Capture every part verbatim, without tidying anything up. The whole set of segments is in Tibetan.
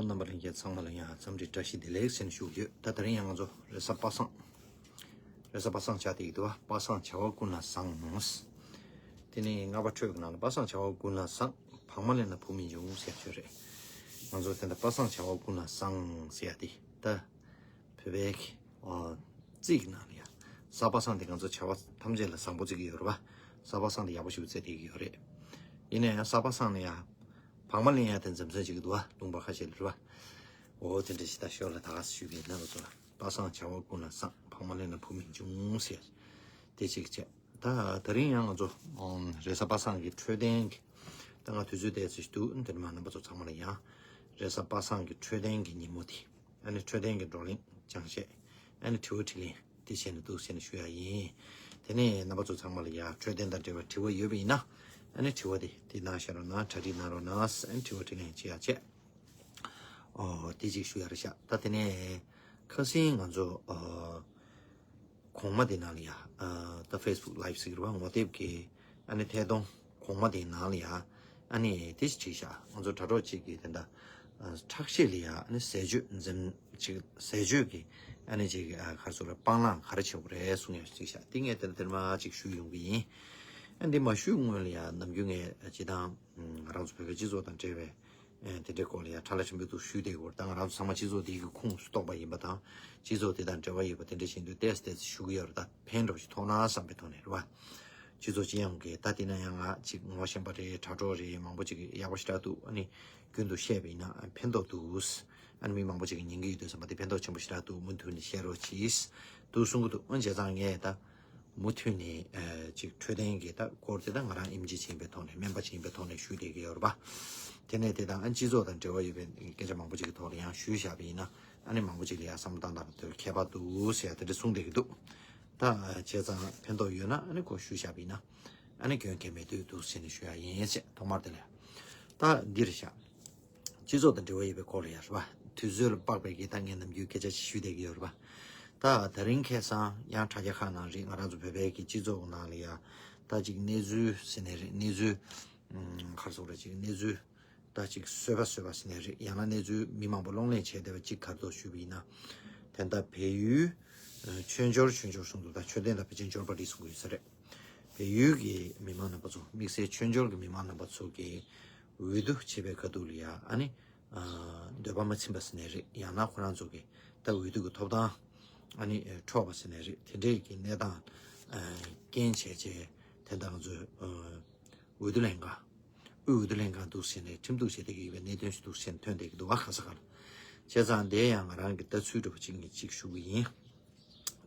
རྣམ་པ་ལྷན་རྒྱས་ཚང་མ་ལ་ཡང་འཚམས་འདྲི་བཀྲ་ཤིས་བདེ་ལེགས་ཟེར་ནས་ཞུ་གི་ཡོད། ད་དེ་རིང་ཡང་ང་ཚོ་རེས་གཟའ་པ་སངས། རེས་གཟའ་པ་སངས་ཆགས་བསྡད་ཀྱི་འདུག་བ། པ་སངས་བྱ་བ་ཀུན་ལ་བཟང་། དེ་ནས་ལྔ་པ་འཕྲོས་ཀྱི་ནང་ལ་པ་སངས་བྱ་བ་ཀུན་ལ་བཟང་། བག་མ་ལེན་ན་བུ་མི་འབྱུང་ཟེར་ཡ་ཆོས་རེད། ང་ཚོ་དེ་འདྲ་པ་སངས་བྱ་བ་ཀུན་ལ་བཟང་ཟེར་ཡ་དེ་ད། བོད་པའི་གི་ཨ་རྩིས་ཀྱི་ནང་ལ་ཡ། གཟའ་པ་སངས་དེ་ང་ཚོ་བྱ་བ་ཐམས་ཅད་ལ་བཟང་པོ་བརྩི་གི་ཡོད་རེད་བ། གཟའ་པ་སངས་དེ་ཡག་པོ་ཞིག་བརྩི་བསྡད་ཀྱི་ཡོད་རེད། ཡིན་ན་ཡང་གཟའ་པ་སངས་ནས་ཡ། བག་མ་ལེན་ཡ་དེ་འཛེམ་ཟོན་བྱེད་ཀྱི་འདུག་བ། ལུང་པ་ཁ་ཤས་ལ་རེད་བ། འོ་དེ་འདྲ་ཞིག་ད་ཤོར་ལ་ད་ག་སེ་ཞུས་པ་ཡིན་ན་ལ་ཚོ་ལ། པ་སངས་བྱ་བ་ཀུན་ལ་བཟང་། བག་མ་ལེན་ན་བུ་མི་འབྱུང་ཟེར། དེ་གཅིག་བྱས། ད་དེ་རིང་ཡང་ང་ཚོ་ཨམ་རེས་གཟའ་པ་སངས་ཀྱི་འཕྲོད་བསྟེན་གྱི། ད་ང་དུས་ཚོད་བལྟས་ཚེ་འདུག་དེ་ནས་མ་རྣམ་པ་ཚོ་ཚང་མ་ལ་ཡང་། རེས་གཟའ་པ་སངས་ཀྱི་འཕྲོད་བསྟེན་གྱི་ཉིན་མོ་དེ། ཨ་ནི་འཕྲོད་བསྟེན་གྱི་བགྲོ་གླེང་སྦྱང་བཤད། ཨ་ནི་དྲི་བ་དྲིས་ལན་དེ་བྱས་ནས་འདུག་ཟེར་ནས་ཞུ་ཡ་ཡིན། དེ་ནས་རྣམ་པ་ཚོ་ཚང་མ་ལ་ཡ་འཕྲོད་བསྟེན་དང་འབྲེལ་བའི་དྲི་བ་ཡོད་པ་ཡིན་ན། ཨ་ནི་དྲི་བ་དེ་དེ་གནང་བཞག་རོགས་གནང་། གྲ་སྒྲིག་གནང་རོགས་གནང་། ཨ་ནི་དྲི་བ་དྲིས་ལན་བྱེད་ཡ་བྱས། ཨོ་དེ་གཅིག་ཞུ་ཡ་རེད་ཤག་ད་དེ་ནས་ཁ་སང་ང་ཚོ་ཨ། གོང་མ་དེ་ནང་ལ་ཡ། ཨ་ད་Facebook Live་ཟེར་གྱི་རེད་བ། ངོ་དེབ་ཀྱི་ཨ་ནི་ཐད་གཏོང་གོང་མ་དེའི་ནང་ལ་ཡ། ཨ་ནི་དེ་ཞིག་བྲིས་ཤག་ང་ཚོ་དྲ་གྲོགས་གཅིག་གིས་དེ་འདྲ། ཨ་ཁྲག་ཤེད་ལ་ཡ་ཨ་ནི་ཟས་སྤྱོད་འཛེམ་ཅིག་ཟས་སྤྱོད་ཀྱི་ཨ་ནི་ཅིག་ཨ་ག་རེ་ཟེར་རེད། སྤང་བླང་ག་རེ་བྱེད་དགོས་རེད་གསུང་ཡ་བྲིས་ཤག་དེ་ངས་དེ་འདྲ་དེ་འདྲ་མ་ཅིག་ཞུས་ཡོང་གི་ཡིན། ཨ་འདི་མ་ཞུས་སྔོན་ལ་ཡ་ནམ་རྒྱུན་ངས་སྤྱིར་བཏང་ང་རང་ཚོ་བོད་པའི་སྤྱི་ཚོགས་དང་འབྲེལ་བའི། ཨེ་དེ་འདྲའི་སྐོར་ལ་ཡང་ཁྲ་ལ་ཆེན་པོའི་འདུག་ཞུས་བསྡད་ཡོད་རེད། ད་ང་རང་ཚོ་ཚང་མ་སྤྱི་ཚོགས་འདི་གི་ཁོངས་སུ་གཏོགས་པ་ཡིན་པ་དང་། སྤྱི་ཚོགས་དེ་དང་འབྲེལ་བ་ཡོད་པ་དེ་འདྲ་བཞིན་དུ་ཏོག་ཙམ་ཏོག་ཙམ་ཞུ་གི་ཡོད་རེད། ད་ཕན་འདྲ་པོ་ཞིག་ཐོགས་ན་བསམ་པའི་ཐོག་ནས་རེད་བ། སྤྱི་ཚོགས་སྤྱི་ཡོངས་ཀྱི་ད་དེ་ན་ཡང་ང་ཅིག་ངོ་ཤེས་པ་རེད། དྲ་གྲོགས་རེད། མང་པོ་ཅིག་ཡག་པོ་ཞེ་དྲག་འདུག་ཨ་ནི་རྒྱུན་དུ་བཤད་པ་ཡིན་ན་ཕན་ཐོགས་འདུག་ཨ་ནི་མི་མང་པོ་ཅིག་གིས་ཉན་གྱི་ཡོད་དུས་ཙམ་པ་དེ་ཕན་ཐོགས་ཆེན་པོ་ཞེ་དྲག་འདུག་མུ་མཐུད་ནས་བཤད་རོགས་གྱིས་འདུག་གསུང་གི་འདུག་ཨ་ནི་བྱས་ཙང་ངས་ད། མུ་མཐུད་ནས་ཨ་ཅིག་འཕྲོད་བསྟེན་གྱི་ད་སྐོར་དེ་ད་ང་རང་ཨེམ་ཆི་ཅིག་ཡིན་པའི་ཐོག་ནས། སྨན་པ་ཅིག་ཡིན་པའི་ཐོག་ནས་ཞུས་བསྡད་ཀྱི་ཡོད་རེད་པ། དེ་ནས་དེ་དང་ཨ་སྤྱི་ཚོགས་དང་འབྲེལ་བ་ཡོད་པའི་སྐད་ཆ་མང་པོ་ཅིག་གི་ཐོག་ལ་ཡང་ཞུས་བཞག་པ་ཡིན་ན། ཨ་ནི་མང་པོ་ཅིག་ལ་ཡང་བསམ་བློ་བཏང་སྟངས་དེ་ཁྱད་པར་འདུག་ཟེར་ཡ་དེ་འདྲ་གསུངས་བསྡད་ཀྱི་འདུག་ད་བྱས་ཙང་ཕན་ཐོགས་ཡོད་ན་ཨ་ནི་ཁོ་ཞུས་བཞག་པ་ཡིན་ན། ཨ་ནི་སྐྱོན་གལ་མེད་འདུག་འདུག་ཟེར་ནས་ཞུ་ཡ་ཡིན་ཟེར། ཐོག་མར་དེ་ལ་ད་འདི་རེད་ཤག་སྤྱི་ཚོགས་དང་འབྲེལ་བ་ཡོད་པའི་སྐོར་ལ་ཡ་རེད་པ། དུས་ཚོད་ལ་དཔག་པའི་གི་ད་ངས་ནམ་རྒྱུན་སྐད་ཆ་ཞིག་ཞུས་བསྡད་ཀྱི་ཡོད་རེད་པ། ད་དེ་རིང་ཁ་སང་ཡང་དྲ་རྒྱ་ཁག་ནང་རེད། ང་རང་ཚོ་བོད་པའི་གི་སྤྱི་ཚོགས་ནང་ལ་ཡ་ད་ཅིག་གནས་ཚུལ་ཟེར་ནའི་རེད། གནས་ཚུལ་ཨམ་ག་རེ་ཟེར་དགོས་རེད། ཅིག་གནས་ཚུལ་ད་ཅིག་བཟོས་པ་བཟོས་པ་ཟེར་ནའི་རེད། ཡང་ན་གནས་ཚུལ་མི་མང་པོ་གློག་ཀླད་བྱས་བསྡད་པ་ཅིག་ག་རེ་འདུག་ཞུས་པ་ཡིན་ན། དེ་འདྲ་བལ་ཡུལ་ཨ་ཆོས་འབྱོར། ཆོས་འབྱོར་གསུང་འདུག་ད་མཆོད་རྟེན་དང་བེ་ཅོན་འབྱོར་པ་རེད་གསུང་གི་ཡོད་ས་རེད། བལ་ཡུལ་གྱི་མི་མང་རྣམ་པ་ཚོ། དམིགས་བསལ་ཆོས་འབྱོར་གྱི་མི་མང་རྣམ་པ་ཚོ་གིས་འོས་བསྡུ་བྱེད་པའི་ཁ་ཐུག་ལ་ཡ་ཨ་ནི་ཨ་འདོད་པ་མ་ཚིམ་པ་ཟེར་ནའི་རེད། ཡང་ན་ཁོ་རང་ཚོ་གི་ད་འོས་བསྡུ་གི་ཐོབ་ཐང་ཨ་ནི་ཨ་འཕྲོག་པ་ཟེར་ནའི་རེད། དེ་འདྲའི་གི་གནས་སྟངས་ཨ་རྐྱེན་བྱས་བྱས་དེ་འདྲ་ང་ཚོའི་ཨ་འོས་བསྡུ་ལྷན་ཁང་། དབུས་འོས་བསྡུ་ལྷན་ཁང་འདུག་ཟེར་ནས་ཁྲིམས་གཏུག་བྱེད་བསྡད་ཀྱི་ཡོད་པའི་གནད་དོན་ཞིག་འདུག་ཟེར་ནས་ཐོན་བསྡད་ཀྱི་འདུག་བ། ཁ་ས་ཁ་ལ། བྱས་ཙང་དེ་ཡང་ང་རང་གི་ལྟ་ཚུལ་འདྲ་པོ་ཅིག་ངས་ཅིག་ཞུ་གི་ཡིན།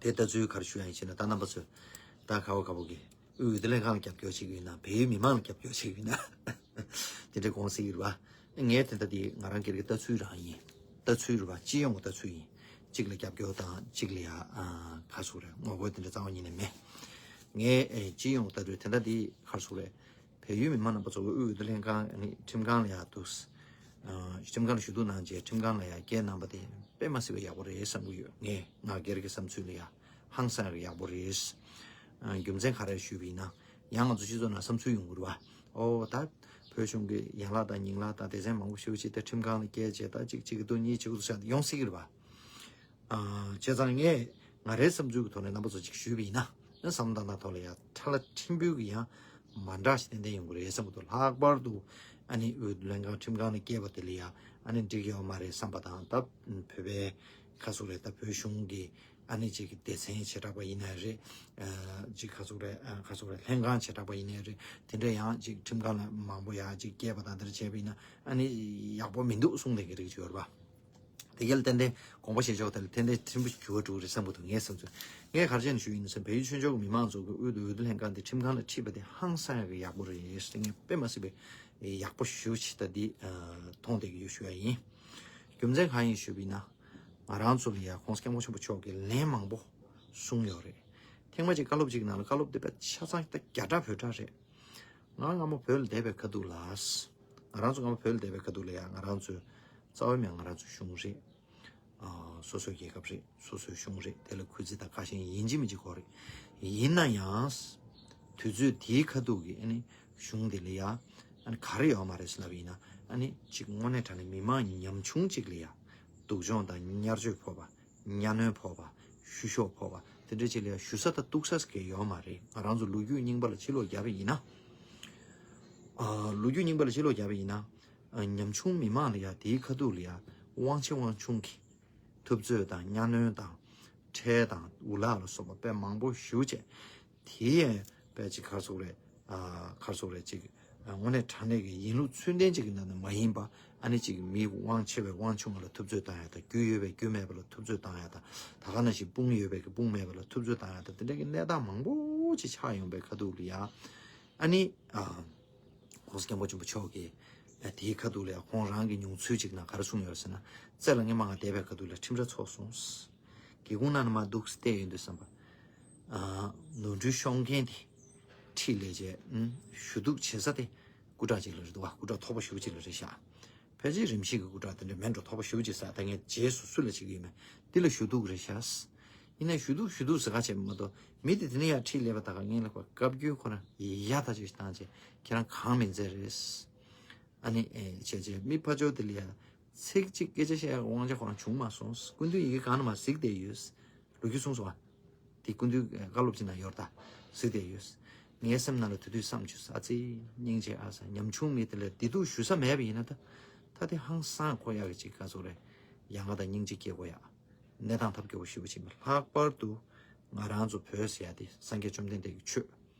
དེ་ལྟ་ཚུལ་ག་རེ་ཞུ་ཡ་ཡིན་ཞེ་ན། ད་རྣམ་པ་ཚོས་ད་ག་བ་ག་བོ་གི་དབུས་འོས་བསྡུ་ལྷན་ཁང་ལ་རྒྱབ་སྐྱོར་བྱེད་ཀྱི་ཡོད་ན། བལ་ཡུལ་མི་མང་ལ་རྒྱབ་སྐྱོར་བྱེད་ཀྱི་ཡོད་ན། དེ་འདྲའི་དགོངས་སྲིད་ཀྱི་རེད་བ། ངས་དེ་ལྟ་དེ་ང་རང་སྒེར་གྱི་ལྟ་ཚུལ་རང་ཡིན། ལྟ་ཚུལ་རེད་བ། སྤྱི་ཡོངས་ཀྱི་ལྟ་ཚུལ་ཡིན། གཅིག་ལ་རྒྱབ་སྐྱོར་དང་གཅིག་ལ་ཡ་ཨ་ག་རེ་ཟེར་དགོས་རེད། ངོ་རྒོལ་དེ་འདྲ་རྩ་བ་ཉིད་ནས་མེད། ངས་ཨེ་སྤྱི་ཡོངས་ལྟ་དུས་དེ་འདྲ་དེ་ག་རེ་ཟེར་དགོས་རེད། བལ་ཡུལ་མི་མང་རྣམ་པ་ཚོ་གི་དབུས་འོས་བསྡུ་ལྷན་ཁང་ཨ་ནི་ཁྲིམས་ཁང་ལ་ཡ་འདུག་ཨ་ཁྲིམས་ཁང་ལ་ཞུ་གཏུག་གནང་རྗེས་ཁྲིམས་ཁང་ལ་ཡ་སྐྱེལ་གནང་པ་དེ་དཔེ་མ་སྲིད་པའི་ཡག་པོ་རེད་བསམ་གྱི་ཡོད། ངས་ང་སྒེར་གྱི་བསམ་ཚུལ་ལ་ཡ་ཧང་སང་ཡག་པོ་རེད། ཨ་རྒྱུ་མཚན་ག་རེ་ཞུས་པ་ཡིན་ན། ཡང་ང་ཚོ་སྤྱི་ཚོགས་ནང་བསམ་ཚུལ་ཡོང་གི་རེད་བ། ཨོ་ད་བོད་གཞུང་གི་ཡན་ལག་དང་ཉིང་ལག་དང་སྡེ་ཚན་མང་པོ་ཞེ་པོ་ཅིག་ད་ཁྲིམས་ཁང་ལ་སྐྱེལ་བྱས་ད་གཅིག་གཅིག་གི་འདུག་གཉིས་གཅིག་གི་འདུག་བྱས་ཡོང་སྲིད་ཀྱི་རེད་བ། ཨ་བྱས་ཙང་ངས་ང་རའི་བསམ་ཚུལ་གྱི་ཐོག་ནས་རྣམ་པ་ཚོ་ཅིག་ཞུས་པ་ཡིན་ན། ཨ་བསམ་བློ་བཏང་སྟངས་ཐོག་ལ་ཡ་ཁྲ་ལ་ཕྲན་བུ་གི་ཡང་མ་འདྲ་ཞིག་ཏན་ཏན་ཡོང་གི་རེད་བསམ་གྱི་འདུག་ལྷག་པར་དུ་ཨ་ནི་དབུས་ལྷན་ཁང་ཁྲིམས་ཁང་ནས་སྐྱེལ་བ་དེ་ལ་ཡ་ཨ་ནི་འགྲིག་ཡོད་མ་རེད་བསམ་པ་དང་། ད་བོད་པའི་ག་རེ་ཟེར་དགོས་རེད། ད་བོད་གཞུང་གི་ཨ་ནི་ཅིག་གི་སྡེ་ཚན་བྱེ་བྲག་པ་ཡིན་ན་རེད། ཨ་ཅིག་ག་རེ་ཟེར་དགོས་རེད། ཨ་ག་རེ་ཟེར་དགོས་རེད། ལྷན་ཁང་བྱེ་བྲག་པ་ཡིན་ན་རེད། དེ་འདྲ་ཡང་ཅིག་ཁྲིམས་ཁང་ལ་མང་པོ་ཡ་ཅིག་སྐྱེལ་བ་དང་དེ་འདྲ་བྱས་པ་ཡིན་ན་ཨ་ནི་ཡག་པོ་མི་འདུག་གསུངས་བསྡད་ཀྱི་རིགས་ཅིག་ཡོད་རེད་པ། དེ་ག་ལ་ཏན་ཏན་དགོངས་པ་བཞེས་ཕྱོགས་དེ་ལ་ཏན་ཏན་ཕྲན་བུ་འགྱུར་བ་འགྲོ་གི་རེད་བསམ་གྱི་འདུག་ངའི་བསམ་ཚུལ། ངས་ག་རེ་བྱས་ནས་ཞུ་ཡིན་ཟེར་ན། བལ་ཡུལ་ཆོས་འབྱོར་གྱི་མི་མང་ཚོ་གི་དབུས་འོས་བསྡུ་ལྷན་ཁང་དེ་ཁྲིམས་ཁང་ལ་ཁྲིད་པ་དེ་ཧང་སང་ཡག་གི་ཡག་པོ་རེད་ཟེར། ངས་དཔེ་མ་སྲིད་པའི་ཡག་པོ་ཞེ་པོ་ཅིག་ད་འདི་མཐོང་བསྡད་ཀྱི་ཡོད་ཞུ་ཡ་ཡིན། རྒྱུ་མཚན་གང་ཡིན་ཞུས་པ་ཡིན་ན། ང་རང་ཚོ་ལ་ཡ་༸གོང་ས་༸སྐྱབས་མགོན་ཆེན་པོ་མཆོག་གིས་ལན་མང་པོ་གསུངས་ཡོད་རེད། ཐེངས་མ་གཅིག་བཀའ་སློབ་ཅིག་ནང་ལ་བཀའ་སློབ་དེ་དཔེ་ཆ་ཚང་ད་བརྒྱ་ཕྲག་བོད་ཕྲག་རེད། ང་སྔ་མོ་བོད་ལ་བསྡད་པའི་ཁ་ཐུག་ལ། ང་རང་ཚོ་སྔ་མོ་བོད་ལ་བསྡད་པའི་ཁ་ཐུག་ལ་ཡ་ང་རང་ཚོའི་རྩ་བའི་མིང་ང་རང་ཚོའི་གཞུང་རེད། ཨ་སོ་སོའི་རྒྱལ་ཁབ་རེད། སོ་སོའི་གཞུང་རེད། དེ་ལ་གུས་བརྩི་དང་བཀའ་བཞིན་ཡིན་གཅིག་མིན་གཅིག་དགོས་རེད། ཡིན་ན་ཡང་དུས་ཚོད་དེའི་ཁ་ཐུག་གི་ཨ་ནི་གཞུང་དེ་ལ་ཡ་ ཨ་ནི་ག་རེ་ཡོད་མ་རེད་ཟེར་ལབ་ཡིན་ན། ཨ་ནི་གཅིག་དངོས་གནས་དྲང་གནས་མི་མང་ཉམ་ཆུང་གཅིག་ལ་ཡ་སྡུག་སྦྱོང་དང་བརྙས་བཅོས་ཕོག་པ། གཉའ་གནོན་ཕོག་པ། བཤུ་གཞོག་ཕོག་པ་དེ་འདྲ་ཅིག་ལ་ཡ་ཞུ་ས་དང་གཏུག་ས་གང་ཡང་ཡོད་མ་རེད། ང་རང་ཚོ་ལོ་རྒྱུས་རྙིང་པ་ལ་ཕྱིར་ལོག་བརྒྱབ་པ་ཡིན་ན། ཨ། ལོ་རྒྱུས་རྙིང་པ་ལ་ཕྱིར་ལོག་བརྒྱབ་པ་ཡིན་ན། ཨ། ཉམ་ཆུང་མི་མང་ལ་ཡ་དེའི་ཁ་ཐུག་ལ་ཡ་དབང་ཆེ་དབང་ཆུང་གི་ཐུབ་ཚོད་དང་གཉའ་གནོན་དང་། ཁྲལ་དང་འུ་ལག་ལ་སོགས་པ་དཔེ་མང་པོ་ཞེ་པོ་བྱས། དེ་ཡང་དཔེ་ཅིག་ག་རེ་ཟེར་དགོས་རེད། ཨ། ག་རེ་ཟེར་དགོས་རེད། ཅིག་ཨ། དངོས་གནས་དྲང་གནས་ཀྱི་ཡིན་ལུགས་ཚུལ་ལྡན་ཅིག་གི་ནང་ནས་མ་ཡིན་པ། ཨ་ནི་ཅིག་མི་དབང་ཆེ་བས་དབང་ཆུང་བ་ལ་ཐུབ་ཚོད་བཏང་ཡ་དང་། རྒྱུ་ཡོད་པས་རྒྱུ་མེད་པ་ལ་ཐུབ་ཚོད་བཏང་ཡ་དང་། ད་ག་ནང་བཞིན་དཔུང་ཡོད་པས་ཀྱི་དཔུང་མེད་པ་ལ་ཐུབ་ཚོད་བཏང་ཡ་དང་། དེ་འདྲ་གི་གནས་སྟངས་མང་པོ་ཅིག་ཆགས་ཡོང་པའི་ཁ་ཐུག་ལ་ཡ། ཨ་ནི། ཨ། ༸གོང་ས་༸སྐྱབས་མགོན་ཆེན་པོ་མཆོག་གིས། ཨ། དེའི་ཁ་ཐུག་ལ་ཡ་ཁོང་རང་གི་མྱོང་ཚུལ་ཅིག་ནང་ག་རེ་གསུངས་ཡོད་ཟེར་ན། རྩེ་ལ་སྔས་མ་ང་བསྡད་པའི་ཁ་ཐུག་ལ་ཁྲིམས་ར་ཚོགས་སོང་། སྒེའུ་ཁུང་ནང་ནས་མར་འདུག་བལྟས་ཡོང་དུས་ཙམ་པ། ཨ། ནོར་འཁྲུལ་ཤོར་མཁན་དེ་འཁྲིས་ལས་བྱས། ཨུམ། ཞུ་གཏུག་བྱེད་ས་དེ་སྐུ་དྲག་ཅིག་ལ་རེད་འདུག་བ། སྐུ་དྲག་མཐོ་པོ་ཞེ་པོ་ཅིག་ལ་རེད་ཤག་ཕལ་ཆེར་རིམ་བཞིན་གྱི་སྐུ་དྲག་དེ་འདྲ་མིན་འགྲོ། མཐོ་པོ་ཞེ་པོ་ཅིག་ཟེར། ད་ངས་རྗེས་སུ་སུ་ལ་བྱེད་ཀྱི་ཡོད་མེད་འདི་ལ་ཞུ་གཏུག་རེད་ཤག་ཡིན་ནའི་ཞུ་གཏུག་ཞུ་གཏུག་ཟེར་ག་བྱས་མ་གཏོགས། མི་དེ་དེ་ནས་ཡར་འཁྲིས་སླེབས་པ་ད་ག་ངས་ལབ་པ། བཀའ་བཀྱོན་ཁོ་རང་ཡ་ད་ཅིག་བཏང་བྱས། ཁྱེད་རང་གང་མིན་ཚད་རེད། ཨ་ནི། ཨེ། བྱས་བྱས་མི་ཕར་ཕྱོགས་དེ་ལ་ཡ་ཚིག་གཅིག་སྐད་ཆ་བཤད་ཡག་དབང་ཆ་ཁོ་རང་བྱུང་མ་སོང་། སྐུ་མདུན་ཡི་གེ་སྒང་ནས་མར་གཟིགས་བསྡད་ཡོད། ལོ་རྒྱུས་གསུངས་སོང་བ། དེ་སྐུ་མདུན་བཀའ་སློབ་ཅིག་ནང་ཡོད་རེད་ད། གཟིགས་བསྡད་ཡོད། ངའི་སེམས་ནང་ལ་དེ་དུས་བསམ་བྱུང་། ཨ་ཙི། སྙིང་རྗེ་ཨ་ས། ཉམ་ཆུང་མི་དེ་ལ་བདེ་སྡུག་ཞུ་ས་མེད་པ་ཡིན་ན་ད། ད་དེ་ཧང་སང་གོ་ཡག་གི་ཅིག་ག་ཚོད་རེད། ཡ་ང་ད་སྙིང་རྗེ་སྐྱེ་དགོས་ཡ། གནས་སྟངས་ཐབས་སྐྱོ་པོ་ཞེ་པོ་ཅིག་མ། ལྷག་པར་དུ་ང་རང་ཚོ་བོད་ཟེར་ཡ་དེ་སངས་རྒྱས་བཅོམ་ལྡན་འདས་ཀྱི་ཆོས།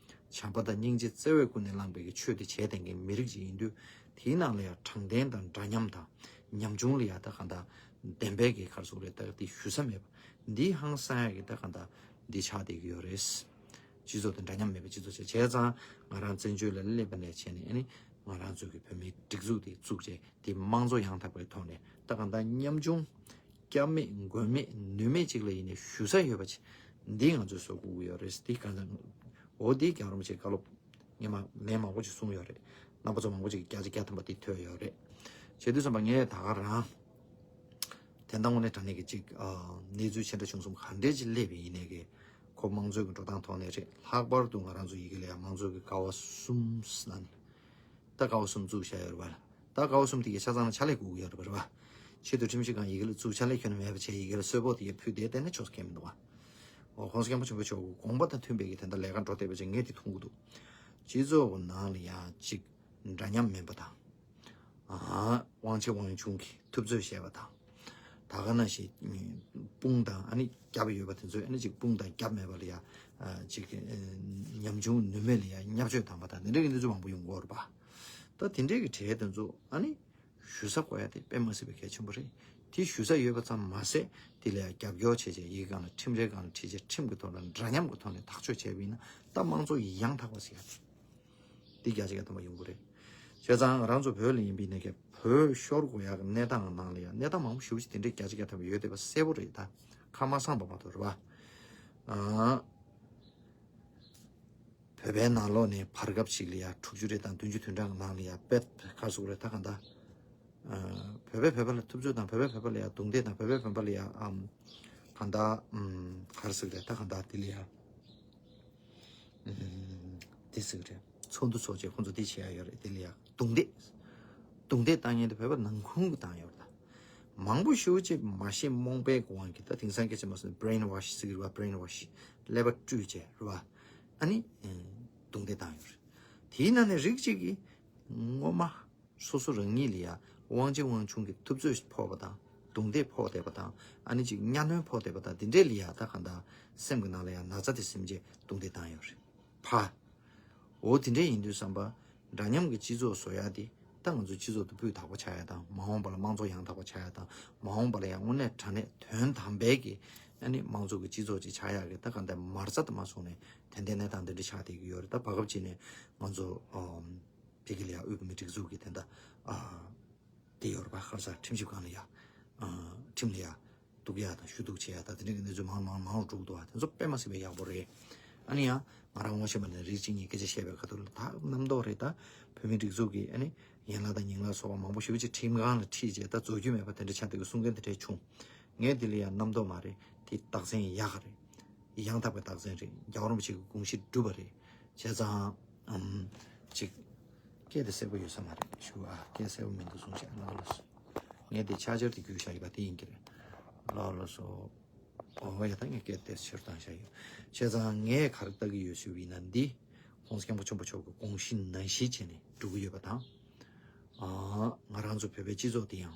བྱམས་པ་དང་སྙིང་རྗེ་བརྩེ་བས་ཀུན་ནས་བསླངས་པའི་གི་ཆོས་དེ་བྱས་བསྡད་མཁན་མི་རིགས་ཅིག་ཡིན་དུས། དེའི་ནང་ལ་ཡང་དྲང་བདེན་དང་འདྲ་མཉམ་དང་། ཉམ་ཆུང་ལ་ཡང་ད་གང་ལྟར་བདེན་པའི་གི་ག་རེ་ཟེར་དགོས་རེད། ད་དེ་ཞུ་ས་མེད་པ། འདི་ཧང་སང་ཡག་གི་ད་གང་ལྟར་འདི་ཆགས་བསྡད་ཀྱི་ཡོད་རེད། སྤྱི་ཚོགས་དང་འདྲ་མཉམ་མེད་པའི་སྤྱི་ཚོགས་བྱས། བྱས་ཙང་ང་རང་བཙན་བྱོལ་ལ་སླེབས་པ་ནས་བྱས་ནས། ཨ་ནི་ང་རང་ཚོའི་གི་བོད་མིའི་སྒྲིག་འཛུགས་དེ་བཙུགས་བྱས། དེ་དམངས་གཙོ་ཡང་དག་པའི་ཐོག་ནས་ད་གང་ལྟར་ཉམ་ཆུང་། སྐྱབས་མེད་མགོན་མེད་ནུས་མེད་ཅིག་ལ་ཡིན་ནའི་ཞུ་ས་ཡོད་པ་ཅིག་འདི་ང་ཚོས་བཟོ་དགོས་ཀྱི་ཡོད་རེད། འདི་གང་ལྟར། འོ། འདི་རྒྱལ་བ་རིན་པོ་ཆེའི་བཀའ་སློབ་སྔོན་མ་ལན་མང་པོ་ཅིག་གསུངས་ཡོད་རེད། རྣམ་པ་ཚོ་མང་པོ་ཅིག་གིས་བརྒྱ་ཆ་བརྒྱ་ཐམ་པ་འདི་ཐོས་ཡོད་རེད། བྱས་དུས་ཙམ་པ་ངས་ད་ག་རང་དེ་འདྲ་དངོས་གནས་དྲང་གནས་ཀྱི་ཅིག་ཨ། གནས་ཚུལ་ཆེ་འདྲ་ཆུང་གསུམ་ག་འདྲས་ཅིག་སླེབས་པ་ཡིན་ནའི་གི། ཁོ་དམངས་གཙོའི་གི་འགྲོ་སྟངས་ཐོག་ནས་རེད། ལྷག་པར་དུ་ང་རང་ཚོ་ཡི་གེ་ལ་ཡང་དམངས་གཙོའི་གི་ཀ་བ་གསུམ་ཟེར་ནས། ད་ཀ་བ་གསུམ་བཙུགས་བཞག་ཡོད་རེད་པ། ད་ཀ་བ་གསུམ་དེ་གའི་ཆ་ཚང་ལ་ཕྱག་ལས་དགོས་ཀྱི་ཡོད་རེད་པ། རེད་པ། ཆེད་དུ་ཁྲིམས་ཞིབ་ཁང་ཡི་གེ་ལ་བཙུགས། ཕྱག་ལས་ཁྱོན་ནས་མེད་པ་བྱས། ཡི་གེ་ལ་གསོལ་ཕོགས་དེ་གའི་ཕུལ་བསྡད་བསྡད་ན་ཆོག་ས་ཁེལ་མི་འདུག་པ། འོ། ༸གོང་ས་༸སྐྱབས་མགོན་ཆེན་པོ་མཆོག་གི་དགོངས་པ་དང་མཐུན་པའི་གི་དེ་འདྲ་ལས་ཀ་འགྲོ་བསྡད་པ་ཅིག་ངས་དེ་མཐོང་གི་འདུག་སྤྱི་ཚོགས་ཀྱི་ནང་ལ་ཡང་ཅིག་འདྲ་མཉམ་མིན་པ་དང་། ཨ། དབང་ཆེ་དབང་ཆུང་གི་ཐུབ་ཚོད་བཤད་པ་དང་། ད་ག་ནང་བཞིན་དཔུང་དང་། ཨ་ནི་རྒྱབ་ཡོད་པ་དེ་ཚོས། ཨ་ནི་ཅིག་དཔུང་དང་རྒྱབ་མེད་པ་ལ་ཡ། ཨ། ཅིག་ཨ། ཉམ་ཆུང་ནུས་མེད་ལ་ཡ་བརྙས་བཅོས་བཏང་པ་དང་། དེ་འདྲ་གི་གནས་ཚུལ་མང་པོ་ཡོང་གི་ཡོད་རེད་པ། ད་དེ་འདྲའི་གི་གྲས་དེ་ཚོ། ཨ་ནི་ཞུ་ས་དགོས་ཡ་དེ་དཔེ་མ་སྲིད་པའི་གལ་ཆེན་པོ་རེད། དེ་ཞུ་ས་ཡོད་པ་ཙམ་མ་ཟད། དེ་ལ་ཡ་རྒྱབ་སྐྱོར་བྱས་བྱས། ཡི་གེ་སྒང་ལ། ཁྲིམས་རའི་སྒང་ལ་ཁྲིད་བྱས། ཁྲིམས་ཀྱི་ཐོག་ལ་འདྲ་མཉམ་གྱི་ཐོག་ནས་ཐག་གཅོད་བྱས་པ་ཡིན་ན། ད་དམངས་གཙོ་ཡང་དག་པ་ཟེར་ཡ་དེ། འདི་བརྒྱ་ཆ་བརྒྱ་ཐམ་པ་ཡོང་གི་རེད། བྱས་ཙང་ང་རང་ཚོ་བོད་ལ་ཡིན་པའི་ནས་ཀྱི་བོད་ཤོར་དགོས་ཡག་གི་གནས་སྟངས་ནང་ལ་ཡ། གནས་སྟངས་མང་པོ་ཞེ་པོ་ཅིག་དེ་འདྲའི་བརྒྱ་ཆ་བརྒྱ་ཐམ་པ་ཡོད་བསྡད་པ་གསལ་པོ་རེད། ད་ཁ་མ་གསངས་པ་མ་གཏོགས། རེད་པ། ཨ། བོད་པའི་ནང་ལོགས་ནས་བར་སྐབས་ཤིག་ལ་ཡ། དྲུག་ཅུ་རེ་དང་བདུན་ཅུ་དོན་གྲངས་ཀྱི་ནང་ལ་ཡ། དཔེ་ག་རེ་ཟེར་དགོས་རེད། ད་གང་ལྟར། ཨ། བོད་པས་བོད་པ་ལ་ཐུབ་ཚོད་དང་། བོད་པས་བོད་པ་ལ་ཡ་རྡུང་རྡེག་དང་། བོད་པས་བོད་པ་ལ་ཡ། ཨམ། གང་ལྟར། ཨམ། ག་རེ་ཟེར་དགོས་རེད། ད་གང་ལྟར་དེ་ལ་ཡ། ཨུམ། དེ་ཟེར་གི་རེད། ཚོགས་འདུ་ཚོགས་བྱས་ཁོང་ཚོ་དེ་བྱེད་ཡ་ཡོད་རེད། དེ་ལ་ཡ་རྡུང་རྡེག་རྡུང་རྡེག་བཏང་མཁན་དེ་བོད་པ་ནང་ཁུལ་གྱི་བཏང་ཡོད་རེད། ད་མང་པོ་ཞེ་པོ་ཅིག་མ་ཤེས་རྨོངས་པའི་དབང་གིས། ད་དེང་སང་སྐད་ཆ་མ་སོང་ན་brainwash ཟེར་གི་རེད་པ། brainwash། ཀླད་པ་བཀྲུས་བྱས་རེད་པ། ཨ་ནི་རྡུང་རྡེག་བཏང་ཡོད་རེད། དེའི་ནང་ནས་རིགས་གཅིག་གིས་ངོ་མ་སོ་སོ་རང་ཉིད་ལ་ཡ་དབང་ཆེ་དབང་ཆུང་གི་ཐུབ་ཚོད་ཕོག་པ་དང་། རྡུང་རྡེག་ཕོག་བསྡད་པ་དང་། ཨ་ནི་ཅིག་གཉའ་གནོན་ཕོག་བསྡད་པ་དང་། དེ་འདྲས་ལ་ཡ་ད་གང་ལྟར་སེམས་ཀྱི་ནང་ལ་ཡ་ན་ཚ་དེ་སིམ་བྱས་རྡུང་རྡེག་བཏང་ཡོད་རེད་པ། འོ། དེ་འདྲས་ཡིན་དུས་ཙམ་པ། འདྲ་མཉམ་གྱི་སྤྱི་ཚོགས་བཟོ་ཡ་དེ་ད་ང་ཚོ་སྤྱི་ཚོགས་དེ་སྤུས་དག་པོ་ཆགས་ཡ་དང་། མ་འོངས་པ་ལ་དམངས་གཙོ་ཡང་དག་པ་ཆགས་ཡ་དང་། མ་འོངས་པ་ལ་ཡང་དངོས་གནས་དྲང་གནས་དོན་དམ་པའི་གི། ཨ་ནི་དམངས་གཙོ་གི་སྤྱི་ཚོགས་ཅིག་ཆགས་ཡག་གི་ད་གང་ལྟར་མ་རྩ་དེ་མ་བཟུང་ནས་དེ་འདྲའི་གནས་སྟངས་དེ་འདྲ་ཆགས་བསྡད་ཀྱི་ཡོད་རེད། ད་བར་སྐབས་ཅིག་ནས་ང་ཚོ། ཨམ། བོད་ཀྱི་ལ་ཡ་དབུས་བོད་མིའི་སྒྲིག་འཛུགས་ཀྱི་དེ་འདྲ། ཨ། དེ་ཡོད་རེད་པ། ག་རེ་ཟེར། ཁྲིམས་ཞིབ་ཁང་ལ་ཡ། ཨ། ཁྲིམས་ལ་ཡ་གཏུག་ཡ་དང་། ཞུ་གཏུག་བྱེད་ཡ་དང་། དེ་འདྲ་གི་གནས་ཚུལ་མང་མང་མང་རུ་འགྲོ་གི་འདུག་པ། དེ་ཚོ་དཔེ་མ་སྲིད་པའི་ཡག་པོ་རེད། ཨ་ནི་ཡང་ང་རང་ངོ་ཤེས་པ་ནས་རིགས་གཅིག་གཉིས་སྐད་ཆ་བཤད་པའི་ཁ་ཐུག་ལ། ད་རྣམ་རྟོག་རེད། ད་བོད་མིའི་སྒྲིག་འཛུགས་ཀྱི། ཨ་ནི་ཡན་ལག་དང་ཉིང་ལག་སོགས་པ་མང་པོ་ཞེ་པོ་ཅིག་ཁྲིམས་ཁང་ལ་ཁྲིད་བྱས། ད་རྫོགས་རྒྱུ་མེད་པ་དེ་འདྲ་ཆགས་བསྡད་ཀྱི་གསུང་མཁན་དེ་འདྲ་བྱུང་། ངས་འདི་ལ་ཡང་རྣམ་རྟོག་མ་རེད། དེ་རྟགས་མཚན་ཡག་ག་རེད། ཡང་དག་པའི་རྟགས་མཚན་རེད། རྒྱལ་བ་རིན་པོ་ཆེ་གི་དགོངས་གཞི་འགྲུབ་པ་རེད། བྱས་ཙང་། ཨམ། ཅིག་ སྐད་དེ་གསལ་པོ་ཡོད་ས་མ་རེད་ཞུ། ཨ་སྐད་གསལ་པོ་མི་འདུག་གསུངས་བྱས་ལགས་ལགས་སོ། ངས་དེ་ཆ་སྦྱར་དེ་བརྒྱུད་བཞག་ཡོད་པ་དེ་ཡིན་གྱི་རེད། ལགས་ལགས་སོ། ཨོ་ཡ་ད་ངས་སྐད་དེ་ཕྱིར་བཏང་བཞག་ཡོད། བྱས་ཙང་ངས་ག་རེ་ལྟ་གི་ཡོད་ཞུ་བ་ཡིན་ན་འདི་༸གོང་ས་༸སྐྱབས་མགོན་ཆེན་པོ་མཆོག་གི་དགོངས་གཞི་ནང་བཞིན་བྱས་ནས་འགྲོ་གི་ཡོད་པ་དང་། ཨ་ང་རང་ཚོ་བོད་པའི་སྤྱི་ཚོགས་དེ་ཡང་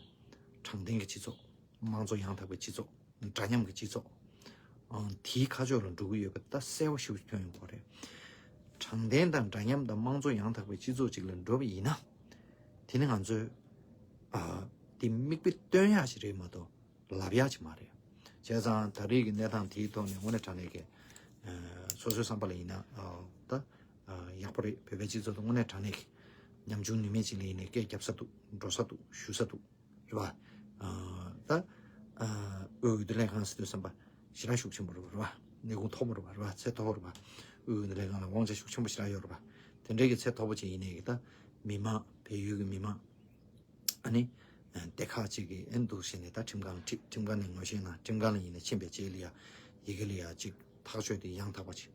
དྲང་བདེན་གྱི་སྤྱི་ཚོགས། དམངས་གཙོ་ཡང་དག་པའི་སྤྱི་ཚོགས། འདྲ་མཉམ་གྱི་སྤྱི་ཚོགས། ཨང་། དེའི་ཁ་ཕྱོགས་ལ་འགྲོ་གི་ཡོད་པ་ད་གསལ་པོ་ཞེ་པོ་ཐོན་ཡོང་གི་རེད། དྲང་བདེན་དང་འདྲ་མཉམ་དང་དམངས་གཙོ་ཡང་དག་པའི་སྤྱི་ཚོགས་ཅིག་ལ་འགྲོ་བ་ཡིན་ན། དེ་ནི་ང་ཚོས་ཨ་དེ་མིག་དཔེ་སྟོན་ཡག་ཞིག་རེད་མ་གཏོགས་ལབ་ཡག་ཅིག་མ་རེད། བྱས་ཙང་ད་རེས་ཀྱི་གནས་སྟངས་དེའི་ཐོག་ནས་དངོས་གནས་དྲང་གནས་ཀྱི་ཨ་སོ་སོའི་བསམ་པ་ལ་ཡིན་ན་ཨ་ད་ཨ་ཡག་པོ་རེད། བོད་པའི་སྤྱི་ཚོགས་དང་དངོས་གནས་དྲང་གནས་ཀྱི་ཉམ་ཆུང་ནུས་མེད་ཅིག་ལ་ཡིན་ནའི་སྐད་རྒྱབ་ས་འདུག་འགྲོ་ས་འདུག་ཞུ་ས་འདུག་རེད་བ། ད་ཨ་འོས་བསྡུ་ལྷན་ཁང་ཟེར་དུས་ཙམ་པ་ཞེ་དྲག་ཤུགས་ཆེན་པོ་རེད་བ། ནུས་ཁུངས་མཐོ་པོ་རེད་བ། རེད་བ། ཚད་མཐོ་པོ་རེད་བ། འོས་བསྡུ་ལྷན་ཁང་ལ་དབང་ཆ་ཤུགས་ཆེན་པོ་ཞེ་དྲག་ཡོད་རེད་བ། དེ་འདྲའི་གི་ཚད་མཐོ་པོ་ཅིག་ཡིན་ནའི་གི་ད་མི་མང་བལ་ཡུལ་གི་མི་མང་ཨ་ནི་སྡེ་ཁག་ཅིག་གི་ཨེ་འདུག་བྱས་ནས་ད་ཁྲིམས་ཁང་ལ་ཁྲིད། ཁྲིམས་ཁང་ནས་ངོ་ཤེས་ན་ཁྲིམས་ཁང་ལ་ཡིན་ནའི་ཕྱིན་པའི་རྗེས་ལ་ཡ་ཡི་གེ་ལ་ཡ་ཅིག་ཐག་གཅོད་དེ་ཡང་དག་པ་ཅིག་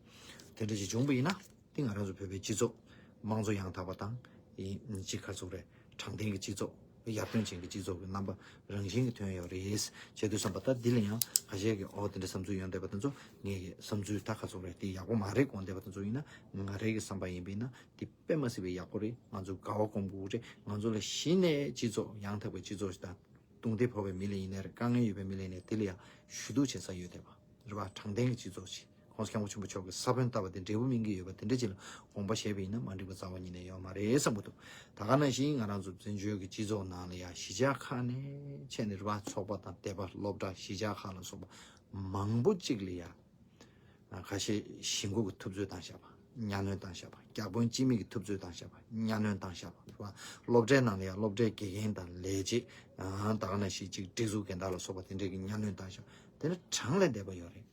དེ་འདྲ་ཅིག་བྱུང་བ་ཡིན་ན། དེ་ང་རང་ཚོ་བོད་པའི་སྤྱི་ཚོགས་དམངས་གཙོ་ཡང་དག་པ་དང་ཡིན་གཅིག་ག་ཚོད་རེད། དྲང་བདེན་གྱི་སྤྱི་ཚོགས་ཡར་ཐོན་ཅན་གྱི་སྤྱི་ཚོགས་ཀྱི་རྣམ་པ་རང་བཞིན་གྱིས་ཐོན་ཡོད་རེད། བྱས་དུས་ཙམ་པ་ད་འདི་ལ་ཡང་ཁ་ཤས་ཀྱིས་ཨོ་དེ་འདྲ་བསམ་ཚུལ་ཡོང་བསྡད་པ་དེ་ཚོ་ངའི་བསམ་ཚུལ་ད་ག་ཚོད་རེད། དེ་ཡག་པོ་མ་རེད་དགོངས་བསྡད་པ་དེ་ཚོ་ཡིན་ན་ང་རའི་གི་བསམ་པ་ཡིན་པ་ཡིན་ན་དེ་དཔེ་མ་སྲིད་པའི་ཡག་པོ་རེད། ང་ཚོ་དགའ་བ་སྒོམ་དགོས་རེད། ང་ཚོ་ལ་གཞི་ནས་སྤྱི་ཚོགས་ཡང་དག་པའི་སྤྱི་ཚོགས་ཤིག་དང་། རྡུང་རྡེག་ཕོག་པའི་མི་ལ་ཡིན་ནའི་རེད། དཀའ་ངལ་ཡོད་པའི་མི་ལ་ཡིན་ནའི་དེ་ལ་ཡང་ཞུ་གཏུག་བྱེད་ས་ཡོད་བསྡད་པ་རེད་བ། དྲང་བདེན་གྱི་སྤྱི་ཚོགས་ཤིག༸གོང་ས་༸སྐྱབས་མགོན་ཆེན་པོ་མཆོག་གི་ས་བོན་བཏབ་པ་དེ་འབྲས་བུ་སྨིན་གྱི་ཡོད་པ་དེ་འདྲ་ཅིག་ལ་དགོངས་པ་བཞེས་པ་ཡིན་ན་མ་འགྲིག་པ་རྩ་བ་ཉིད་ནས་ཡོད་མ་རེད་བསམ་གྱི་འདུག་ད་ག་ནང་བཞིན་ང་རང་ཚོ་བཙན་བྱོལ་གྱི་སྤྱི་ཚོགས་ནང་ལ་ཡང་གཞིས་ཆགས་ཁག་ནས་བྱས་ནས་རེད་བ། ཚོགས་པ་དང་སྡེ་པ་སློབ་གྲྭ་གཞིས་ཆགས་ཁག་ལ་སོགས་པ་མང་པོ་ཅིག་ལ་ཡང་ཁ་ཤས་གཞིས་འགོ་གི་ཐུབ་ཚོད་བཏང་བཞག་པ། གཉའ་གནོན་བཏང་བཞག་པ། བརྒྱ་དཔོན་སྤྱི་མི་གི་ཐུབ་ཚོད་བཏང་བཞག་པ། གཉའ་གནོན་བཏང་བཞག་པ་རེད་བ། སློབ་གྲྭའི་ནང་ལ་ཡང་སློབ་གྲྭའི་དགེ་རྒན་དང་ལས་བྱེད། ཨ་ད་ག་ནང་བཞིན་ཅིག་སྒྲིག་འཛུགས་འགན་བདག་ལ་སོགས་པ་དེ་འདྲས་ཀྱི་གཉའ་གནོན་བཏང་བཞག་པ་དེ་ནི་གྲངས་ལས་འདས་པ་ཡོད་རེད།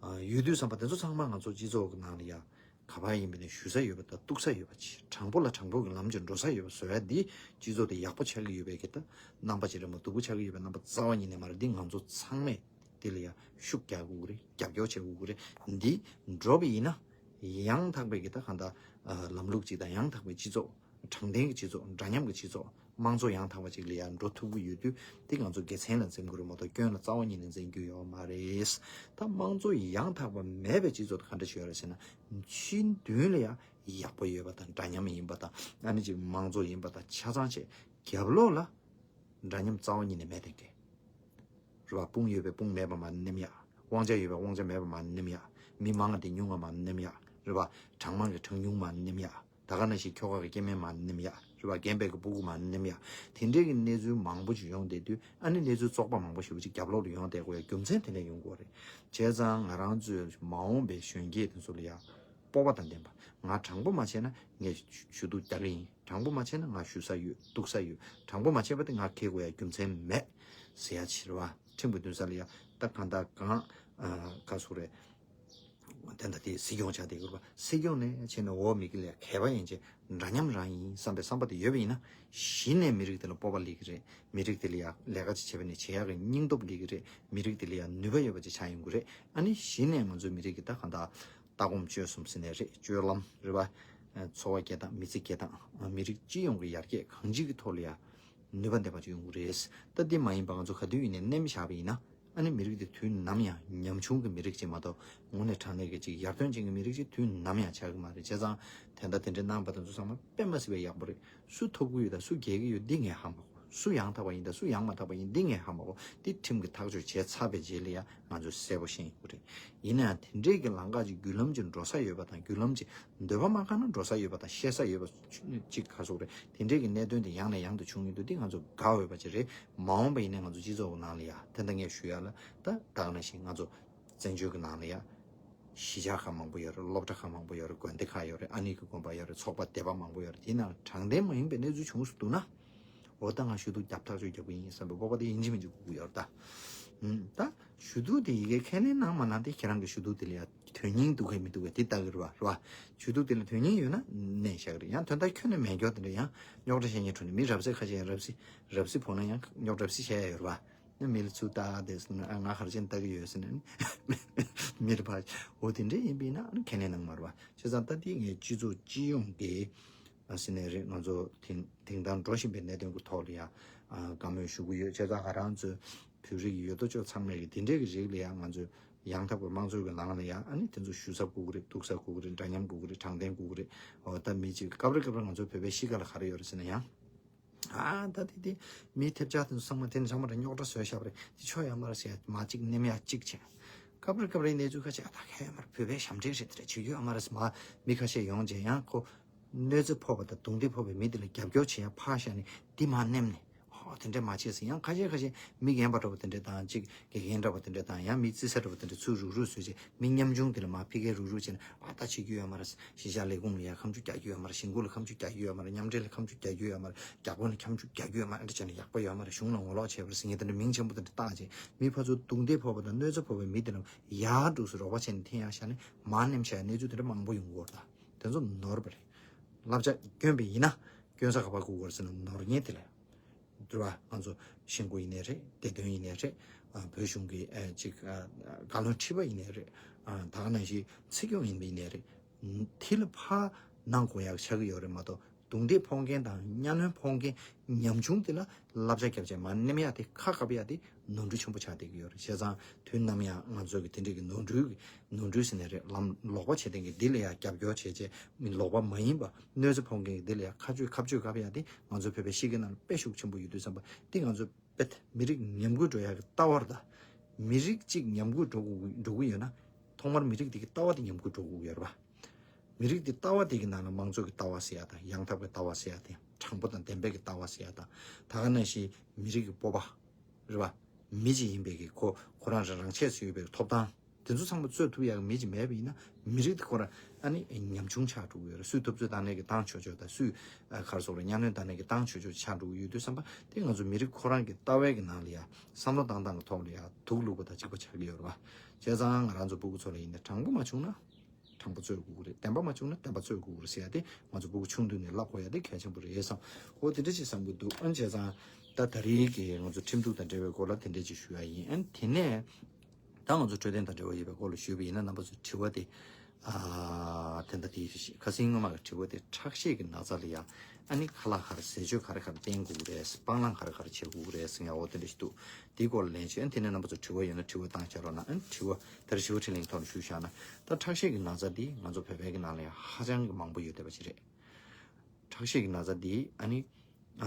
ཨ་ཡོད་དུས་ཙམ་པ་དེ་ཚོ་ཚང་མ་ང་ཚོ་སྤྱི་ཚོགས་ཀྱི་ནང་ལ་ཡང་ག་པར་ཡིན་པ་ནས་ཞུ་ས་ཡོད་པ་དང་གཏུག་ས་ཡོད་པ་ཅིག་དྲང་པོ་ལ་དྲང་པོ་གི་ལམ་ཅིག་འགྲོ་ས་ཡོད་པ་བཟོ་ཡ་འདི་སྤྱི་ཚོགས་དེ་ཡག་པོ་ཆགས་ཀྱི་ཡོད་པའི་གི་ད་རྣམ་པ་ཅིག་རེད་མ། སྡུག་པོ་ཆགས་ཀྱི་ཡོད་པའི་རྣམ་པ་རྩ་བ་ཉིད་ནས་མ་རེད། འདི་ང་ཚོ་ཚང་མས་དེ་ལ་ཡང་ཤུགས་རྒྱག་དགོས་ཀྱི་རེད། རྒྱབ་སྐྱོར་བྱེད་དགོས་ཀྱི་རེད། འདི་འགྲོ་བ་ཡིན་ན་ཡང་དག་པའི་གི་ད་གང་ལྟར་ཨ་ལམ་ལུགས་ཅིག་དང་ཡང་དག་པའི་སྤྱི་ཚོགས། དྲང་བདེན་གྱི་སྤྱི་ཚོགས། འདྲ་མཉམ་གྱི་སྤྱི་ཚོགས། དམངས་གཙོ་ཡང་དག་པ་ཅིག་ལ་ཡང་འགྲོ་ཐུབ་ཀྱི་ཡོད་དུས་དེ་ང་ཚོ་དགེ་མཚན་ལ་འཛེམ་དགོས་རེད་མ་གཏོགས་སྐྱོན་ལ་རྩ་བ་ཉིད་ནས་འཛེམ་རྒྱུ་ཡོད་མ་རེད། ད་དམངས་གཙོ་ཡང་དག་པ་མེད་པའི་སྤྱི་ཚོགས་དེ་ག་འདྲ་ཞིག་ཡོད་རེད་ཟེར་ན། ཕྱི་མདུན་ལ་ཡང་ཡག་པོ་ཡོད་པ་དང་འདྲ་མཉམ་ཡིན་པ་དང་ཨ་ནི་ཅིག་དམངས་གཙོ་ཡིན་པ་དང་ཆ་ཚང་བྱས། རྒྱབ་ལོགས་ལ་འདྲ་མཉམ་རྩ་བ་ཉིད་ནས་མེད་དེ་འདྲས་རེད་བ། དཔུང་ཡོད་པའི་དཔུང་མེད་པ་མ་ནེམ་ཡ། དབང་ཆ་ཡོད་པའི་དབང་ཆ་མེད་པ་མ་ནེམ་ཡ། མི་མང་བ་དེ་ཉུང་བ་མ་ནེམ་ཡ། རེད་བ། གྲངས་མང་གི་གྲངས་ཉུང་མ་ནེམ་ཡ། ད་ག་ནང་བཞིན་ཁྱོ་ག་གི་སྐྱེ་དམན་མ་ནེམ་ཡ། རེད་བ། རྒན་པའི་གི་སྤུ་གུ་མ་ནེམ་ཡ། དེ་འདྲའི་གི་གནས་ཚུལ་མང་པོ་ཞིག་ཡོང་བསྡད་དུས་ཨ་ནི་གནས་ཚུལ་བཙོག་པ་མང་པོ་ཞིག་ཅིག་རྒྱབ་ལོགས་ལ་ཡོང་བསྡད་དགོས་ཡ་རྒྱུ་མཚན་དེ་ནས་ཡོང་དགོས་རེད། བྱས་ཙང་ང་རང་ཚོས་མ་འོངས་པའི་གཞོན་སྐྱེས་དེ་ཚོ་ལ་ཡ་སྤོབས་པ་དང་ལྡན་པ། ང་དྲང་པོ་མ་བྱས་ན་ངས་ཞུ་གཏུག་རྒྱག་གི་ཡིན། དྲང་པོ་མ་བྱས་ན་ང་ཞུ་ས་ཡོད། གཏུག་ས་ཡོད། དྲང་པོ་མ་བྱས་པ་དེ་ང་ཁེ་དགོས་ཡ་རྒྱུ་མཚན་མེད་ཟེར་ཡ་ཕྱིར་བ། ཁྲིམས་ཀྱི་འདུན་ས་ལ་ཡ་ད་གང་ལྟར་གང་ཨ་ག་ཟེར་རེད། དེ་འདྲ་དེ་སྲིད་སྐྱོང་ཆགས་བསྡད་ཡོད་རེད་བ། སྲིད་སྐྱོང་ནས་བྱས་ན་འོ་མི་གི་ལས་མཁས་པ་ཡན་ཆད་འདྲ་མཉམ་རང་ཡིན་བསམ་པའི་བསམ་པ་དེ་ཡོད་པ་ཡིན་ན་གཞི་ནས་མི་རིགས་དེ་ལ་སྤོབས་པ་སླེབས་ཀྱི་རེད། མི་རིགས་དེ་ལ་ཡ་ལས་ཀ་ཅིག་བྱས་པ་ནས་བྱེད་ཡག་གི་སྙིང་སྟོབས་སླེབས་ཀྱི་རེད། མི་རིགས་དེ་ལ་ཡ་ནུས་པ་ཡོད་པ་ཅིག་ཆགས་ཡོང་གི་རེད། ཨ་ནི་གཞི་ནས་ང་ཚོའི་མི་རིགས་ཀྱི་ད་གང་ལྟར་ལྟ་སྒོམ་སྤྱོད་གསུམ་ཟེར་ནའི་རེད། སྤྱོད་ལམ་རེད་བ། འཚོ་བ་སྐྱེལ་སྟངས། མི་ཚེ་སྐྱེལ་སྟངས། མི་རིགས་སྤྱི་ཡོངས་ཀྱི་ཡར་རྒྱས་གང་ཅིའི་ཐོག་ལ་ཡང་ནུས་པ་ལྡན་པ་ཅིག་ཡོང་གི་རེད། ད་འདི་མ་ཡིན་པ་ང་ཚོ་ག་དུས་ཡིན་ནའི་ནེམ་བཞག་པ་ཡིན་ན་ཨ་ནི་མི་རིགས་དེ་དུས་ནམ་ཡང་ཉམ་ཆུང་གི་མི་རིགས་ཅིག་མ་གཏོགས་དངོས་གནས་དྲང་གནས་ཀྱི་ཅིག་ཡར་ཐོན་ཅན་གྱི་མི་རིགས་ཅིག་དུས་ནམ་ཡང་ཆགས་ཀྱི་མ་རེད། བྱས་ཙང་དེ་འདྲ་དེ་འདྲའི་གནང་བ་དེ་ཚོ་ཚང་མ་དཔེ་མ་སྲིད་པའི་ཡག་པོ་རེད། སུ་ཐོབ་ཀྱི་ཡོད་དང་སུ་རྒྱལ་གྱི་ཡོད་འདི་ངས་ཧ་མ་གོ། སུ་ཡང་དག་པ་ཡིན་དང་སུ་ཡང་མ་དག་པ་ཡིན་འདི་ངས་ཧ་མ་གོ། འདི་ཁྲིམས་ཀྱིས་ཐག་གཅོད་བྱས་ཚར་བའི་རྗེས་ལ་ཡང་ང་ཚོས་གསལ་པོ་ཤེས་ཡོང་གི་རེད། ཡིན་ན་ཡང་དེ་འདྲའི་གི་ལམ་ཁ་ཅིག་བརྒྱུད་ལམ་ཅིག་འགྲོ་ས་ཡོད་པ་དང་བརྒྱུད་ལམ་ཅིག་འདོད་པ་མ་ཁེངས་ན་འགྲོ་ས་ཡོད་པ་དང་ཤེས་ས་ཡོད་པ་ཅིག་ག་ཟེར་རེད། དེ་འདྲའི་གི་གནད་དོན་དེ་ཡང་ནས་ཡང་དུ་བྱུང་ཡོང་དུས་འདི་ང་ཚོ་དགའ་འོས་པ་ཅིག་རེད། མ་འོངས་པ་ཡིན་ན་ང་ཚོ་སྤྱི་ཚོགས་ཀྱི་ནང་ལ་ཡ་དེ་འདྲ་ངས་ཞུ་ཡ་ལ་ད་ད་ག་ནང་བཞིན་ང་ཚོ་བཙན་བྱོལ་གྱི་ནང་ལ་ཡ་གཞིས་ཆགས་ཁག་མང་པོ་ཡོད་རེད། སློབ་གྲྭ་ཁག་མང་པོ་ཡོད་རེད། དགོན་སྡེ་ཁག་ཡོད་རེད། ཨ་ནི་གི་དགོན་པ་ཡོད་རེད། ཚོགས་པ་སྡེ་པ་མང་པོ་ཡོད་རེད། དེའི་ནང་དྲང་བདེན་མ་ཡིན་པའི་གནས་ཚུལ་བྱུང་སོང་འདུག་ན། འོ་ད་ང་ཞུ་གཏུག་རྒྱབ་ཐག་གཅོད་རྒྱབ་ཀྱི་ཡིན་བསམ་པའི་སྤོབས་པ་དེ་ཡིན་གཅིག་མིན་གཅིག་དགོས་ཀྱི་ཡོད་རེད་ད། ཨུམ། ད་ཞུ་གཏུག་དེ་ཡི་གེ་ཁས་ལེན་གནང་མ་གནང་དེ་ཁྱེད་རང་གི་ཞུ་གཏུག་དེ་ལ་ཡ་དོན་སྙིང་འདུག་གས་མི་འདུག་གས་དེ་ལྟ་གི་རེད་བ། རེད་བ། ཞུ་གཏུག་དེ་ལ་དོན་སྙིང་ཡོད་ན་ནས་བཞག་གི་རེད། ཡང་དོན་དག་ཁྱོན་ནས་མེད་མཁན་དེ་འདྲ་ཡང་རྙོག་དྲ་བཤད་མཁན་ཁྲོད་ནས་མི་རབ་གསལ་ཁ་ཤས་ཡང་རབ་གསལ་རབ་གསལ་ཕོག་ན་ཡང་རྙོག་དྲ་རབ་གསལ་བཤད་ཡ་ཡོད་རེད་བ། ནི་མི་ལ་ཚུར་ལྟ་དེ་ཟེར་ན་ཨ་ང་ག་རེ་བྱས་ནས་ལྟ་གི་ཡོད་ཟེར་ན་ནི་མི་རེད་བ། འོ་དེ་འདྲ་ཡིན་པས་ན་ཨ་ནི་ཁས་ལེན་གནང་མ་རེད་བ། བྱས་ཙང་ད་དེ་ངས་སྤྱི་ཚོགས་སྤྱི་ཡོངས་ཀྱི་ ཟེར་ནས་རེད། ང་ཚོ་དེང་དེང་དང་འགྲོ་བཞིན་པའི་གནད་དོན་གྱི་ཐོག་ལ་ཡང་བཀའ་མོལ་ཞུ་གི་ཡོད། བྱས་ཙང་ང་རང་ཚོའི་བོད་རིགས་ཡོད་དོ་ཅོག་ཚང་མས་ཀྱི་དེ་འདྲའི་གི་རིགས་ལ་ཡང་ང་ཚོས་ཡང་དག་པའི་དམངས་གཙོའི་གི་ནང་ལ་ཡང་ཨ་ནི་དེ་ཚོ་ཞུ་ས་དགོས་ཀྱི་རེད། གཏུག་ས་དགོས་ཀྱི་རེད། འདྲ་མཉམ་དགོས་ཀྱི་རེད། དྲང་བདེན་དགོས་ཀྱི་རེད། འོ་ད་མི་གཅིག་སྐབས་རེ་སྐབས་རེ་ང་ཚོའི་བོད་པའི་གཤིས་ཀ་ལ་ག་རེ་ཡོད་རེད་ཟེར་ན་ཡང་། ཨ་ད་དེ་དེ་མི་ཐེབས་ཆག་དེ་ཚོ་ཚང་མ་དེ་འདྲ་ཚང་མ་རེ་རྙོག་དྲ་བཟོས་བཞག་པ་རེད། དེ་ཆོ་ཡོད་མ་རེད་ཟེར་ཡ་མ་གཅིག་ནེམ་ཡ་གཅིག་བྱས། སྐབས་རེ་སྐབས་རེ་གནས་ཚུལ་ཁ་ཤས་ཨ་ད་ག་ཡོད་མ་རེད། བོད་པའི་ཞབས་འདྲེན་རེད། དེ་འདྲ་བྱེད་རྒྱུ་ཡོད་མ་རེད་ཟེར་མ་མི་ཁ་ཤས་ཡོང་རྗེས་ཡང་ཁོ་གནོད་འཚེ་ཕོག་པ་དང་རྡུང་རྡེག་ཕོག་པའི་མི་དེ་ལ་རྒྱབ་སྐྱོར་བྱེད་ཡ་ཕར་བཞག་ནས་དེ་མར་ནེམ་ནས། ཨོ་དེ་འདྲ་མ་བྱེད་ཟེར། ཡང་ཁ་ཤས་ཁ་ཤས་མི་རྒན་པ་འདྲ་པོ་དེ་འདྲ་དང་གཅིག་དགེ་རྒན་འདྲ་པོ་དེ་འདྲ་དང་ཡང་མི་རྩིས་ས་འདྲ་པོ་དེ་འདྲ་ཚུར་རུག་རུག་བཟོས་རྗེས་མི་ཉམ་ཆུང་དེ་ལ་མར་ཕི་ཀའི་རུག་རུག་བྱས་ནས་ཨ་ད་བྱེད་རྒྱུ་ཡོད་མ་རེད། གཞིས་ཆགས་ལས་ཁུངས་ལ་ཡ་ཁ་མཆུ་རྒྱག་རྒྱུ་ཡོད་མ་རེད། ཞིང་ཁུལ་ལ་ཁ་མཆུ་རྒྱག་རྒྱུ་ཡོད་མ་རེད། མཉམ་འབྲེལ་ལ་ཁ་མཆུ་རྒྱག་རྒྱུ་ཡོད་མ་རེད། མཉམ་འབྲེལ་ལ་ཁ་མཆུ་རྒྱག་རྒྱུ་ཡོད་མ་རེད། འདི་བྱས་ནས་ཡག་པོ་ཡོད་མ་རེད། གཞུང་ལ་ངོ་ལོག་བྱས་པ་རེད་ཟེར་མཁན་དེ་འདྲ་མིང་ཆེན་པོ་དེ་འདྲ་བཏགས་རྗེས་མི་ཕར་ཚུར་རྡུང་རྡེག་ཕོག་པ་དང་གནོད་འཚེ་ཕོག་པའི་མི་དེ་རྣམས་ཡར་འགྲོ་སའི་རོགས་པ་བྱས་ནས་འཐེན་ཡག་བཞག་ནས་མར་ནེམ་བཞག་ཡག་གནས་ཚུལ་དེ་འདྲ་མང་པོ་ཡོང་གི་ཡོད་རེད། ད་དེ་ཚོ་ནོར་བ་རེད། བསླབ་བྱ་སྐྱོན་པ་ཡིན་ན་སྐྱོན་ས་ག་པར་འགོད་དགོས་རེད་ཟེར་ན་ནོར་མཁན་དེ་ལ། འདུལ་བ་ང་ཚོ་ཤེས་དགོས་ཡིན་ནའི་རེད། བདེ་དོན་ཡིན་ནའི་རེད། ཨ་བོད་གཞུང་གི་ཨ་ཅིག་ཨ་བཀའ་བློན་ཁྲི་པ་ཡིན་ནའི་རེད། ཨ་ད་ག་ནང་བཞིན་སྲིད་སྐྱོང་ཡིན་པ་ཡིན་ནའི་རེད། དེ་ལ་ཕར་གནང་དགོས་ཡག་ཆགས་ཀྱི་ཡོད་རེད་མ་གཏོགས་རྡུང་རྡེག་ཕོག་མཁན་དང་གཉའ་གནོན་ཕོག་མཁན་ཉམ་ཆུང་དེ་ལ་བསླབ་བྱ་བརྒྱབ་བྱས་མར་ནེམ་ཡག་དེ་ཁ་བཀབ་ཡག་དེ་ནོར་འཁྲུལ་ཆེན་པོ་ཆགས་བསྡད་ཀྱི་ཡོད་རེད། བྱས་ཙང་དུས་ནམ་ཡང་ང་ཚོ་གི་དེ་འདྲའི་གི་ནོར་འཁྲུལ་གི་ནོར་འཁྲུལ་ཟེར་ནའི་རེད། ལམ་ལོག་པ་བྱེད་མཁན་གྱི་འདི་ལ་ཡང་རྒྱབ་སྐྱོར་བྱས་རྗེས་མི་ལོག་པ་མ་ཡིན་པ་གནོད་འཚེ་ཕོག་མཁན་གྱི་འདི་ལ་ཡང་ཁ་གཅོད་ཁ་གཅོད་བཀབ་ཡ་དེ་ང་ཚོ་བོད་པའི་གཤིས་ཀའི་ནང་ལ་དཔེ་ཤུགས་ཆེན་པོ་ཡོད་དུས་ཙམ་པ་འདི་ང་ཚོ་དཔེ་མི་རིགས་ཉམས་རྒུད་འགྲོ་ཡ་གི་ལྟ་བ་རེད། ད་མི་རིགས་གཅིག་ཉམས་རྒུད་འགྲོ་དགོས་འགྲོ་གི་ཡོད་ན་ཐོག་མར་མི་རིགས་དེ་གི་ལྟ་བ་དེ་ཉམས་རྒུད་འགྲོ་དགོས་ཀྱི་ཡོད་རེད་པ། མི་རིགས་དེ་ལྟ་བ་དེ་གི་ནང་ལ་དམངས་གཙོ་གི་ལྟ་བ་ཟེར་ཡ་དང་ཡང་དག་པའི་ལྟ་བ་ཟེར་ཡ་དེ་དྲང་པོ་དང་བདེན་པའི་གི་ལྟ་བ་ཟེར་ཡ་དང་ད་ག་ནང་བཞིན་མི་རིགས་ཀྱི་སྤོབས་པ་རེད་པ། མི་གཅིག་ཡིན་པའི་གི་ཁོ་ཁོ་རང་རང་རང་ཆས་སུ་ཡོད་པའི་ཐོབ་ཐང་། དེ་ཚོ་ཚང་མ་རྩོད་ཐུབ་ཡག་མི་གཅིག་མེད་པ་ཡིན་ན་མི་རིགས་དེ་ཁོ་རང་ཨ་ནི་ཉམ་ཆུང་ཆགས་འགྲོ་གི་ཡོད་རེད། སུས་ཐུབ་ཚོད་བཏང་ནས་ཀྱི་བཏང་ཆོག་ཆོག་དང་སུས་ཨ་ག་རེ་ཟེར་དགོས་རེད། གཉའ་གནོན་བཏང་ནས་ཀྱི་བཏང་ཆོག་ཆོག་ཆགས་འགྲོ་གི་ཡོད་དུས་ཙམ་པ་དེ་ང་ཚོ་མི་རིགས་ཁོ་རང་གི་ལྟ་བའི་གི་ནང་ལ་ཡ་བསམ་བློ་བཏང་སྟངས་ཀྱི་ཐོག་ལ་ཡ་དུག་བླུགས་པ་དང་གཅིག་པ་ཆགས་ཀྱི་ཡོད་རེད་པ། བྱས་ཙང་ང་རང་ཚོ་སྤུ་གུ་ཚོ་ལ་ཡིན་ན་དྲང་པོ་མ་བྱུང་ན་དྲང་པོ་རྩོད་དགོས་ཀྱི་རེད། བདེན་པ་མ་བྱུང་ན་བདེན་པ་རྩོད་དགོས་ཀྱི་རེད་ཟེར་ཡ་དེ་ང་ཚོ་སྤུ་གུ་ཆུང་དུས་ནས་བསླབ་དགོས་ཡ་དེ་གལ་ཆེན་པོ་རེད་བསམ། འོ་དེ་འདྲ་ཅིག་བསམ་གྱི་འདུག་ཨ་ནི་བྱས་ཙང་ད་ད་རེས་ཀྱི་ང་ཚོ་ཁྲིམས་གཏུག་དང་འབྲེལ་བའི་སྐོར་ལ་དེ་འདྲ་ཅིག་ཞུ་ཡ་ཡིན། ཨ་ནི་དེ་ནས། ད་ང་ཚོ་འཕྲོད་བསྟེན་དང་འབྲེལ་བ་ཡོད་པའི་སྐོར་ལ་ཞུས་པ་ཡིན་ན་རྣམ་པ་ཚོས་དྲི་བ་དེ། ཨ་དེ་འདྲ་དེ་ཁ་སང་སྔོན་མ་གི་དྲི་བ་དེ་ཁྲག་ཤེད་ཀྱི་ན་ཚ་ལ་ཡ་ཨ་ནི་ཁ་ལག་ག་རེ་ཟས་སྤྱོད་ག་རེ་ག་རེ་བསྟེན་དགོས་རེད། སྤང་བླང་ག་རེ་ག་རེ་བྱེད་དགོས་རེད་ཟེར་ཡ་འོ་དེ་འདྲ་ཞིག་འདུག་དེའི་སྐོར་ལ་ལན་ཞུ། ཨ་ནི་དེ་ནས་རྣམ་པ་ཚོ་དྲི་བ་ཡོད་ན་དྲི་བ་བཏང་བྱ་རོགས་གནང་། ཨ་ནི་དྲི་བ་ད་རེས་ཞི་བ་འཕྲིན་ལས་ཐོག་ནས་ཞུས་བཞག་ན་ད་ཁྲག་ཤེད་ཀྱི་ན་ཚ་འདི་ང་ཚོ་བོད་པའི་གི་ནང་ལ་ཡ་ཧ་ཅང་གི་མང་པོ་ཡོད་བསྡད་པ་ཅིག་རེད། ཁྲག་ཤེད་ཀྱི་ན་ཚ་འདི་ཨ་ནི། ཨ་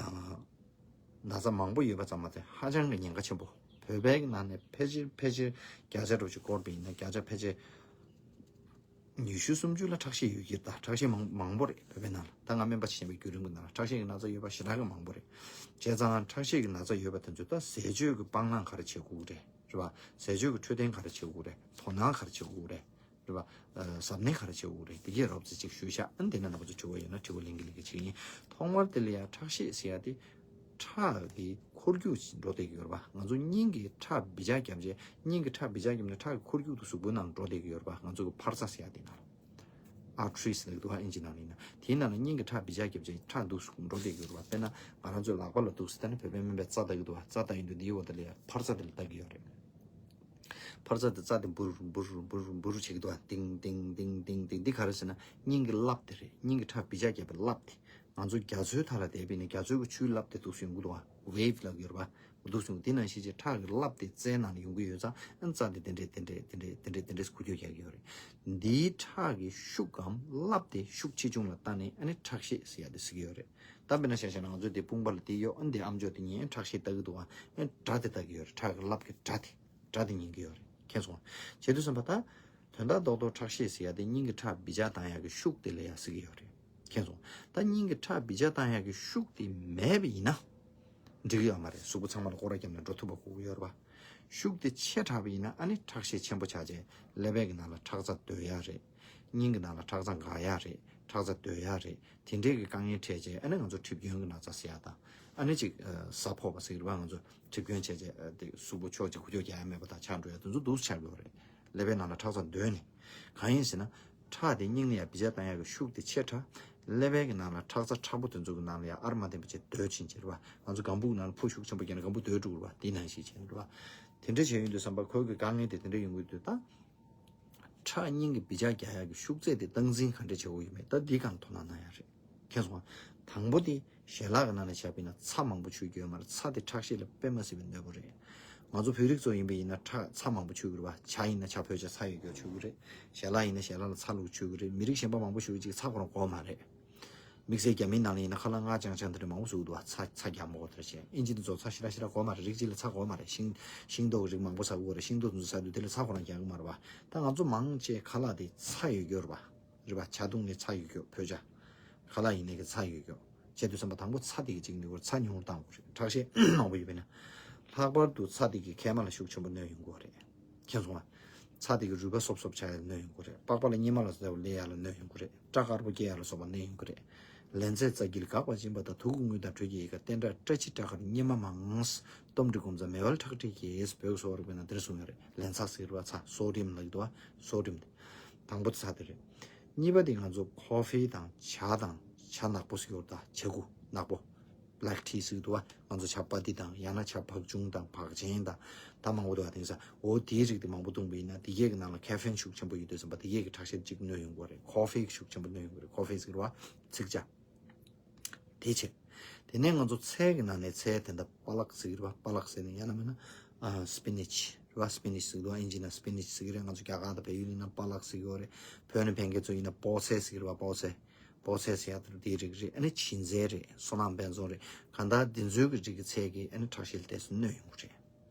ན་ཚ་མང་པོ་ཡོད་པ་ཙམ་མ་ཟད་ཧ་ཅང་གི་ཉེན་ཁ་ཆེན་པོ། བོད་པའི་ནང་ནས་ཕལ་ཆེར་ཕལ་ཆེར་བརྒྱ་ཆ་འདྲ་པོ་ཅིག་བསྐོར་བ་ཡིན་ན་བརྒྱ་ཆ་ཕལ་ཆེར་ཉི་ཤུ་སུམ་ཅུ་ལ་ཁྲག་ཤེད་ཡོད་ཀྱི་རེད། ད་ཁྲག་ཤེད་མང་མང་པོ་རེད་བོད་པའི་ནང་ལ། ད་ང་སྨན་པ་བྱས་པའི་བརྒྱུད་རིམ་གྱི་ནང་ལ་ཁྲག་ཤེད་ཀྱི་ན་ཚ་ཡོད་པ་ཞེ་དྲག་གི་མང་པོ་རེད། བྱས་ཙང་ཁྲག་ཤེད་ཀྱི་ན་ཚ་ཡོད་པ་དེ་ཚོས་ད་ཟས་སྤྱོད་ཀྱི་སྤང་བླང་ག་རེ་བྱེད་དགོས་རེད། རེད་པ། ཟས་སྤྱོད་ཀྱི་འཕྲོད་བསྟེན་ག་རེ་བྱེད་དགོས་རེད། དོ་སྣང་ག་རེ་བྱེད་དགོས་རེད། རེད་པ། ཨ་གཟབ་ནན་ག་རེ་བྱེད་དགོས་རེད། དེ་གས་རོབ་ཙམ་ཅིག་ཞུས་ཤག་ཨ་ནི་དེ་ནས་རྣམ་པ་ཚོ་དྲི་བ་ཡོད་ན་དྲི་བ་ལན་གྱི་ལན་གྱི་བྱེད་ཀྱི་ཡིན། ཐོག་མར་དེ་ལ་ཡང་ཁྲག་ཤེད་ཟེར་ཡ་དེ་ཁྲག་གི་འཁོར་རྒྱུག་འགྲོ་བསྡད་ཀྱི་ཡོད་རེད་པ། ང་ཚོ་སྙིང་གི་ཁྲག་བི་ཇ་བརྒྱབ་རྗེས་སྙིང་གི་ཁྲག་བི་ཇ་བརྒྱབ་ནས་ཁྲག་གི་འཁོར་རྒྱུག་དེ་གཟུགས་པོའི་ནང་འགྲོ་བསྡད་ཀྱི་ཡོད་རེད་པ། ང་ཚོ་གི་འཕར་རྩ་ཟེར་ཡ་དེ་ནང་། ཨར་ཊི་རི་ཟེར་གྱི་འདུག་ཨ་ཨིན་ཇི་ནང་ལ་ཡིན་ན། དེའི་ནང་ལ་སྙིང་གི་ཁྲག་བི་ཇ་བརྒྱབ་རྗེས་ཁྲག་འདུག་སེ་འགྲོ་བསྡད་ཀྱི་ཡོད་རེད་པ། དཔེར་ན་ང་རང་ཚོའི་ལག་པ་ལ་འདུག་སེ་ད་ནི་བོད་པའི་སྨན་པས་རྩ་ལྟ་གི་འདུག་པ། རྩ་ལྟ་ཡིན་དུས་འདིའི་འོག་ཏུ་ལ་ཡ་འཕར་རྩ་དེ་ལ་ལྟ་གི་ཡོད་རེད། འཕར་རྩ་དེ་རྩ་དེ་འབུར་འབུར་འབུར་འབུར་བྱེད་ཀྱི་འདུག་པ། ཏིང་ཏིང་ཏིང་ཏིང་ཏིང་འདི་ག་རེ་ཟེར་ན་སྙིང་གི་རླབས་དེ་རེད། སྙིང་གི་ཁྲག་བི་ཇ་བརྒྱབ་པའི་རླབས་དེ། ང་ཚོ་རྒྱ་མཚོའི་མཐའ་ལ་བསྡད་པ་ཡིན་ན་རྒྱ་མཚོའི་གི་ཆུའི་རླབས་དེ་འདུག་སེ་ཡོང་གི་འདུག་པ། ཝེབ་ལབ་ཀྱི་ཡོད་རེད་པ། འདུག་སེ་འདི་ནང་བཞིན་གྱི་ཁྲག་གི་རླབས་དེ་རྩའི་ནང་ལ་ཡོང་གི་ཡོད་ཙང་ཨ་ནི་རྩ་དེ་དེ་འདྲས་དེ་འདྲས་དེ་འདྲས་དེ་འདྲས་དེ་འདྲས་འགུལ་སྐྱོད་རྒྱག་གི་ཡོད་རེད། འདིའི་ཁྲག་གི་ཤུགས་གམ་རླབས་དེ་ཤུགས་ཆེ་ཆུང་ལ་ལྟ་ནས་ཨ་ནི་ཁྲག་ཤེད་ཟེར་ཡ་དེ་ཟེར་གྱི་ཡོད་རེད། ད་དཔེར་ན་ཆ་བཞག་ན་ང་ཚོ་དེ་དཔུང་པ་ལ་དེ་གཡོགས་ཨ་ནི་དེ་ཨམ་ཅོག་དེ་ཉན་ཁྲག་ཤེད་ལྟ་གི་འདུག་ཨ། ཨ་ནི་སྒྲ་དེ་ལྟ་གི་ཡོད་རེད། ཁྲག་གི་རླབས་ཀྱི་སྒྲ་དེ། སྒྲ་དེ་ཉན་གྱི་ཡོད་རེད། མཁྱེན་སོང་། བྱེད་དུས་ཙམ་པ་ད། དོན་དག་རྡོག་རྡོག་ཁྲག་ཤེད་ཟེར་ཡ་དེ་སྙིང་གི་ཁྲག་བི་ཇ་བཏང་ཡག་གི་ཤུགས་དེ་ལ་ཡ་ཟེར་གྱི་ཡོད་རེད། མཁྱེན་སོང་། ད་སྙིང་གི་ཁྲག་བི་ཇ་བཏང་ཡག་གི་ཤུགས་དེ་མེད་པ་ཡིན་ན། འགྲིག་གི་ཡོད་མ་རེད། གཟུགས་པོ་ཚང་མ་ལ་སྐོར་ར་བརྒྱབ་ནས་འགྲོ་ཐུབ་པ་དགོས་ཀྱི་ཡོད་རེད་པ། ཤུགས་དེ་ཆེ་དྲགས་པ་ཡིན་ན་ཨ་ནི་ཁྲག་ཤེད་ཆེན་པོ་ཆགས་རྗེས་ཀླད་པའི་གི་ནང་ལ་ཁྲག་རྩ་སྡོད་ཡག་རེད། སྙིང་གི་ནང་ལ་ཁྲག་རྩ་འགག་ཡག་རེད། ཁྲག་རྩ་སྡོད་ཡག་རེད། དེ་འདྲའི་གི་དཀའ་ངལ་འཕྲད་རྗེས་ཨ་ནི་ང་ཚོ་གྲིབ་སྐྱོན་གི་ན་ཚ་ཟེར་ཡག་དང་ཨ་ནི་ཅིག་ཟ་ཕོག་པ་ཟེར་གི་རེད་པ། ང་ཚོ་གྲིབ་སྐྱོན་བྱས་རྗེས་དེ་གཟུགས་པོ་ཕྱོགས་གཅིག་འགུལ་སྐྱོད་རྒྱག་ཡག་མེད་པ་དང་ཆགས་འགྲོ་ཡག་དེ་ཚོ་འདུག་སེ་ཆགས་ཀྱི་ཡོད་རེད། ཀླད་པའི་ནང་ལ་ཁྲག་རྩ་སྡོད་ནས། གང་ཡིན་ཟེར་ན། ཁྲག་དེ་སྙིང་ལ་ཡ་བི་ཇ་བཏང་ཡག་གི་ཤུགས་དེ་ཆེ་དྲགས། ཀླད་པའི་གི་ནང་ལ་ཁྲག་རྩ་མཁྲེགས་པོ་དེ་ཚོ་གི་ནང་ལ་ཡ་ཨར་མ་ལྡན་པ་ཅིག་སྡོད་ཕྱིན་ཅེར་བ། ང་ཚོ་སྒམ་པོ་གི་ནང་ལ་ཕོ་ཤུགས་ཆེན་པོ་བརྒྱབ་ན་སྒམ་པོ་སྡོད་འགྲོ་གི་རེད་པ། དེ་ནང་བཞིན་བྱས་ནས་རེད་པ། དེ་འདྲ་བྱས་ཡོང་དུས་ཙམ་པ་ཁོའི་གི་དཀའ་ངལ་དེ་དེ་འདྲ་ཡོང་གི་འདུག་ད། ཁྲག་སྙིང་གི་བི་ཇ་རྒྱག་ཡག་གི་ཤུགས་ཚད་དེ་སྟངས་འཛིན་ག་འདྲ་བྱེད་དགོས་ཡོད་མེད་ད་འདི་སྒང་དོ་སྣང་གནང་ཡག་རེད། མཁྱེན་སོང་ང་། དང་པོ་དེ་ཞལ་ལག་གི་ནང་ནས་བཞག་པ་ཡིན་ན་ཚྭ་མང་པོ་མཆོད་རྒྱུ་ཡོད་མ་རེད། ཚྭ་དེ་ཁྲག་ཤེད་ལ་དཔེ་མ་སྲིད་པའི་གནོད་པོ་རེད། ང་ཚོ་བོད་རིགས་ཚོ་ཡིན་པ་ཡིན་ན་ཁྲག་ཚྭ་མང་པོ་མཆོད་ཀྱི་རེད་པ། ཇ་ཡིན་ན་ཇ་ཕོད་ཆ་ཚྭ་ཡོད་རྒྱུ་མཆོད་ཀྱི་རེད། ཞལ་ལག་ཡིན་ན་ཞལ་ལག་ལ་ཚྭ་བླུགས་མཆོད་ཀྱི་རེད། མི་རིགས་གཞན་པ་མང་པོ་ཞིག་ཅིག་ཚྭ་ཁོ་རང་དགོས་མ་རེད། དམིགས་བསལ་རྒྱ་མིའི་ནང་ལ་ཡིན་ན་ཁ་ལག་སྔ་རྐྱང་རྐྱང་དེ་འདྲ་མང་པོ་བཟོ་གི་འདུག་པ། ཚྭ་ཚྭ་རྒྱ་མོ་དེ་འདྲ་བྱས། ཨིན་ཇི་དེ་ཚོ་ཚྭ་ཞེ་དྲག་ཞེ་དྲག་དགོས་མ་རེད། རིགས་གཅིག་ལ་ཚྭ་དགོས་མ་རེད། ཤིང་ཤིང་ཏོག་གི་རིགས་མང་པོ་ཟ་གི་ཡོད་རེད། ཤིང་ཏོག་དེ་ཚོ་ཟ་དུས་དེ་ལ་ཚྭ་ཁོ་རང་རྒྱག་གི་མ་རེད་པ། ད་ང་ཚོ་མང་ཆེ་ཁ་ལག་དེ་ཚྭ་ཡོད་རྒྱུ་རེད་པ། རེད་པ། ཇ་བཏུང་ནས་ཚྭ་ཡོད་རྒྱུ་ཕོད་ཆ། ཁ་ལག་ཡིན་ནའི་གི་ཚྭ་ཡོད་རྒྱུ། བྱས་དུས་ཙམ་པ་དང་པོ་ཚྭ་དེ་གི་གཅིག་ནི་གོ་ཚྭ་ཉུང་རུ་བཏང་དགོས་རེད། ཁྲག་ཤེད་མང་པོ་ཡོད་པས་ན། ལྷག་པར་དུ་ཚྭ་དེ་གི་མཁལ་མ་ལ་ཤུགས་ཆེན་པོ་གནོད་ཡོང་གི་རེད། མཁྱེན་སོང་ང་། ཚྭ་དེ་གི་རུས་པ་སོབ་སོབ་ཆགས་ཡ་ལ་གནོད་ཡོང་གི་རེད། པགས་པ་ལ་གཉེར་མ་ལ་སོགས་པ་ལས་ཡ་ལ་གནོད་ཡོང་གི་རེད། སྐྲ་དཀར་པོ་སྐྱེ་ཡ་ལ་སོགས་པ་གནོད་ཡོང་གི་རེད། ལན་ཚྭའི་རྩ་རྒྱུད་ལ་འགག་པ་སྦྱིན་པ་དང་། དུག་གི་དངུལ་དང་དྲོད་ཀྱི་ཡལ་ག། བསྟན་དགྲ་སྐྲ་ཕྱིས་སྐྲ་དཀར་གཉེར་མ་མང་། གཏུམ་དྲི་སྐོམ་ཚ་མེ་དབལ་ཁྲག་མཁྲིས་ཀྱིས། བོད་ཀྱི་གསོ་བ་རིག་པའི་ནང་དེ་འདྲ་གསུངས་ཡོད་རེད། ལན་ཚྭ་ཟེར་བ་ཚྭ་སོ་ཌི་ཡམ་ལབ་ཀྱི་འདུག་པ། སོ་ཌི་ཡམ་དེ། དང་པོ་དེ་ཚྭ་དེ་རེད། གཉིས་པ་དེ་ང་ཚོ་ཁོ་ཧྥེ་དང་ཇ་དང་ཇ་ནག་པོ་ཟེར་གྱི་ཡོད་རེད། ད་ཇ་ཁུ་ནག་པོ། བྷེ་ལེག་ཊི་ཟེར་གྱི་འདུག་པ། ང་ཚོ་ཇ་པ་ཏི་དང་ཡང་ན་ཇ་བག་ཆུང་དང་བག་ཆེན་དང་ད་མང་པོ་འདུག་པ། དེང་སང་འོ་དེའི་རིགས་དེ་མང་པོ་བཏུང་བ་ཡིན་ན་དེ་གས་ཀྱི་ནང་ལ་ཁེ་ཕེན་ཤུགས་ཆེན་པོ་ཡོད་དུས་ཙམ་པ་དེ་གས་ཀྱི་ཁྲག་ཤེད་ཅིག་གནོད་ཡོང་གི་རེད། ཁོ་ཧྥེ་གི་ཤུགས་ཆེན་པོ་གནོད་ཡོང་གི་རེད། ཁོ་ཧྥེ་ཟེར་གྱི་རེད་པ། ཚིག་ཇ། དེ་བྱས། དེ་ནས་ང་ཚོ་ཚལ་གྱི་ནང་ནས་ཚལ་དེ་འདྲ་པ་ལག་ཟེར་གྱི་རེད་པ། པ་ལག་ཟེར་ནས་ཡང་ན་མིན་ན་ཨ་སི་པི་ནེཆ་རེད་པ། སི་པི་ནེཆ་ཟེར་གྱི་འདུག་པ། ཨིན་ཇི་ནང་སི་པི་ནེཆ་ཟེར་གྱི་རེད། ང་ཚོ་རྒྱ་གར་དང་བལ་ཡུལ་ཡིན་ན་པ་ལག་ཟེར་གྱི་ཡོད་རེད། བོད་ནས་ཕན་མཁན་ཚོ་ཡིན་ན་པོ་ཚལ་ཟེར་གྱི་རེད་པ། པོ་ཚལ། པོ་ཚལ་ཟེར་ཡ་དེ་དེའི་རིགས་རེད། ཨ་ནི་བྱི་ཚལ་རེད། སོ་ནམ་དཔལ་འཛོམས་རེད། གང་ལྟར་འདི་ཚོའི་གི་རིགས་ཀྱི་ཚལ་གྱིས་ཨ་ནི་ཁྲག་ཤེད་ལ་ཏོག་ཙམ་གནོད་ཡོང་གི་རེད།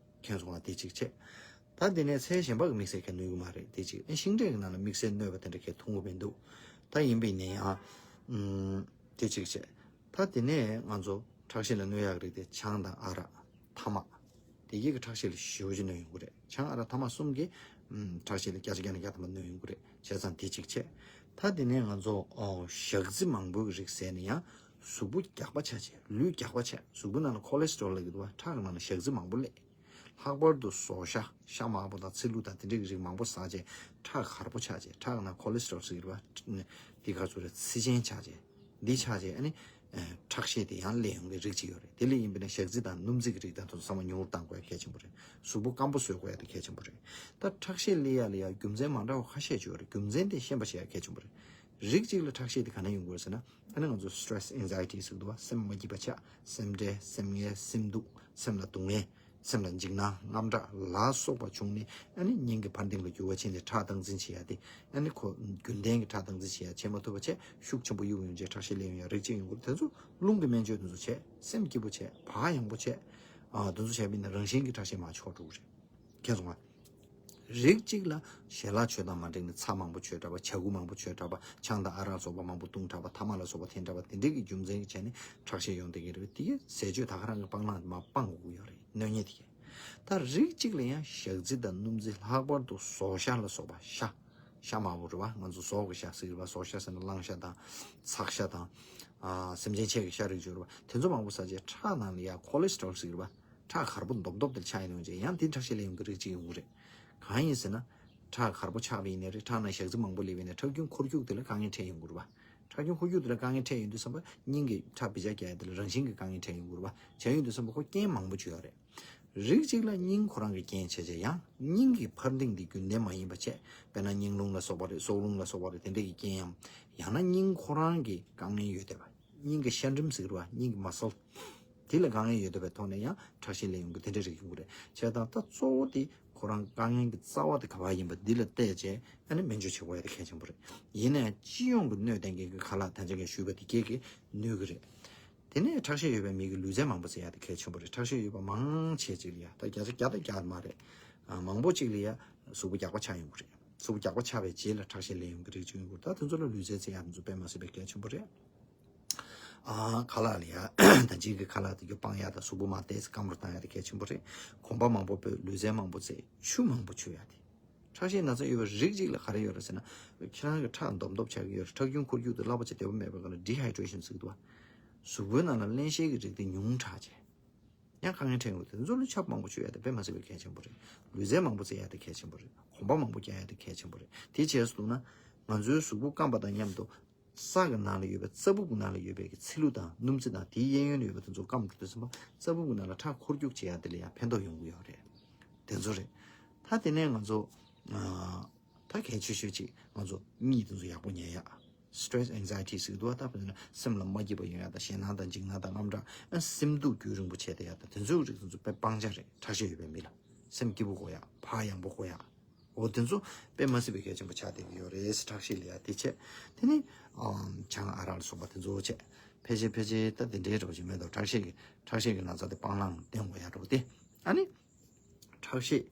མཁྱེན་སོང་ང་། དེ་གཅིག་བྱས། ད་དེ་ནས་ཚལ་གཞན་པ་གི་དམིགས་བསལ་གྱི་གནོད་ཀྱི་མ་རེད། དེ་གཅིག་ཨེ་ཤིང་འབྲས་ཀྱི་ནང་ལ་དམིགས་བསལ་གནོད་པ་དེ་འདྲ་གས་མཐོང་གི་མི་འདུག་ད་ཡིན་པ་ཡིན་ན་ཡང་། ཨུམ། དེ་གཅིག་བྱས། ད་དེ་ནས་ང་ཚོ་ཁྲག་ཤེད་ལ་གནོད་ཡག་རིགས་དེ་ཆང་དང་ཨ་རག་ཐ་མག་དེ་གས་ཀྱི་ཁྲག་ཤེད་ལ་ཞེ་པོ་ཅིག་གནོད་ཡོང་གི་རེད། ཆང་ཨ་རག་ཐ་མག་གསུམ་གྱིས། ཨུམ། ཁྲག་ཤེད་ལ་བརྒྱ་ཆ་བརྒྱ་ནས་བརྒྱ་ཐམ་པ་གནོད་ཡོང་གི་རེད། བྱས་ཙང་དེ་གཅིག་བྱས། ད་དེ་ནས་ང་ཚོ་ཨོ་ཞག་རྩི་མང་པོའི་གི་རིགས་ཟས་ནས་ཡང་། གཟུགས་པོ་རྒྱགས་པ་ཆགས་བྱས། ལུས་རྒྱགས་པ་ཆགས། གཟུགས་པོའི་ནང་ལ་ཁོ་ལེ་སི་ཊོ་རོལ་ལབ་ཀྱི་འདུག་པ། ཁྲག་གི་ནང་ལ་ཞག་རྩི་མང་པོ་སླེབས། ལྷག་པར་དུ་ཟོག་ཤ། ཤ་དམར་པོ་དང་ཚི་ལུ་དང་དེ་འདྲའི་རིགས་མང་པོ་ཟ་བྱས་ཁྲག་གར་པོ་ཆགས་བྱས། ཁྲག་ནང་ཁོ་ལེ་སི་ཊོ་རོལ་ཟེར་གྱི་རེད་པ། འདི་ག་ཚོད་རེད། ཚི་ཆེན་ཆགས་བྱས། འདི་ཆགས་བྱས་ཨ་ནི། ཁྲག་ཤེད་དེ་ཡང་སླེབས་ཡོང་གི་རིགས་ཅིག་ཡོད་རེད། དེ་ལས་ཡིན་པ་ན་ཞག་རྩི་དང་སྣུམ་རྩི་གི་རིགས་དང་དེ་ཚོ་ཚང་མ་ཉུང་རུ་བཏང་དགོས་ཡ་གལ་ཆེན་པོ་རེད། གཟུགས་པོ་སྐམ་པོ་བཟོ་དགོས་ཡ་དེ་གལ་ཆེན་པོ་རེད། ད་ཁྲག་ཤེད་སླེབས་ཡ་ལ་ཡ་རྒྱུ་མཚན་མ་འདྲ་བ་ཁ་ཤས་ཅིག་ཡོད་རེད། རྒྱུ་མཚན་དེ་ཤེས་པ་བྱེད་ཡ་གལ་ཆེན་པོ་རེད། རིགས་གཅིག་ལ་ཁྲག་ཤེད་དེ་ག་ནས་ཡོང་གི་ཡོད་ཟེར་ན། ད་ནི་ང་ཚོ་སི་ཊེ་རེ་སི། ཨེང་ཛའི་ཊི་ཟེར་གྱི་འདུག་པ། སེམས་མ་སྐྱིད་པ་ཆགས། སེམས་ཁྲལ། སེམས་ངལ། སེམས་སྡུག་སེམས་ལ་སྡུག་བསྔལ། སེམས་ལ་འཇིགས་སྣང་། དངངས་སྐྲག་ལ་སོགས་པ་བྱུང་ནས་ཨ་ནི་སྙིང་གི་འཕར་ལྡིང་ལ་འགྱུར་བ་ཕྱིན་ནས་ཁྲག་སྟངས་འཛིན་བྱེད་ཡ་དེ་ཨ་ནི་ཁོ་རྒྱུན་ལྡན་གྱི་ཁྲག་སྟངས་འཛིན་བྱེད་ཡ་བྱེད་མ་ཐུབ་པ་བྱས། ཤུགས་ཆེན་པོ་གཡུག་ཡོང་རྗེས་ཁྲག་ཤེད་སླེབས་ཡོང་ཡ་རིགས་གཅིག་ཡོང་གི་རེད། དེ་ཚོ་རླུང་གི་སྨན་བཅོས་དེ་ཚོ་བྱས། སེམས་སྐྱིད་པོ་བྱས། བག་ཡངས་པོ་བྱས། ཨ་དེ་ཚོ་བྱས་པ་ཡིན་ན་རང་བཞིན་གྱིས་ཁྲག་ཤེད་མར་ཆག་འགྲོ་གི་རེད། མཁྱེན་སོང་ང་། རིགས་གཅིག་ལ་ཞལ་ལག་མཆོད་སྟངས་མ་འགྲིག་ནས་ཚྭ་མང་པོ་མཆོད་དྲགས་པ། ཇ་ཁུ་མང་པོ་མཆོད་དྲགས་པ། ཆང་དང་ཨ་རག་སོགས་པ་མང་པོ་བཏུང་དྲགས་པ། ཐ་མག་ལ་སོགས་པ་འཐེན་དྲགས་པ་དེ་འདྲས་ཀྱི་རྒྱུ་མཚན་གྱི་ཆ་ནས་ཁྲག་ཤེད་ཡོང་བསྡད་ཀྱི་རེད་པས། དེ་གའི་ཟས་སྤྱོད་ད་ག་རང་གི་སྤང་བླང་མར་སྤང་དགོས་ཀྱི་ཡོད་རེད། གནོད་ཉེན་དེ་གའི། ད་རིགས་གཅིག་ལ་ཡང་ཞག་རྩི་དང་སྣུམ་རྩི། ལྷག་པར་དུ་ཟོག་ཤ་ལ་སོགས་པ། ཤ། ཤ་དམར་པོ་རེད་པ། ང་ཚོ་ཟོག་གི་ཤ་ཟེར་གྱི་རེད་པ། ཟོག་ཤ་ཟེར་ན་གླང་ཤ་དང་། ཚག་ཤ་དང་། ཨ་སེམས་ཅན་ཆས་ཀྱི་ཤ་རིགས་ཡོད་རེད་པ། དེ་ཚོ་མང་པོ་ཟ་བྱས་ཁྲག་ནང་ལ་ཡ་ཁོ་ལེ་སི་ཊོ་རོལ་ཟེར་གྱི་རེད་པ། ཁྲག་གར་པོ་རྡོབ་རྡོབ་དེ་ཆགས་ཡོང་བྱས་ཡང་དེ་ཁྲག་ཤེད་ལ་ཡོང་གི་རིགས་གཅིག་ཡོང་གི་རེད། གང་ཡིན་ཟེར་ན། ཁྲག་གར་པོ་ཆགས་པ་ཡིན་ནའི་རེད། ཁྲག་ནང་ཞག་རྩི་མང་པོ་སླེབས་པ་ཡིན་ནའི་ཁྲག་རྒྱུན་འཁོར་རྒྱུག་དེ་ལ་དཀའ་ངལ་འཕྲད་ཡོང་གི་རེད་པ། ཁྲག་རྒྱུན་འཁོར་རྒྱུག་དེ་ལ་དཀའ་ངལ་འཕྲད་ཡོང་དུས་ཙམ་པ་སྙིང་གི་ཁྲག་བི་ཇ་རྒྱག་ཡ་དེ་ལ་རང་བཞིན་གྱི་དཀའ་ངལ་འཕྲད་ཡོང་གི་རེད་པ། བྱས་ཡོང་དུས་ཙམ་པ་ཁོ་རྐྱེན་མང་པོ་ཅིག་ཡོད་རེད། རིགས་གཅིག་ལ་སྙིང་ཁོ་རང་གི་རྐྱེན་བྱས་བྱས་ཡང་སྙིང་གི་འཕར་ལྡིང་དེ་རྒྱུན་ལྡན་མ་ཡིན་པ་བྱས། དཔེར་ན་སྙིང་རླུང་ལ་སོགས་པ་རེད། སྲོག་རླུང་ལ་སོགས་པ་རེད། དེ་འདྲ་གི་རྐྱེན་ཡང་། ཡང་ན་སྙིང་ཁོ་རང་གི་དཀའ་ངལ་ཡོད་བསྡད་པ། སྙིང་གི་ཤ་འགྲམ་ཟེར་གྱི་རེད་པ། སྙིང་གི་མ་སལ། དེ་ལ་དཀའ་ངལ་ཡོད་བསྡད་པའི་ཐོག་ནས་ཡང་ཁྲག་ཤེད་སླེབས་ཡོང་གི་དེ་འདྲ་རིགས་ཡོང་གི་རེད། བྱས་ཙང་ད་གཙོ་བོ་དེ་ཁོ་རང་དཀའ་ངལ་གྱི་རྩ་བ་དེ་ག་པར་ཡིན་པ་འདི་ལ་བལྟས་བྱས་ཨ་ནི་སྨན་བཅོས་བྱེད་དགོས་ཡ་དེ་གལ་ཆེན་པོ་རེད། ཡིན་ནའི་སྤྱི་ཡོངས་ཀྱི་གནོད་བསྟན་མཁན་གྱི་ཁ་ལག་ད་ཆ་གས་ཞུས་པ་དེ་གས་ཀྱིས་གནོད་ཀྱི་རེད། དེ་ནས་ཁྲག་ཤེད་ཡོད་པའི་མི་གི་ལུས་རྩལ་མང་པོ་རྩེ་ཡ་དེ་གལ་ཆེན་པོ་རེད། ཁྲག་ཤེད་ཡོད་པ་མང་ཆེ་ཅིག་ལ་ཡ་ད་བརྒྱ་ཆ་བརྒྱ་དང་བརྒྱ་མ་རེད། ཨ་མང་པོ་ཅིག་ལ་ཡ་གཟུགས་པོ་རྒྱགས་པ་ཆགས་ཡོང་གི་རེད། གཟུགས་པོ་རྒྱགས་པ་ཆགས་པའི་རྗེས་ལ་ཁྲག་ཤེད་སླེབས་ཡོང་གི་རིགས་ཅིག་ཡོང་གི་རེད། ད་དེ་ཚོ་ལ་ལུས་རྩལ་རྩེ་ཡ་དེ་ཚོ་དཔེ་མ་སྲིད་པའི་གལ་ཆེན་པོ་རེད། ཨ་ཁ་ལག་ལ་ཡ་ད་ཅིག་གི་ཁ་ལག་དེ་ཚོ་སྤང་ཡ་དང་གཟུགས་པོ་མར་ཏོག་ཙམ་སྐམ་རུ་བཏང་ཡ་དེ་གལ་ཆེན་པོ་རེད། གོམ་པ་མང་པོ་སྤོས། ལུས་རྩལ་མང་པོ་རྩེ། ཆུ་མང་པོ་མཆོད་ཡ་དེ། ཁྲག་ཤེད་ན་ཚ་ཡོད་པའི་རིགས་གཅིག་ལ་ག་རེ་ཡོད་རེད་ཟེར་ན། ཁྱེད་རང་གི་ཁྲག་འདོམ་འདོམ་ཆགས་ཀྱི་ཡོད་རེད། ཁྲག་རྒྱུན་འཁོར་རྒྱུག་དེ་བསླབ་པ་བྱེད་བདེ་པོ་མེད་པའི་སྒང་ལ་ཌི་ཧའི་ཌྲེ་ཤན་ཟེར་གྱི་འདུག་པ། གཟུགས་པོའི་ནང་ལ་བརླན་གཤེར་གྱི་རིགས་དེ་ཉུང་དྲགས་བྱས། ཡང་དཀའ་ངལ་འཕྲད་ཡོང་གི་རེད། དེ་ཚོ་ལ་ཆབ་མང་པོ་མཆོད་ཡ་དེ་དཔེ་མ་སྲིད་པའི་གལ་ཆེན་པོ་རེད། ལུས་རྩལ་མང་པོ་རྩེ་ཡ་དེ་གལ་ཆེན་པོ་རེད། གོམ་པ་མང་པོ་རྒྱག་ཡ་དེ་གལ་ཆེན་པོ་རེད། དེ་བྱས་སོང་ན། ང་ཚོའི་གཟུགས་པོ་སྐམ་པ་དང་མཉམ་དུ། ས་གི་ནང་ལ་ཡོད་པའི་རྩ་སྦུབ་ཀྱི་ནང་ལ་ཡོད་པའི་གི་ཚི་ལུ་དང་སྣུམ་རྩི་དང་དེའི་གཡས་གཡོན་ལ་ཡོད་པ་དེ་ཚོ་སྐམ་འགྲོ་དུས་ཙམ་པ་རྩ་སྦུབ་ཀྱི་ནང་ལ་ཁྲག་འཁོར་རྒྱུག་བྱེད་ཡ་དེ་ལ་ཡང་ཕན་ཐོགས་ཡོང་གི་ཡོད་རེད། དེ་ཚོ་རེད། ད་དེ་ནས་ང་ཚོ་ཨ་ད་གལ་ཆེ་ཤོས་ཅིག་ང་ཚོ་གཉིད་དེ་ཚོ་ཡག་པོ་ཉལ་ཡ། stress anxiety ཟེར་གྱི་འདུག་བ། ད་དཔེར་ན་སེམས་ལ་མ་སྐྱིད་པ་ཡོང་ཡ་དང་ཞེད་སྣང་དང་འཇིགས་སྣང་དང་དངངས་སྐྲག་ཨ་སེམས་སྡུག་རྒྱུན་རིང་པོ་བྱས་བསྡད་ཡ་དང་དེ་ཚོའི་རིགས་དེ་ཚོ་དཔེ་སྤང་བྱ་རེད། ཁྲག་ཤེད་ཡོད་པའི་མི་ལ་སེམས་སྐྱིད་པོ་དགོས་ཡ། བག་ཡངས་པོ་དགོས་ཡ། འོ་དེ་ཚོ་དཔེ་མ་སྲིད་པའི་གལ་ཆེན་པོ་ཆགས་བསྡད་ཀྱི་ཡོད་རེད། ཁྲག་ཤེད་ལ་ཡ་དེ་བྱས། དེ་ནི་ཨམ་ཆང་ཨ་རག་ལ་སོགས་པ་དེ་ཚོ་བྱས། ཕལ་ཆེར་ཕལ་ཆེར་ད་དེ་འདྲའི་འདྲ་པོ་ཞིག་མེད་དོ། ཁྲག་ཤེད་ཀྱི་ཁྲག་ཤེད་ཀྱི་ན་ཚ་དེ་སྤང་བླང་བསྟེན་དགོས་ཡ་འདྲ་པོ་དེ། ཨ་ནི་ཁྲག་ཤེད་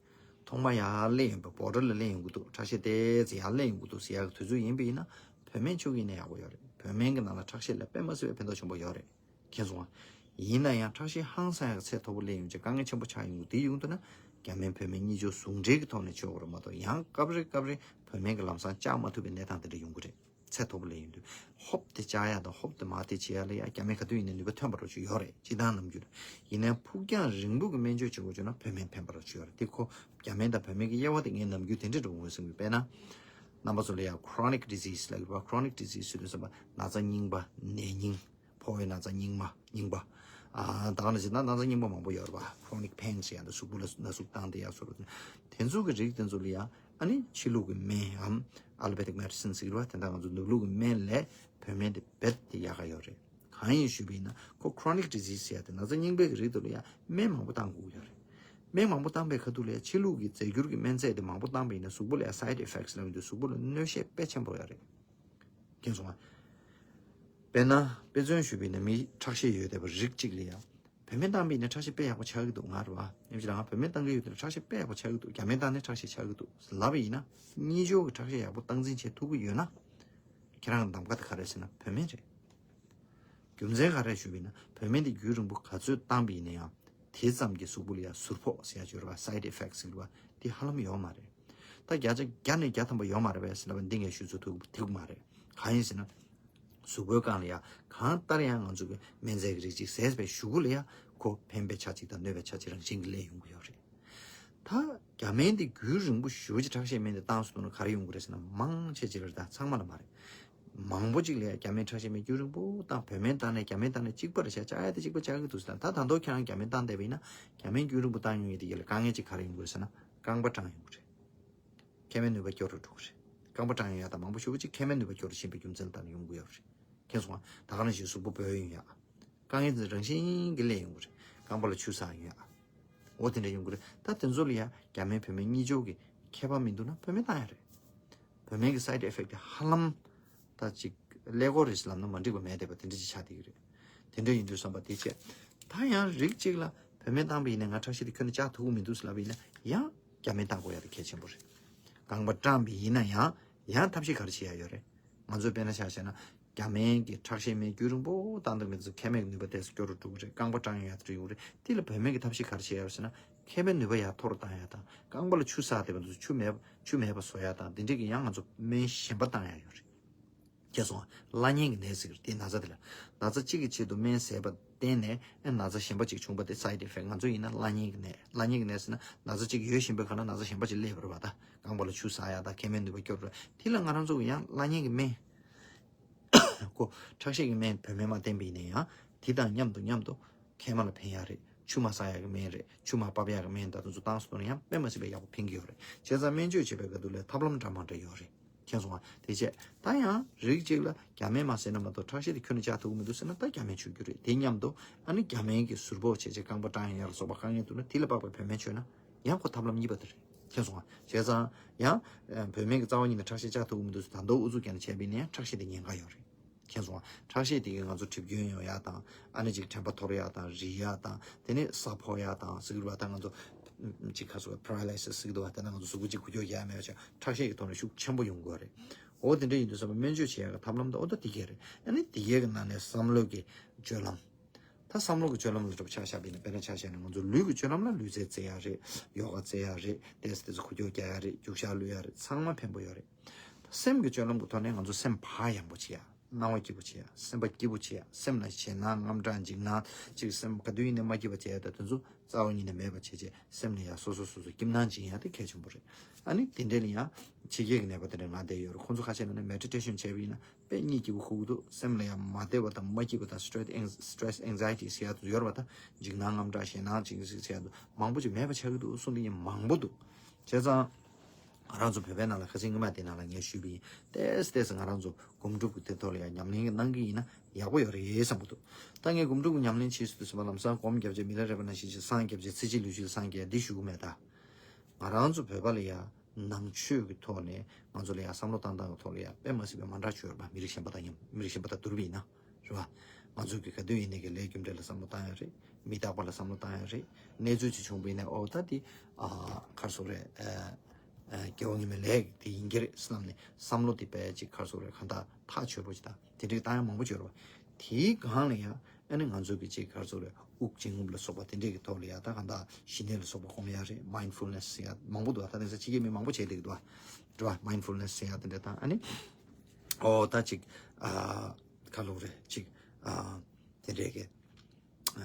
ཐོག་མ་ཡར་སླེབས་ཡོང་པའི་བོ་ཌར་ལ་སླེབས་ཡོང་གི་འདུག་ཁྲག་ཤེད་ཏོག་ཙམ་ཡར་སླེབས་ཡོང་གི་འདུག་ཟེར་ཡག་གི་དུས་ཚོད་ཡིན་པ་ཡིན་ན་བོད་སྨན་མཆོག་གི་ཡིན་ན་ཡག་པོ་ཡོད་རེད། བོད་སྨན་གྱི་ནང་ལ་ཁྲག་ཤེད་ལ་དཔེ་མ་སྲིད་པའི་ཕན་ཐོགས་ཆེན་པོ་ཡོད་རེད། མཁྱེན་སོང་ཨ། ཡིན་ན་ཡང་ཁྲག་ཤེད་ཧང་སང་ཡག་ཚད་མཐོ་པོ་སླེབས་ཡོང་ཅིག་དཀའ་ངལ་ཆེན་པོ་ཆགས་ཡོང་གི་དེ་ཡོང་དུས་ན་རྒྱ་སྨན་བོད་སྨན་གཉིས་ཆ་ཟུང་འབྲེལ་གྱི་ཐོག་ནས་བྱེད་དགོས་རེད་མ་གཏོགས་ཡང་སྐབས་རེ་སྐབས་རེ་བོད་སྨན་གྱི་ལམ་སང་བཅག་མ་ཐུབ་པའི་གནས་སྟངས་དེ་འདྲ་ཡོང་གི་རེད། ཚད་མཐོ་པོ་ལ་ཡིན་དུས། ཧོབ་དེ་བཅག་ཡག་དང་ཧོབ་དེ་མར་དེ་བྱེད་ཡག་ལ་ཡང་རྒྱ་སྨན་ག་དུས་ཡིན་ནའི་ནུས་པ་ཐོན་པ་འདྲ་ཅིག་ཡོད་རེད། སྤྱིར་བཏང་ནམ་རྒྱུན་ལ། ཡིན་ནའི་ཕུགས་རྒྱང་རིང་པོ་གི་སྨན་བཅོས་བྱེད་དགོས་བྱུང་ན་བོད་སྨན་ཕན་པ་འདྲ་ཅིག་ཡོད་རེད། དེ་ཁོ་རྒྱ་སྨན་དང་བོད་སྨན་གྱི་དབྱེ་བ་དེ་ངས་ནམ་རྒྱུན་དེ་འདྲ་འདྲ་པོ་ངོས་ཟིན་གྱི། དཔེར་ན། རྣམ་པ་ཚོ་ལ་ཡང་chronic disease ལབ་ཀྱི་རེད་པ། chronic disease ཟེར་དུས་ཙམ་པ་ན་ཚ་རྙིང་པ། ནད་རྙིང་། ཕོ་བའི་ན་ཚ་རྙིང་མ་རྙིང་པ། ཨ་ད་ག་ནང་བཞིན་ན་ན་ཚ་རྙིང་པ་མང་པོ་ཡོད་རེད་པ། chronic pain ཟེར་ཡ་འདི་གཟུགས་པོ་ལ་ན་ཟུག་བཏང་བསྡད་ཡ་བཟོ་འདྲ། དེ་ཚོ་གི་རིགས་དེ་ཚོ་ལ་ཡ་ཨ་ནི་ཕྱི་ལུགས་ཀྱི་སྨན་འམ་allopathic medicine ཟེར་གྱི་རེད་པ། དེ་འདྲ་ང་ཚོ་ནུབ་ལུགས་ཀྱི་སྨན་ལས་བོད་སྨན་དེ་རྦད་དེ་ཡག་ག་ཡོད་རེད། གང་ཡིན་ཞུས་པ་ཡིན་ན་ཁོ་chronic disease ཟེར་ཡ་དེ་ན་ཚ་རྙིང་པའི་གི་རིགས་དེ་ལ་ཡ་སྨན་མང་པོ་བཏང་དགོས་ཀྱི་ཡོད་རེད། སྨན་མང་པོ་བཏང་པའི་ཁ་ཐུག་ལ་ཡ་ཕྱི་ལུགས་ཀྱི་རྫས་འགྱུར་གྱི་སྨན་རྫས་དེ་མང་པོ་བཏང་པ་ཡིན་ན་གཟུགས་པོ་ལ་ཡ་side effects ལབ་ཡོང་དུས་གཟུགས་པོ་ལ་གནོད་ཤན་དཔེ་ཆེན་པོ་ཡོད་རེད། མཁྱེན་སོང་ང་། དཔེར་ན་དཔེ་མཚོན་ཞུས་པ་ཡིན་ན་མི་ཁྲག་ཤེད་ཡོད་བསྡད་པ་རིགས་གཅིག་ལ་ཡ། བོད་སྨན་བཏང་པ་ཡིན་ན་ཁྲག་ཤེད་དཔེ་ཡག་པོ་ཆགས་ཀྱི་འདུག་ང་རེད་པ། ཡིན་གཅིག་རང་བོད་སྨན་བཏང་གི་ཡོད་དུས་ཁྲག་ཤེད་དཔེ་ཡག་པོ་ཆགས་ཀྱི་འདུག་རྒྱ་སྨན་བཏང་ནས་ཁྲག་ཤེད་ཆགས་ཀྱི་འདུག་ལབ་པ་ཡིན་ན། གཉིས་ཆ་གི་ཁྲག་ཤེད་ཡག་པོ་སྟངས་འཛིན་བྱེད་ཐུབ་ཀྱི་ཡོད་ན། ཁྱེད་རང་གི་གདམ་ག་དེ་ག་རེ་རེད་ཟེར་ན་བོད་སྨན་རེད། རྒྱུ་མཚན་ག་རེ་ཞུས་པ་ཡིན་ན་བོད་སྨན་དེ་རྒྱུན་རིང་པོ་ག་ཚོད་བཏང་པ་ཡིན་ན་ཡང་དེ་ཙམ་གྱིས་གཟུགས་པོ་ལ་ཡང་ཟུར་ཕོག་ཟེར་ཡ་ཅིག་ཡོད་རེད་པ། side effects ཟེར་གྱི་རེད་པ། དེ་ཧ་ལམ་ཡོད་མ་རེད། ད་བརྒྱ་ཆ་བརྒྱ་ནས་བརྒྱ་ཐམ་པ་ཡོད་མ་རེད་པས་ཟེར་ལབ་པ་འདི་ངས་ཞུ་ཚོད་ཐུབ་ཐུབ་མ་རེད། གང་ཡིན་ཟེར་ན། གཟུགས་པོའི་སྒང་ལ་ཡ་གང་ལྟར་ཡང་ང་ཚོ་གི་སྨན་རྫས་ཀྱི་རིགས་གཅིག་ཟས་པའི་གཞུག་གུ་ལ་ཡ་ཁོ་ཕན་པའི་ཆ་གཅིག་དང་གནོད་པའི་ཆ་གཅིག་རང་བཞིན་གྱིས་སླེབས་ཡོང་གི་ཡོད་རེད། ད་རྒྱ་སྨན་འདི་རྒྱུན་རིང་པོ་ཞེ་པོ་ཅིག་ཁྲག་ཤེད་སྨན་འདི་བཏང་སོང་ན་ག་རེ་ཡོང་གི་རེད་ཟེར་ན་མང་ཆེ་ཅིག་ལ་ད་ཚང་མ་ལ་མ་རེད། མང་པོ་ཅིག་ལ་ཡ་རྒྱ་སྨན་ཁྲག་ཤེད་སྨན་རྒྱུན་རིང་པོ་བཏང་བོད་སྨན་བཏང་ནས་རྒྱ་སྨན་བཏང་ནས་གཅིག་པ་རེད་བྱས་བཅག་ཡ་དེ་གཅིག་པ་བཅག་གི་འདུག་ཟེར། ད་ད་དུང་ཁྱེད་རང་རྒྱ་སྨན་བཏང་བསྡད་པ་ཡིན་ན་རྒྱ་སྨན་རྒྱུན་རིང་པོ་བཏང་ཡོང་ཡ་དེ་ག་ལ་དཀའ་ངལ་ཅིག་ག་རེ་ཡོང་གི་རེད་ཟེར་ན་རྐང་པ་སྐྲངས་ཡོང་གི་རེད། མཁལ་མའི་ནུས་པ་སྐྱོ་རུ་འགྲོ་གི་རེད། རྐང་པ་སྐྲངས་ཡོང་ཡ་དང་མང་པོ་ཞེ་པོ་ཅིག་མཁལ་མའི་ནུས་པ་སྐྱོ་རུ་ཕྱིན་པའི་རྒྱུ་མཚན་ལ་བརྟེན་ནས་ཡོང་གི་ཡོད་རེད། མཁྱེན་སོང་ང་། ད་ག་ནང་བཞིན་གཟུགས་པོ་སྦོས་ཡོང་ཡ། དཀའ་ངལ་འདི་རང་བཞིན་གྱིས་སླེབས་ཡོང་གི་རེད། རྐང་པ་ལ་ཆུ་ཟགས་ཡོང་ཡ། འོ་དེ་འདྲ་ཡོང་གི་རེད། ད་དེ་ཚོ་ལ་ཡ་རྒྱ་སྨན་བོད་སྨན་གཉིས་ཆ་གི་ཁྱད་པར་མི་འདུག་ན་བོད་སྨན་བཏང་ཡ་རེད། བོད་སྨན་གྱི་side effect དེ་ཧ་ལམ་ད་ཅིག་ཀླད་ཀོར་རེད་ལབ་ན་མ་འགྲིག་པ་མེད་བསྡད་པ་དེ་འདྲ་ཅིག་ཆགས་བསྡད་ཀྱི་རེད། དེ་འདྲ་ཡིན་དུས་བསམ་པ་དེ་བྱས། ད་ཡང་རིགས་གཅིག་ལ་བོད་སྨན་བཏང་པ་ཡིན་ན་ང་ཁྲག་ཤེད་དེ་ཁྱོན་ནས་བཅག་ཐུབ་ཀྱི་མི་འདུག་ཟེར་ལབ་པ་ཡིན་ན་ཡང་རྒྱ་སྨན་བཏང་དགོས་ཡ་དེ་གལ་ཆེན་པོ་རེད། རྐང་པ་སྐྲངས་པ་ཡིན་ན་ཡང་ཡང་ཐབས་ཤེས་ག་རེ་བྱེད་ཡ་ཡོད་རེད། ང་ཚོས་དཔེར་ན་ཆ་བཞག་ན་རྒྱ་སྨན་གྱི་ཁྲག་ཤེད་སྨན་རྒྱུན་རིང་པོ་བཏང་དུས་ང་ཚོ་མཁལ་མའི་ནུས་པ་དེ་སྐྱོ་རུ་འགྲོ་གི་རེད། རྐང་པ་སྐྲངས་ཡ་དེ་འདྲ་ཡོང་གི་རེད། དེ་ལ་བོད་སྨན་གྱི་ཐབས་ཤེས་ག་རེ་བྱེད་ཡ་ཡོད་ཟེར་ན་མཁལ་མའི་ནུས་པ་ཡར་མཐོ་རུ་བཏང་ཡ་དང་རྐང་པ་ལ་ཆུ་ཟགས་བསྡད་པ་འདུག་ཆུ་མེད་ཆུ་མེད་པ་བཟོ་ཡ་དང་དེ་འདྲ་གི་ཡང་ང་ཚོ་སྨན་གཞན་པ་བཏང་ཡ་ཡོད་རེད། ཁྱེད་སོང་། བླ་གཉན་གྱི་ནད་ཟེར་གྱི་རེད་དེ་ན་ཚ་དེ་ལ། ན་ཚ་གཅིག་གི་ཆེད་དུ་སྨན་བཟས་པ་བརྟེན་ནས་ཨེ་ན་ཚ་གཞན་པ་གཅིག་བྱུང་པ་དེ་side effect ང་ཚོ་ཡིན་ན་བླ་གཉན་གྱི་ནད། བླ་གཉན་གྱི་ནད་ཟེར་ན་ན་ཚ་གཅིག་ཡོད་བཞིན་པའི་ཁ་ན་ན་ཚ་གཞན་པ་གཅིག་སླེབས་པ་རེད་པ། ད་རྐང་པ་ལ་ཆུ་ཟགས་ཡ་དང་མཁལ་མའི་ནུས་པ་སྐྱོ་རུ། དེ་ལ་ང་རང་ཚོ་གི་ཡང་བླ་གཉན་གྱི་སྨན་ཁོ་ཁྲག་ཤེད་ཀྱི་སྨན་བོད་སྨན་མ་བསྟེན་པ་ཡིན་ན་ཡང་དེ་དང་མཉམ་དུ་མཉམ་དུ་མཁལ་མ་ལ་ཕན་ཡ་རེད། ཆུ་མ་ཟགས་ཡ་གི་སྨན་རེད། ཆུ་མ་ཕབ་ཡ་གི་སྨན་ད་དུང་ཚོ་བཏང་སོང་ན་ཡང་དཔེ་མ་སྲིད་པའི་ཡག་པོ་ཕན་གྱི་ཡོད་རེད། བྱས་ཙང་སྨན་བཅོས་བྱེད་པའི་སྐབས་དུ་ལས་ཐབས་ལམ་འདྲ་མ་འདྲ་ཡོད་རེད། མཁྱེན་སོང་ང་། དེ་བྱས་ད་ཡང་རིགས་གཅིག་ལ་རྒྱ་སྨན་མ་ཟས་ན་མ་གཏོགས་ཁྲག་ཤེད་དེ་ཁྱོན་ནས་བཅག་ཐུབ་ཀྱི་མི་འདུག་ཟེར་ན་ད་རྒྱ་སྨན་མཆོད་རྒྱུ་རེད། དེ་མཉམ་དུ་ཨ་ནི་རྒྱ་སྨན་གྱི་ཟུར་ཕོག་བྱས་བྱས་རྐང་པ་སྐྲངས་ཡ་ལ་སོགས་པ་དཀའ་ངལ་འདུག་ན་དེ་ལ་དཔག་པའི་བོད་སྨན་མཆོད་ན་ཡང་ཁོ་ཐབས་ལམ་གཉིས་པ་དེ་རེད། མཁྱེན་སོང་ང་། བྱས་ཙང་ཡང་བོད་སྨན་གྱི་རྩ་བ་ཉིད་ནས་ཁྲག་ཤེད་བཅག་ཐུབ་ཀྱི་མི་འདུག་ཟེར་ད་མདོ་ཨུ་ཚུགས་རྒྱག་ནས་བྱས་པ་ཡིན་ན་ཡང་ཁྲག་ཤེད་དེ་ཉེན་ཁ་ཡོད་རེད། མཁྱེན་སོང་ང་། ཁྲག་ཤེད་དེ་གིས་ང་ཚོ་གྲིབ་སྐྱོན་ཡོང་ཡ་དང་ཨ་ནི་ཅིག་དྲན་པ་འཐོར་ཡ་དང་རིལ་ཡ་དང་དེ་ནས་ས་ཕོག་ཡ་དང་ཟེར་གྱི་རེད་པ། ད་ང་ཚོ་ཅིག་ཁ་སོ་paralysis ཟེར་གྱི་འདུག་པ། དེ་ན་ང་ཚོ་གཟུགས་པོ་ཅིག་འགུལ་སྐྱོད་རྒྱག་ཡ་མེད་པ་བྱས་ཁྲག་ཤེད་ཀྱི་ཐོག་ནས་ཤུགས་ཆེན་པོ་ཡོང་གི་ཡོད་རེད། འོ་དེ་འདྲ་ཡིན་དུས་ཙམ་པ་སྨན་བཅོས་བྱེད་ཡ་གི་ཐབས་ལམ་དང་འོ་ད་དེ་གས་རེད། ཨ་ནི་དེ་གས་ཀྱི་ནང་ནས་བསམ་བློ་གི་སྤྱོད་ལམ། ད་བསམ་བློ་གི་སྤྱོད་ལམ་ལ་འདྲ་པོ་ཆ་བཞག་པ་ཡིན་ན་དཔེར་ན་ཆ་བཞག་ན་ང་ཚོ་ལུས་ཀྱི་སྤྱོད་ལམ་ལ་ལུས་རྩལ་རྩེ་ཡ་རེད། ཡོ་ག་རྩེ་ཡ་རེད། ཏོག་ཙམ་ཏོག་ཙམ་འགུལ་སྐྱོད་རྒྱག་ཡ་རེད། རྒྱུག་ཤར་གློད་ཡ་རེད། ཚང་མ་ཕན་པོ་ཡོད་རེད། སེམས་ཀྱི་སྤྱོད་ལམ་གྱི་ཐོག་ནས་ང་ཚོ་སེམས་བག་ཡངས་པོ་བྱེད་ཡ། སྣང་བ་སྐྱིད་པོ་བྱེད་ཡ། སེམས་པ་སྐྱིད་པོ་བྱེད་ཡ། སེམས་ལ་ཞེད་སྣང་དངངས་སྐྲག་འཇིགས་སྣང་ཅིག་སེམས་ག་དུས་ཡིན་ནའི་མ་སྐྱིད་པ་བྱེད་ཡ་ད་དེ་ཚོ་རྩ་བ་ཉིད་ནས་མེད་པ་བྱེད་བྱས་སེམས་ལ་ཡ་སོ་སོ་སོ་སོ་སྐྱིད་སྣང་སྦྱིན་ཡ་དེ་གལ་ཆེན་པོ་རེད། ཨ་ནི་དེ་འདྲ་ལ་ཡང་ཕྱི་རྒྱལ་གྱི་ནད་པ་དེ་འདྲ་ང་བསྡད་ཡོད་རེད། ཁོང་ཚོ་ཁ་ཤས་ལ་ནི་meditation བྱས་པ་ཡིན་ན་དཔེ་གཉིད་སྐྱིད་པོ་ཁུག་གི་འདུག་སེམས་ལ་ཡང་མ་བདེ་བ་དང་མ་སྐྱིད་པ་དང་stress anx- stress anxiety ཟེར་ཡ་དེ་ཡོད་རེད་པ། ད་འཇིགས་སྣང་དངངས་སྐྲག་ཞེད་སྣང་ཅིག་ཟེར་ཡ་འདུག་མང་པོ་ཅིག་མེད་པ་ཆགས་ཀྱི་འདུག་གསུངས་དེ་ཡིན་མང་པོ་འདུག་བྱས་ཙང་། ང་རང་ཚོ་བོད་པའི་ནང་ལ་ཁ་སང་སྔོན་མ་དེ་ནང་ལ་ངས་ཞུས་པ་ཡིན། ཏེས་ཏེས་ང་རང་ཚོ་སྒོམ་སྒྲུབ་ཀྱི་དེ་ཐོག་ལ་ཡང་ཉམས་ལེན་གནང་གི་ཡིན་ན་ཡག་པོ་ཡོད་རེད་བསམ་གྱི་འདུག་ད་ངས་སྒོམ་སྒྲུབ་ཀྱི་ཉམས་ལེན་བྱེད་སྲིད་དུས་ཙམ་པ་ལམ་སང་སྒོམ་བརྒྱབ་བྱས་མི་ལ་རས་པ་ནང་བཞིན་བྱས་སངས་བརྒྱབ་བྱས་ཚེ་གཅིག་ལུས་གཅིག་ལ་སངས་རྒྱས་འདི་ཞུ་གི་མེད་ད། ང་རང་ཚོ་བོད་པ་ལ་ཡང་ནང་ཆོས་ཀྱི་ཐོག་ནས་ང་ཚོ་ལ་ཡང་བསམ་བློ་བཏང་སྟངས་ཀྱི་ཐོག་ལ་ཡང་དཔེ་མ་སྲིད་པའི་མ་འདྲ་ཆོས་ཡོད་རེད་པ། མི་རིགས་གཞན་པ་དང་མཉམ་མི་རིགས་གཞན་པ་དང་བསྡུར་བ་ཡིན་ན། རེད་བ། ང་ཚོ་གི་ག་དུས་ཡིན་ནའི་གི་ལས་རྒྱུ་འབྲས་ལ་བསམ་བློ་བཏང་ཡ་རེད། མི་རྟག་པ་ལ་བསམ་བློ་བཏང་ཡ་རེད། གནས་ཚུལ་ཅིག་བྱུང་བ་ཡིན་ན་ཨོ་ད་དེ་ཨ་ག་རེ་ཟེར་དགོས་རེད། ཨ་ཨ་དགེ་བ་ངན་མའི་ལས་དེ་ཡིན་གྱི་རེད་བསམ་ནས་བསམ་བློ་དེ་དཔེ་ཅིག་ག་རེ་ཟེར་དགོས་རེད། གང་ལྟར་ཐག་ཆོད་པོ་ཅིག་དང་དེ་འདྲའི་བཏང་ཡ་མང་པོ་ཅིག་ཡོད་རེད་བ། དེའི་སྒང་ལ་ཡང་ཨ་ནི་ང་ཚོ་གི་ཅིག་ག་རེ་ཟེར་དགོས་རེད། དབུགས་འབྱིན་རྔུབ་ལ་སོགས་པ་དེ་འདྲའི་གི་ཐོག་ལ་ཡང་ད་གང་ལྟར་ཞི་གནས་ལ་སོགས་པ་སྒོམ་ཡ་རེད། མའིན་ཌ་ཕུལ་ནེ་སི་ཟེར་ཡ་མང་པོ་འདུག་ད་དེང་སང་ཕྱི་རྒྱལ་མི་མང་པོ་བྱས་བསྡད་ཀྱི་འདུག་བ། རེད་བ། མའིན་ཌ་ཕུལ་ནེ་སི་ཟེར་ཡ་དེ་འདྲ་དང་ཨ་ནི་ཨོ་ད་ཅིག་ཨ། ག་ལབ་རེད་ཅིག་ཨ། དེ་འདྲས་ཀྱི་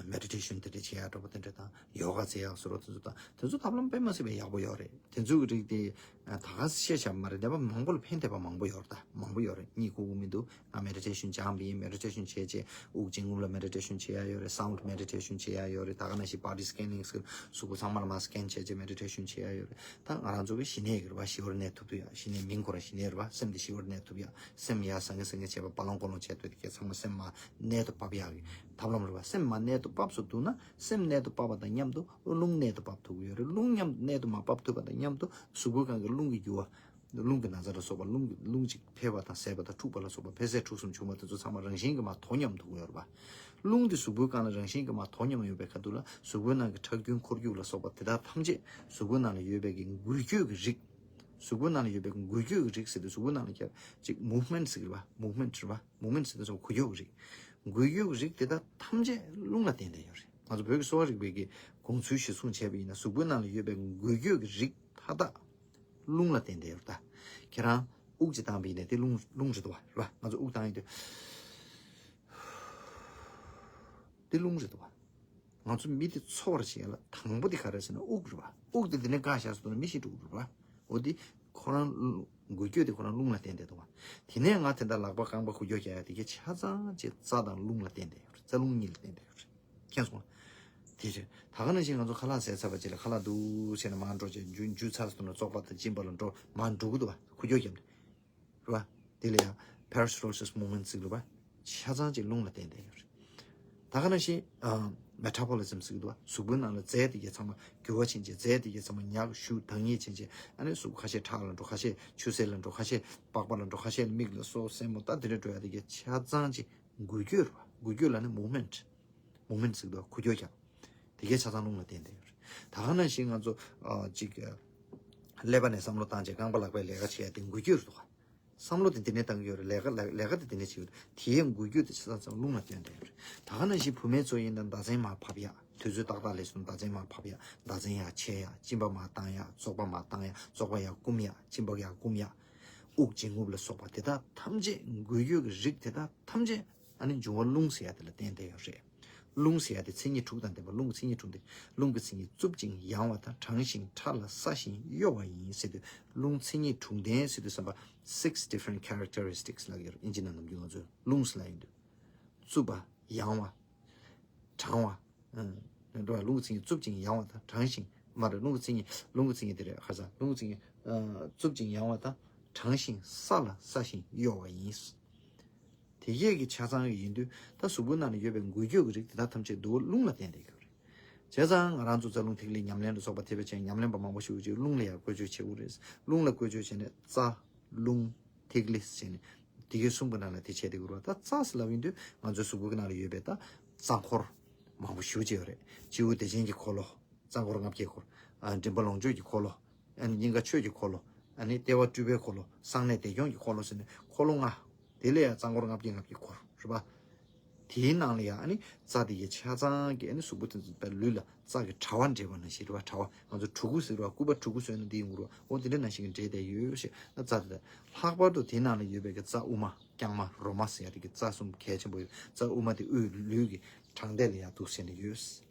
མེ་ཌི་ཊེ་ཤན་དེ་འདྲས་བྱེད་ཡག་འདྲ་པོ་དེ་འདྲས་དང་ཡོ་ག་བྱེད་ཡག་བཟོ་འདྲ་དེ་ཚོ་དང་དེ་ཚོ་ཐབས་ལམ་དཔེ་མ་སྲིད་པའི་ཡག་པོ་ཡོད་རེད། དེ་ཚོའི་རིགས་དེ་ད་ག་སེ་བཤད་བྱ་མ་རེད། འདས་པ་མང་པོ་ལ་ཕན་ཐོགས་པ་མང་པོ་ཡོད་རེད། ད་མང་པོ་ཡོད་རེད། གཉིད་ཁུག་གི་མི་འདུག་ང་མེ་ཌི་ཊེ་ཤན་སྦྱངས་པ་ཡིན། མེ་ཌི་ཊེ་ཤན་བྱས་རྗེས་དབུགས་འབྱིན་རྔུབ་ལ་མེ་ཌི་ཊེ་ཤན་བྱེད་ཡག་ཡོད་རེད། སའུན་ཌ་མེ་ཌི་ཊེ་ཤན་བྱེད་ཡག་ཡོད་རེད། ད་ག་ནང་བཞིན་བྷོ་ཌི་སི་ཀེ་ནིང་གཟུགས་པོ་ཚང་མ་ལ་མར་སི་ཀེན་བྱས་རྗེས་མེ་ཌི་ཊེ་ཤན་བྱེད་ཡག་ཡོད་རེད། ད་ང་རང་ཚོ་གི་ཞི་གནས་ཀྱི་རེད་བ། ཞི་བར་གནས་ཐུབ་ཐུབ་ཡག་ཞི་གནས་མིང་ཁོ་རང་ཞི་གནས་རེད་བ། སེམས་དེ་ཞི་བར་གནས་ཐུབ་ཡག་སེམས་ཡར་ཟང་ངེ་ཟིང་ངེ་བྱས་པ་བ་ལོང་ཀོ་ལོང་བྱས་སྡོད་དེ་གས་ཚང་མ་སེམས་མར་གནད་དུ་ཕབ་ཡག་གི་ཐབས་ལམ་རེད་བ། སེམས་མར་གནད་དུ་ཕབ་སུ་འདུག་ན་སེམས་གནད་དུ་ཕབ་པ་དང་མཉམ་དུ་རླུང་གནད་དུ་ཕབ་ཐུབ་ཀྱི་ཡོད་རེད། རླུང་མཉམ་གནད་དུ་མར་ཕབ་ཐུབ་པ་དང་མཉམ་དུ་གཟུགས་པོའི་སྒང་གི་རླུང་གི་རྒྱུ་བ། རླུང་གི་ན་ཚ་ལ་སོགས་པ་རླུང་གི་རླུང་གཅིག་འཕེལ་བ་དང་ཟད་པ་དང་འཁྲུགས་པ་ལ་སོགས་པ་འཕེལ་ཟད་འཁྲུགས་གསུམ་བྱུང་བ་དེ་ཚོ་ཚང་མ་རང་བཞིན་གྱིས་མར་དོ་མཉམ་ཐུབ་ཀྱི་ཡོད་རེད་བ། རླུང་དེ་གཟུགས་པོའི་སྒང་ལ་རང་བཞིན་གྱིས་མར་དོ་མཉམ་ཡོད་པའི་ཁ་ཐུག་ལ་གཟུགས་པོའི་ནང་གི་ཁྲག་རྒྱུན་འཁོར་རྒྱུག་ལ་སོགས་པ་དེ་དག་ཐམས་ཅད་གཟུགས་པོའི་ནང་ལ་ཡོད་པའི་གི་འགུལ་སྐྱོད་ཀྱི་རིགས། གཟུགས་པོའི་ནང་ལ་ཡོད་པའི་འགུལ་སྐྱོད་ཀྱི་རིགས་ཟེར་དུས་གཟུགས་པོའི་ནང་ལ་ཁྱབ་ཅིག་མུབ་མེན་ཊི་ཟེར་གི་རེད་བ། མུབ་མེན་ཊི་རེད་བ། མུབ་མེན་ཊི་ཟེར་དུས་ཙམ་འགུལ་སྐྱོད་ཀྱི་རིགས། འགུལ་སྐྱོད་ཀྱི་རིགས་དེ་དག་ཐམས་ཅད་རླུང་ལ་བརྟེན་ཏེ་ཡོད་རེད། ང་ཚོ་བོད་ཀྱི་གསོ་བ་རིག་པའི་གི་དགོངས་ཚུལ་གཞིར་བཟུང་བྱས་པ་ཡིན་ན་གཟུགས་པོའི་ནང་ལ་ཡོད་པའི་འགུལ་སྐྱོད་ཀྱི་རིགས་མཐའ་དག་རླུང་ལ་བརྟེན་ཏེ་ཡོད་རེད་ད། ཁྱེད་རང་དབུགས་ཅིག་བཏང་བ་ཡིན་ནའི་དེ་རླུང་རླུང་རེད་འདུག་བ། རེད་བ། ང་ཚོ་དབུགས་བཏང་ཡིན་དུས་དེ་རླུང་རེད་འདུག་བ། ང་ཚོ་མི་དེ་འཚོ་བར་བྱེད་ཡ་ལ་དང་པོ་དེ་ག་རེ་ཟེར་ན་དབུགས་རེད་བ། དབུགས་དེ་དེ་ནས་བཀག་བཞག་སོང་ན་མི་ཤི་འགྲོ་གི་རེད་བ། འོ་དེ་ཁོ་རང་རླུང་འགུལ་སྐྱོད་དེ་ཁོ་རང་རླུང་ལ་བརྟེན་ཏེ་འདུག་བ། དེ་ནས་ང་དེ་འདྲ་ལག་པ་རྐང་པ་འགུལ་སྐྱོད་རྒྱག་ཡ་དེ་གའི་ཆ་ཚང་ཅིག་རྩ་དང་རླུང་ལ་བརྟེན་ཏེ་ཡོད་རེད། རྩ་རླུང་གཉིས་ལ་བརྟེན་ཏེ་ཡོད་རེད། མཁྱེན་སོང་ང་། དེ་རེད། ད་ག་ནང་བཞིན་ང་ཚོ་ཁ་ལག་བཟས་ཚར་བ་ཅིག་ལ་ཁ་ལག་འདུག་བྱས་ནས་མར་འགྲོ་བྱས་འཇུ་འཇུ་ཚར་སོང་ན་བཙོག་པ་དང་གཅིན་པ་ལ་འགྲོ་མར་འགྲོ་གི་འདུག་བ། འགུལ་སྐྱོད་རྒྱབ་ནས། རེད་བ། དེ་ལ་ཡང་peristalsis movement་ཟེར་གི་རེད་བ། ཆ་ཚང་ཅིག་རླུང་ལ་བརྟེན་ཏེ་ཡོད་རེད། ད་ག་ནང་བཞིན་ཨ། metabolism་ཟེར་གི་འདུག་བ། གཟུགས་པོའི་ནང་ལ་རྫས་དེ་གས་ཚང་མ་འགྱུར་བ་ཕྱིན་ཅིང་རྫས་དེ་གས་ཚང་མ་ཉག་གཞུ་དྭངས་སྙིགས་ཕྱིན་ཅིང་ཨ་ནི་གཟུགས་ཁ་ཤས་ཁྲག་ལ་འགྲོ། ཁ་ཤས་ཆུ་སེར་ལ་འགྲོ། ཁ་ཤས་པགས་པ་ལ་འགྲོ། ཁ་ཤས་མིག་ལ་སོ་སེན་མོ་ད་དེ་འདྲ་འགྲོ་ཡ་དེ་གས་ཆ་ཚང་ཅིག་འགུལ་སྐྱོད་རེད་བ། འགུལ་སྐྱོད་ལ་ནི་movement། movement་ཟེར་གི་འདུག་བ། འགུལ་སྐྱོད་ཀྱང་། དེ་གས་ཆ་ཚང་རླུང་ལ་བརྟེན་ཏེ་ཡོད་རེད། ད་ག་ནང་བཞིན་ང་ཚོ་ཨ། ཅིག་ཀླད་པ་ནས་བསམ་བློ་བཏང་བྱས་རྐང་པ་ལག་པའི་ལས་ཀ་བྱེད་ཡ་དེ་འགུལ་སྐྱོད་རེད་འདུག་བ། བསམ་བློ་དེ་འདི་ནས་བཏང་གི་ཡོད་རེད། ལས་ཀ་ལས་ལས་ཀ་དེ་འདི་ནས་བྱེད་ཀྱི་ཡོད་རེད། དེའི་འགུལ་སྐྱོད་དེ་ཆ་ཚང་རླུང་ལ་བརྟེན་ཏེ་ཡོད་རེད། ད་ག་ནང་བཞིན་བུད་མེད་ཚོ་ཡིན་ན་ཟླ་མཚན་མར་ཕབ་ཡ། དུས་ཚོད་ཏག་ཏག་སླེབས་སོང་ཟླ་མཚན་མར་ཕབ་ཡ། ཟླ་མཚན་ཡར་ཕྱེ་ཡ། གཅིན་པ་མར་བཏང་ཡ། བཙོག་པ་མར་བཏང་ཡ། བཙོག་པ་ཡར་སྐུམ་ཡ། གཅིན་པ་ཡར་སྐུམ་ཡ། དབུགས་འབྱིན་རྔུབ་ལ་སོགས་པ་དེ་དག་ཐམས་ཅད་འགུལ་སྐྱོད་ཀྱི་རིགས་དེ་དག་ཐམས་ཅད་ཨ་ནི་འབྱུང་བ་རླུང་ཟེར་ཡ་དེ་ལ་བརྟེན་ཏེ་ཡོད་རེད། རླུང་ཟེར་ཡ་དེ་མཚན་ཉིད་དྲུག་དང་ལྡན་པ། རླུང་གི་མཚན་ཉིད་དྲུག་སྟེ། རླུང་གི་མཚན་ཉིད་རྩུབ་ཅིང་ཡང་བ་དང་། གྲང་ཞིང་ཕྲ་ལ་སྲ་ཞིང་གཡོ་བ་ཡིན་ཟེར་དུས་རླུང་མཚན་ཉིད་དྲུག་ལྡན་ཟེར་དུས་ཙམ་པ་six different characteristics་ལབ་ཀྱི་ཡོད་རེད། ཨིན་ཇི་ནང་ནམ་རྒྱུན་ང་ཚོས་རླུང་ཟེར་ལབ་ཡོང་དུས་རྩུབ་པ། ཡང་བ། གྲང་བ། ཨ། རླུང་གི་མཚན་ཉིད་རྩུབ་ཅིང་ཡང་བ་དང་། གྲང་ཞིང་། མ་རེད། རླུང་གི་མཚན་ཉིད་རླུང་གི་མཚན་ཉིད་དེ་རེད། ཁ་སང་རླུང་གི་མཚན་ཉིད་ཨ། རྩུབ་ཅིང་ཡང་བ་དང་། གྲང་ཞིང་སྲ་ལ་སྲ་ཞིང་གཡོ་བ་ཡིན། དེ་གས་ཀྱི་ཆ་ཚང་གི་ཡིན་དུས་ད་གཟུགས་པོའི་ནང་ལ་ཡོད་པའི་འགུལ་སྐྱོད་ཀྱི་རིགས་དེ་དག་ཐམས་ཅད་འདུག་རླུང་ལ་བརྟེན་ཏེ་ཡོད་རེད། བྱས་ཙང་ང་རང་ཚོ་རྩ་རླུང་ཐིག་ལེ་ཉམས་ལེན་ལ་སོགས་པ་ཐེབས་པའི་ཆེད་ཉམས་ལེན་པ་མང་པོ་ཞིག་ཅིག་རླུང་ལ་ཡང་བཀོལ་སྤྱོད་བྱེད་དགོས་རེད། རླུང་ལ་བཀོལ་སྤྱོད་བྱས་ནས་རྩ། རླུང་། ཐིག་ལེ་ཟེར་ནས་དེ་གའི་གསུམ་གྱི་ནང་ལ་དེ་བྱས་ཏེ་དགོས་རེད། ད་རྩ་ཟེར་ལབ་ཡིན་དུས་ང་ཚོའི་གཟུགས་པོ་གི་ནང་ལ་ཡོད་པའི་ད་རྩ་འཁོར་མང་པོ་ཞེ་པོ་ཅིག་ཡོད་རེད། སྤྱི་བོ་བདེ་ཆེན་གྱི་འཁོར་ལོ། རྩ་འཁོར་ལྔ་བརྒྱའི་འཁོར། ཨ། མགྲིན་པ་ལོངས་སྤྱོད་ཀྱི་འཁོར་ལོ། ཨ་ནི་སྙིང་ག་ཆོས་ཀྱི་འཁོར་ལོ། ཨ་ནི་ལྟེ་བ་སྤྲུལ་པའི་འཁོར་ལོ། གསང་གནས་བདེ་སྐྱོང་གི་འཁོར་ལོ་ཟེར་ནས་འཁོར་ལོ་ལྔ། དེ་ལ་ཡང་རྩ་འཁོར་ལྔ་བརྒྱ་ལྔ་བརྒྱའི་འཁོར་རེད་པ། དེའི་ནང་ལ་ཡང་ཨ་ནི་རྩ་དེ་གའི་ཆ་ཚང་གི་ཨ་ནི་གཟུགས་པོ་དེ་ཚོ་དཔེ་ལུས་ལ་རྩ་གི་དྲ་བ་འདྲེས་པ་ནང་བཞིན་རེད་པ། དྲ་བ་ང་ཚོ་གྲུ་གུ་ཟེར་བ། སྐུད་པ་གྲུ་གུ་བཟོས་ན་འདི་ཡོང་གི་རེད་པ། འོ་དེ་འདྲ་ནང་བཞིན་གྱི་འདྲེས་བསྡད་ཡོད་ཞེས་ན། རྩ་དེ་ལྷག་པར་དུ་དེའི་ནང་ལ་ཡོད་པའི་གི་རྩ་དབུ་མ། རྐྱང་མ། རོ་མ་ཟེར་ཡ་དེ་གི་རྩ་གསུམ་གལ་ཆེན་པོ་ཡོད། རྩ་དབུ་མ་དེ་དབུས་ལུས་ཀྱི་དྲང་ཐད་ལ་ཡར་འདུག་ཟེར་ནས་ཡོད།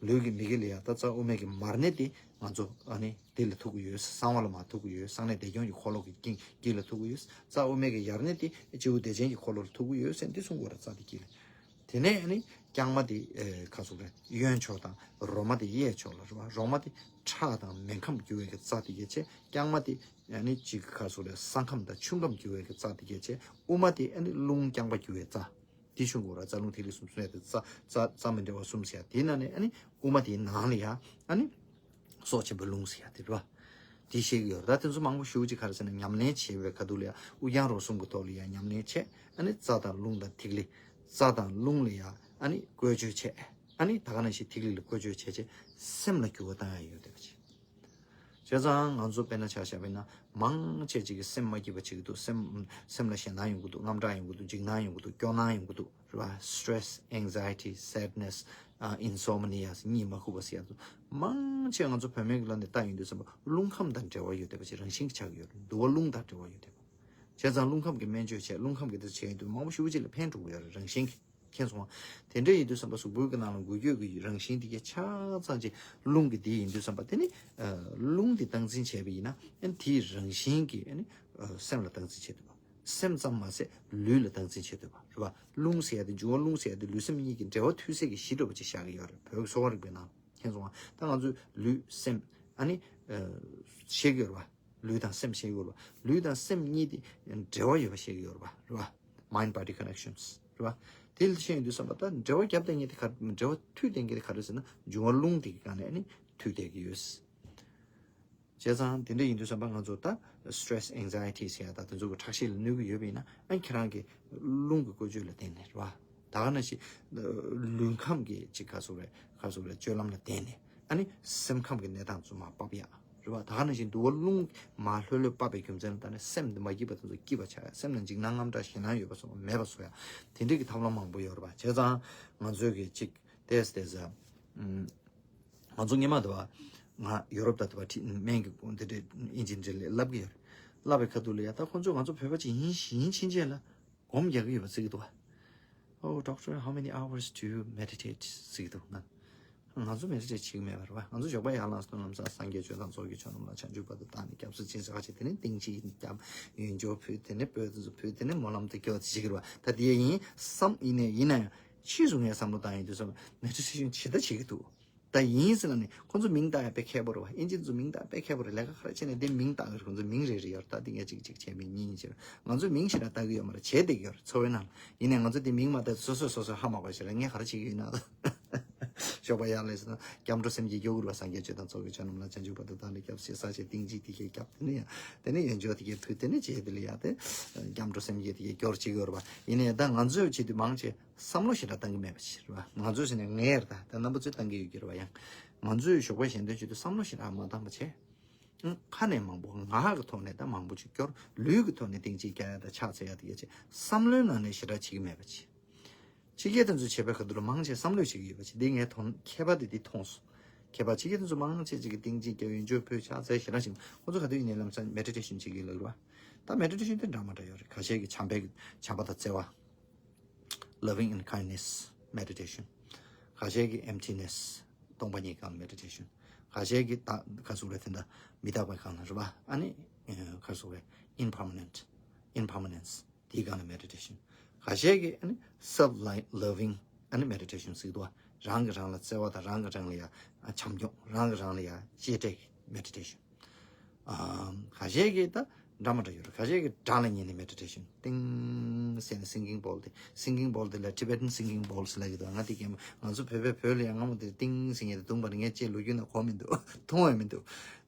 ལུས་ཀྱི་མི་དགེ་ལ་ཡ་ད་རྩ་དབུ་མའི་གི་མར་གནས་དེ་ང་ཚོ་ཨ་ནི་དེ་ལ་ཐུག་གི་ཡོད། གསང་བ་ལ་མར་ཐུག་གི་ཡོད། གསང་གནས་བདེ་སྐྱོང་གི་འཁོར་ལོ་གི་དཀྱིལ་དཀྱིལ་ལ་ཐུག་གི་ཡོད། རྩ་དབུ་མའི་གི་ཡར་གནས་དེ་སྤྱི་བོ་བདེ་ཆེན་གྱི་འཁོར་ལོ་ལ་ཐུག་གི་ཡོད་ཟེར་འདི་གསུང་དགོས་རེད། རྩ་དེ་དཀྱིལ་ལ། དེ་ནས་ཨ་ནི་རྐྱང་མ་དེ་ཨེ་ག་ཟེར་རེད། གཡོན་ཕྱོགས་དང་། རོ་མ་དེ་གཡས་ཕྱོགས་ལ་རེད་བ། རོ་མ་དེ་ཁྲག་དང་མེ་ཁམས་རྒྱུ་བའི་གི་རྩ་དེ་གལ་ཆེ། རྐྱང་མ་དེ་ཨ་ནི་ཅིག་ག་ཟེར་རེད། ས་ཁམས་དང་ཆུ་ཁམས་རྒྱུ་བའི་གི་རྩ་དེ་གལ་ཆེ། དབུ་མ་དེ་ཨ་ནི་རླུང་རྐྱང་པ་རྒྱུ་བའི་རྩ། དེ་ཤོང་གོ་ར། རྩ་རླུང་ཐིག་ལེ་གསུམ་གསུམ་ཡ་དེ་རྩ་རྩ་རྩ་མི་འདྲ་བ་གསུམ་ཟེར་ཡ་དེའི་ནང་ནས་ཨ་ནི་དབུ་མ་དེའི་ནང་ལ་ཡ་ཨ་ནི་སྲོག་ཆེན་པོའི་རླུང་ཟེར་ཡ་དེ་རེད་བ། དེ་བཤད་ཀྱི་ཡོད་རེད། ད་དེ་ཚོ་མང་པོ་ཞེ་པོ་ཅིག་ག་རེ་ཟེར་ན། ཉམས་ལེན་བྱེད་པའི་ཁ་ཐུག་ལ་ཡ་དབུགས་རྒྱང་རོ་གསུམ་གྱི་ཐོག་ལ་ཡ་ཉམས་ལེན་བྱས། ཨ་ནི་རྩ་དང་རླུང་དང་ཐིག་ལེ། རྩ་དང་རླུང་ལ་ཡ་ཨ་ནི་བཀོལ་སྤྱོད་བྱས། ཨ་ནི་ད་ག་ནང་བཞིན་ཐིག་ལེ་ལ་བཀོལ་སྤྱོད་བྱས་བྱས་སེམས་ལ་འགྱུར་བ་བཏང་ཡ་ཡོད་བསྡད་པ་ཅིག་བྱས་ཙང་ང་ཚོ་དཔེར་ན་ཆ་བཞག་པ་ཡིན་ན། མང་ཆེ་ཅིག་གིས་སེམས་མ་སྐྱིད་པ་བྱེད་ཀྱི་འདུག་སེམས་སེམས་ལ་ཞེད་སྣང་ཡོང་གི་འདུག་དངངས་སྐྲག་ཡོང་གི་འདུག་འཇིགས་སྣང་ཡོང་གི་འདུག་སྐྱོ་སྣང་ཡོང་གི་འདུག་རེད་བ། Stress, anxiety, sadness, ཨ། insomnia ཟེར། གཉིད་མ་ཁུག་པ་ཟེར་ཡ་འདུག་མང་ཆེ་ང་ཚོ་བོད་སྨན་གྱི་ལམ་ནས་ལྟ་ཡོང་དུས་ཙམ་པ་རླུང་ཁམས་དང་འབྲེལ་བ་ཡོད་བསྡད་པ་ཅིག་རང་བཞིན་གྱིས་ཆགས་ཀྱི་ཡོད་རེད། འདུ་བ་རླུང་དང་འབྲེལ་བ་ཡོད་བསྡད་པ། བྱས་ཙང་རླུང་ཁམས་ཀྱི་སྨན་བཅོས་བྱས། རླུང་ཁམས་ཀྱི་དེ་བྱས་ཡོང་དུས་མང་པོ་ཞེ་པོ་ཅིག་ལ་ཕན་ཐོགས་ཀྱི་ཡོད་རེད། རང་བཞིན་གྱིས། མཁྱེན་སོང་ང་། དེ་འདྲ་ཡིན་དུས་ཙམ་པ་གཟུགས་པོའི་གི་ནང་ལ་འགུལ་སྐྱོད་ཀྱི་རང་བཞིན་དེ་གའི་ཆ་ཚང་ཅིག་རླུང་གི་དེ་ཡིན་དུས་ཙམ་པ། དེ་ནི་ཨ་རླུང་དེ་སྟངས་འཛིན་བྱས་པ་ཡིན་ན། ཨ་ནི་དེའི་རང་བཞིན་གྱིས་ཨ་ནི་ཨ་སེམས་ལ་སྟངས་འཛིན་བྱེད་ཐུབ་པ། སེམས་ཙམ་མ་ཟད་ལུས་ལ་སྟངས་འཛིན་བྱེད་ཐུབ་པ་རེད་བ། རླུང་ཟེར་ཡ་དེ། འབྱུང་བ་རླུང་ཟེར་ཡ་དེ་ལུས་སེམས་གཉིས་ཀྱི་འབྲེལ་བ་མཐུད་སའི་གི་གཞི་འདྲ་བོ་ཅིག་བཞག་གི་ཡོད་རེད། བོད་ཀྱི་གསོ་བ་རིག་པའི་ནང་། མཁྱེན་སོང་ང་། ད་ང་ཚོའི་ལུས་སེམས་ཨ་ནི་ཨ་བཤད་ཀྱི་ཡོད་རེད་བ། ལུས་དང་སེམས་བཤད་ཀྱི་ཡོད་རེད་བ། ལུས་དང་སེམས་གཉིས་དེ་འབྲེལ་བ་ཡོད་པ་བཤད་ཀྱི་ཡོད་རེད་བ། རེད་བ། Mind body connections རེད་བ། དེ་ལ་བཤད་ཡོང་དུས་ཙམ་པ། ད་འབྲེལ་བ་རྒྱབ་བསྡད་མཁན་དེ་ག་རེ། འབྲེལ་བ་མཐུད་བསྡད་མཁན་དེ་ག་རེ་ཟེར་ན། འབྱུང་བ་རླུང་དེ་གི་སྒང་ནས་ཨ་ནི་མཐུད་བསྡད་ཀྱི་ཡོད། བྱས་ཙང་དེ་འདྲ་ཡིན་དུས་ཙམ་པ་ང་ཚོ་ད་stress, anxiety ཟེར་ཡ་ད་དེ་ཚོ་གི་ཁྲག་ཤེད་ལ་གནོད་ཀྱི་ཡོད་པ་ཡིན་ན། ཨ་ནི་ཁྱེད་རང་གི་རླུང་གི་བཀོལ་སྤྱོད་ལ་བརྟེན་ནས་རེད་བ། ད་ག་ནང་བཞིན་ལུས་ཁམས་ཀྱི་ཅིག་ག་ཟེར་རེད། ག་ཟེར་རེད། སྤྱོད་ལམ་ལ་བརྟེན་ནས། ཨ་ནི་སེམས་ཁམས་ཀྱི་གནས་སྟངས་ཚོ་མར་བབས་ཡ་རེད་བ། ད་ག་ནང་བཞིན་འདུ་བ་རླུང་མར་ལྷོད་ལྷོད་བབས་པའི་རྒྱུ་མཚན་ལ་བརྟེན་ནས་སེམས་འདི་མ་སྐྱིད་པ་དེ་ཚོ་སྐྱིད་པ་ཆགས་ཡ། སེམས་ནང་འཇིགས་སྣང་དངངས་སྐྲག་ཞེད་སྣང་ཡོད་པ་ཚོ་མེད་པ་བཟོ་ཡ། དེ་འདྲའི་གི་ཐབས་ལམ་མང་པོ་ཡོད་རེད་བ། བྱས་ཙང་ང་ཚོས་གི་ཅིག་ཏེས་ཏེས་ཨ། ང་ཚོ་སྔོན་མ་དེ་བ། ང་ཡོ་རོབ་དང་དེ་བ་ཁྲིད་སྨན་གྱི་དེ་འདྲའི་ཨིན་ཇི་འདྲ་ལ་བསླབ་ཀྱི་ཡོད་རེད། བསླབ་པའི་ཁ་ཐུག་ལ་ཡ། ད་ཁོང་ཚོ་ང་ཚོ་བོད་པ་ཅིག་ཡིན་ཡིན་ཕྱིན་ཆད་ལ་སྒོམ་རྒྱག་གི་ཡོད་པ་ཟེར་གྱི་འདུག་བ། Oh, doctor, how many hours do you meditate? ཟེར་གྱི་འདུག་ང་། ང་ཚོ་མེ་ཌི་ཊེཊ་བྱེད་ཀྱི་མེད་པ་རེད་བ། ང་ཚོ་ཞོགས་པ་ཡར་ལངས་སོང་ན་ལམ་སང་སངས་རྒྱས་ཆོས་དང་ཚོགས་ཀྱི་མཆོག་རྣམས་ལ། བྱང་ཆུབ་བར་དུ་བདག་ནི་སྐྱབས་སུ་མཆི་ཟེར་བྱས། དེ་ནས་ཏིང་ངེ་འཛིན་བརྒྱབ། ཡོན་སྦྱོར་ཕུལ། དེ་ནས་སྤོས་དེ་ཚོ་ཕུལ། དེ་ནས་སྨོན་ལམ་དེ་སྐྱོར་བྱེད་ཀྱི་རེད་བ། ད་དེ་ཡིན་བསམ། ཡིན་ནའི་ཡིན་ན་ཡང་ཕྱིས་སུ་ངས་བསམ་བློ་བཏང་ཡོང་དུས་ཙམ་པ། མེ་ཌི་ཊེ་ཤན་ཇི་ལྟར་བྱེད་ཀྱི་འདུག་ད་ཡིན་ཟེར་ན་ནི་ཁོང་ཚོ་མིང་བཏགས་ཡ་དཔེ་མཁས་པོ་རེད་བ། ཨིན་ཇི་ཚོ་མིང་བཏགས་དཔེ་མཁས་པོ་རེད། ལས་ཀ་ག་རེ་བྱས་ནས་དེ་མིང་བཏགས་ཀྱི་རེད། ཁོང་ཚོ་མིང་རེ་རེ་ཡོད་རེད། ད་དེ་ངས་གཅིག་གཅིག་བྱས། མིང་གཉིས་གཉིས་བྱས། ང་ཚོས་མིང་ཞེ་དྲག་བཏགས་ཀྱི་ཡོད་མ་རེད། བྱས་བསྡད་ཀྱི་ཡོད་རེད། འཚོ་བའི་ནང་ལ། ཡིན་ནའི་ང་ཚོ་དེ་མིང་མ་བཏགས། སོ་སོས་སོ་སོ་ཧ་མ་གོ་ཞེ་དྲག་ངས་ག་རེ་བྱེད་ཀྱི་ཡོད་ན། ཞོགས་པ་ཡར་ལངས་སོང་ན་སྐྱབས་འགྲོ་སེམས་བསྐྱེད་སྐྱོར་དགོས་རེད་བ། སངས་རྒྱས་ཆོས་དང་ཚོགས་ཀྱི་མཆོག་རྣམས་ལ། བྱང་ཆུབ་བར་དུ་བདག་ནི་སྐྱབས་སུ་མཆི་ཟེར་བྱས། ཏིང་ངེ་འཛིན་དེ་གས་བརྒྱབ། དེ་ནས་ཡང་དེ་ནས་ཡོན་སྦྱོར་དེ་གས་ཕུལ། དེ་ནས་རྗེས་དེ་ལ་ཡང་དེ་སྐྱབས་འགྲོ་སེམས་བསྐྱེད་དེ་གས་སྐྱོར་བྱེད་ཀྱི་ཡོད་རེད་བ། ཡིན་ནའི་ད་ང་ཚོས་བྱེད་དུས་མང་ཆེ་བསམ་བློ་ཞེ་དྲག་བཏང་གི་མེད་པ་ཞིག་རེད་བ། ང་ཚོས་ཟེར་ནས་ངས་རེད། ད་ད་རྣམ་པ་ཚོས་བཏང་གི་ཡོད་ཀྱི་རེད་བ། ཡང་ང་ཚོས་ཞོགས་པ་གཞན་དོན་བྱེད་དུས་བསམ་བློ་ཞེ་དྲག་མ་བཏང་བ་བྱས། ཨང་། ཁ་ནས་མང་པོ། ངག་གི་ཐོག་ནས་ད་མང་པོ་ཅིག་སྐྱོར། ལུས་ཀྱི་ཐོག་ནས་ཏིང་ངེ་འཛིན་རྒྱག་ཡ་དང་ཕྱག་འཚལ་ཡ་དེ་གས་བྱས། བསམ་བློའི་ནང་ནས་ཞེ་དྲག་བྱེད་ཀྱི་མེད་པ་བྱས། ཕྱི་རྒྱལ་དེ་ཚོས་བྱེད་པའི་ཁ་ཐུག་ལ་མང་ཆེ་བསམ་བློས་བྱེད་ཀྱི་ཡོད་པ་བྱས། འདི་ངས་མཐོང་། མཁས་པ་དེ་འདི་མཐོང་སོང་། མཁས་པ་ཕྱི་རྒྱལ་དེ་ཚོ་མང་ཆེ་ཅིག་གིས་ཏིང་ངེ་འཛིན་རྒྱག་ཡོན་སྦྱོར་ཕུལ་ཕྱག་འཚལ་ཞེ་དྲག་བྱེད། ཁོ་ཚོ་ག་དུས་ཡིན་ནའི་ལམ་སང་མེ་ཌི་ཊེ་ཤན་བྱེད་ཀྱི་ཡོད་ལབ་རེད་བ། ད་མེ་ཌི་ཊེ་ཤན་དེ་འདྲ་མ་འདྲ་ཡོད་རེད། ཁ་ཤས་ཀྱིས་བྱམས་པའི་བྱམས་པ་དང་བརྩེ་བ། Loving and kindness meditation. ཁ་ཤས་ཀྱིས་emptiness སྟོང་པ་ཉིད་སྒང་ལ་མེ་ཌི་ཊེ་ཤན། ཁ་ཤས་ཀྱིས་ད་ག་ཟེར་རེད། དེ་འདྲ་མི་རྟག་པའི་སྒང་ལ་རེད་བ། ཨ་ནི་ག་ཟེར་རེད། Impermanent, impermanence དེའི་སྒང་ལ་མེ་ཌི་ཊེ་ཤན། ཁ་ཤས་ཀྱིས་ཨ་ནི་self loving ཨ་ནི་མེ་ཌི་ཊེ་ཤན་ཟེར་གྱི་འདུག་བ། རང་གིས་རང་ལ་བརྩེ་བ་དང་། རང་གིས་རང་ལ་ཡ་བྱམས་སྐྱོང་། རང་གིས་རང་ལ་ཡ་གཅེས་སྤྲས་ཀྱི་མེ་ཌི་ཊེ་ཤན། ཨམ། ཁ་ཤས་ཀྱིས་ད་འདྲ་མི་འདྲ་ཡོད་རེད། ཁ་ཤས་ཀྱིས་སྒྲ་ལ་ཉན་ནས་མེ་ཌི་ཊེ་ཤན། ཏིང་ཟེར་ནས་singing bowl དེ། singing bowl དེ་ལ་Tibetan singing bowl ཟེར་ལབ་ཀྱི་འདུག་ང་དེ་གས། ང་ཚོ་བོད་པའི་བོད་ལ་ཡང་སྔ་མོ་དེ་ཏིང་ཟེར་མཁན་དེ་བརྡུངས་པ་རེད། ངས་ཅིག་ལོ་རྒྱུས་ནང་གོ་མི་འདུག་མཐོང་ཡང་མི་འདུག་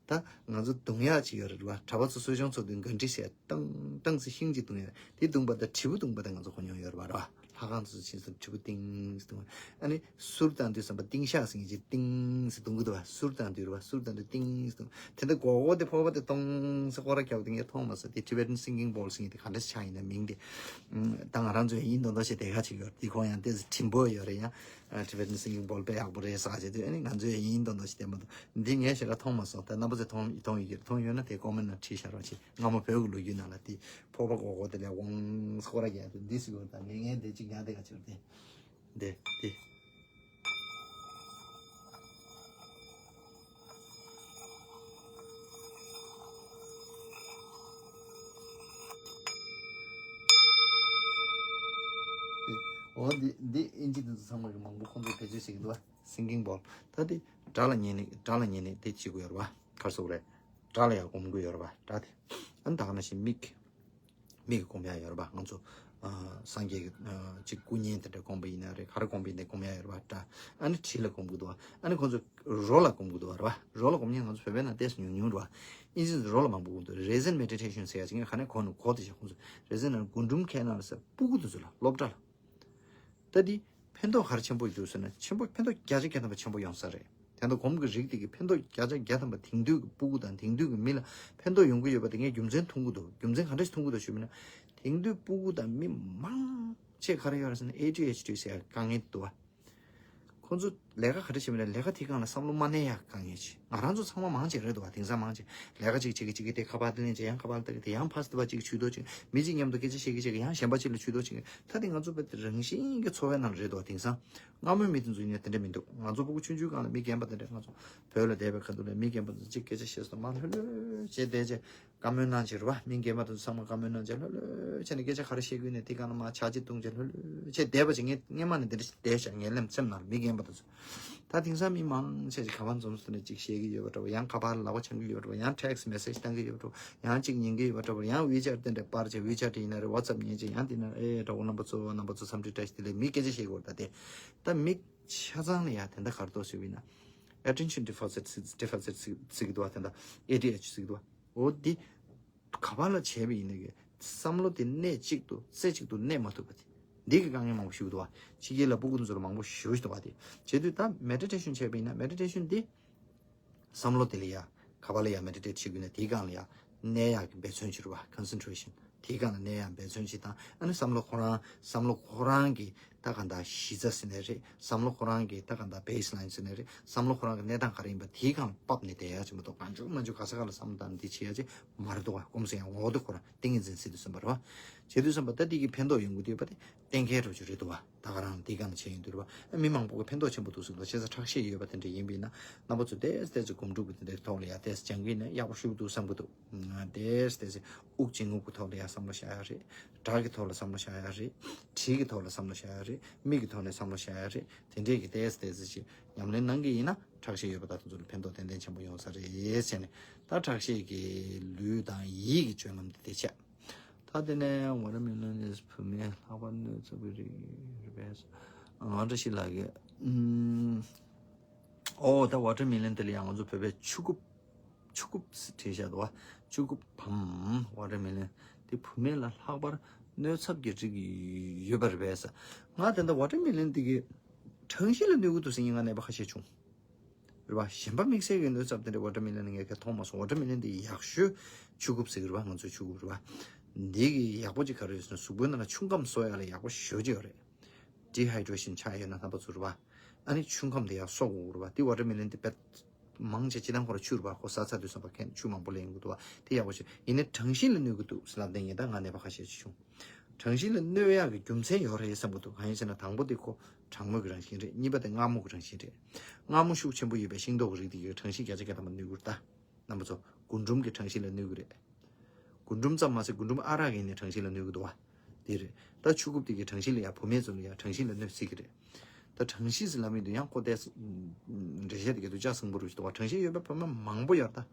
ད་ང་ཚོ་བརྡུང་ཡག་ཅིག་ཡོད་རེད་བ། གྲྭ་པ་ཚོ་གསོ་སྦྱོང་ཚོགས་དུས་གྷན་ཊི་ཟེར། ཏང་ཏང་ཟེར་ཤིང་གཅིག་བརྡུང་ཡ། དེ་བརྡུངས་པ་དང་དྲིལ་བུ་བརྡུངས་པ་དང་ང་ཚོ་གོ་མྱོང་ཡོད་རེད་བ། རེད་བ། ལྷ་ཁང་དུ་ཕྱིན་སོང་དྲིལ་བུ་ཏིང་ཟེར་བརྡུངས། ཨ་ནི་གསུར་བཏང་དུས་ཙམ་པ་ཏིང་ཤག་ཟེར་མཁན་ཅིག་ཏིང་ཟེར་བརྡུང་གི་འདུག་བ། གསུར་བཏང་དུས་རེད་བ། གསུར་བཏང་དུས་ཏིང་ཟེར་བརྡུངས། དེ་འདྲ་སྒོར་སྒོར་དེ་ཕོར་པ་དེ་ཏོང་ཟེར་སྐོར་ར་རྒྱབ་དེ་ངས་མཐོང་མ་སོང་། དེ་Tibetan singing bowl ཟེར་མཁན་དེ་ག་འདྲ་ཆགས་ཡིན་ན་མིང་དེ། ཨུམ། ད་ང་རང་ཚོ་ཡིན་མདོག་མདོག་བྱས་བསྡད་ཁ་ཅིག་ཡོད། དེ་ཁོང་ཡང་ཏོག་ཙམ་བྲིན་པོ་ཡོད་རེད། ཡང་Tibetan singing bowl དཔེ་ཡག་པོ་རེད་ཟེར་བྱས་དུས། ཨ་ནི་ང་ཚོ་ཡིན་མདོག་མདོག་བྱས་བསྡད་མ་གཏོགས། འདི་ངས་ཞེ་དྲག་མཐོང་མ་སོང་། ད་རྣམ་པ་ཚོས་མཐོང་མཐོང་ཡོད་ཀྱི་རེད། མཐོང་ཡོད་ན་དེ་ཀོ་མེན་ཊི་ནང་བྲིས་བཞག་རོགས་བྱེད། སྔ་མོ་བོད་ཀྱི་ལོ་རྒྱུས་ནང་ལ་དེ་ཕོར་པ་སྒོར་སྒོར་དེ་ལ་ཝང་སྐོར་ར་རྒྱག་དུས་འདི་ཟེར་གྱི་ཡོད། ད་ངས་ངས་འདི་གཅིག་ཉར་བསྡད་ག་ཅིག་རེད། འདི་འདི། འོ་འདི་འདི་ཨིན་ཇི་དེ་ཚོ་ཚང་མ་གི་མང་པོ་ཁོང་ཚོས་བེད་སྤྱོད་བྱེད་ཀྱི་འདུག་བ། སིང་གིང་བོལ། ད་དེ་སྒྲ་ལ་ཉན་ནི་སྒྲ་ལ་ཉན་ནི་དེ་བྱེད་དགོས་ཡོད་རེད་བ། ག་རེ་ཟེར་དགོས་རེད། སྒྲ་ལ་ཡང་སྒོམ་དགོས་ཡོད་རེད་བ། སྒྲ་དེ་ཨ་ནི་ད་ག་ནང་བཞིན་མིག་མིག་གིས་སྒོམ་ཡ་ཡོད་རེད་བ། ང་ཚོ་ཨ་སངས་རྒྱས་ཀྱི་ཨ་ཅིག་སྐུ་བརྙན་དེ་འདྲ་སྒོམ་པ་ཡིན་ན་རེད། ག་རེ་སྒོམ་པ་ཡིན་ན་སྒོམ་ཡ་ཡོད་རེད་བ། སྒྲ་ཨ་ནི་དྲི་ལ་སྒོམ་དགོས་འདུག་བ། ཨ་ནི་ཁོང་ཚོ་རོ་ལ་སྒོམ་དགོས་འདུག་བ་རེད་བ། རོ་ལ་སྒོམ་མཁན་ང་ཚོ་བོད་པའི་ནང་ཏོག་ཙམ་ཉུང་ཉུང་རེད་བ། ཨིན་ཇི་ཚོ་རོ་ལ་མང་པོ་སྒོམ་འདུག resin meditation ཟེར་ཡ་ཅིག་ངས་ག་ནས་གོ་ནས་གོ་དེ་བྱས། ཁོང་ཚོ་resin ནང་རྒུན་འབྲུམ་ཁའི་ནང་ལ་ཟེར་སྤུ་གུ་དེ་ཚོ་ལ་སློབ་གྲྭ་ལ། ད་འདི་ཕན་ཐོགས་ག་རེ་ཆེན་པོ་ཡོད་ཟེར་ན། ཆེན་པོ་ཕན་ཐོགས་བརྒྱ་ཆ་བརྒྱ་ཐམ་པ་ཆེན་པོ་ཡོང་ས་རེད། དེ་འདྲ་སྒོམ་གྱི་རིགས་དེ་གི་ཕན་ཐོགས་བརྒྱ་ཆ་བརྒྱ་ཐམ་པ་དེང་དུས་ཀྱི་སྤུ་གུ་དང་དེང་དུས་ཀྱི་མི་ལ་ཕན་ཐོགས་ཡོང་གི་ཡོད་པ་དེ་ངས་རྒྱུ་མཚན་མཐོང་གི་འདུག་རྒྱུ་མཚན་ག་འདྲ་ཞིག་མཐོང་གི་འདུག་ཞུས་པ་ཡིན་ན། དེང་དུས་སྤུ་གུ་དང་མི་མང་ཆེ་ག་རེ་ཡོད་རེད་ཟེར་ན་ཨེ་ཌི་ཨེཆ་ཌི་ཟེར་ཡ་དཀའ་ངལ་འདུག་བ། ཁོང་ཚོ་ལས་ཀ་ག་འདྲ་བྱེད་མིན་ལ་ལས་ཀ་དེའི་སྒང་ལ་བསམ་བློ་མ་གནས་ཡ་དཀའ་ངལ་ཆེ། ང་རང་ཚོ་ཚང་མ་མང་ཆེ་རེད་འདུག་བ། དེང་སང་མང་ཆེ་ལས་ཀ་གཅིག་བྱེད་ཀྱི་གཅིག་གི་དེ་ཁ་པར་དེ་ལེན་བྱེད་ཡང་ཁ་པར་ལྟ་གི་དེ་ཡང་ཕ་སི་ཏི་པ་གཅིག་ཆུ་ཐོག་གཅིག་མི་གཅིག་མཉམ་དུ་སྐད་ཆ་བཤད་ཀྱི་བཤད་ཀྱི་ཡང་གཞན་པ་གཅིག་ལ་ཆུ་ཐོག་གཅིག་ད་དེ་ང་ཚོ་བོད་དེ་རང་བཞིན་གྱི་འཚོ་བའི་ནང་རེད་འདུག་བ། དེང་སང་སྔ་མོའི་མི་དེ་ཚོ་ཡིན་ན་དེ་འདྲ་མི་འདུག་ང་ཚོ་ཕྲུ་གུ་ཆུང་ཆུང་སྒང་ལ་མི་རྒན་པ་དེ་འདྲ་ང་ཚོ་བོད་ལ་བསྡད་པའི་ཁ་ཐུག་ལ་མི་རྒན་པ་དེ་ཚོ་གཅིག་སྐད་ཆ་བཤད་སོང་མ་ལྷོད་ལྷོད་བྱས་བསྡད་བྱས། བཀའ་མོལ་གནང་བྱས་རེད་བ། མི་རྒན་པ་དེ་ཚོ་ཚང་མ་བཀའ་མོལ་གནང་བྱས་ལྷོད་ལྷོད་བྱས་ནས་སྐད་ཆ་ག་རེ་བཤད་དགོས་ནས་དེ་ག་ན་མ་ཆ་ཅིག་བཏུང་བྱས་ལྷོད་ལྷོད་བྱས་བསྡད་པ་ཅིག་ངས་སྔན་མ་ནས་འདི་འདྲ་ཞིག་བསྡད་བཞག་ངའི་ལམ་སེམས་ནང་ལ་མི་རྒན་པ་དེ་ཚོ། ད་དེང་སང་མི་མང་ཆེ་ཞིག་ག་པར་འཛོམས་སོང་ནས་ཅིག་བཤད་ཀྱི་ཡོད་པ་འདྲ་བོ། ཡང་ཁ་པར་ལག་པ་འཆང་གི་ཡོད་པ་འདྲ་བོ། ཡང་ཊེག་སི་མེ་སེ་ཇི་བཏང་གི་ཡོད་པ་འདྲ་བོ། ཡང་ཅིག་ཉན་གི་ཡོད་པ་འདྲ་བོ། ཡང་ཝི་ཆེ་ཊི་དེ་འདྲ་པར་བྱས་ཝི་ཆེ་ཊི་ཡིན་ན་རེད། ཝ་ཊི་སི་ཨེབ་ཉན་བྱས་ཡང་དེ་ན་ཨེ་དགྲ་བོ་རྣམ་པ་ཚོ་རྣམ་པ་ཚོ་འཚམས་འདྲི་བཀྲ་ཤིས་བདེ་ལེགས་མི་སྐད་ཆ་བཤད་དགོས་རེད། ད་དེ་ད་མི་ཆ་ཚང་ལ་ཡ་དེ་འདྲ་ག་རེ་འདུག་ཟེར་བ་ཡིན་ན། attention deficit deficit ཟེར་གྱི་འདུག་བ། དེ་འདྲ་ཨེ་ཌི་ཨེཆ་ཟེར་གྱི་འདུག་བ། འོ་འདི་ག་པར་ལ་བྱས་པ་ཡིན་ན་གི་བསམ་བློ་དེ་གནས་གཅིག་ཏུ་རྩེ་གཅིག་ཏུ་གནས་མ་ཐུབ་པ་དེ་འདི་གི་དཀའ་ངལ་མང་པོ་ཞིག་འདུག་བ། ཕྱི་རྒྱལ་ལ་སྤུ་གུ་དེ་ཚོ་ལ་མང་པོ་ཞེ་པོ་ཞིག་འདུག་བ། དེ་བྱེད་དུས་ད་མེ་ཌི་ཊེ་ཤན་བྱས་པ་ཡིན་ན་མེ་ཌི་ཊེ་ཤན་འདི་བསམ་བློ་དེ་ལ་ཡ་ག་པར་ལ་ཡ་མེ་ཌི་ཊེ་ཊི་བྱེད་དགོས་ན་དེའི་སྒང་ལ་ཡ་གནས་ཡག་གི་འབད་བརྩོན་བྱེད་རུ་བ། concentration དེའི་སྒང་ལ་གནས་ཡག་འབད་བརྩོན་བྱེད་དང་། ཨ་ནི་བསམ་བློ་ཁོ་རང་བསམ་བློ་ཁོ་རང་གི་ད་ག་འདྲ་གཞི་རྩ་ཟེར་ནའི་རེད། བསམ་བློ་ཁོ་རང་གི་ད་ག་འདྲ་baseline ཟེར་ནའི་རེད། བསམ་བློ་ཁོ་རང་གི་གནས་སྟངས་ག་རེ་ཡིན་པ་དེའི་སྒང་ལ་བབས་ནས་བསྡད་ཡག་ཅིག་མ་གཏོགས་གང་བྱུང་མང་བྱུང་ག་ས་ག་ལ་བསམ་བློ་བཏང་ནས་དེ་བྱེད་ཡག་ཅིག་མ་རེད་འདུག་བ། སྒོམ་ཟེར་ཡག་ངོ་བོ་དེ་ཁོ་རང་ཏིང་ངེ་འཛིན་ཟེར་དུས་ཙམ་པ་རེད་བ། བྱེད་དུས་ཙམ་པ་ད་འདི་གི་ཕན་ཐོགས་ཡོང་གི་འདུག་པ་དེ་གཏན་འཁེལ་འགྲོ་རྒྱུ་རེད་འདུག་བ། ད་ག་རང་འདི་ག་ནས་བྱས་ཡོང་དུས་རེད་བ། མི་མང་པོ་གི་ཕན་ཐོགས་ཆེན་པོ་འདུག་ཟེར་འདུག་བྱས་ཙང་ཁྲག་ཤེད་ཡོད་པ་དེ་འདྲ་ཡིན་པ་ཡིན་ན་རྣམ་པ་ཚོ་ཏོག་ཙམ་ཏོག་ཙམ་སྒོམ་སྒྲུབ་ཀྱི་དེ་འདྲའི་ཐོག་ལ་ཡ་ཏོག་ཙམ་སྦྱང་གི་ཡིན་ན་ཡག་པོ་ཞེ་པོ་འདུག་བསམ་གྱི་འདུག་ཏོག་ཙམ་ཏོག་ཙམ་དབུགས་འབྱིན་རྔུབ་ཀྱི་ཐོག་ལ་ཡ་བསམ་བློ་བཞག་ཡག་རེད། སྒྲ་གི་ཐོག་ལ་བསམ་བློ་བཞག་ཡག་རེད། དྲི་གི་ཐོག་ལ་བསམ་བློ་བཞག་ཡག་རེད། མིག་གི་ཐོག་ནས་བསམ་བློ་བཞག་ཡག་རེད། དེ་འདྲས་ཀྱི་ཏོག་ཙམ་ཏོག་ཙམ་ཅིག་ཉམས་ལེན་གནང་གི་ཡིན་ན་ཁྲག་ཤེད་ཡོད་པ་དག་དེ་ཚོ་ལ་ཕན་ཐོགས་ཏན་ཏན་ཆེན་པོ་ཡོང་ས་རེད་བྱས་ནས། ད་ཁྲག་ཤེད་ཀྱི་ལུས་དང་ཡིད་ཀྱི་སྤྱོད་ལམ་དེ་བྱས། ད་དེ་ནས་watermelon is བུད་མེད་ལྷག་པར་གནོད་ཚབས་ཀྱི་རིགས་རེད་པས། ཨ་བཀྲ་ཤིས་ལགས་ཀྱིས་ཨུམ། ཨོ་ད་watermelon དེ་ལ་ཡང་ང་ཚོ་བོད་པའི་ཆུ་ཀུབ། ཆུ་ཀུབ་བྲིས་བཞག་འདུག་བ། ཆུ་ཀུབ་བམ། watermelon དེ་བུད་མེད་ལ་ལྷག་པར་གནོད་ཚབས་ཀྱི་རིགས་ཡོད་པ་རེད་པས། ང་དེ་འདྲ་watermelon དེ་གི་གྲང་ཤིང་ལ་གནོད་ཀྱི་འདུག་ཟེར་མཁན་ང་ནད་པ་ཁ་ཤས་བྱུང་། རེད་བ། གཞན་པ་དམིགས་བསལ་གྱི་གནོད་ཚབས་དེ་འདྲ་watermelon ངས་ག་མཐོང་མ་སོང་། watermelon དེ་ཡག་ཤོས་ཆུ་ཀུབ་ཟེར་གི་རེད་བ། ང་ཚོའི་ཆུ་ཀུབ་རེད་བ། འདི་གི་ཡག་པོ་ཅིག་ག་རེ་ཡོད་ཟེར་ན་གཟུགས་པོའི་ནང་ལ་ཆུ་ཁམས་གསོ་ཡག་ལ་ཡག་པོ་ཞེ་པོ་ཅིག་ཡོད་རེད། dehydration ཆགས་ཡོད་ན་རྣམ་པ་ཚོ་རེད་བ། ཨ་ནི་ཆུ་ཁམས་དེ་ཡག་གསོ་དགོས་རེད་བ། དེ་watermelon དེ་དཔེ་མང་ཆེ་སྤྱིར་བཏང་ཁོ་རང་ཆུ་རེད་བ། ཁོ་ཟ་ཚར་དུས་ཙམ་པ་ཁོ་ཆུ་མང་པོ་ལེན་གྱི་འདུག་བ། དེ་ཡག་པོ་ཞིག་ཡིན་ནའི་གྲང་ཤིང་ལ་གནོད་ཀྱི་འདུག་ཟེར་ལབ་བསྡད་མཁན་ད་ང་ནད་པ་ཁ་ཤས་ཅིག་བྱུང་། གྲང་ཤིང་ལ་གནོད་ཡག་གི་རྒྱུ་མཚན་ཡོད་རེད་བསམ་གྱི་འདུག་གང་ཡིན་ཟེར་ན་དང་པོ་དེ་ཁོ་གྲང་མོ་གི་རང་བཞིན་རེད། གཉིས་པ་དེ་མངར་མོ་གི་རང་བཞིན་རེད། མངར་མོ་ཤུགས་ཆེན་པོ་ཡོད་པའི་ཤིང་ཏོག་གི་རིགས་དེ་གིས་གྲང་ཤིང་བརྒྱ་ཆ་བརྒྱ་ཐམ་པ་གནོད་ཀྱི་རེད་ད། རྣམ་པ་ཚོ་རྒུན་འབྲུམ་གྱི་གྲང་ཤིང་ལ་གནོད་ཀྱི་རེད། རྒུན་འབྲུམ་ཙམ་མ་ཟད་རྒུན་འབྲུམ་ཨ་རག་ཡིན་ནའི་གྲང་ཤིང་ལ་གནོད་ཀྱི་འདུག་བ། དེ་རེད། ད་ཆུ་ཀུབ་དེ་གིས་གྲང་ཤིང་ལ་ཡ་བུད་མེད་ཚོ་ལ་ཡ་གྲང་ཤིང་ལ་གནོད་སྲིད་ཀྱི་རེད། ད་གྲང་ཤིང་ཟེར་ལབ་མི་འདུག་ཡང་ཁོ་ཏོག་ཙམ་འགྲེལ་བཤད་དེ་ག་དུས་ལྕགས་སྲིན་པོ་རུ་ཞིག་འདུག་བ། གྲང་ཤིང་ཡོད་པའི་བུད་མེད་མང་པོ་ཡོད་རེད་ད།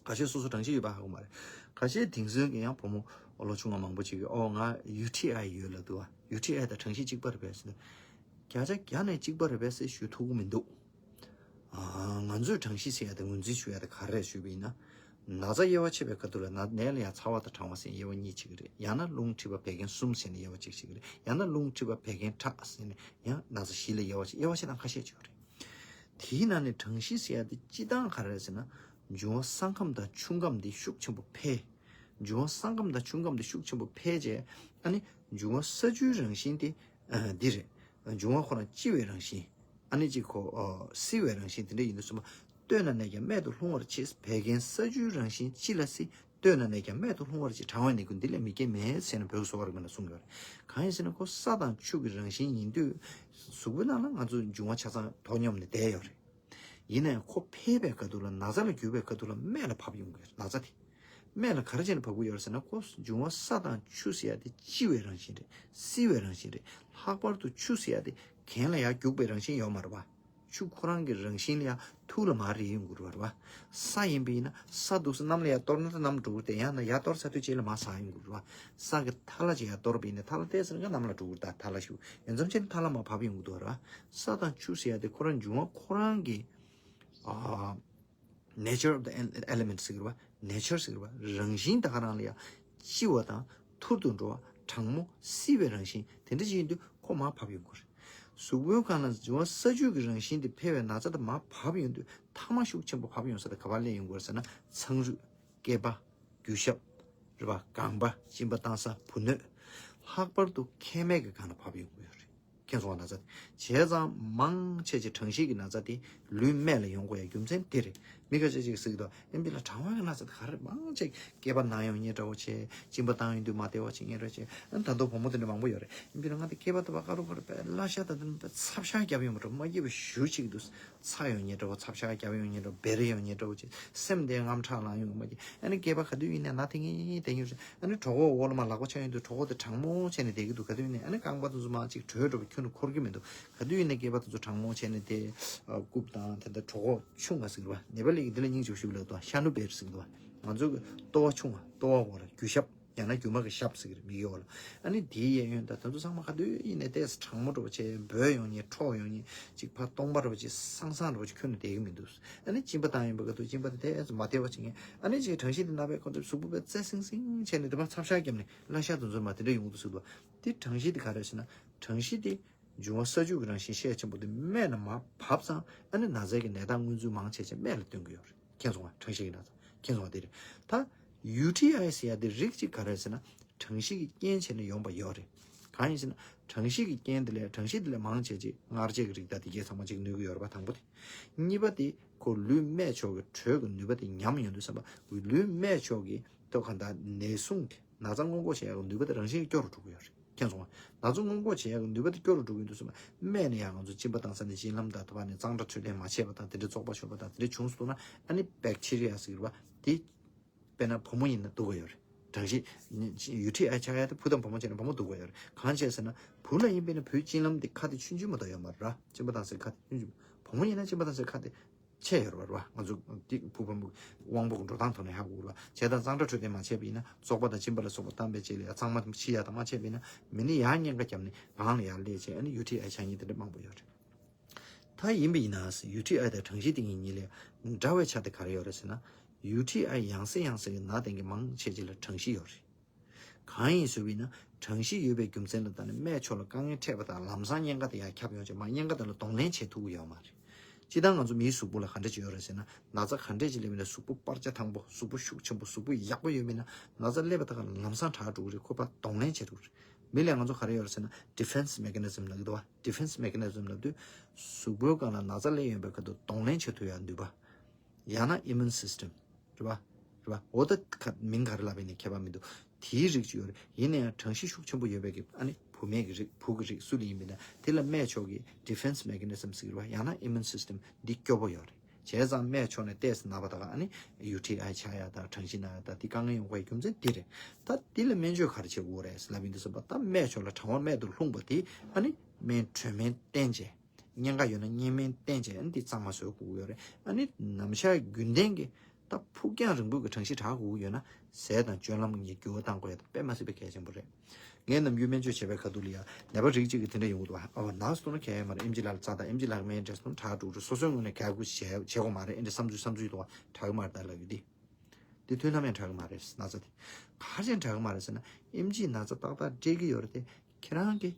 ཁ་ཤས་སོ་སོ་གྲང་ཤིང་ཡོད་པ་ཧ་གོ་མ་རེད། ཁ་ཤས་དེང་སང་གི་ཡང་བུ་མོ་ལོ་ཆུང་བ་མང་པོ་ཅིག་གིས་ཨོ་ང་ཡུ་ཊི་ཨའི་ཡོད་ལབ་འདུག་བ། ཡུ་ཊི་ཨའི་དང་གྲང་ཤིང་གཅིག་པ་རེད་པས་ཟེར་ན། བརྒྱ་ཆ་བརྒྱ་ནས་གཅིག་པ་རེད་པས་ཟེར་ཞུ་ཐུབ་ཀྱི་མི་འདུག་ཨ། ང་ཚོས་གྲང་ཤིང་ཟེར་ཡ་དེ་ངོས་འཛིན་ཞུ་ཡ་དེ་ག་རེ་རེད་ཞུས་པ་ཡིན་ན། ན་ཚ་དབྱེ་བ་ཕྱེ་བའི་ཁ་ཐུག་ལ་ན་ནད་ལ་ཡང་ཚ་བ་དང་གྲང་བ་ཟེར་དབྱེ་བ་གཉིས་ཕྱེ་གི་རེད། ཡང་ན་རླུང་མཁྲིས་པ་བད་ཀན་གསུམ་ཟེར་ནས་དབྱེ་བ་གཅིག་ཕྱེ་གི་རེད། ཡང་ན་རླུང་མཁྲིས་པ་བད་ཀན་ཕྲག་ཟེར་ནས་ཡང་ན་ཚ་བཞི་ལ་དབྱེ་བ་གཅིག་དབྱེ་བ་བྱེད་སྟངས་ཁ་ཤས་ཅིག་ཡོད་རེད། དེའི་ནང་ནས་གྲང་ཤིང་ཟེར་ཡ་དེ་སྤྱིར་བཏང་ག་རེ་རེད་ཟེར་ན། འབྱུང་བ་སྲང་ཁམས་དང་ཆུ་ཁམས་དེ་ཤུགས་ཆེན་པོ་འཕེལ། འབྱུང་བ་སྲང་ཁམས་དང་ཆུ་ཁམས་དེ་ཤུགས་ཆེན་པོ་འཕེལ་རྗེས་ཨ་ནི་འབྱུང་བ་ས་ཆུའི་རང་བཞིན་དེ་ཨ་འདི་རེད། འབྱུང་བ་ཁོ་རང་ལྕི་བའི་རང་བཞིན། ཨ་ནི་ཅིག་ཁོ་ཨ་བསིལ་བའི་རང་བཞིན་དེ་འདྲ་ཡིན་དུས་ཙམ་པ། སྟོད་ན་ནས་ཀྱང་སྨད་དུ་ལྷུང་བར་བྱེད། བད་ཀན་ས་ཆུའི་རང་བཞིན་ལྕི་ལ་བསིལ། སྟོད་ན་ནས་ཀྱང་སྨད་དུ་ལྷུང་བར་བྱེད། གྲང་བའི་ནད་ཀུན་འདི་ལས་མི་སྐྱེ་མེད་ཟེར་ནས་བོད་ཀྱི་གསོ་བ་རིག་པའི་ནང་གསུངས་ཡོད་རེད། གང་ཡིན་ཟེར་ན་ཁོ་ས་དང་ཆུ་གི་རང་བཞིན་ཡིན་དུས་གཟུགས་པོའི་ནང་ལ་ང་ཚོ་འབྱུང་བ་ཆ་ཚང་དོ་སྙོམས་ནས་བསྡད་ཡོད་རེད། ཡིན་ནའང་ཁོ་འཕེལ་བའི་ཁ་ཐུག་ལ་ན་ཚ་ལ་འགྱུར་བའི་ཁ་ཐུག་ལ་སྨད་ལ་བབས་ཡོང་གི་རེད་ན་ཚ་དེ། སྨད་ལ་ག་རེ་བྱས་ནས་བབས་ཀྱི་ཡོད་རེད་ཟེར་ན། ཁོ་འབྱུང་བ་ས་དང་ཆུ་ཟེར་ཡ་དེ་ལྕི་བའི་རང་བཞིན་རེད། བསིལ་བའི་རང་བཞིན་རེད། ལྷག་པར་དུ་ཆུ་ཟེར་ཡ་དེ་གྱེན་ལ་ཡར་རྒྱུག་པའི་རང་བཞིན་ཡོད་མ་རེད་བ། ཆུ་ཁོ་རང་གི་རང་བཞིན་ལ་ཡང་ཐུག་ལ་མར་རེག་ཡོང་གི་རེད་བ། ས་ཡིན་པ་ཡིན་ན་ས་འདུག་སེ་གནམ་ལ་ཡར་གཏོར་ན་ད་གནམ་འགྲོ་གི་རེད་དེ། ཡང་ན་ཡར་གཏོར་ཚར་དུས་རྗེས་ལ་མར་ཟག་ཡོང་གི་རེད་བ། ས་གི་མཐའ་ལ་ཅིག་ཡར་གཏོར་བ་ཡིན་ན་མཐའ་ལ་བལྟས་ཟེར་ན་གནམ་ལ་འགྲོ་གི་རེད། ད་མཐའ་ལ་ཞུ་ཡིན་ཙམ་བྱས་ན་མཐའ་ལ་མར་བབས་ཡོང་གི་འདུག་ར། ས་དང་ཆུ་ཟེར་ཡ་དེ་ཁོ་རང་འབྱུང་བ་ཁོ་རང་གི་ཨ། nature of the ele- element ཟེར་བ། nature ཟེར་བ། རང་བཞིན་ད་ག་རང་ལ་ཡ་ལྕི་བ་དང་ཐུར་དུ་འགྲོ་བ། གྲང་མོ། བསིལ་བའི་རང་བཞིན་དེ་འདྲ་ཅིག་ཡིན་དུས་ཁོ་མར་བབས་ཡོང་གི་རེད། གཟུགས་པོའི་སྒང་ལ་འབྱུང་བ་ས་བཅུད་ཀྱི་རང་བཞིན་དེ་འཕེལ་བའི་ན་ཚ་དེ་མར་བབས་ཡོང་དུས་མཐའ་མ་ཤུགས་ཆེན་པོ་བབས་ཡོང་ས་དེ་ག་པར་སླེབས་ཡོང་གི་རེད་ཟེར་ན། ཚངས་རུས། སྐེད་པ། རྒྱུ་ཞབས། རེད་བ། རྐང་པ། གཅིན་པ་བཏང་ས། བུ་སྣོད། ལྷག་པར་དུ་མཁལ་མའི་གི་སྒང་ལ་བབས་ཡོང་གི་ཡོད་རེད། མཁྱེན་སོང་བ། ན་ཚ་དེ་བྱས་ཙང་མང་ཆེ་ཆེ་གྲང་ཤིས་ཀྱི་ན་ཚ་དེ་ལུས་སྨད་ལ་ཡོང་དགོས་ཡ་རྒྱུ་མཚན་དེ་རེད། མི་ཁ་ཤས་ཅིག་ཟེར་གྱི་འདུག་ཨེམ་ཆི་ལགས་གྲང་བ་གི་ན་ཚ་དེ་ག་རེ། མང་ཆེ་སྐེད་པ་ན་ཡོང་མཁན་འདྲ་བོ་བྱས། གཅིན་པ་བཏང་ཡོང་དུས་མ་བདེ་བ་བྱེད་མཁན་འདྲ་བོ་བྱས། ཨ་ནི་ད་དུང་བུ་མོ་དེ་འདྲ་མང་པོ་ཡོད་རེད། ཨེམ་ཆི་ལགས་ང་དེ་སྐེད་པ་དེ་བ་དཀར་པོ་དཀར་པོ་བས་བརླ་ཤ་དང་དེ་ཚབ་ཤ་བརྒྱབ་ཡོང་མ་འགྲོ། མ་སྐྱིད་པ་ཞེ་པོ་ཅིག་འདུག་ཚབ་ཡོང་མཁན་འདྲ་བོ། ཚབ་ཤ་བརྒྱབ་ཡོང་མཁན་འདྲ་བོ། སྦེ་རེ་ཡོང་མཁན་འདྲ་བོ་བྱས། སེམས་དེ་དངངས་སྐྲག་ལངས་ཡོང་མ་གི། ཨ་ནི་སྐེད་པ་ག་དུས་ཡིན་ནའི་ན་དེ་ངེས་དེ་ཡོད་རེད། ཨ་ནི་གྲོད་ཁོག་འོག་ལ་མར་ལག་པ་ཆགས་ཡོང་དུས་གྲོད་ཁོག་དེ་གྲང་མོ་བྱས་ནས་བསྡད་ཀྱི་འདུག་ག་དུས་ཡིན་ནའི་ཨ་ནི་རྐང་པ་དེ་ཚོ་མར་ཅིག་དྲོད་འདྲ་བོ་ཁྱོན་ནས་འཁོར་གྱི་མི་འདུག་ག་དུས་ཡིན་ནའི་སྐེད་པ་དེ་ཚོ་གྲང་མོ་བྱས་ནས་དེ། ཨ། རྐུབ་དང་དེ་འདྲ་གྲོད་ཁོག་ཆུང་བ་ཟེར་གྱི་རེད་བ། ནེ་པ་ལི་གིས་འདི་ལ་སྙིང་རྗེ་པོ་ཞིག་ལབ་འདུག་ཤ་ནུ་བེར་ཟེར་གྱི་འདུག་ང་ཚོ་གི་ལྟོ་བ་ཆུང་བ། ལྟོ་བ་འོག་ལ་རྒྱུ་ཞབས། ཡང་ན་རྒྱུ་མ་གི་ཞབས་ཟེར་གྱི་རེད། མིག་གི་འོག་ལ། ཨ་ནི་དེའི་གཡས་གཡོན་དང་དེ་ཚོ་ཚང་མ་ག་དུས་ཡིན་ནའི་ཏོག་ཙམ་གྲང་མོ་འདྲ་བོ་བྱས། འབོལ་ཡོང་མཁན། འཁྲོག་ཡོང་མཁན། ཅིག་ཕར་སྟོང་པ་འདྲ་བོ་ཅིག་སང་སང་འདྲ་བོ་ཅིག་ཁྱོན་ནས་བསྡད་ཀྱི་མི་འདུག་ཨ་ནི་གཅིན་པ་བཏང་ཡོང་བའི་སྐབས་དུ་གཅིན་པ་དེ་ཏོག་ཙམ་མ་བདེ་བ་བྱེད་མཁན། ཨ་ནི་ཅིག་གྲང་ཤིས་དེ་ན་བའི་སྐབས་དུ་གཟུགས་པོ་དཔེ་བཙལ་སིང་སིང་བྱས་ནས་དེ་མར་ཚབ་ཤ་བརྒྱབ་ནས་བརླ་ཤ་དེ་ཚོ་མར་དེ་འདྲ་ཡོང་གི་འདུག་ཟེར་གྱི་འདུག་དེ་གྲང་ཤིས་དེ་ག་རེ་ཟེར་ན། གྲང་ཤིས་དེ་འབྱུང་བ་ས་བཅུད་ཀྱི་རང་བཞིན་ཤས་ཆེན་པོ་དེ་སྨད་ནས་མར་བབས་ཙང་། ཨ་ནི་ན་ཚའི་གི་ནད་རྟགས་དངོས་ཚུལ་མང་ཆེ་ཆེ་སྨད་ལ་སྟོན་གྱི་ཡོད་རེད། མཁྱེན་སོང་བ། གྲང་ཤིས་ཀྱི་ན་ཚ། མཁྱེན་སོང་བ། དེ་རེད། ད་ཡུ་ཊི་ཨའི་ཟེར་ཡ་དེ་རིགས་གཅིག་ག་རེ་ཟེར་ན། གྲང་ཤིས་ཀྱི་རྐྱེན་བྱས་ནས་ཡོང་བ་ཡོད་རེད། གང་ཡིན་ཟེར་ན། གྲང་ཤིས་ཀྱི་རྐྱེན་དེ་ལས། གྲང་ཤིས་དེ་ལས་མང་ཆེ་ཆེ་མངར་ཆའི་གི་རིགས་དང་དེ་གའི་ཚང་མ་ཅིག་ནུས་ཀྱི་ཡོད་རེད་པ། དང་པོ་དེ། གཉིས་པ་དེ་ཁོ་ལུས་སྨད་ཕྱོགས་ཀྱི་དྲོད་ཀྱི་ནུས་པ་དེ་ཉམས་ཡོང་དུས་ཙམ་པ། ལུས་སྨད་ཕྱོགས་ཀྱི་ཐོག་ག་ད་ནད་ཟུངས་དེ། ན་ཚ་སྔོན་འགོག་བྱེད་ཡག་གི་ནུས་པ་དེ་རང་བཞིན་གྱིས་སྐྱོ་རུ་འགྲོ་གི་ཡོད་རེད། མཁྱེན་སོང་ང་། ན་ཚ་སྔོན་འགོག་བྱེད་ཡག་གི་ནུས་པ་དེ་སྐྱོ་རུ་འགྲོ་གི་ཡོད་དུས་ཙམ་པ། སྨད་ནས་ཡང་ང་ཚོ་གཅིན་པ་བཏང་ས་ནས་གཅིན་ལམ་དང་དེ་བ་ནས་གཙང་སྦྲ་འཕྲོད་བསྟེན་མ་བྱས་པ་དང་། དེ་འདྲའི་བཙོག་པ་ཤོར་བ་དང་། དེ་འདྲའི་བྱུང་སོང་ན། ཨ་ནི་བེག་ཊི་རི་ཡ་ཟེར་བ་དེ། དཔེར་ན་བུ་མོ་ཡིན་ན་འདུག་གི་ཡོད་རེད། གྲང་ཤིས་ཡུ་ཊི་ཨའི་ཆགས་ཡ་དེ་བུ་དང་བུ་མོ་བྱས་ན་བུ་མོ་འདུག་གི་ཡོད་རེད། གང་བྱས་ཟེར་ན། བུ་ལ་ཡིན་པས་ན་བུའི་གཅིན་ལམ་དེ་ཁ་དེ་ཆུང་ཆུང་མ་གཏོགས་ཡོད་མ་རེད་ར། གཅིན་པ་བཏང་སའི་ཁ་དེ་ཆུང་ཆུང་། བུ་མོ་ཡིན་ན་གཅིན་པ་བཏང་སའི་ཁ་དེ་ཆེ་ཡོད་རེད་བ། ང་ཚོ་འདི་ཕུགས་ཕུགས་དབང་པོ་གི་འགྲོ་སྟངས་ཐོག་ནས་ཧ་གོ་དགོས་རེད་བ། བྱས་ཙང་གཙང་སྦྲ་འཕྲོད་བསྟེན་མ་བྱས་པ་ཡིན་ན། བཙོག་པ་དང་གཅིན་པ་ལ་སོགས་པ་བཏང་པའི་རྗེས་ལ་ཡ་གཙང་མ་ཕྱི་ཡ་དང་མ་བྱས་པ་ཡིན་ན། མི་ནི་ཡ་གཉན་ཁ་བརྒྱབ་ནས་གང་ལ་ཡ་སླེབས་བྱས། ཨ་ནི་ཡུ་ཊི་ཨའི་ཆགས་མཁན་དེ་འདྲ་མང་པོ་ཡོད་རེད། ད་ཡིན་པ་ཡིན་ན། ཡུ་ཊི་ཨའི་དང་གྲང་ཤིས་དེ་གཉིས་གཉིས་ལས་འདྲ་བའི་ཆ་དེ་ག་རེ་ཡོད་རེད་ཟེར་ན། ཡུ་ཊི་ཨའི་ཡང་སེ་ཡང་སེ་གི་ན་དེ་གི་མང་ཆེ་ཆེ་ལ་གྲང་ཤིས་ཡོད་རེད། གང་ཡིན་ཟེར་བ་ཡིན་ན། གྲང་ཤིས་ཡོད་པའི་རྒྱུ་མཚན་ལ་བརྟེན་ནས་སྨད་ཕྱོགས་ལ་དཀའ་ངལ་འཕྲད་པ་དང་། ལམ་སང་གཉན་ཁ་དེ་ཡར་ཁྱབ་ཡོང་བྱས། མར་གཉན་ཁ་དེ་ལ་གདོང་ལེན་བྱེད་ཐུབ་ཀྱི་ཡོད་མ་རེད། སྤྱིར་བཏང་ང་ཚོ་མིའི་གཟུགས་པོ་ལ་ག་འདྲ་ཅིག་ཡོད་རེད་ཟེར་ན། ན་ཚ་ག་འདྲ་ཅིག་སླེབས་པ་ཡིན་ན། གཟུགས་པོ་སྤར་ཆ་ཐང་པོ། གཟུགས་པོ་ཤུགས་ཆེན་པོ། གཟུགས་པོ་ཡག་པོ་ཡོད་མིན་ན། ན་ཚ་སླེབས་པ་དང་ལམ་སང་དྲག་འགྲོ་གི་རེད། ཁོ་ཕར་གདོང་ལེན་བྱེད་ཐུབ་ཀྱི་རེད། མི་ལ་ང་ཚོ་ག་རེ་ཡོད་རེད་ཟེར་ན། ཌི་ཕེན་སི་མེ་ཁ་ནི་ཛིམ་ལབ་ཀྱི་འདུག་བ། ཌི་ཕེན་སི་མེ་ཁ་ནི་ཛིམ་ལབ་དུས། གཟུགས་པོའི་སྒང་ལ་ན་ཚ་སླེབས་ཡོང་པའི་ཁ་ཐུག་གདོང་ལེན་བྱེད་ཐུབ་ཡག་ནུས་པ། ཡང་ན་ཨི་མུན་སིས་ཊམ། རེད་བ། རེད་བ། འོ་ད་ཁ་མིང་ག་རེ་ལབ་པ་ཡིན་ནའི་ཁྱད་པར་མི་འདུག་དེའི་རིགས་ཅིག་ཡོད་རེད། ཡིན་ན་ཡང་གྲང་ཤིས་ཤུགས་ཆེན་པོ་ཡོད་པའི་གི། ཨ་ནི་བུད་མེད་ཀྱི་རིགས། བུ་གི་རིགས་སུ་ལ་ཡིན་པ་ཡིན་ན། དེ་ལ་སྨད་ཕྱོགས་ཀྱི་ཌི་ཕེན་སི་མེ་ཁ་ནི་ཛིམ་ཟེར་གྱི་རེད་བ། ཡང་ན་ཨི་མུན་སིས་ཊམ་འདི་སྐྱོ་པོ་ཡོད་རེད། བྱས་ཙང་སྨད་ཕྱོགས་ནས་ཏོག་ཙམ་ན་བ་དང་། ཨ་ནི་ཡུ་ཊི་ཨའི་ཆགས་ཡ་དང་། གྲང་ཤིས་ན་ཡ་དང་། འདི་དཀའ་ངལ་ཡོང་དགོས་པའི་རྒྱུ་མཚན་འདི་རེད། ད་འདི་ལ་སྨན་བཅོས་ག་རེ་བྱེད་དགོས་རེད་ལབ་ཡིན་དུས་ཙམ་པ། ད་སྨད་ཕྱོགས་ལ་གྲང་བ་སྨད་དུ་ལྷུང་བ་དེ། ཨ་ནི་སྨན། དྲོད་སྨན་བསྟེན་བྱས། གཉན་ཁ་ཡོད་ན་གཉན་སྨན་བསྟེན་བྱས། ཨ་ནི་འདི་གཙང་མ་བཟོ་དགོས་ཀྱི་ཡོད་རེད། ཨ་ནི་ནམ་ཞག་རྒྱུན་ལྡན་གྱི་ད་ཕུགས་རྒྱང་རིང་པོ་གི་གྲང་ཤིས་དྲག་དགོས་ཀྱི་ཡོད་ན། ཟས་དང་སྤྱོད་ལམ་གྱི་འགྱུར་བ་གཏང་དགོས་ཡ་དེ་དཔེ་མ་སྲིད་པའི་གལ་ཆེན་པོ་རེད། ངས་ནམ་རྒྱུན་སྨན་བཅོས་བྱས་པའི་ཁ་ཐུག་ལ་ཡ། ནད་པ་རིགས་གཅིག་གིས་དེ་འདྲ་ཡོང་གི་འདུག་བ། ཨ་བ། ནགས་སུ་ན་གལ་ཡོད་མ་རེད། ཨེམ་ཆི་ལགས་ལ་རྩ་དང་། ཨེམ་ཆི་ལགས་སྨན་འདྲ་སོང་དྲག་འགྲོ་རེད། སོ་སོའི་ངོས་ནས་གལ་ཁུ་བྱས་བྱེད་དགོས་མ་རེད། ཨེ་འདྲ་བསམ་ཚུལ་བསམ་ཚུལ་འདུག་བ། དྲག་གི་མ་རེད་ད་ལབ་ཡོད་དེ། དེ་དུས་ནམ་ཡང་དྲག་གི་མ་རེད། ན་ཚ་དེ་ག་རེ་བྱས་ནས་དྲག་གི་མ་རེད་ཟེར་ན། ཨེམ་ཆིས་ན་ཚ་ཏག་ཏག་སྤྲད་ཀྱི་ཡོད་རེད་དེ། ཁྱེད་རང་གིས་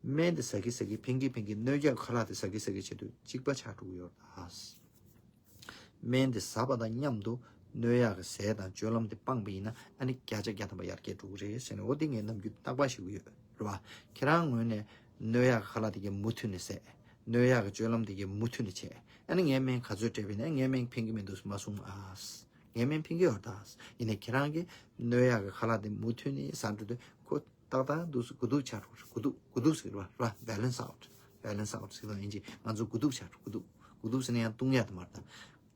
སྨན་དེ་ཟ་གི་ཟ་གི། ཕན་གི་ཕན་གི། གནོད་ཡག་གི་ཁ་ལག་དེ་ཟ་གི་ཟ་གི་བྱེད་དུས་གཅིག་པ་ཆགས་འགྲོ་གི་ཡོད་རེད་ད། སྨན་དེ་ཟ་བ་དང་མཉམ་དུ་གནོད་ཡག་གི་ཟས་དང་སྤྱོད་ལམ་དེ་སྤངས་པ་ཡིན་ན། ཨ་ནི་བརྒྱ་ཆ་བརྒྱ་ཐམ་པ་ཡར་རྒྱས་འགྲོ་གི་རེད་ཟེར་ནས། འོ་དེ་ངས་ནམ་རྒྱུན་རྟག་པར་ཞུ་གི་ཡོད་རེད་བ། ཁྱེད་རང་ངོས་ནས་གནོད་ཡག་གི་ཁ་ལག་དེ་གས་མུ་མཐུད་ནས་ཟས། གནོད་ཡག་གི་སྤྱོད་ལམ་དེ་གས་མུ་མཐུད་ནས་བྱས། ཨ་ནི་ངས་སྨན་ག་ཚོད་སྤྲད་པ་ཡིན་ན། ངས་སྨན་ཕན་གི་མི་འདུག་མ་གསུང་ཨ། ངས་སྨན་ཕན་གི་ཡོད་ད། ཡིན་ནའི་ཁྱེད་རང་གིས་གནོད་ཡག་གི་ཁ་ལག་དེ་མུ་མཐུད་ནས་ཟ་འགྲོ་དུས། ཁོ་ཏག་ཏག་འདུག་སེ་དགུ་སྡུག་ཆགས་འགྲོ། དགུ་སྡུག་དགུ་སྡུག་ཟེར་བ་ར། བེ་ལེན་སི་ཨའུཊ། བེ་ལེན་སི་ཨའུཊ་ཟེར་བ་ཡིན་གྱི། ང་ཚོ་དགུ་སྡུག་ཆགས་འགྲོ། དགུ་སྡུག་དགུ་སྡུག་ཟེར་ན་ཡང་བཏུང་ཡག་དེ་མ་རེད་ད།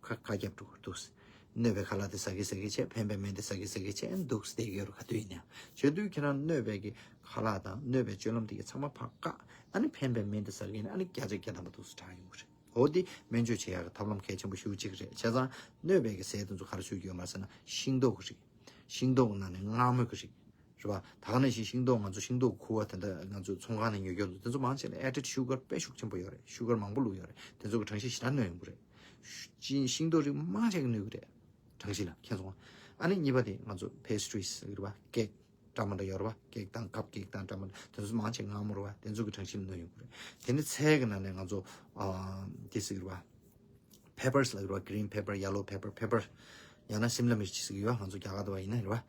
ཁ་ཁ་རྒྱབ་འགྲོ་འདུག་སེ། གནོད་པའི་ཁ་ལག་དེ་ཟ་གི་ཟ་གི་བྱས། ཕན་པའི་སྨན་དེ་ཟ་གི་ཟ་གི་བྱས། འདུག་སེ་བསྡད་ཀྱི་ཡོད་རེད། ག་དུས་ཡིན་ནའང་། བྱེད་དུས་ཁྱེད་རང་གནོད་པའི་གི་ཁ་ལག་དང་གནོད་པའི་སྤྱོད་ལམ་དེ་གི་ཚང་མ་ཕར་བཀག་ཨ་ནི་ཕན་པའི་སྨན་དེ་ཟ་གི་ཡིན་ན། ཨ་ནི་བརྒྱ་ཆ་བརྒྱ་ཐམ་པ་འདུག་སེ་དྲག་ཡོང་གི་རེད། འོ་དེ་སྨན་བཅོས་བྱེད་ཡག་གི་ཐབས་ལམ་གལ་ཆེན་པོ་ཞེ་པོ་ཅིག་རེད། བྱས་ཙང་གནོད་པའི་གི་ཟས་དེ་ཚོ་ག་རེ་ཟེར་གྱི་ཡོད་མ་རེད་ཟེར་ན། ཤིང་ཏོག་གི་རིགས། ཤིང་ཏོག་གི་ནང་ནས་མངར་མོ་གི་རིགས། རེད་པ། ད་ག་ནང་བཞིན་ཤིང་ཏོག་ང་ཚོ་ཤིང་ཏོག་ཁུ་བ་དེ་འདྲ་ང་ཚོ་ཚོང་ཁང་ནས་ཉོ་རྒྱུ་འདུག་དེ་ཚོ་མང་ཆེ་ལ་added sugar དཔེ་ཤུགས་ཆེན་པོ་ཡོད་རེད། ཤུ་གར་མང་པོ་བླུགས་ཡོད་རེད། དེ་ཚོ་གི་གྲང་ཤིང་ཞེ་དྲག་གནོད་ཡོང་གི་རེད། ཤིང་ཤིང་ཏོག་རིགས་མང་ཆེ་གི་གནོད་གི་རེད། གྲང་ཤིང་ལ། མཁྱེན་སོང་ང་། ཨ་ནི་གཉིས་པ་དེ་ང་ཚོ་pastries རེད་པ། ཀེག་འདྲ་མི་འདྲ་ཡོད་རེད་པ། ཀེག་དང་ཁབ་ཀེག་དང་འདྲ་མི་འདྲ། དེ་ཚོ་མང་ཆེ་མངར་མོ་རེད་པ། དེ་ཚོ་གི་གྲང་ཤིང་ལ་གནོད་ཡོང་གི་རེད། དེ་ནི་ཚལ་གི་ནང་ནས་ང་ཚོ་ཨ་དེ་ཟེར་གི་རེད་པ། peppers ལབ་ཀྱི་རེད་པ། green pepper, yellow pepper, pepper ཡང་ན་simla mirch ཟེར་གྱི་ཡོད། ང་ཚོ་རྒྱ་གར་དུ་བ་ཡིན་ན་རེད་པ།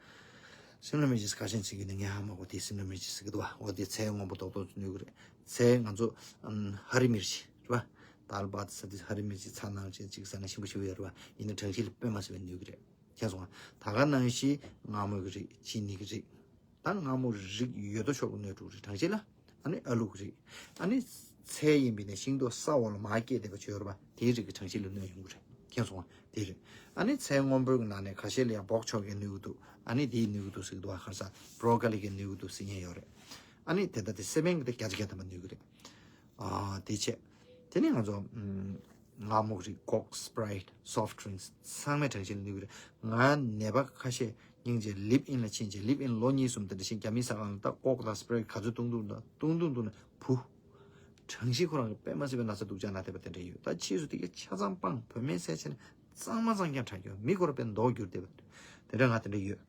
simla mirch ཁ་ཤས་ཟེར་གྱི་ཡོད་ནི་ངས་ཧ་མ་གོ། དེ་simla mirch ཟེར་གྱི་འདུག་པ། འོ་དེ་ཚལ་སྔོན་པོ་རྡོག་རྡོག་ཅིག་གནོད་ཀྱི་རེད། ཚལ་ང་ཚོ་ཨམ་ཧ་རི་མིར་ཆི་རེད་པ། དཱལ་བྷ་ཏི་ཟ་དུས་ཧ་རི་མིར་ཆི་ཚྭ་ནང་བཞིན་ཅིག་ཟ་ན་ཞིམ་པོ་ཞེ་པོ་ཡོད་རེད་པ། ཡིན་ན་གྲང་ཤིང་ལ་དཔེ་མ་སྲིད་པའི་གནོད་ཀྱི་རེད། མཁྱེན་སོང་ང་། ད་ག་ནང་བཞིན་མངར་མོ་གི་རིགས། ཅི་ནི་གི་རིགས། ད་མངར་མོ་རིགས་ཡོད་དོ་ཅོག་གི་གནོད་འགྲོ་གི་རེད། གྲང་ཤིང་ལ། ཨ་ནི་ཨ་ལུ་གི་རིགས། ཨ་ནི་ཚལ་ཡིན་པས་ན་ཤིང་ཏོག་ས་འོག་ལ་མར་སྐྱེས་བསྡད་པ་ཅིག་ཡོད་རེད་པ། དེའི་རིགས་ཀྱི་གྲང་ཤིང་ལ་གནོད་ཡོང་གི་རེད། མཁྱེན་སོང་ང་། དེ་རེད། ཨ་ནི་ཚལ་སྔོན་པོའི་ནང་ནས་ཁ་ཤས་ལ་ཡང་སྦོག་ཆོག་གི་གནོད་ཀྱི་འདུག་ཨ་ནི་དེའི་གནོད་ཀྱི་འདུག་ཟེར་གྱི་འདུག་པ། ཁ་སང་བྷོ་རོ་ཀོ་ལི་གི་གནོད་ཀྱི་འདུག་ཟེར་མཁན་ཡོད་རེད། ཨ་ནི་དེ་ལྟ་དེ་སེ་བན་གྱི་དེ་བརྒྱ་ཆ་བརྒྱ་ཐམ་པ་གནོད་ཀྱི་རེད། ཨ་དེ་བྱས། དེ་ནས་ང་ཚོ་ཨམ་མངར་མོ་གི་རིགས། Coke, Sprite, soft drinks ཚང་མས་གྲང་ཤིང་ལ་གནོད་ཀྱི་རེད། ང་ནད་པ་ཁ་ཤས་སྙིང་རྗེ་ལིབ་ཨིན་ལ་ཕྱིན་རྗེས། ལིབ་ཨིན་ལོ་གཉིས་གསུམ་དེ་འདྲ་ཞིག་རྒྱ་མིའི་ཟ་ཁང་ལ་ད་Coke དང་Sprite ག་ཚོད་བཏུང་བཏུང་དང་བཏུང་བཏུང་བཏུང་ནས་བུ། གྲང་ཤིང་ཁོ་རང་གི་དཔེ་མ་སྲིད་པའི་ན་ཚ་སྡུག་ཅག་ན་བསྡད་པ་དེ་འདྲ་ཡོད། ད་ཕྱིས་སུ་དེ་ག་ཆ་ཚང་སྤངས། བོད་སྨན་ཟས་བྱས་ནས་གཙང་མ་གཙང་རྐྱང་དྲག་རྒྱུ། མི་ཁོ་རང་དཔེ་མདོག་འགྱུར་བསྡད་པ་དེ་འདྲ་ང་དེ་འདྲ་ཡོད།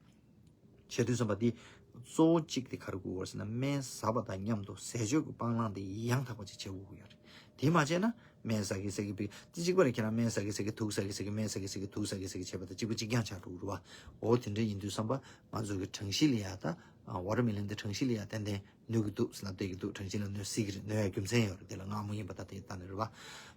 བྱེད་དུས་ཙམ་པ་འདི་གཙོ་བོ་གཅིག་དེ་ག་རེ་དགོས་ཀྱི་ཡོད་རེད་ཟེར་ན། སྨན་ཟ་བ་དང་མཉམ་དུ་ཟས་སྤྱོད་ཀྱི་སྤང་བླང་དེ་ཡང་དག་པ་ཅིག་བྱེད་དགོས་ཀྱི་ཡོད་རེད། དེ་མ་བྱས་ན་སྨན་ཟ་གི་ཟ་གི་བི་དེ་གཅིག་པ་རེད། ཁྱེད་རང་སྨན་ཟ་གི་ཟ་གི་དུག་ཟ་གི་ཟ་གི་སྨན་ཟ་གི་ཟ་གི་དུག་ཟ་གི་ཟ་གི་བྱས་པ་དང་གཅིག་པ་གཅིག་རྐྱང་ཆགས་འགྲོ་གི་རེད་པ། འོ་དེ་འདྲ་ཡིན་དུས་ཙམ་པ་ང་ཚོ་གི་གྲང་ཤིང་ལ་ཡ་ད་ཝ་ཊར་མེ་ལོན་དེ་གྲང་ཤིང་ལ་ཡ་ཏན་ཏན་གནོད་ཀྱི་འདུག་ཟེར་ལབ་བསྡད་ཀྱི་འདུག་གྲང་ཤིང་ལ་གནོད་སྲིད་ཀྱི་རེད། གནོད་ཡ་རྒྱུ་མཚན་ཡོད་རེད། དེ་ལ་མངར་མོ་ཡིན་པ་ད་དེ་ལྟ་ནས་རེད་པ།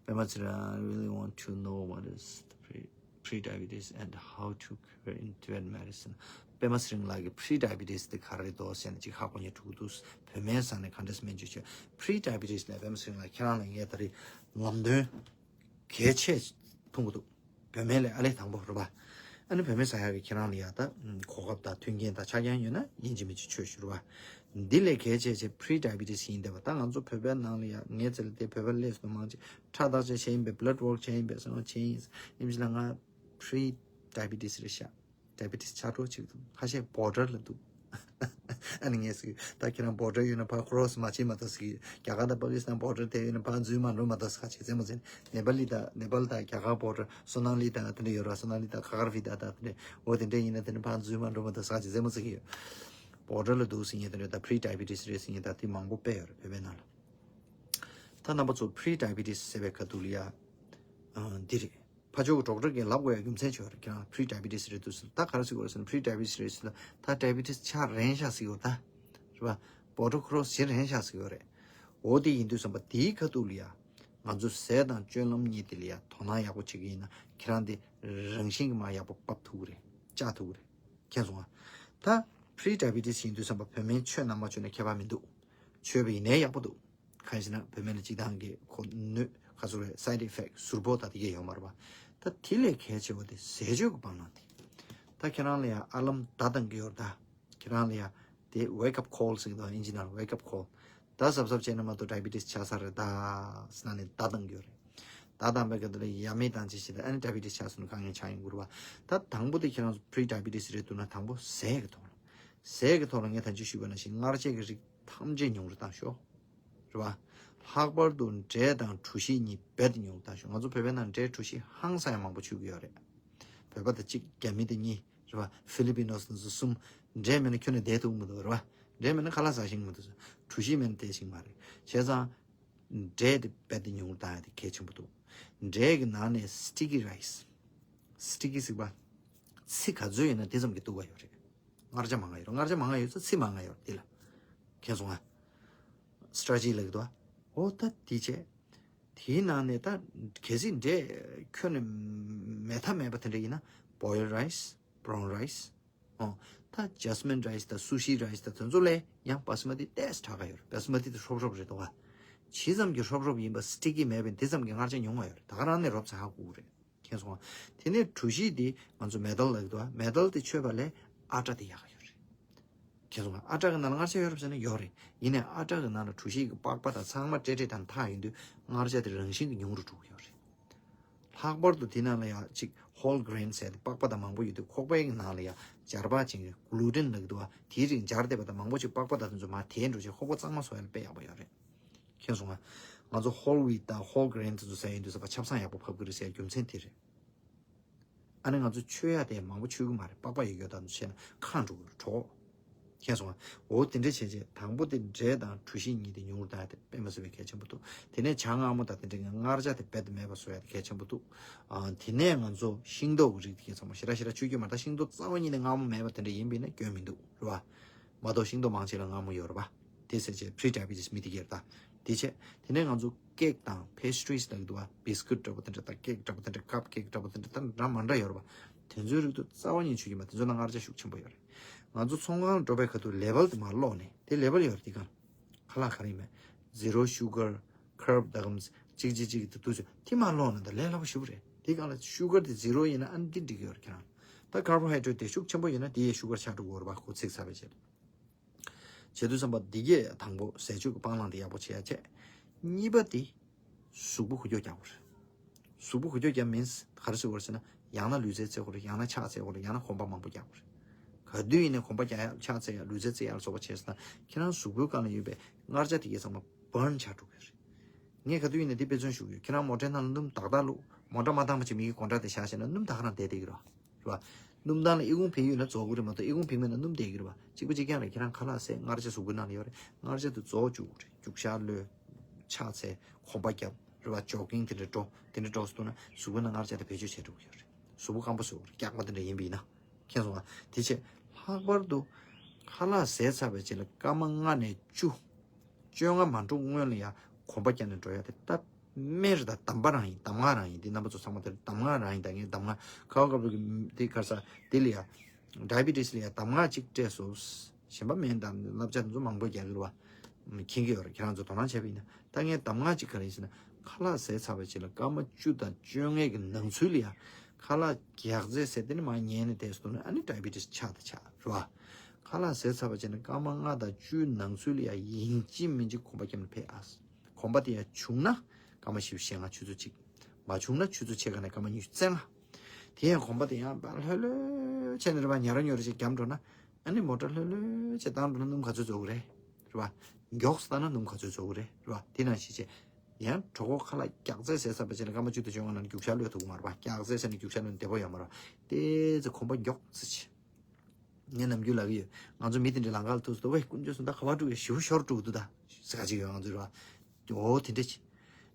པད་མ་ཚེ་རིང་། I really want to know what is the pre- pre-diabetes and how to cure in Tibetan medicine. པད་མ་ཚེ་རིང་ལགས་ཀྱིས་pre-diabetes དེ་ག་རེ་འདུག་ཟེར་ནས་ཅིག་ཧ་གོ་མཁན་འདུག་གི་འདུག་བོད་སྨན་ཟ་ནས་ག་འདྲས་སྨན་བཅོས་བྱས། pre-diabetes ལ་པད་མ་ཚེ་རིང་ལགས་ཁྱེད་རང་ལ་ངས་ད་རེས་ལམ་སྟོན་གལ་ཆེ་མཐོང་གི་འདུག་བོད་སྨན་ལས་ཨ་ལས་དང་པོ་རེད་པ། ཨ་ནི་བོད་སྨན་ཟ་ཡག་གི་ཁྱེད་རང་ལ་ཡ་ད་གོ་སྐབས་དང་མཐུན་རྐྱེན་དང་ཆ་རྐྱེན་ཡོད་ན་ཡིན་གཅིག་མིན་གཅིག་བཅོས་ཞུ་རེད་པ། འདི་ལས་གལ་ཆེ་ཆེ་pre-diabetes ཡིན་བསྡད་པ། ད་ང་ཚོ་བོད་པའི་ནང་ལ་ཡ་ངའི་རྩ་ལ་དེ་བོད་པ་ལས་སུ་མང་ཆེ་ཁྲག་བརྟག་དཔྱད་བྱས་ཡིན་པས། blood work བྱས་ཡིན་པས། ཟེར་བ་བྱས་ཡིན། ཡིན་ཕྱིན་ལ་ང་pre-diabetes རེད་ཤག diabetes ཆགས་འགྲོ་ཅིག་འདུག་ཁ་ཤས་border ལ་འདུག་ཨ་ནི་ངས་ཟེར། ད་ཁྱེད་རང་border ཡོད་ན་ཕར་cross མ་བྱེད་མ་གཏོགས་ཟེར། རྒྱ་གར་དང་པ་ཀི་སི་ཐན་border དེ་ཡོད་ན་ཕར་འཛུལ་མ་འགྲོ་མ་གཏོགས་ཟེར། ཁ་ཅིག་རྩེད་མོ་རྩེ། ནེ་པ་ལི་དང་ནེ་པཱལ་དང་རྒྱ་གར་border སོ་ནཱ་ལི་དང་དེ་འདྲ་ཡོད་ར། སོ་ནཱ་ལི་དང་ཁ་ཁར་བི་ད་དང་དེ་འདྲ། འོ་དེ་འདྲ་ཡིན་ན་དེ་འདྲ་ཕར་འཛུལ་མ་འགྲོ་མ་གཏོགས་ཟེར། ཁ་ཅིག་རྩེད་མོ་རྩེ་གི་ཡོད། border ལ་འདུག་ཟེར་མཁན་དེ་འདྲ་ད་pre-diabetes རེད་ཟེར་མཁན་ད་དེ་མང་པོ་དཔེ་ཡོད་རེད་བོད་པའི་ནང་ལ། ད་རྣམ་པ་ཚོ་pre-diabetes ཟེར་བའི་ཁ་ཐུག་ལ་ཡ་འདི་རེད། ཕར་ཕྱོགས་ཀྱི་ཌོག་ཊར་གྱིས་ལབ་དགོས་ཡ་རྒྱུ་མཚན་ཅིག་ཡོད་རེད། ཁྱེད་རང་pre-diabetes རེད་འདུག་ཟེར། ད་ག་རེ་ཟེར་དགོས་རེད་ཟེར་ན། pre-diabetes རེད་ཟེར་ན་ད་diabetes ཆགས་རན་ཤག་ཟེར་གྱི་ཡོད་ད། རེད་པ། border cross བྱེད་རན་ཤག་ཟེར་གྱི་ཡོད་རེད། འོ་དེ་ཡིན་དུས་ཙམ་པ་དེའི་ཁ་ཐུག་ལ་ཡ། ང་ཚོ་ཟས་དང་སྤྱོད་ལམ་གཉིས་དེ་ལ་ཡ་དོ་སྣང་ཡག་པོ་བྱེད་ཀྱི་ཡིན་ན། ཁྱེད་རང་དེ་རང་བཞིན་གྱིས་མར་ཡག་པོ་ཕབ་ཐུབ་ཀྱི་རེད། བཅག་ཐུབ་ཀྱི་རེད། མཁྱེན་སོང་ང་། ད་pre-diabetes ཡིན་དུས་ཙམ་པ་བོད་སྨན་མཆོད་ན་མ་མཆོད་ན་ཁྱད་པར་མི་འདུག་མཆོད་པ་ཡིན་ནའི་ཡག་པོ་འདུག་གང་ཡིན་ཟེར་ན་བོད་སྨན་ལ་སྤྱིར་བཏང་གི་ཁོ་གནོད་ག་ཚོད་རེད། side effect ཟུར་ཕོག་ད་དེ་གས་ཡོད་མ་རེད་པ། ད་དེ་ལས་གལ་ཆེ་བ་དེ་ཟས་སྤྱོད་ཀྱི་སྤང་བླང་དེ། ད་ཁྱེད་རང་ལ་ཡང་ཨ་ལམ་བརྡ་བཏང་གི་ཡོད་རེད་ད། ཁྱེད་རང་ལ་ཡང་དེ་wake up call ཟེར་གི་འདུག་ཨིན་ཇི་ནང་ལ་wake up call། ད་གཟབ་གཟབ་བྱས་ན་མ་གཏོགས་diabetes ཆགས་ས་རེད་ད་ཟེར་ནས་བརྡ་བཏང་གི་ཡོད་རེད། བརྡ་བཏང་པའི་སྐབས་དེ་ལ་ཡ་མེད་བཏང་ཅི་ཞིག་ད་ཨ་ནི་diabetes ཆགས་སོང་ན་དཀའ་ངལ་ཆགས་ཡོང་གི་རེད་པ། ད་དང་པོ་དེ་ཁྱེད་རང་ཚོ་pre-diabetes རེད་འདུག་ན་དང་པོ་ཟས་ཀྱི་ཐོག་ལ། ཟས་ཀྱི་ཐོག་ལ་ངས་ད་ཅི་ཞུས་པ་ནང་བཞིན་མངར་ཆ་གི་རིགས་ཐམས་ཅད་ཉུང་རུ་བཏང་ཤོག་རེད་པ། ལྷག་པར་དུ་འབྲས་དང་གྲོ་ཞིབ་གཉིས་རྦད་དེ་ཉུང་རུ་བཏང་ཤོག་ང་ཚོ་བོད་པའི་ནང་འབྲས་གྲོ་ཞིབ་ཧང་སང་ཡང་མང་པོ་མཆོད་ཀྱི་ཡོད་རེད། བོད་པ་དང་གཅིག་རྒྱ་མི་དང་གཉིས་རེད་པ། Filipinos དང་ཚོ་གསུམ། འབྲས་མེད་ན་ཁྱོན་ནས་བསྡད་ཐུབ་མི་འདུག་རེད་པ། འབྲས་མེད་ན་ཁ་ལག་ཟ་ཤེས་ཀྱི་མི་འདུག་གྲོ་ཞིབ་མེད་ན་བསྡད་ཤེས་ཀྱི་མ་རེད། བྱས་ཙང་འབྲས་དེ་རྦད་དེ་ཉུང་རུ་བཏང་ཡ་དེ་གལ་ཆེན་པོ་འདུག་འབྲས་ཀྱི་ནང་ནས་sticky rice། sticky ཟེར་བ། ཚི་ག་ཚོད་ཡོད་ན་དེ་ཙམ་གྱི་སྡུག་པ་ཡོད་རེད། མངར་ཆ་མང་ང་ཡོད་རེད། མངར་ཆ་མང་ང་ཡོད་ཚེ་ཚི་མང་ང་ཡོད་རེད་དེ་ལ། མཁྱེན་སོང་ང་། starchy ལབ་ཀྱི་འདུག་པ། འོ་ད་དེ་བྱས། དེའི་ནང་ནས་ད་གལ་སྲིད་འབྲས་ཁྱོན་ནས་མེད་ཐབས་མེད་པ་དེ་འདྲ་ཡིན་ན་boiled rice, brown rice། ཨོ། ད་jasmine rice དང་sushi rice དང་དེ་ཚོ་ལས་ཡང་basmati ཏོག་ཙམ་དྲག་ག་ཡོད་རེད། basmati དེ་ཧྲོབ་ཧྲོབ་རེད་འདུག་ག་ཇི་ཙམ་གྱི་ཧྲོབ་ཧྲོབ་ཡིན་པ་sticky མེད་པས་དེ་ཙམ་གྱི་མངར་ཆ་ཉུང་བ་ཡོད་རེད། ད་ག་རང་ནས་རོབ་ཙམ་ཧ་གོ་གི་རེད། མཁྱེན་སོང་ང་། དེ་ནས་གྲུ་བཞི་དེ་ང་ཚོ་མེ་ཏལ་ལབ་ཀྱི་འདུག་བ། མེ་ཏལ་དེ་མཆོད་པ་ལས་ཨ་ཊ་དེ་ཡག་ག་ཡོད་རེད། མཁྱེན་སོང་ང་། ཨ་ཊ་གི་ནང་ལ་མངར་ཆ་ཡོད་རེད་ཟེར་ན་ཡོད་རེད། ཡིན་ནའི་ཨ་ཊ་གི་ནང་ལ་གྲུ་བཞི་གི་པགས་པ་དང་ཚང་མ་སྤྲེལ་སྤྲེལ་དང་འཐག་ཡིན་དུས་མངར་ཆ་དེ་རང་བཞིན་གྱིས་ཉུང་རུ་འགྲོ་གི་ཡོད་རེད། ལྷག་པར་དུ་དེ་ནང་ལ་ཡང་ཅིག་ཧོལ་གྷི་རེན་ཟེར་ཏེ་པགས་པ་དང་མང་པོ་ཡོད་དུས་ཁོག་པའི་ནང་ལ་ཡང་འབྱར་བག་ཅན་གྱི་གུ་ལུ་ཊིན་ལབ་ཀྱི་འདུག་བ། དེའི་རིགས་འབྱར་བསྡད་པ་དང་མང་པོ་ཅིག་པགས་པ་དང་དེ་ཚོ་མར་དེད་འགྲོ་བྱས་ཁོག་པ་གཙང་མ་བཟོ་ཡ་ལ་དཔེ་ཡག་པོ་ཡོད་རེད། མཁྱེན་སོང་ང་། ང་ཚོ་ཧོལ་ཝིཊ་དང་ཧོལ་གྷི་རེན་དེ་ཚོ་ཟ་ཡིན་དུས་ཙམ་པ་ཆབ་གསང་ཡག་པོ་ཕབ་ཀྱི་རེད་ཟེར་རྒྱུ་མཚན་དེ་རེད། ཨ་ནི་ང་ཚོ་མཆོད་ཡ་དེ་མང་པོ་མཆོད་ཀྱི་མ་རེད། པགས་པ་ཡོད་ཡོད་དང་བྱས་ན་ཁེངས་འགྲོ་གི་རེད་གྲོགས། མཁྱེན་སོང་ང་། འོ་དེ་འདྲ་བྱས་རྗེས་དང་པོ་དེ་འབྲས་དང་གྲུ་བཞི་གཉིས་དེ་ཉུང་རུ་བཏང་ཡ་དེ་དཔེ་མ་སྲིད་པའི་གལ་ཆེན་པོ་འདུག་དེ་ནས་ཇ་མངར་མོ་དང་དེ་འདྲ་གི་མངར་ཆ་དེ་རྦད་དེ་མེད་པ་བཟོ་ཡ་དེ་གལ་ཆེན་པོ་འདུག་ཨ། དེ་ནས་ང་ཚོ་ཤིང་ཏོག་གི་རིགས་དེ་གས་ཚང་མ་ཞེ་དྲག་ཞེ་དྲག་མཆོད་རྒྱུ་མ་རེད། ད་ཤིང་ཏོག་རྩ་བ་ཉིད་ནས་མངར་མོ་མེད་པ་དེ་འདྲ་ཡིན་པས་ན་སྐྱོན་མི་འདུག་རེད་བ། མ་གཏོགས་ཤིང་ཏོག་མང་ཆེ་ལ་མངར་མོ་ཡོད་རེད་བ། དེ་ཟེར་བྱས་pre diabetes མི་དེ་གས་རེད་ད། དེ་བྱས་དེ་ནས་ང་ཚོ་ཀེག་དང་pastries ལབ་ཀྱི་འདུག་བ། བིས་ཀུད་འདྲ་པོ་དེ་འདྲ་དང་ཀེག་འདྲ་པོ་དེ་འདྲ་ཀབ་ཀེག་འདྲ་པོ་དེ་འདྲ་ད་འདྲ་མ་འདྲ་ཡོད་རེད་བ། དེ་ཚོའི་རིགས་དེ་རྩ་བ་ཉིད་མཆོད་རྒྱུ་མ། དེ་ཚོ་ནང་མངར་ཆ་ཤུགས་ཆེན་པོ་ཡོད་རེད། ང་ཚོ་ཚོང་ཁང་འགྲོ་བའི་ཁ་ཐུག་ལེ་བལ་དེ་མར་ཀློག་ནས་དེ་ལེ་བལ་ཡོད་རེད། དེ་ག་ཁ་ལག་ག་རེ་ཡིན་མེད། zero sugar, curb ད་གམ་གཅིག་གཅིག་གཅིག་དེ་དུས་ཚོད་དེ་མར་ཀློག་ན་ད་ལས་སླ་པོ་ཞེ་པོ་རེད། དེ་གང་ལ་ཤུ་གར་དེ་ཛི་རོ་ཡིན་ན་ཨ་ནི་འདི་འགྲིག་གི་ཡོད་རེད་ཁྱེད་རང་། ད་ཀར་བོ་ཧའི་ཌྲེ་ཊི་དེ་ཤུགས་ཆེན་པོ་ཡོད་ན་དེ་ཡི་ཤུ་གར་ཆགས་འགྲོ་གི་ཡོད་རེད་པ། ཁོ་ཚིག་ཚར་བའི་རྗེས། བྱེད་དུས་བསམ་པ་འདི་གས་དང་པོ་ཟས་བཅུད་ཀྱི་སྤང་བླང་དེ་ཡག་པོ་བྱེད་ཡ་བྱས། གཉིས་པ་དེ་གཟུགས་པོ་འགུལ་སྐྱོད་རྒྱག་དགོས་རེད། གཟུགས་པོ་འགུལ་སྐྱོད་རྒྱག་མིན་ག་རེ་ཟེར་དགོས་རེད་ཟེར་ན། ཡང་ན་ལུས་རྩལ་རྩེད་དགོས་རེད། ཡང་ན་ཕྱག་འཚལ་དགོས་རེད། ཡང་ན་གོམ་པ་མང་པོ་རྒྱག་དགོས་རེད། ག་དུས་ཡིན་ནའི་གོམ་པ་རྒྱག་ཡ་ཕྱག་འཚལ་ཡ་ལུས་རྩལ་རྩེད་ཡ་ལ་སོགས་པ་བྱས་ཟེར་ན་ཁྱེད་རང་གཟུགས་པོའི་སྒང་ལ་ཡོད་པའི་མངར་ཆ་དེ་གས་ཚང་མ་བརན་ཆགས་འགྲོ་གི་རེད། ངས་ག་དུས་ཡིན་ནའི་འདི་དཔེ་མཚོན་ཞུ་གི་ཡོད། ཁྱེད་རང་མོ་ཊའི་ནང་ལ་སྣུམ་དག་དག་བླུགས། མོ་ཊ་མ་བཏང་བ་ཅིག་མི་གི་སྒོ་འགྲམ་དེ་བཞག་བྱས་ན་སྣུམ་ད་ག་རང་བསྡད་བསྡད་ཀྱི་རེད་བ། རེད་བ། སྣུམ་ཐང་ལ་ཨི་ཁུང་བུད་ཡོད་ན་རྫོགས་ཀྱི་རེད་མ་གཏོགས་ཨི་ཁུང་བུད་མེད་ན་སྣུམ་བསྡད་ཀྱི་རེད་བ། གཅིག་པ་གཅིག་རྐྱང་རེད། ཁྱེད་རང་ཁ་ལག་ཟས་མངར་ཆ་གཟུགས་པོའི་ནང་ལ་ཡོད་རེད། མངར་ཆ་དེ་རྫོགས་བཅུག་རེད། རྒྱུག་ཤར་གློད། ཕྱག་འཚལ། གོམ་པ་རྒྱབ། རེད་བ། ཇོག་གིང་དེ་འདྲ་འགྲོ། དེ་འདྲ་འགྲོ་སོང་ན་གཟུགས་པོའི་ནང་མངར་ཆ་དེ་བེད་སྤྱོད་བྱེད་འགྲོ་གི་ཡོད་རེད། གཟུགས་པོ་སྐམ་པོ་བཟོ་གི་རེད། སྐྱག་པ་དེ་འདྲ་ཡིན་པ་ཡིན་ན། མཁྱེན་སོང་ང་། དེ་བྱས་ལྷག་པར་དུ་ཁ་ལག་ཟས་ཚར་བའི་རྗེས་ལ་སྐར་མ་ལྔ་ནས་བཅུ། བཅོ་ལྔ་མ་འགྲོ་སྔོན་ལ་ཡ་གོམ་པ་རྒྱག་ནས་འགྲོ་ཡ་དེ་སྟབས་མེད་རེད། ད་གདམས་པ་རང་ཡིན། གདམས་ངག་རང་ཡིན། འདི་རྣམ་པ་ཚོ་ཚང་མ་དེར་གདམས་ངག་རང་ཡིན། ད་ངས་གདམས་ངག་ཁ་བ་ཁ་བ་གི་དེ་ག་རེ་ཟ་དེ་ལ་ཡ་ཌའི་བི་ཊི་སི་ལ་ཡ་གདམས་ངག་ཅིག་སྤྲད་སོང་། གཞན་པ་མེད། ད་བསླབ་བྱ་དེ་ཚོ་མང་པོ་རྒྱག་གི་རེད་བ། མཁྱེན་གྱི་ཡོད་རེད། ཁྱེད་རང་ཚོ་དོ་སྣང་བྱས་པ་ཡིན་ན། ད་ངས་གདམས་ངག་ཅིག་ག་རེ་ཡིན་ཟེར་ན། ཁ་ལག་ཟས་ཚར་བའི་རྗེས་ལ་སྐར་མ་བཅུ་དང་བཅོ་ལྔའི་གི་ནང་ཚུད་ལ་ཡ་ཁ་ལག་རྒྱགས་ཚད་ཟེར་དེ་ནི་མར་ཉལ་ནས་བསྡད་སོང་ན་ཨ་ནི་ཌའི་བི་ཊི་སི་ཆགས་དང་ཆགས་རེད་བ། ཁ་ལག་ཟས་ཚར་བ་བྱས་ནས་སྐར་མ་ལྔ་དང་བཅུའི་ནང་ཚུད་ལ་ཡ་ཡིན་གཅིག་མིན་གཅིག་གོམ་པ་བརྒྱབ་ནས་ཕེབས་ཨ། གོམ་པ་དེ་ཡ་བྱུང་ན་སྐར་མ་བཞི་བཅུ་ཞེ་ལྔ་ཆུ་ཚོད་གཅིག་མ་བྱུང་ན་ཆུ་ཚོད་ཕྱེད་ཀ་ནས་སྐར་མ་ཉི་ཤུ་རྩ་ལྔ། དེ་ཡང་གོམ་པ་དེ་ཡང་ལྷོད་ལྷོད་བྱས་ནས་རེད་བ། ཉ་རོ་ཉོ་རོ་ཞིག་བརྒྱབ་འགྲོ་ན་ཨ་ནི་མོ་ཊ་ལྷོད་ལྷོད་བྱས་བཏང་འགྲོ་ན་སྣུམ་ག་ཚོད་རྫོགས་ཀྱི་རེད། རེད་བ། མགྱོགས་སུ་བཏང་ན་སྣུམ་ག་ཚོད་རྫོགས་ཀྱི་རེད། རེད་བ། དེ་ནང་བཞིན་བྱས། ཡང་གྲོད་ཁོག་ཁ་ལག་རྒྱགས་ཚད་ཟས་ཚར་བ་བྱས་ན་སྐར་མ་བཅུ་དང་བཅོ་ལྔ་ནང་རྒྱུག་ཤར་གློད་ཐུབ་ཀྱི་མ་རེད་པ། རྒྱགས་ཚད་ཟེར་ནས་རྒྱུག་ཤར་གློད་ནས་བདེ་པོ་ཡོད་མ་རེད་པ། དེ་ཚོ་གོམ་པ་མགྱོགས་ཚེ་ཆེ། ངས་ནམ་རྒྱུན་ལབ་ཀྱི་ཡོད། ང་ཚོ་མི་དེ་འདྲའི་ལམ་ཁ་ལ་ཐུག་སོང་ད། ཝེ་དཀོན་མཆོག་གསུམ་ད་ག་པར་འགྲོ་གི་ཞེ་པོ་ཤོར་འགྲོ་གི་འདུག་ད་ཟེར་ག་ཅིག་ཡོད་ང་ཚོ་རེད་པ། འོ་དེ་འདྲ་ཅིག་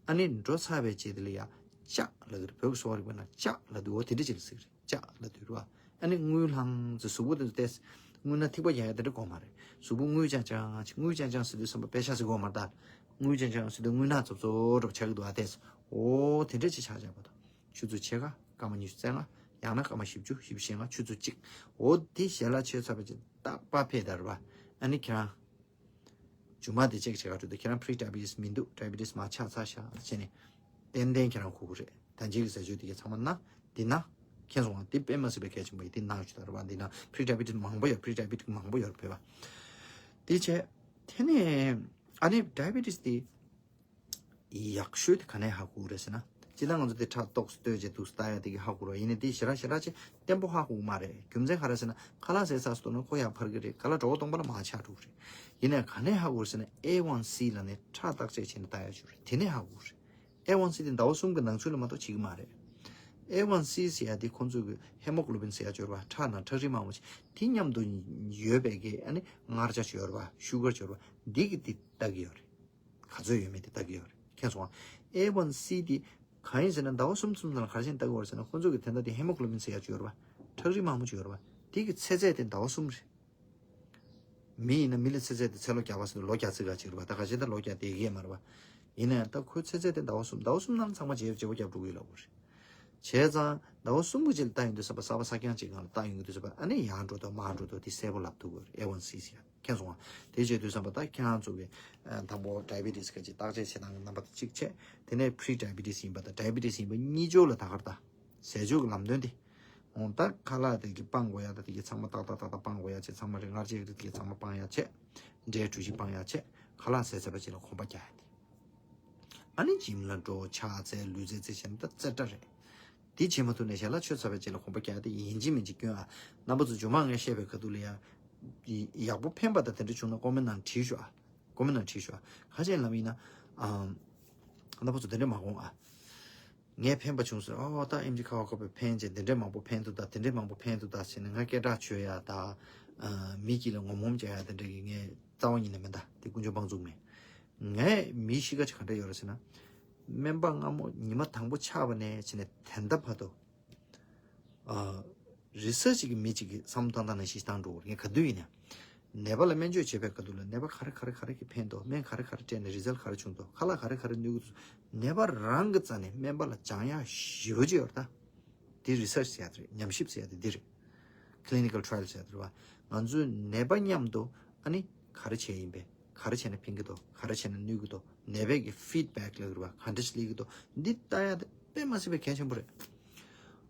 ཨ་ནི་འགྲོ་ཚར་བའི་རྗེས་དེ་ལ་ཡ་ལྕག་ལབ་ཀྱི་རེད། བོད་ཀྱི་གསོ་བ་རིག་པའི་ནང་ལྕག་ལབ་འདུག་འོ་དེ་འདྲ་ཅིག་ལ་ཟེར་གྱི་རེད། ལྕག་ལབ་དུས་རེད་པ། ཨ་ནི་རྔུལ་ལྷང་ཚེ་གཟུགས་པོ་དེ་ཚོ་ཏོག་ཙམ་རྔུལ་ན་ཐིགས་པ་རྒྱག་ཡ་དེ་འདྲ་དགོས་མ་རེད། གཟུགས་པོ་རྔུལ་ལྗང་ལྗང་ཅིག་རྔུལ་ལྗང་ལྗང་ཟེར་དུས་བསམ་པ་པེ་ཤ་ཟེར་དགོས་མ་རེད་ད། རྔུལ་ལྗང་ལྗང་ཟེར་དུས་རྔུལ་ནག་ཙོག་ཙོག་འདྲ་པོ་ཆགས་ཀྱི་འདུག་ཨ་དེ་ཚོ་འོ་དེ་འདྲ་ཅིག་ཆགས་ཆགས་པ་དང་། ཆུ་ཚོད་ཕྱེད་ཀ་སྐར་མ་ཉི་ཤུ་རྩ་ལྔ། ཡང་ན་སྐར་མ་བཞི་བཅུ་བཞི་བཅུ་ཞེ་ལྔ་ཆུ་ཚོད་གཅིག་འོ་དེ་ཞལ་ལག་མཆོད་ཚར་བ་ཅིག་རྟག་པར་ཕེབས་ད་རེད་པ། ཨ་ནི་ཁྱེད་རང་རྒྱུ་མ་དེ་ཅེག་བྱེད་ག་འགྲོ་དུས་ཁྱེད་རང་pre diabetes མི་འདུག diabetes མར་ཆག་ཚར་ཤག་བྱས་ནས་ཏན་ཏན་ཁྱེད་རང་གོ་གི་རེད། ད་ཅིག་གི་ཟས་བཅུད་དེ་གས་ཚང་མ་ན་འདི་ན་མཁྱེན་སོང་ང་། འདི་དཔེ་མ་སྲིད་པའི་གལ་ཆེན་པོ་ཡིན། འདི་ན་ཞུ་ད་རེད་པ། འདི་ན་pre diabetes མང་པོ་ཡོད། pre diabetes མང་པོ་ཡོད་རེད་པ། དེ་བྱས་དེ་ནས་ཨ་ནི་diabetes དེ་ཡག་ཤོས་དེ་ག་ནས་ཧ་གོ་གི་རེད་ཟེར་ན། སྤྱིར་བཏང་ང་ཚོ་དེ་ཁྲག་ཏོག་ཙམ་ལྟོས་བྱས་འདུག་ལྟ་ཡ་དེ་གི་ཧ་གོ་རོགས། ཡིན་ནའི་དེ་ཞེ་དྲག་ཞེ་དྲག་ཅིག་བརྟན་པོ་ཧ་གོ་གི་མ་རེད། རྒྱུ་མཚན་ག་རེ་ཟེར་ན་ཁ་ལག་ཟས་ཚར་སོང་ན་ཁོ་ཡར་འཕར་གི་རེད། ཁ་ལག་གྲོད་ཁོག་སྟོང་པ་ལ་མར་ཆག་འགྲོ་གི་རེད། ཡིན་ནའི་ག་ནས་ཧ་གོ་རེད་ཟེར་ན་ཨེ་ཝན་སི་ལབ་ནས་ཁྲག་བརྟག་དཔྱད་བྱས་ནས་ལྟ་ཡ་ཅིག་ཡོད་རེད། དེ་ནས་ཧ་གོ་གི་རེད། ཨེ་ཝན་སི་དེ་ཟླ་བ་གསུམ་གི་ནང་ཚུད་ལ་མ་གཏོགས་བྱེད་ཀྱི་མ་རེད། ཨེ་ཝན་སི་ཟེར་ཡ་དེ་ཁོང་ཚོ་གི་ཧེ་མོ་གྷི་ལོ་བིན་ཟེར་ཡ་ཅིག་ཡོད་རེད་པ། ཁྲག་ནང་ཁྲག་རིལ་མང་པོ་ཅིག་དེ་མཉམ་དུ་ཡོད་པའི་གི་ཨ་ནི་མངར་ཆ་ཅིག་ཡོད་རེད་པ། ཤུ་གར་ཅིག་ཡོད་རེད་པ། འདི་གི་དེ་ལྟ་གི་ཡོད་རེད། ག་ཚོད་ཡོད་མེད་དེ་ལྟ་གི་ཡོད་རེད། མཁྱེན་སོང་ང་། ཨེ་ཝན་སི་དེ་གང་ཡིན་ཟེར་ན་ཟླ་བ་གསུམ་གསུམ་ནང་ལ་ག་རེ་བྱས་ནས་ལྟ་གི་ཡོད་རེད་ཟེར་ན་ཁོང་ཚོ་གི་དེ་འདྲ་དེ་ཧེ་མོ་གྷི་ལོ་བིན་ཟེར་ཡ་ཅིག་ཡོད་རེད་པ། ཁྲག་རིལ་མང་པོ་ཅིག་ཡོད་རེད་པ། དེ་གི་ཚེ་ཚད་དེ་ཟླ་བ་གསུམ་རེད། མི་ཡིན་ན་མི་ལ་ཚེ་ཚད་དེ་ཚེ་ལོ་བརྒྱ་པ་ཟེར་དུས་ལོ་བརྒྱ་ཙིག་ག་ཅིག་རེད་པ། ད་ག་བྱས་ད་ལོ་བརྒྱ་དེ་ཡས་མ་རེད་པ། ཡིན་ན་ཡང་ད་ཁོའི་ཚེ་ཚད་དེ་ཟླ་བ་གསུམ། ཟླ་བ་གསུམ་ནང་ཚང་མ་བརྗེ་བོ་བརྗེ་བོ་བརྒྱབ་འགྲོ་གི་ཡོད་ལབ་དགོས་རེད། བྱས་ཙང་ཟླ་བ་གསུམ་གྱི་རྗེས་ལ་ལྟ་ཡོང་དུས་ཙམ་པ་གསར་པ་གསར་རྐྱང་ཅིག་སྒང་ལ་ལྟ་ཡོང་གི་དུས་ཙམ་པ་ཨ་ནི་ཡར་འགྲོ་དང་མར་འགྲོ་དང་དེ་གསལ་པོ་ལབ་ཐུབ་ཀྱི་ཡོད་རེད། ཨེ་ཝན་སི་ཟེར་ཡ། མཁྱེན་སོང་ང་། དེ་བྱས་དུས་ཙམ་པ་ད་ཁྱེད་རང་ཚོ་གི་ཨ་དང་པོ་ཌའི་བི་ཊི་སི་ག་ཅིག་བརྟག་དཔྱད་བྱེད་སྟངས་ཀྱི་རྣམ་པ་དེ་གཅིག་བྱས། དེ་ནས་pre diabetes ཡིན་པ་དང་ཌའི་བི་ཊི་སི་ཡིན་པ་གཉིས་ཆོག་ལ་ད་གར་ད་ ཟས་བཅུད་ཀྱི་ལམ་སྟོན་དེ། འོང་ད་ཁ་ལག་དེ་གི་སྤང་དགོས་ཡ། ད་དེ་གི་ཚང་མ་ཏག་ཏག་ཏག་ཏག་སྤང་དགོས་ཡ་བྱས། ཚང་མ་རེད། མངར་ཆའི་རིགས་དེ་གི་ཚང་མ་སྤང་ཡ་བྱས། འབྲས་གྲོ་ཞིབ་སྤང་ཡ་བྱས། ཁ་ལག་ཟས་ཚར་བའི་རྗེས་ལ་གོམ་པ་རྒྱག་ཡ་དེ། ཨ་ནི་gym་ལ་འགྲོ། ཕྱག་འཚལ། ལུས་རྩལ་རྩེད་བྱས་ན་ད་རྩེ་གྲ་རེད། དེ་བྱེད་མ་ཐུབ་ནས་ཞལ་ལག་མཆོད་ཚར་བའི་རྗེས་ལ་གོམ་པ་རྒྱག་ཡ་དེ་ཡིན་གཅིག་མིན་གཅིག་སྐྱོན་ཨ། རྣམ་པ་ཚོ་མཇུག་མ་ངས་བཤད་པའི་ཁ་ཐུག་ལ་ཡ། ཡག་པོ་ཕན་པ་དང་དེ་འདྲ་བྱུང་ན་ཀོ་མེན་ནང་བྲིས་ཤོག་ཨ། ཀོ་མེན་ནང་བྲིས་ཤོག་ཨ། ཁ་ཤས་ལབ་ཡིན་ན། ཨམ། རྣམ་པ་ཚོ་དེ་འདྲ་མ་དགོངས་ཨ། ངས་ཕན་པ་བྱུང་ཟེར། ཨོ་ད་ཨེམ་ཆི་ཁ་བ་ཁོ་པའི་ཕན་བྱས། དེ་འདྲས་མང་པོ་ཕན་འདུག་ད། དེ་འདྲས་མང་པོ་ཕན་འདུག་ད་ཟེར་ནས་ང་སྐད་གྲགས་བྱོས་ཡ་ད། ཨ། མི་དཀྱིལ་ལ་ངོམ་ངོམ་བྱ་ཡ་དེ་འདྲས་ཀྱི་ངས་རྩ་བ་ཉིད་ནས་མེད་ད། དེ་དཀོན་མཆོག་དཔང་བཙུགས་མེད། ངས་མི་གཤིས་ཀ་ཅིག་ག་འདྲས་ཡོད་རེད་ཟེར་ན། སྨན་པ་སྔ་མོ་ཉི་མ་དང་པོ་ཆགས་པ་ནས་བྱས་ནས་ད་ལྟ་བར་དུ། ཨ། རི་སར་ཆི་གི་མི་གཅིག་གིས་བསམ་བློ་བཏང་སྟངས་ནང་བཞིན་བཏང་འགྲོ་གི་རེད། ངས་ག་དུས་ཡིན་ན། ནད་པ་ལ་སྨན་བཅོས་བྱེད་པའི་སྐབས་དུ་ལ་ནད་པ་ག་རེ་ག་རེ་ག་རེ་གིས་ཕན་ཐོགས། སྨན་ག་རེ་ག་རེ་སྤྲད་ནས་རི་སལ་ག་རེ་བྱུང་ཐོག་ཁ་ལག་ག་རེ་ག་རེ་ནུས་ཀྱི་འདུག་ནད་པ་རང་གི་རྩ་ནས་སྨན་པ་ལ་སྦྱང་ཡག་ཞེ་པོ་ཅིག་ཡོད་རེད་ད། འདི་རི་སར་ཆི་ཟེར་ཡ་དེ་རེད། ཉམས་ཞིབ་ཟེར་ཡ་དེ་འདི་རེད། clinical trial ཟེར་ཡ་དེ་རེད་བ། ང་ཚོས་ནད་པ་མཉམ་དུ་ཨ་ནི་ག་རེ་བྱས་ཡིན་པས། ག་རེ་བྱས་ན་ཕན་གྱི་འདུག་ག་རེ་བྱས་ན་གནོད་ཀྱི་འདུག་ནད་པའི་གི་ཕིཌ་བེག་ལབ་ཀྱི་རེད་བ། ག་འདྲ་ཞིག་སླེབས་ཀྱི་འདུག་འདི་ལྟ་ཡ་དེ་དཔེ་མ་སྲིད་པའི་གལ་ཆེན་པོ་རེད།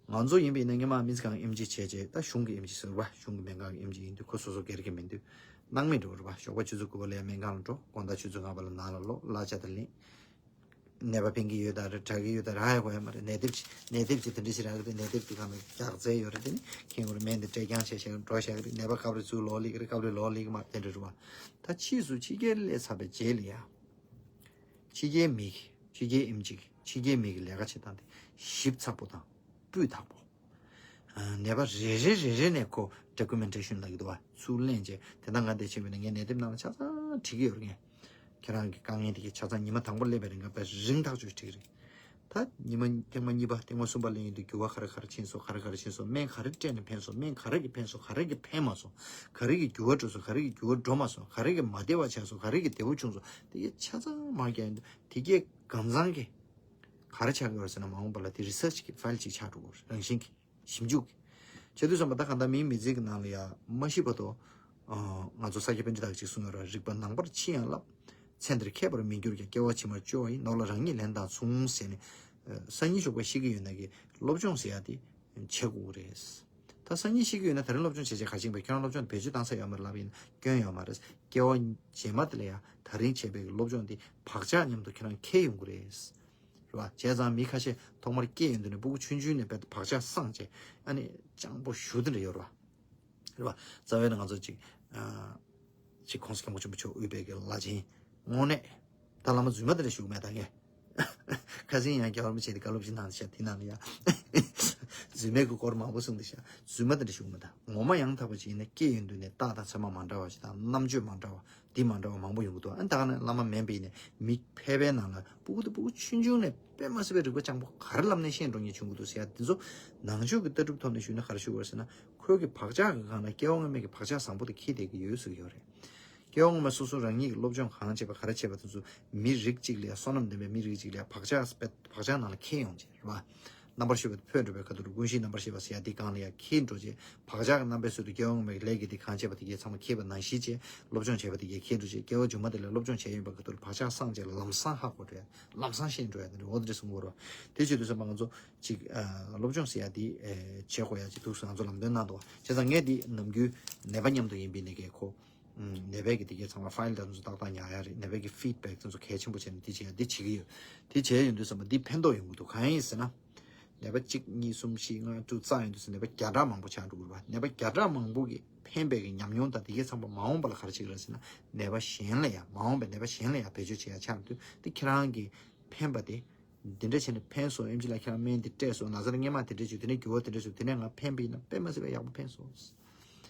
ང་ཚོ་ཡིན་པ་ཡིན་ན་སྔོན་མ་སྨན་རྩིས་ཁང་ཨེམ་ཆི་བྱས་རྗེས། ད་གཞུང་གི་ཨེམ་ཆི་ཟེར་བ། གཞུང་གི་སྨན་ཁང་གི་ཨེམ་ཆི་ཡིན་དུས་ཁོ་སོ་སོ་སྒེར་གྱི་མི་འདུག་སྣང་མེད་འགྲོ་རེད་བ། ཞོགས་པ་ཆུ་ཚོད་དགུ་པ་ལ་ཡ་སྨན་ཁང་ལ་འགྲོ། དགོང་དག་ཆུ་ཚོད་ལྔ་པ་ལ་ནང་ལ་ལོག་གླ་ཆ་དང་ལེན། ནད་པ་ཕན་གྱི་ཡོད་དང་རེད། དྲག་གི་ཡོད་དང་རེད། ཧ་ཡ་གོ་ཡ་མ་རེད། ནད་དེབ་ཅིག་ནད་དེབ་ཅིག་དེ་འདྲ་ཞིག་རག་གི་རེད། ནད་དེབ་དེ་སྒང་ལ་རྒྱག་རྩལ་ཡོད་རེད། དེ་ནི་ཁྱེད་ངོ་རེ་སྨན་དེ་སྤྲད་རྐྱང་བྱས་བྱས་འགྲོ་བཞག་གི་རེད། ནད་པ་སྐབས་རེ་ཚུར་ལོག་སླེབས་ཀྱི་རེད། སྐབས་རེ་ལོག་སླེབས་ཀྱི་མ་རེད། དེ་འདྲ་རེད་བ། ད་ཕྱིས་སུ་ཕྱི་རྒྱལ་སླེབས་ཚར་བའི་རྗེས་ལ་ཡ། ཕྱི་རྒྱལ་མི་གི་ཕྱི་རྒྱལ་ཨེམ་ཆི་གི་ཕྱི་རྒྱལ་མི་གི་ལས་ཀ་བྱེད་སྟངས་དེ་ཞིབ་ཚགས་པོ་དང་སྤུས་དག་པོ། ནད་པ་རེ་རེ་རེ་རེ་ནས་ཁོ་ཌོ་ཀུ་མེན་ཊེ་ཤན་ལབ་ཀྱི་འདུག་བ། ཚུར་ལེན་བྱས། དེ་ད་ང་འདིར་ཕྱིན་པ་ཡིན་ན་ངའི་ནད་དེབ་ནང་ལ་ཆ་ཚང་བྲིས་ཀྱི་ཡོད་རེད། ངས་ཁྱེད་རང་གི་དཀའ་ངལ་དེ་གའི་ཆ་ཚང་ཉི་མ་དང་པོ་སླེབས་པའི་རིང་ག་དཔེ་རིང་ཐག་ཆོད་བྲིས་ཀྱི་རེད། ད་ཉི་མ་ཐེངས་མ་གཉིས་པ་ཐེངས་མ་གསུམ་པ་སླེབས་ཡོང་དུས་འགྱུར་བ་ག་རེ་ག་རེ་ཕྱིན་སོང་། ག་རེ་ག་རེ་ཕྱིན་སོང་། སྨན་ག་རེ་སྤྲད་ནས་ཕན་སོང་། སྨན་ག་རེ་གིས་ཕན་སོང་། ག་རེ་གིས་ཕན་མ་སོང་། ག་རེ་གིས་འགྱུར་བ་འགྲོ་སོང་། ག་རེ་གིས་འགྱུར་བ་འགྲོ་མ་སོང་། ག་རེ་གིས་མ་བདེ་བ་ཆགས་སོང་། ག་རེ་གིས་བདེ་པོ་བྱུང་སོང་། དེ་གའི་ཆ་ཚང་མར་རྒྱག་ཡོང་དུས་དེ་གའི་གང་ཚང་གི་ག་རེ་ཆགས་ཀྱི་ཡོད་ཟེར་ན། མ་འོངས་པ་ལ་དེ་རི་སར་ཆི་གི་ཕའིལ་ཅིག་ཆགས་འགྲོ་གི་རེད། རང་བཞིན་གྱི་ཞིབ་འཇུག་གི། བྱེད་དུས་ཙམ་པ་ད་གང་ལྟར་མིའི་མི་ཚེ་གི་ནང་ལ་ཡ་མ་ཤི་བར་དུ། ཨ། ང་ཚོ་ས་སྐྱ་པཎྜི་ཏ་གིས་ཅིག་གསུངས་ཡོད་རེད། རིག་པ་ནང་པར་ཕྱིན་ཡང་བསླབ། ཚེ་འདིར་མཁས་པར་མི་འགྱུར་ཀྱང་། སྐྱེ་བ་ཕྱི་མར་སྐྱོ་བ་ཡིན། ནོར་ལ་རང་ཉིད་ལན་དང་མཚུངས་ཟེར་ནས། ཨ། སང་ཉིན་ཞོགས་པ་ཤི་གི་ཡོད་ན་གི་སློབ་སྦྱོང་ཟེར་ཡ་དེ་བྱེད་དགོས་རེད། ད་སང་ཉིན་ཤི་གི་ཡོད་ན་ད་རིང་སློབ་སྦྱོང་བྱས་བྱས་ག་རེ་བྱེད་པ། ཁྱོད་རང་སློབ་སྦྱོང་དེ་བེད་སྤྱོད་བཏང་ས་ཡོད་མ་རེད་ལབ་ཡིན་ན་སྐྱོན་ཡོད་མ་རེད། སྐྱེ་བ་རྗེས་མ་དེ་ལ་ཡ་ད་རིང་བྱས་པའི་སློབ་སྦྱོང་དེ་བག་ཆགས་མཉམ་དུ་ཁྱེད་རང་འཁྱེར་ཡོང་གི་རེད། རེད་བ། བྱས་ཙང་མི་ཁ་ཤས་ཐོག་མར་སྐྱེས་ཡོང་དུས་ནས་སྤུ་གུ་ཆུང་ཆུང་ནས་དཔེ་བག་ཆགས་བསགས་བྱས་ཨ་ནི་སྤྱང་པོ་ཞེ་དྲག་ཡོད་རེད་བ། རེད་བ། རྩ་བའི་ནང་ང་ཚོ་ཅིག་ཨ། ཅིག་༸གོང་ས་༸སྐྱབས་མགོན་ཆེན་པོ་མཆོག་དབུས་པའི་གི་བླ་ཆེན་དངོས་གནས་ད་བླ་མ་རྫུན་མ་དེ་འདྲ་ཞུ་གི་མེད་ད་ངས། ཁ་སང་ཡང་རྒྱལ་བ་རིན་པོ་ཆེ་དེ་བཀའ་སློབ་ཅིག་གནང་ཤག་དེ་ནང་ལ་ཡ། རྫུན་མའི་གི་སྐོར་མང་པོ་གསུངས་བསྡད་ཤག་རྫུན་མ་དེ་འདྲ་ཞུ་གི་མེད་ད། ངོ་མ་ཡང་དག་པ་ཅིག་ཡིན་ན་སྐྱེས་ཡོང་དུས་ནས་རྟགས་དང་མཚན་མ་མ་འདྲ་བ་ཞིག་དང་རྣམ་དཔྱོད་མ་འདྲ་བ། འདི་མ་འདྲ་བ་མང་པོ་ཡོང་གི་འདུག་ཨ་ནི་ད་ག་ནང་བླ་མ་མིན་པ་ཡིན་ནའི་མི་ཕལ་པའི་ནང་ལ་སྤུ་གུ་དང་སྤུ་གུ་ཆུང་ཆུང་ནས་དཔེ་མ་སྲིད་པའི་རིག་པ་སྤྱང་པོ་ག་རེ་ལབ་ནས་ཤེས་འགྲོ་མཁན་བྱུང་གི་འདུག་ཟེར་ཡ་འདི་ཚོ་ནང་ཆོས་ཀྱི་ལྟ་གྲུབ་ཐོག་ནས་ཞུས་ན་ག་རེ་ཞུ་དགོས་ཟེར་ན། ཁོའི་གི་བག་ཆགས་ཀྱི་སྒང་ལ་སྐྱེ་བ་སྔོན་མའི་གི་བག་ཆགས་བཟང་པོ་དེ་འཁྱེར་བསྡད་ཀྱི་ཡོད་ཟེར་གྱི་ཡོད་རེད། སྐྱེ་བ་སྔོན་མ་སོ་སོ་རང་ཉིད་ཀྱི་སློབ་སྦྱོང་གང་བྱས་པ་ག་རེ་བྱས་པ་དེ་ཚོ་མི་རིགས་གཅིག་ལ་ཡ་བསོད་ནམས་ལྡན་པའི་མི་རིགས་གཅིག་ལ་ཡ་བག་ཆགས་བག་ཆགས་ནང་ལ་འཁྱེར་ཡོང་བྱས་རེད་བ། རྣམ་པར་ཤེས་པ་འཕོས་འགྲོ་བའི་ཁ་ཐུག་ལ་ཀུན་གཞིའི་རྣམ་པར་ཤེས་པ་ཟེར་ཡ་འདི་སྒང་ལ་ཡ་འཁྱེར་འགྲོ་བྱས། བག་ཆགས་ཀྱི་རྣམ་པའི་ཚུལ་དུ་སྐྱེ་བ་སྔོན་མའི་ལས་ཀྱི་འདི་གང་བྱས་པ་དེ་གའི་ཚང་མ་འཁྱེར་བ་ནང་བཞིན་བྱས། སློབ་སྦྱོང་བྱས་པ་དེ་གའི་འཁྱེར་འགྲོ་བྱས། སྐྱེ་བ་མཇུག་མ་དེ་ལ་སློབ་སྦྱོང་བྱས་ཡོད་པའི་ཁ་ཐུག་ལ་བག་ཆགས་སངས་བྱས་ལམ་སང་ཧ་གོ་འགྲོ་ཡ། ལམ་སང་ཤེས་འགྲོ་ཡ་དེ་འདྲ་འོ་དེ་འདྲ་གསུང་གི་ཡོད་རེད་བ། དེ་བྱེད་དུས་ཙམ་པ་ང་ཚོ་ཅིག་ཨ། སློབ་སྦྱོང་ཟེར་ཡ་དེ་ཨེ། བྱེད་དགོས་ཡ་ཅིག་འདུག་ཟེར་ང་ཚོ་ལམ་སྟོན་གནང་འདུག་བ། བྱས་ཙང་ངས་འདི་ནམ་རྒྱུན་ནད་པ་མཉམ་དུ་ཡིན་པའི་ནད་ཀྱི་ཁོ། ནད་པའི་གི་དེ་གའི་ཚང་མ་ཕའིལ་དང་དེ་ཚོ་ཏག་ཏག་ཉར་ཡ་རེད། ནད་པའི་གི་ཕིཌ་བེག་དེ་ཚོ་གལ་ཆེན་པོ་བྱས་ནས་དེ་བྱེད་ཡ་དེ་བྱེད་ཀྱི་ཡོད། དེ་བྱས་ཡོང་དུས་ཙམ་པ་འདི་ཕན་ཐོགས་ཡོང་གི་འདུག་གང་ཡིན་ཟེར་ན། ནད་པ་གཅིག་གཉིས་གསུམ་བཞི་ལྔ་དྲུག་བཙལ་ཡོང་དུས་ཙམ་ནད་པ་བརྒྱ་ཕྲག་མང་པོ་ཆགས་འགྲོ་གི་རེད་བ། ནད་པ་བརྒྱ་ཕྲག་མང་པོ་གི་ཕན་པའི་གི་ཉམས་མྱོང་དང་དེ་གའི་ཚང་མ་མ་འོངས་པ་ལ་ག་རེ་བྱེད་ཀྱི་རེད་ཟེར་ན། ནད་པ་གཞན་ལ་ཡ་མ་འོངས་པའི་ནད་པ་གཞན་ལ་ཡ་བེད་སྤྱོད་བྱེད་ཡ་ཆགས་འདུག་དེ་ཁྱེད་རང་གི་ཕན་པ་དེ། འདི་འདྲ་བྱས་ནས་ཕན་སོང་། ཨེམ་ཆི་ལགས་ཁྱེད་རང་སྨན་འདི་སྤྲད་སོང་། ན་ཚ་ལ་སྔོན་མ་དེ་འདྲ་བྱུང་། དེ་ནས་འགྱུར་བ་དེ་འདྲ་བྱུང་། དེ་ནས་ང་ཕན་པ་ཡིན་ན་དཔེ་མ་སྲིད་པའི་ཡག་པོ་ཕན་སོང་།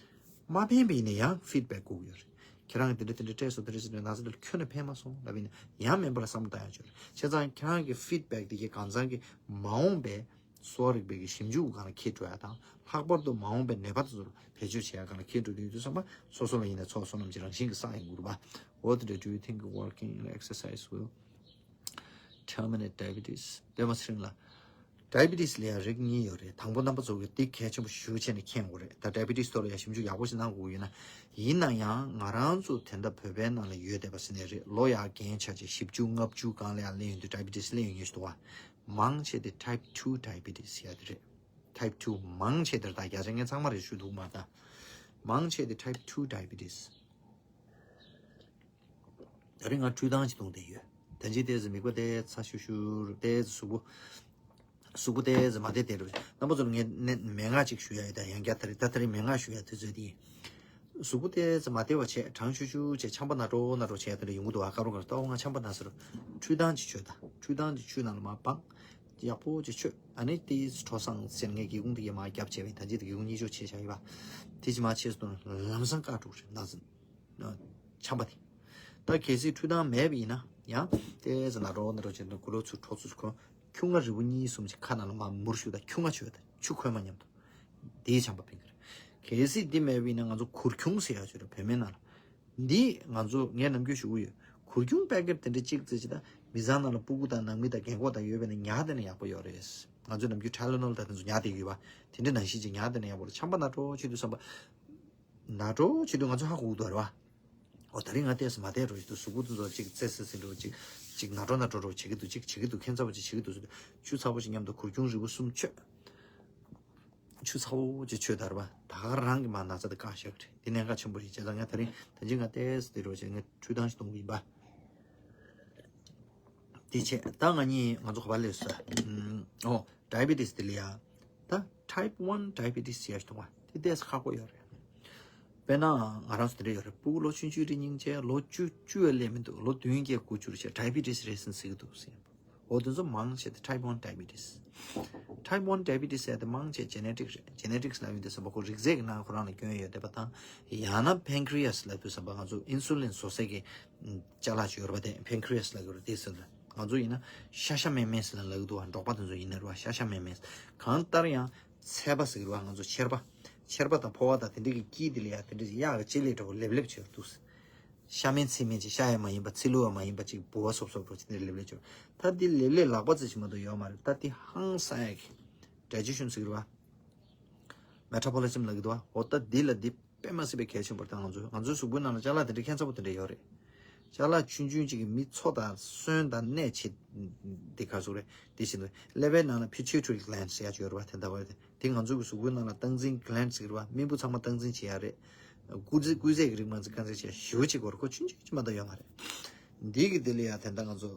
མ་ཕན་པ་ཡིན་ན་ཡང་ཕིཌ་བེག་དགོས་ཀྱི་ཡོད་རེད། ཁྱེད་རང་གིས་དེ་འདྲ་དེ་འདྲ་སྤྲད་སོང་། དེ་འདྲ་བྱས་ནས་ན་ཚ་དེ་ལ་ཁྱོན་ནས་ཕན་མ་སོང་ལབ་ཡིན་ན་ཡང་སྨན་པ་ལ་བསམ་བློ་བཏང་ཡ་ཡོད་རེད། བྱས་ཙང་ཁྱེད་རང་གི་ཕིཌ་བེག་དེ་གའི་གང་ཚང་གི་མ་འོངས་པའི་གསོ་བ་རིག་པའི་གི་ཞིབ་འཇུག་སྒང་ལ་འཁྱེར་འགྲོ་ཡ་དང་། ལྷག་པར་དུ་མ་འོངས་པའི་ནད་པ་དེ་ཚོར་བེད་སྤྱོད་བྱེད་ཡ་སྒང་ལ་འཁྱེར་འགྲོ་དུས་དུས་ཙམ་པ་སོ་སོ་ལ་ཡིན་ན་ཚོགས་བསོད་ནམས་ཀྱི་རང་བཞིན་གྱི་བསགས་ཡོང་གི་རེད་པ། What did I do you think working and exercise will terminate diabetes? ལྟད་མོ་ཚེ་རིང་ལགས། ཌའི་བི་ཊི་སི་ལ་ཡང་རིགས་གཉིས་ཡོད་རེད། དང་པོ་རྣམ་པ་ཚོ་གིས་འདི་གལ་ཆེན་པོ་ཞེ་པོ་བྱས་ནས་མཁྱེན་དགོས་རེད། ད་ཌའི་བི་ཊི་སི་ཐོག་ལ་ཡང་ཞིབ་འཇུག་ཡག་པོ་ཞིག་གནང་དགོས་ཡོད་ན། ཡིན་ན་ཡང་ང་རང་ཚོ་དེ་འདྲ་བོད་པའི་ནང་ལ་ཡོད་བསྡད་པ་ཟེར་ནའི་རེད། ལོ་ཡར་རྒན་ཆགས་བྱས་བཞི་བཅུ་ལྔ་བཅུ་སྒང་ལ་ཡར་སླེབས་ཡོང་དུས་ཌའི་བི་ཊི་སི་སླེབས་ཡོང་མཁན་ཞིག་འདུག་བ། མང་ཆེ་དེ་ཊའིབ་ཊུ་ཌའི་བི་ཊི་སི་ཡ་དེ་རེད། type two མང་ཆེ་དེར་ད་བརྒྱ་ཆ་ངས་ཚང་མ་རེ་ཞུ་འདུག་མ་ད། མང་ཆེ་དེ་type two diabetes། ད་རིང་ང་འཕྲུལ་ཐང་ཅིག་གཏོང་བསྡད་ཡོད། ད་ཅི་ཏོག་ཙམ་མིག་པ་ཏོག་ཙམ་ཚ་ཤུར་ཤུར་ཏོག་ཙམ་གཟུགས་པོ། གཟུགས་པོ་ཏོག་ཙམ་མ་བདེ་བདེ་འགྲོ། རྣམ་པ་ཚོ་ལ་ངས་ནས་མན་ངག་ཅིག་ཞུ་ཡ་ཡོད། ད་ཡང་བསྐྱར་ད་རིང་ད་ད་རིང་མན་ངག་ཞུ་ཡ་དུས་ཚོད་འདི་ཡིན། གཟུགས་པོ་ཏོག་ཙམ་མ་བདེ་བ་བྱས། གྲང་ཤུར་ཤུར་བྱས། ཆམ་པ་ན་དྲོ་ན་དྲོ་བྱས་ཡ་དེ་འདྲ་ཡོང་གི་འདུག་ཨ་ཀ་རོ་ཀ་རོ། ད་འོ་ང་ཆམ་པ་ན་ཟེར། འཕྲུལ་ཐང་ཅིག་མཆོད་ད། འཕྲུལ་ཐང་ཅིག་ཆུ་ནང་ལ་མར་སྦངས། ཡག་པོ་ཅིག་མཆོད། ཨ་ནི་དེ་དྲོ་སང་ཟེར་ངས་སྒེའུ་ཁུང་དེ་གས་མར་རྒྱབ་བྱས་པ་ཡིན། ད་ཅི་དེ་སྒེའུ་ཁུང་གཉིས་ཆོག་ཕྱེ་བཞག་ཡོད་པ། དེ་ཅི་མ་ཕྱེ་སོང་ན་ལམ་སང་བཀག་འགྲོ་གི་རེད་ན་ཟེར། ཆམ་པ་དེ། ད་གལ་སྲིད་འཕྲུལ་ཐང་མེད་པ་ཡིན་ན་ཡང་ཏོག་ཙམ་ན་དྲོ་ན་དྲོ་བྱས་ན་གུ་ལོ་ཚུར་འཕྲོ་ཚུར་ཁོ་ཁྱུང་ང་རིལ་བུ་གཉིས་གསུམ་ཅིག་ཁ་ནང་ལ་མར་མུར་ཞུ་ད། ཁྱུང་ང་མཆོད་ད། ཆུ་ཁོལ་མ་མཉམ་དུ། དེའི་ཆམ་པ་ཕན་གི་རེད། གལ་སྲིད་འདི་མེད་པ་ཡིན་ན་ང་ཚོ་གུར་ཁྱུང་ཟེར་ཡ་ཅིག་རེད་བོད་སྨན་ནང་ལ། འདི་ང་ཚོ་ངས་ནམ་རྒྱུན་ཞུ་གི་ཡོད། གུར་ཁྱུང་པེ་ཀེཊ་དེ་འདྲ་གཅིག་བཙལ་ཅིག་ད། མི་ཚང་ནང་ལ་སྤུ་གུ་དང་ནང་མི་དང་རྒན་གོག་དང་ཡོད་པ་ཡིན་ན་ཉར་བསྡད་ན་ཡག་པོ་ཡོད་རེད། ང་ཚོ་ནམ་རྒྱུན་ཊའི་ལེ་ནོལ་དང་དེ་ཚོ་ཉར་བསྡད་ཀྱི་ཡོད་པ། དེ་འདྲ་ནང་བཞིན་ཅིག་ཉར་བསྡད་ན་ཡག་པོ་རེད། ཆམ་པ་ན་དྲོ་བྱེད་དུས་བསམ་པ། ན་དྲོ་བྱེད་དུས་ང་ཚོ་ཧ་གོ་གི་འདུག་རེད་བ། འོ་ད་རིང་ང་ཏོག་ཙམ་མ་བདེ་འགྲོ་བྱེད་དུས་གཟུགས་པོ་དེ་ཚོ་ཅིག་བཙལ་སྲིད་སྲིད་འགྲོ། ཅིག་ཅིག་ན་དྲོ་ན་དྲོ་འགྲོ་བྱེད་ཀྱི་འདུག་ཅིག་བྱེད་ཀྱི་འདུག་ཁྱད་མཚར་པོ་ཅིག་བྱེད་ཀྱི་འདུག་ཟེར་དུས་ཆུ་ཚ་པོ་ཅིག་མཉམ་དུ་གུར་ཁྱུང་རིལ་བུ་གསུམ་མཆོད། ཆུ་ཚ་པོ་ཅིག་མཆོད་ད་རེད་བ། ད་ག་རང་གི་མར་ན་ཚ་དེ་བཀག་བཞག་གི་རེད། དེ་གནད་འགག་ཆེན་པོ་རེད། བྱས་ཙང་ངས་ད་རིང་ད་ཅི་ང་ཏོག་ཙམ་དེ་འགྲོ་བྱས་ངས་འཕྲུལ་ཐང་ཞིག་གཏོང་གི་ཡིན་པ། དེ་བྱས་ད་ང་གཉིས་ང་ཚོ་ག་པར་སླེབས་སོང་། ཨོ་ཌའི་བི་ཊི་སི་དེ་ལ་ཡ། ད་ཊའིབ་ཝན་ཌའི་བི་ཊི་སི་ཟེར་ཡ་ཞིག་འདུག་བ། དེ་ཏོག་ཙམ་ཁག་པོ་ཡོད་རེད། དཔེར་ན་ང་རང་ཚོ་དེ་འདྲ་ཡོད་རེད། སྤུ་གུ་ལོ་ཆུང་ཆུང་རེད། སྙིང་རྗེ། ལོ་བཅུ་བཅུ་ཡ་སླེབས་མི་འདུག་ལོ་བདུན་བརྒྱད་དགུ་བཅུ་རེད་བྱས། ཌའི་བི་ཊི་སི་རེད་ཟེར་ཟེར་གྱི་འདུག་ཟེར། འོ་དེ་ཚོ་མང་ཆེ་དེ་ཊའིབ་ཝན་ཌའི་བི་ཊི་སི། ཊའིབ་ཝན་ཌའི་བི་ཊི་སི་ཟེར་དེ་མང་ཆེ་ཇེ་ནེ་ཊིག་རེད། ཇེ་ནེ་ཊིག་ལབ་ཡོང་དུས་ཙམ་པ་ཁོ་རིགས་རྫས་ཀྱི་ནང་ཁོ་རང་ལ་སྐྱོན་ཡོད་བསྡད་པ་དང་། ཡང་ན་ཕན་ཁི་རི་ཡ་སི་ལབ་དུས་ཙམ་པ་ང་ཚོ་ཨིན་སུ་ལིན་བཟོ་སའི་གི་ཅ་ལག་ཅིག་ཡོད་རེད་པ། དེ་ཕན་ཁི་རི་ཡ་སི་ལབ་ཀྱི་རེད། དེ་ཟེར་ལ་ང་ཚོ་ཡིན་ན་ཤ་ཤ་མེ་མེ་ཟེར་ལབ་ཀྱི་འདུག་བ། འབྲོག་པ་དེ་ཚོ་ཡིན་ན་རེད་བ། ཤ་ཤ་མེ་མེ། གང་ལྟར་ཡང་ཚད་པ་ཟེར་གྱི་རེད་བ། ང་ཚོ་ཆེར་པ། ཆེར་པ་དང་ཕོ་བ་དང་དེ་འདྲ་གི་དཀྱིལ་དེ་ལ་ཡ་དེ་འདྲ་གི་གཡག་གི་ལྕེ་ལེབ་འདྲ་པོ་ལེབ་ལེབ་བྱས་འདུག་ཤ་མིན་ཚིལ་མིན་ཅིག་ཤ་ཡང་མ་ཡིན་པ། ཚིལ་ལུ་ཡང་མ་ཡིན་པ། ཅིག་ལྦུ་བ་སོབ་སོབ་འདྲ་པོ་ཅིག་དེ་འདྲ་ལེབ་ལེབ་བྱས། ད་འདི་ལེབ་ལེབ་ལག་པ་ཙམ་ཞིག་མ་གཏོགས་ཡོད་མ་རེད། ད་འདི་ཧང་སང་ཡག་གི་ཌའི་ཇེ་ཤན་ཟེར་གྱི་རེད་བ། མེ་ཊ་བོ་ལི་ཛམ་ལབ་ཀྱི་འདུག་བ། འོ་ད་འདི་ལ་འདི་དཔེ་མ་སྲིད་པའི་གལ་ཆེན་པོ་རེད། ད་ང་ཚོ་ང་ཚོའི་གཟུགས་པོའི་ནང་ལ་ཅ་ལག་དེ་འདྲ་ཁྱད་མཚར་པོ་དེ་འདྲ་ཡོད་རེད། ཅ་ལག་ཆུང་ཆུང་ཅིག་གིས་མི་འཚོ་དང་གསོན་དང་གནས་བྱེད། འདི་ག་ཟེར་རེད། འདི་བཞིན་དུ་ཀླད་པའི་ནང་ལ་pituitary gland ཟེར་ཡ་ཅིག་ཡོད་རེད་བ། དེ་འདྲ་བ་རེད། དེ་ང་ཚོ་གི་གཟུགས་པོའི་ནང་ལ་སྟངས་འཛིན་གི་ལན་ཟེར་གྱི་རེད་བ། རྨེན་བུ་ཚང་མ་སྟངས་འཛིན་བྱེད་ཡ་རེད། སྐུལ་རྫས་སྐུལ་རྫས་ཀྱི་རིགས་མ་འཛིན་རྐང་འཛིན་བྱེད་ཡ་ཞེ་པོ་ཅིག་ཡོད་རེད། ཁོ་ཆུང་ཆུང་ཅིག་མ་གཏོགས་ཡོད་མ་རེད། འདི་གི་དེ་ལ་ཡ་དེ་འདྲ་ང་ཚོ་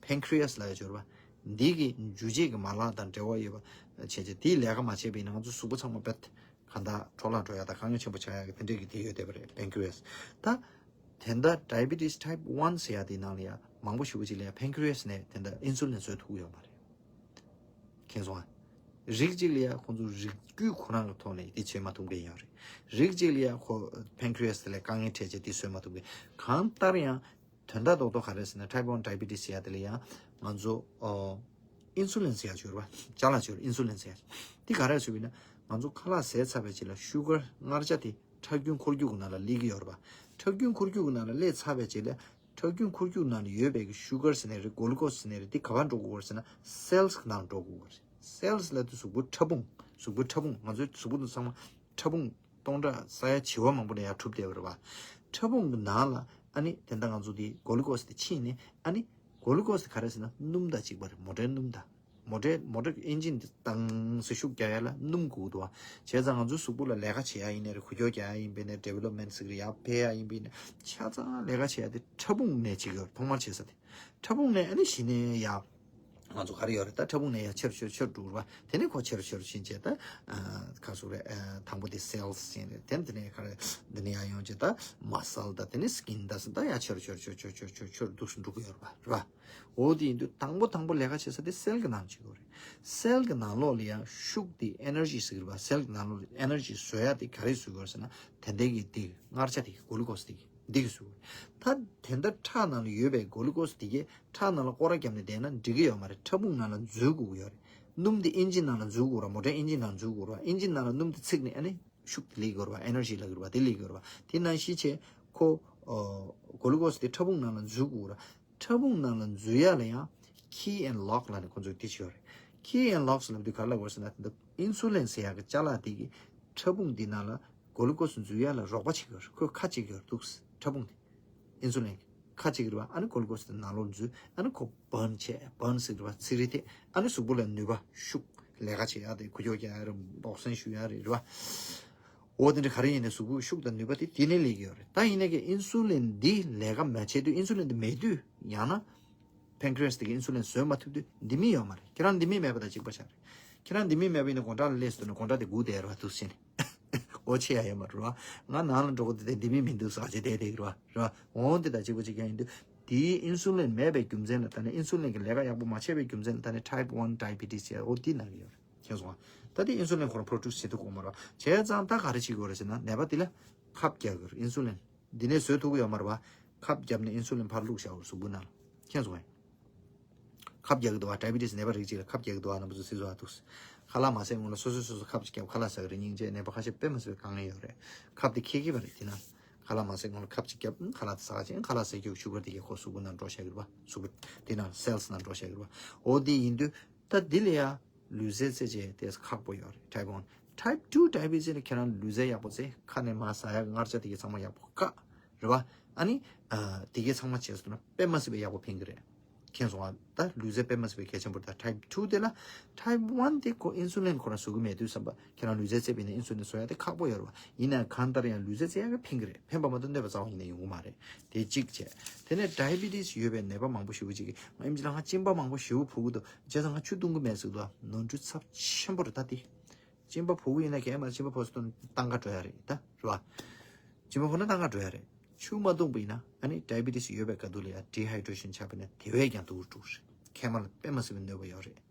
ཕན་ཁི་རི་ཡ་སི་ལབ་ཡ་ཅིག་ཡོད་རེད་བ། འདི་གི་འཇུ་བྱེད་ཀྱི་མ་ལག་དང་འབྲེལ་བ་ཡོད་པ་བྱས་བྱས། དེའི་ལས་ཀ་མ་བྱས་པ་ཡིན་ན་ང་ཚོ་གཟུགས་པོ་ཚང་མ་རྦད་གང་ལྟར་འཕྲོ་བརླག་འགྲོ་ཡ་དང་དཀའ་ངལ་ཆེན་པོ་ཆགས་ཡ་གི་དེ་འདྲས་ཀྱི་དེ་ཡོད་བསྡད་པ་རེད། ཕན་ཁི་རི་ཡ་སི། ད་དེ་འདྲ་ཌའི་བི་ཊི་སི་ཊའིབ་ཝན་ཟེར་ཡ་དེའི་ནང་ལ་ཡ་མང་པོ་ཞེ་པོ་ཅིག་ལ་ཡ་ཕན་ཁི་རི་ཡ་སི་ནས་དེ་འདྲ་ཨིན་སུ་ལིན་བཟོས་ཐུབ་ཀྱི་ཡོད་མ་རེད། མཁྱེན་སོང་ཨ། རིགས་གཅིག་ལ་ཡ་ཁོང་ཚོ་རིགས་རྒྱུད་ཁོ་རང་གི་ཐོག་ནས་དེ་བྱེད་མ་ཐུབ་མཁན་ཡོད་རེད། རིགས་གཅིག་ལ་ཡ་ཁོ་ཕན་ཁི་རི་ཡ་སི་དེ་ལ་དཀའ་ངལ་འཕྲད་བྱས་དེ་བཟོས་མ་ཐུབ་མཁན། གང་ལྟར་ཡང་དོན་དག་རྡོག་རྡོག་ག་རེ་ཟེར་ན་ཊའིབ་ཝན་ཌའི་བི་ཊི་སི་ཟེར་ཡ་དེ་ལ་ཡ་ང་ཚོ་ཨོ་ཨིན་སུ་ལིན་ཟེར་ཡ་ཅིག་ཡོད་རེད་བ། ཅ་ལག་ཅིག་ཡོད་རེད། ཨིན་སུ་ལིན་ཟེར་ཡ། དེ་ག་རེ་ཟེར་བ་ཡིན་ན་ང་ཚོ་ཁ་ལག་ཟས་ཚར་བའི་རྗེས་ལ་ཤུ་གར་མངར་ཆ་དེ་ཁྲག་རྒྱུན་འཁོར་རྒྱུག་གི་ནང་ལ་སླེབས་ཀྱི་ཡོད་རེད་བ། ཁྲག་རྒྱུན་འཁོར་རྒྱུག་གི་ནང་ལ་སླེབས་ཚར་བའི་རྗེས་ལ་ཁྲག་རྒྱུན་འཁོར་རྒྱུག་ནང་ལ་ཡོད་པའི་གི་ཤུ་གར་ཟེར་ནའི་རེད། གོ་ལུ་ཀོ་སི་ཟེར་ནའི་རེད། འདི་ག་པར་འགྲོ་དགོས་རེད་ཟེར་ན་སེལ་སི་གི་ནང་འགྲོ་དགོས་རེད། སེལ་སི་ལབ་དུས་གཟུགས་པོ་ཕྲ་ཕུང་། གཟུགས་པོ་ཕྲ་ཕུང་། ང་ཚོའི་གཟུགས་པོ་འདི་ཚང་མ་ཕྲ་ཕུང་སྟོང་ཕྲག་ས་ཡ་བྱེ་བ་མང་པོ་ནས་ཡར་གྲུབ་བསྡད་པ་རེད་བ། ཕྲ་ཕུང་གི་ནང་ལ་ཨ་ནི་དེ་འདྲ་ང་ཚོ་འདི་གོ་ལུ་ཀོ་སི་དེ་ཕྱིན་ནས་ཨ་ནི་གོ་ལུ་ཀོ་སི་དེ་ག་རེ་ཟེར་ན་སྣུམ་དང་གཅིག་པ་རེད། མོ་ཊའི་སྣུམ་དང་། མོ་ཊའི་མོ་ཊའི་ཨིན་ཇིན་དེ་ཏང་ཟེར་ཤུགས་རྒྱག་ཡ་ལ་སྣུམ་དགོས་འདུག་བ། བྱས་ཙང་ང་ཚོའི་གཟུགས་པོ་ལ་ལས་ཀ་བྱེད་ཡ་ཡིན་ནའི་རེད། འགུལ་སྐྱོད་རྒྱག་ཡ་ཡིན་པ་ཡིན་ནའི་ཌི་ཝེ་ལོབ་མེན་ཊི་ཟེར་གི་རེད། ཡར་འཕེལ་ཡ་ཡིན་པ་ཡིན་ནའི་ཆ་ཚང་ལས་ཀ་བྱེད་ཡ་དེ་ཕྲ་ཕུང་ནས་བྱེད་ཀྱི་ཡོད་རེད། ཐོག་མར་བྱེད་ས་དེ་ཕྲ་ཕུང་ནས་ཨ་ནི་གཞི་ནས་ཡར་ང་ཚོ་ག་རེ་ཡོད་རེད། ད་ཕྲ་ཕུང་ནས་ཡར་ཆེ་རུ་ཆེ་རུ་ཆེ་རུ་འགྲོ་གི་རེད་བ། དེ་ནས་ཁོ་ཆེ་རུ་ཆེ་རུ་ཕྱིན་བྱས་ད་ཨ་ག་ཟེར་རེད། ཨ་དང་པོ་དེ་སེལ་སི་ཡིན་རེད། དེ་ནས་དེ་ནས་ག་རེ་འདི་ནས་ཡར་ཡོང་བྱས་ད་མ་སལ་ད་དེ་ནས་སི་ཀིན་ད་ཟེར་ད་ཡར་ཆེ་རུ་ཆེ་རུ་ཆེ་རུ་ཆེ་རུ་འགྲོ་གི་ཡོད་རེད་བ། རེད་བ། འོ་དེ་ཡིན་དུས་དང་པོ་དང་པོ་ལས་ཀ་བྱེད་ས་དེ་སེལ་གི་ནང་བྱེད་དགོས་རེད། སེལ་གི་ནང་ལོགས་ལ་ཡང་ཤུགས་དེ་ཨེ་ནར་ཇི་ཟེར་གི་རེད་བ། སེལ་གི་ནང་ལོགས་ལ་ཨེ་ནར་ཇི་བཟོ་ཡ་དེ་ག་རེ་བཟོ་དགོས་ཟེར་ན་དེ་འདྲའི་གི་དེ་མངར་ཆ་དེ་གི་གོ་ལུ་ཀོ་སི་དེ་གི་འདི་གི་བཟོ་དགོས་རེད། ད་དེ་འདྲ་ཁྲག་ནང་ལ་ཡོད་པའི་གོ་ལུ་ཀོ་སི་དེ་གི་ཁྲག་ནང་ལ་སྐོར་ར་བརྒྱབ་ནས་བསྡད་ན་འགྲིག་གི་ཡོད་མ་རེད། ཕྲ་ཕུང་ནང་ལ་འཛུལ་དགོས་ཀྱི་ཡོད་རེད། སྣུམ་དེ་ཨིན་ཇིན་ནང་ལ་འཛུལ་དགོས་རེད། མོ་ཊའི་ཨིན་ཇིན་ནང་འཛུལ་དགོས་རེད་བ། ཨིན་ཇིན་ནང་ལ་སྣུམ་དེ་ཚིག་ནས་ཨ་ནི་ཤུགས་དེ་སླེབས་ཀྱི་ཡོད་རེད་བ། ཨེ་ནར་ཇི་ལབ་ཀྱི་རེད་བ། དེ་སླེབས་ཀྱི་ཡོད་རེད་བ། དེ་ནང་བཞིན་བྱས་ཁོ་ཨོ་གོ་ལུ་ཀོ་སི་དེ་ཕྲ་ཕུང་ནང་ལ་འཛུལ་དགོས་རེད། ཕྲ་ཕུང་ནང་ལ་འཛུལ་ཡ་ལ་ཡང་ཁི་ཨེན་ལོག་ལབ་ནས་ཁོ་ཚོས་དེ་བྱས་ཡོད་རེད། ཁི་ཨེན་ལོག་ལབ་དུས་ག་རེ་ལབ་དགོས་ཟེར་ན། དེ་འདྲ་ཨིན་སུ་ལིན་ཟེར་ཡག་གི་ཅ་ལག་དེ་གིས་ཕྲ་ཕུང་འདི་ནང་ལ་གོ་ལུ་ཀོ་སི་འཛུལ་ཡ་ལ་རོགས་པ་བྱེད་ཀྱི་ཡོད་རེད། ཁོས་ཁ་གཅིག་གི་ཡོད་རེད་འདུག་ཕྲ་ཕུང་དེ་ཨིན་སུ་ལིན་གྱིས་ཁ་གཅིག་གི་རེད་བ། ཨ་ནི་གོ་ལུ་ཀོ་སི་དེ་ནང་ལོགས་འཛུལ། ཨ་ནི་ཁོ་བརན་བྱས། བརན་ཟེར་གི་རེད་བ། ཚིག་རིས་དེ་ཨ་ནི་གཟུགས་པོ་ལ་ནུས་པ་ཤུགས་ ལས་ཀ་བྱེད་ཡག་དེ་ཁུ་ཁྱོག་རྒྱག་ཡག་རེད། འབོག་སེན་གཞུ་ཡག་རེད། རེད་བ། འོ་དེ་འདྲ་ག་རེ་ཡིན་ནའི་གཟུགས་པོའི་ཤུགས་དང་ནུས་པ་དེ་དེ་ནས་སླེབས་ཀྱི་ཡོད་རེད། ད་ཡིན་ནའི་ཀྱི་ཨིན་སུ་ལིན་འདི་ལས་ཀ་མ་བྱེད་དུས། ཨིན་སུ་ལིན་འདི་མེད་དུས། ཡང་ན་pancreas་དེ་གི་ཨིན་སུ་ལིན་བཟོ་མ་ཐུབ་དུས་ལྡེ་མིག་ཡོད་མ་རེད། ཁྱེད་རང་ལྡེ་མིག་མེད་པ་དང་གཅིག་པ་ཆགས་རེད། ཁྱེད་རང་ལྡེ་མིག་མེད་པ་ཡིན་ན་སྒོ་འགྲམ་ལ་སླེབས་སོང་ན་སྒོ་འགྲམ་དེ་སྒུག་བསྡད་རེད་བ། འདུག་སེ་ནས། འོ་ཆེ་ཡ་ཡོད་མ་རེད་བ། ང་ནང་ལ་འགྲོ་གི་འདུག་སྟེ་ལྡེ་མིག་མི་འདུག་ཟེར་བྱས་བསྡད་བསྡད་ཀྱི་རེད་བ། རེད་བ། འོ་དེ་དང་གཅིག་པ་གཅིག་རྐྱང་ཡིན་དུས། དེའི་ཨིན་སུ་ལིན་མེད་པའི་རྒྱུ་མཚན་ལ་ད་ནི། ཨིན་སུ་ལིན་གྱི་ལས་ཀ་ཡག་པོ་མ་བྱས་པའི་རྒྱུ་མཚན་ལ་ད་ནི་type one diabetes་ཡ་འོ་དེ་ན་གི་ཡོད་རེད། མཁྱེན་སོང་ང་། ད་དེ་ཨིན་སུ་ལིན་ཁོ་རང་produce་བྱེད་ཐུབ་ཀྱི་ཡོད་མ་རེད་བ། བྱས་ཙང་ད་ག་རེ་བྱེད་དགོས་རེད་ཟེར་ན། ནད་པ་དེ་ལ་ཁབ་རྒྱག་དགོས་རེད། ཨིན་སུ་ལིན་འདི་ནས་བཟོ་ཐུབ་ཀྱི་ཡོད་མ་རེད་བ། ཁབ་བརྒྱབ་ནས་ཨིན་སུ་ལིན་ཕར་བླུགས་བཞག་དགོས་རེད་གཟུགས་པོ་ནང་ལ། མཁྱེན་སོང་ངས། ཁབ་རྒྱག་གི་འདུག་བ། diabetes་ནད་པ་རིགས་གཅིག་ལ་ཁབ་རྒྱག་གི་འདུག་བ། རྣམ་པ་ཚོ་གཟིགས་རོགས་ཨ་འདུག་ཁ་ལག་མ་ཟས་སྔོན་ལ་སོ་སོས་སོ་སོ་ཁབ་ཅིག་བརྒྱབ། ཁ་ལག་ཟ་གི་རེད། སྙིང་རྗེ། ནད་པ་ཁ་ཤས་དཔེ་མ་སྲིད་པའི་དཀའ་ངལ་ཡོད་རེད། ཁབ་དེ་འཁྱེར་གྱི་མ་རེད། དེ་ན་ཁ་ལག་མ་ཟས་སྔོན་ལ་ཁབ་ཅིག་བརྒྱབ། ཁ་ལག་དེ་ཟ་ག་བྱས། ཁ་ལག་ཟས་རྒྱུ་ཤུ་གར་དེ་གའི་ཁོ་གཟུགས་པོ་ནང་འགྲོ་བཞག་གི་རེད་བ། གཟུགས་པོ་དེ་ནང་cells་ནང་འགྲོ་བཞག་གི་རེད་བ། འོ་དེ་ཡིན་དུས་ད་འདི་ལ་ཡ་ལུས་རྩལ་རྩེད་བྱས་དེ་ཁག་པོ་ཡོད་རེད། type one། type two diabetes་ལ་ཁྱེད་རང་ལུས་རྩལ་ཡག་པོ་རྩེ། ཁ་ནས་མར་ཟ་ཡག་མངར་ཆ་དེ་གའི་ཚང་མ་ཡག་པོ་བཀག་རེད་བ། ཨ་ནི། ཨ། དེ་གའི་ཚང་མ་བྱས་སོང་ན་དཔེ་མ་སྲིད་པའི་ཡག་པོ་ཕན་གྱི་རེད། མཁྱེན་སོང་ང་། ད་ལུས་རྩལ་དཔེ་མ་སྲིད་པའི་གལ་ཆེན་པོ་རེད། ད་type two་དེ་ལ། type one་དེ་ཁོ་ཨིན་སུ་ལིན་ཁོ་རང་བཟོ་གི་མེད་དུས་ཙམ་པ། ཁྱེད་རང་ལུས་རྩལ་རྩེད་པ་ཡིན་ན་ཨིན་སུ་ལིན་བཟོ་ཡག་དེ་ཁག་པོ་ཡོད་རེད་བ། ཡིན་ནའང་གང་ལྟར་ཡང་ལུས་རྩལ་རྩེ་ཡག་གི་ཕན་གྱི་རེད། ཕན་པ་མ་གཏོགས་གནོད་པ་རྩ་བ་ཉིད་ནས་ཡོང་གི་མ་རེད། དེ་གཅིག་བྱས། དེ་ནས་diabetes་ཡོད་པའི་ནད་པ་མང་པོ་ཞེ་པོ་ཅིག་གིས། ང་ཨེམ་ཆི་ལ་ང་གཅིན་པ་མང་པོ་ཞེ་པོ་ཕོག་གི་འདུག་བྱས་ཙང་ང་ཆུ་འཐུང་གི་མེད་ཟེར་གི་འདུག་ནོར་འཁྲུལ་ཚབས་ཆེན་པོ་རེད་ད་དེ། གཅིན་པ་ཕོག་གི་ཡིན་ན་གས་མ་གཅིན་པ་ཕོག་སོང་ན་སྟོན་ཏང་ཀ་འགྲོ་ཡ་རེད་ད། རེད་བ། གཅིན་པ་ཕོག་ན་སྟོན་ཀ་འགྲོ་ཡ་རེད། ཆུ་མ་འཐུང་པ་ཡིན་ན། ཨ་ནི་diabetes་ཡོད་པའི་སྐབས་དུས་ལ་ཡ་dehydration་ཆགས་པ་ཡིན་ན་དེ་བས་ཀྱང་སྡུག་རུ་འགྲོ་གི་རེད། མཁལ་མ་ལ་དཔེ་མ་སྲིད་པའི་གནོད་པ་ཡོད་རེད།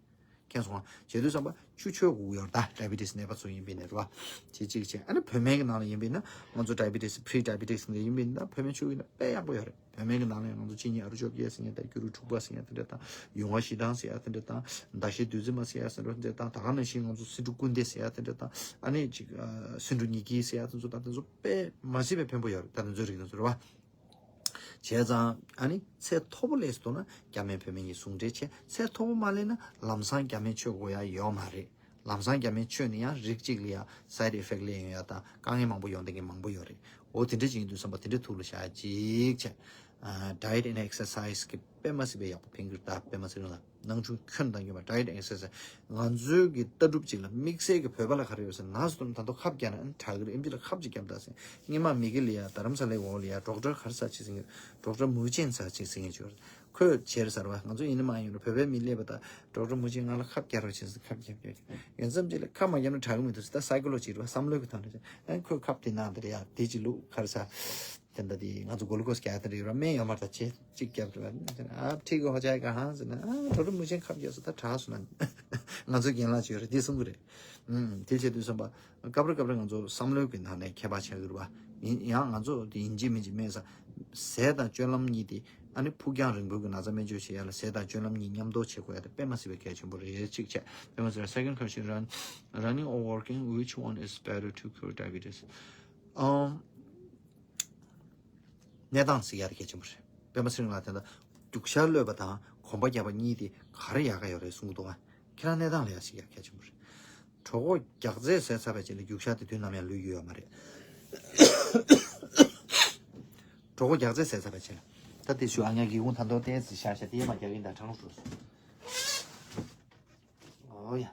མཁྱེན་སོང་ང་། བྱས་དུས་ཙམ་པ་ཆུ་མཆོད་དགོས་ཀྱི་ཡོད་རེད་ད། diabetes་ནད་པ་ཚོ་ཡིན་པ་ཡིན་ན། རེད་བ། བྱས་གཅིག་བྱས། ཨ་ནི་བོད་སྨན་གྱི་ནང་ལ་ཡིན་པ་ཡིན་ན། ང་ཚོ་diabetes pre diabetes་ནང་ཡིན་པ་ཡིན་ན་བོད་སྨན་མཆོད་ཀྱི་ཡིན་ན་དཔེ་ཡག་པོ་ཡོད་རེད། བོད་སྨན་གྱི་ནང་ལ་ཡང་ང་ཚོ་གཅིན་སྙི་ཨ་རུ་བཅོ་བརྒྱད་ཟེར་མཁན་དང་། སྐྱུ་རུ་དྲུག་པ་ཟེར་ཡ་དེ་འདྲ་དང་། ཡུང་བ་བཞི་ཐང་ཟེར་ཡ་དེ་འདྲ་དང་། མདའ་བཞི་བདུད་རྩི་མ་ཟེར་ཡ་ཟེར་འདྲ་དེ་འདྲ་དང་། ད་ག་ནང་བཞིན་ང་ཚོ་སེ་འབྲུ་ཀུན་ལྡན་ཟེར་ཡ་དེ་འདྲ་དང་། ཨ་ནི་ཅིག་ཨ། སེ་འབྲུ་ཉི་དཀར་ཟེར་ཡ་དེ་ཚོ་དང་། དེ་ཚོ་དཔེ་མ་སྲིད་པའི་ཕན་པོ་ཡོད་རེད་ད། དེ་ཚོའི་རིགས་དེ་ཚོ། རེད་བ། བྱས་ཙང་ཨ་ནི་ཚད་མཐོ་པོ་སླེབས་སོང་ན་རྒྱ་སྨན་བོད་སྨན་གྱིས་ཟུང་འབྲེལ་བྱས། ཚད་མཐོ་པོ་མ་སླེབས་ན་ལམ་སང་རྒྱ་སྨན་མཆོད་དགོས་ཡ་ཡོད་མ་རེད། ལམ་སང་རྒྱ་སྨན་མཆོད་ནས་ཡང་རིགས་གཅིག་ལ་ཡ་side effect་སླེབས་ཡོང་ཡ་དང་དཀའ་ངལ་མང་པོ་ཡོང་བསྡད་མཁན་མང་པོ་ཡོད་རེད། འོ་དེ་འདྲ་ཅིག་ཡིན་དུས་ཙམ་པ་དེ་འདྲ་ཐུགས་ལ་བཞག་ཅིག་བྱས། ཨ། diet and exercise་གི་དཔེ་མ་སྲིད་པའི་ཡག་པོ་ཕན་གྱི་རེད་ད། དཔེ་མ་སྲིད་རང་ལ་ནང་ཆུང་ཁྱོན་དང་མཉམ་པ་diet and exercise། ང་ཚོའི་གི་ལྟ་གྲུབ་ཅིག་ལ་དམིགས་བསལ་གྱི་བོད་པ་ལ་ག་རེ་ཡོད་ཟེར་ན། ནར་སི་དང་ད་དུང་ཁབ་རྒྱག་ན་ཨ་ནི་དྲག་གི་རེད། ཨེམ་ཆི་ལ་ཁབ་ཅིག་བརྒྱབ་ད་ཟེར། སྔོན་མ་མི་གི་ལ་ཡ་རྡ་རམ་ས་ལའི་འོག་ལ་ཡ་ཌོག་ཊར་ག་རེ་ཟེར་ཅིག་ཟེར་མཁན། ཌོག་ཊར་མུའུ་ཅན་ཟེར་ཅིག་ཟེར་མཁན་ཅིག་ཡོད་རེད། ཁོས་བྱས་རེད་ཟེར་བ། ང་ཚོ་ཡིན་ན་མ་ཡིན་ན་བོད་པའི་མི་སླེབས་པ་དང་ཌོག་ཊར་མུའུ་ཅན་ང་ལ་ཁབ་རྒྱག་རོགས་བྱེད་ཟེར། ཁབ་རྒྱབ་རྒྱབ་རྒྱབ། ཡིན་ཙམ་ཅིག་ལ་ཁབ་མ་བརྒྱབ་ན་དྲག་གི་མི་འདུག་ཟེར། ད་སའི་ཀོ་ལོ་ཇི་རེད་བ། བསམ་བློའི་གི་ཐོག་ནས་ཟེར། ཨ་ནི་ཁོས་ཁབ་དེ་གནང་དེ་རེད་ཡ། དེ་ཅིག་བླུགས། ག་རེ་ཟེར། དེ་འདྲ་དེ་ང་ཚོ་གུ་ལུ་ཀོ་སི་རྒྱག་དེ་འདྲ་ཡོད་ར། སྨན་ཡོད་མ་རེད་ད། ཅིག་ཅིག་རྒྱབ་རེད་བ། ཨ་ཕྲི་གི་ཧོ་ཅའི་ག་ཧང་ཟེར་ན། ཨ་ཌོག་ཊར་མུའུ་ཅན་ཁབ་རྒྱག་སོང་ད་དྲག་སོང་ན། ང་ཚོ་རྒན་ལགས་ཅིག་ཡོད་རེད། དེ་གསུང་གི་རེད། ཨུམ། དེ་བྱེད་དུས་ཙམ་པ་སྐབས་རེ་སྐབས་རེ་ང་ཚོ་བསམ་བློའི་གི་ནང་ནས་ཁྱད་པར་ཆགས་ཀྱི་རེད་བ། ཡིན་ཡང་ང་ཚོ་དེ་ཡིན་གཅིག་མིན་གཅིག་སྨན་ཟ། ཟས་དང་སྤྱོད་ལམ་གཉིས་དེ་ཨ་ནི་ཕུགས་རྒྱང་རིང་པོའི་གི་ན་ཚ་སྨན་བཅོས་བྱེད་ཡ་ལ་ཟས་དང་སྤྱོད་ལམ་གཉིས་མཉམ་དུ་བྱེད་དགོས་ཡ་དེ་དཔེ་མ་སྲིད་པའི་གལ་ཆེན་པོ་རེད། གཅིག་བྱས། དཔེ་མ་སྲིད་པ། Second question, run, running or walking, which one is better to cure diabetes? ཨམ། གནས་སྟངས་གཟིགས་ཡ་དེ་གལ་ཆེན་པོ་རེད། པད་མ་ཚེ་རིང་ལགས་དེ་འདྲ་རྒྱུག་ཤར་གློད་པ་དང་གོམ་པ་རྒྱག་པ་གཉིས་དེ་ག་རེ་ཡག་ག་ཡོད་རེད་གསུང་གི་འདུག་ག་ཁྱེད་རང་གནས་སྟངས་ལ་ཡ་གཟིགས་ཡ་གལ་ཆེན་པོ་རེད། གྲོད་ཁོག་རྒྱགས་ཚད་ཟས་ཚར་བའི་རྗེས་ལ་རྒྱུག་ཤར་དེ་དུས་ནམ་ཡང་ལུས་ཀྱི་ཡོད་མ་རེད། གྲོད་ཁོག་རྒྱགས་ཚད་ཟས་ཚར་བའི་རྗེས་ལ། ད་དེ་ཞུ་ཨ་ཉག་གི་ཁུངས་ཐང་ཐོག་ཏོག་ཙམ་བཞག་བཞག་དེ་ཡས་མ་རྒྱག་གིན་ད་གྲང་རུ་འགྲོ་སོང་། ཨོ་ཡ།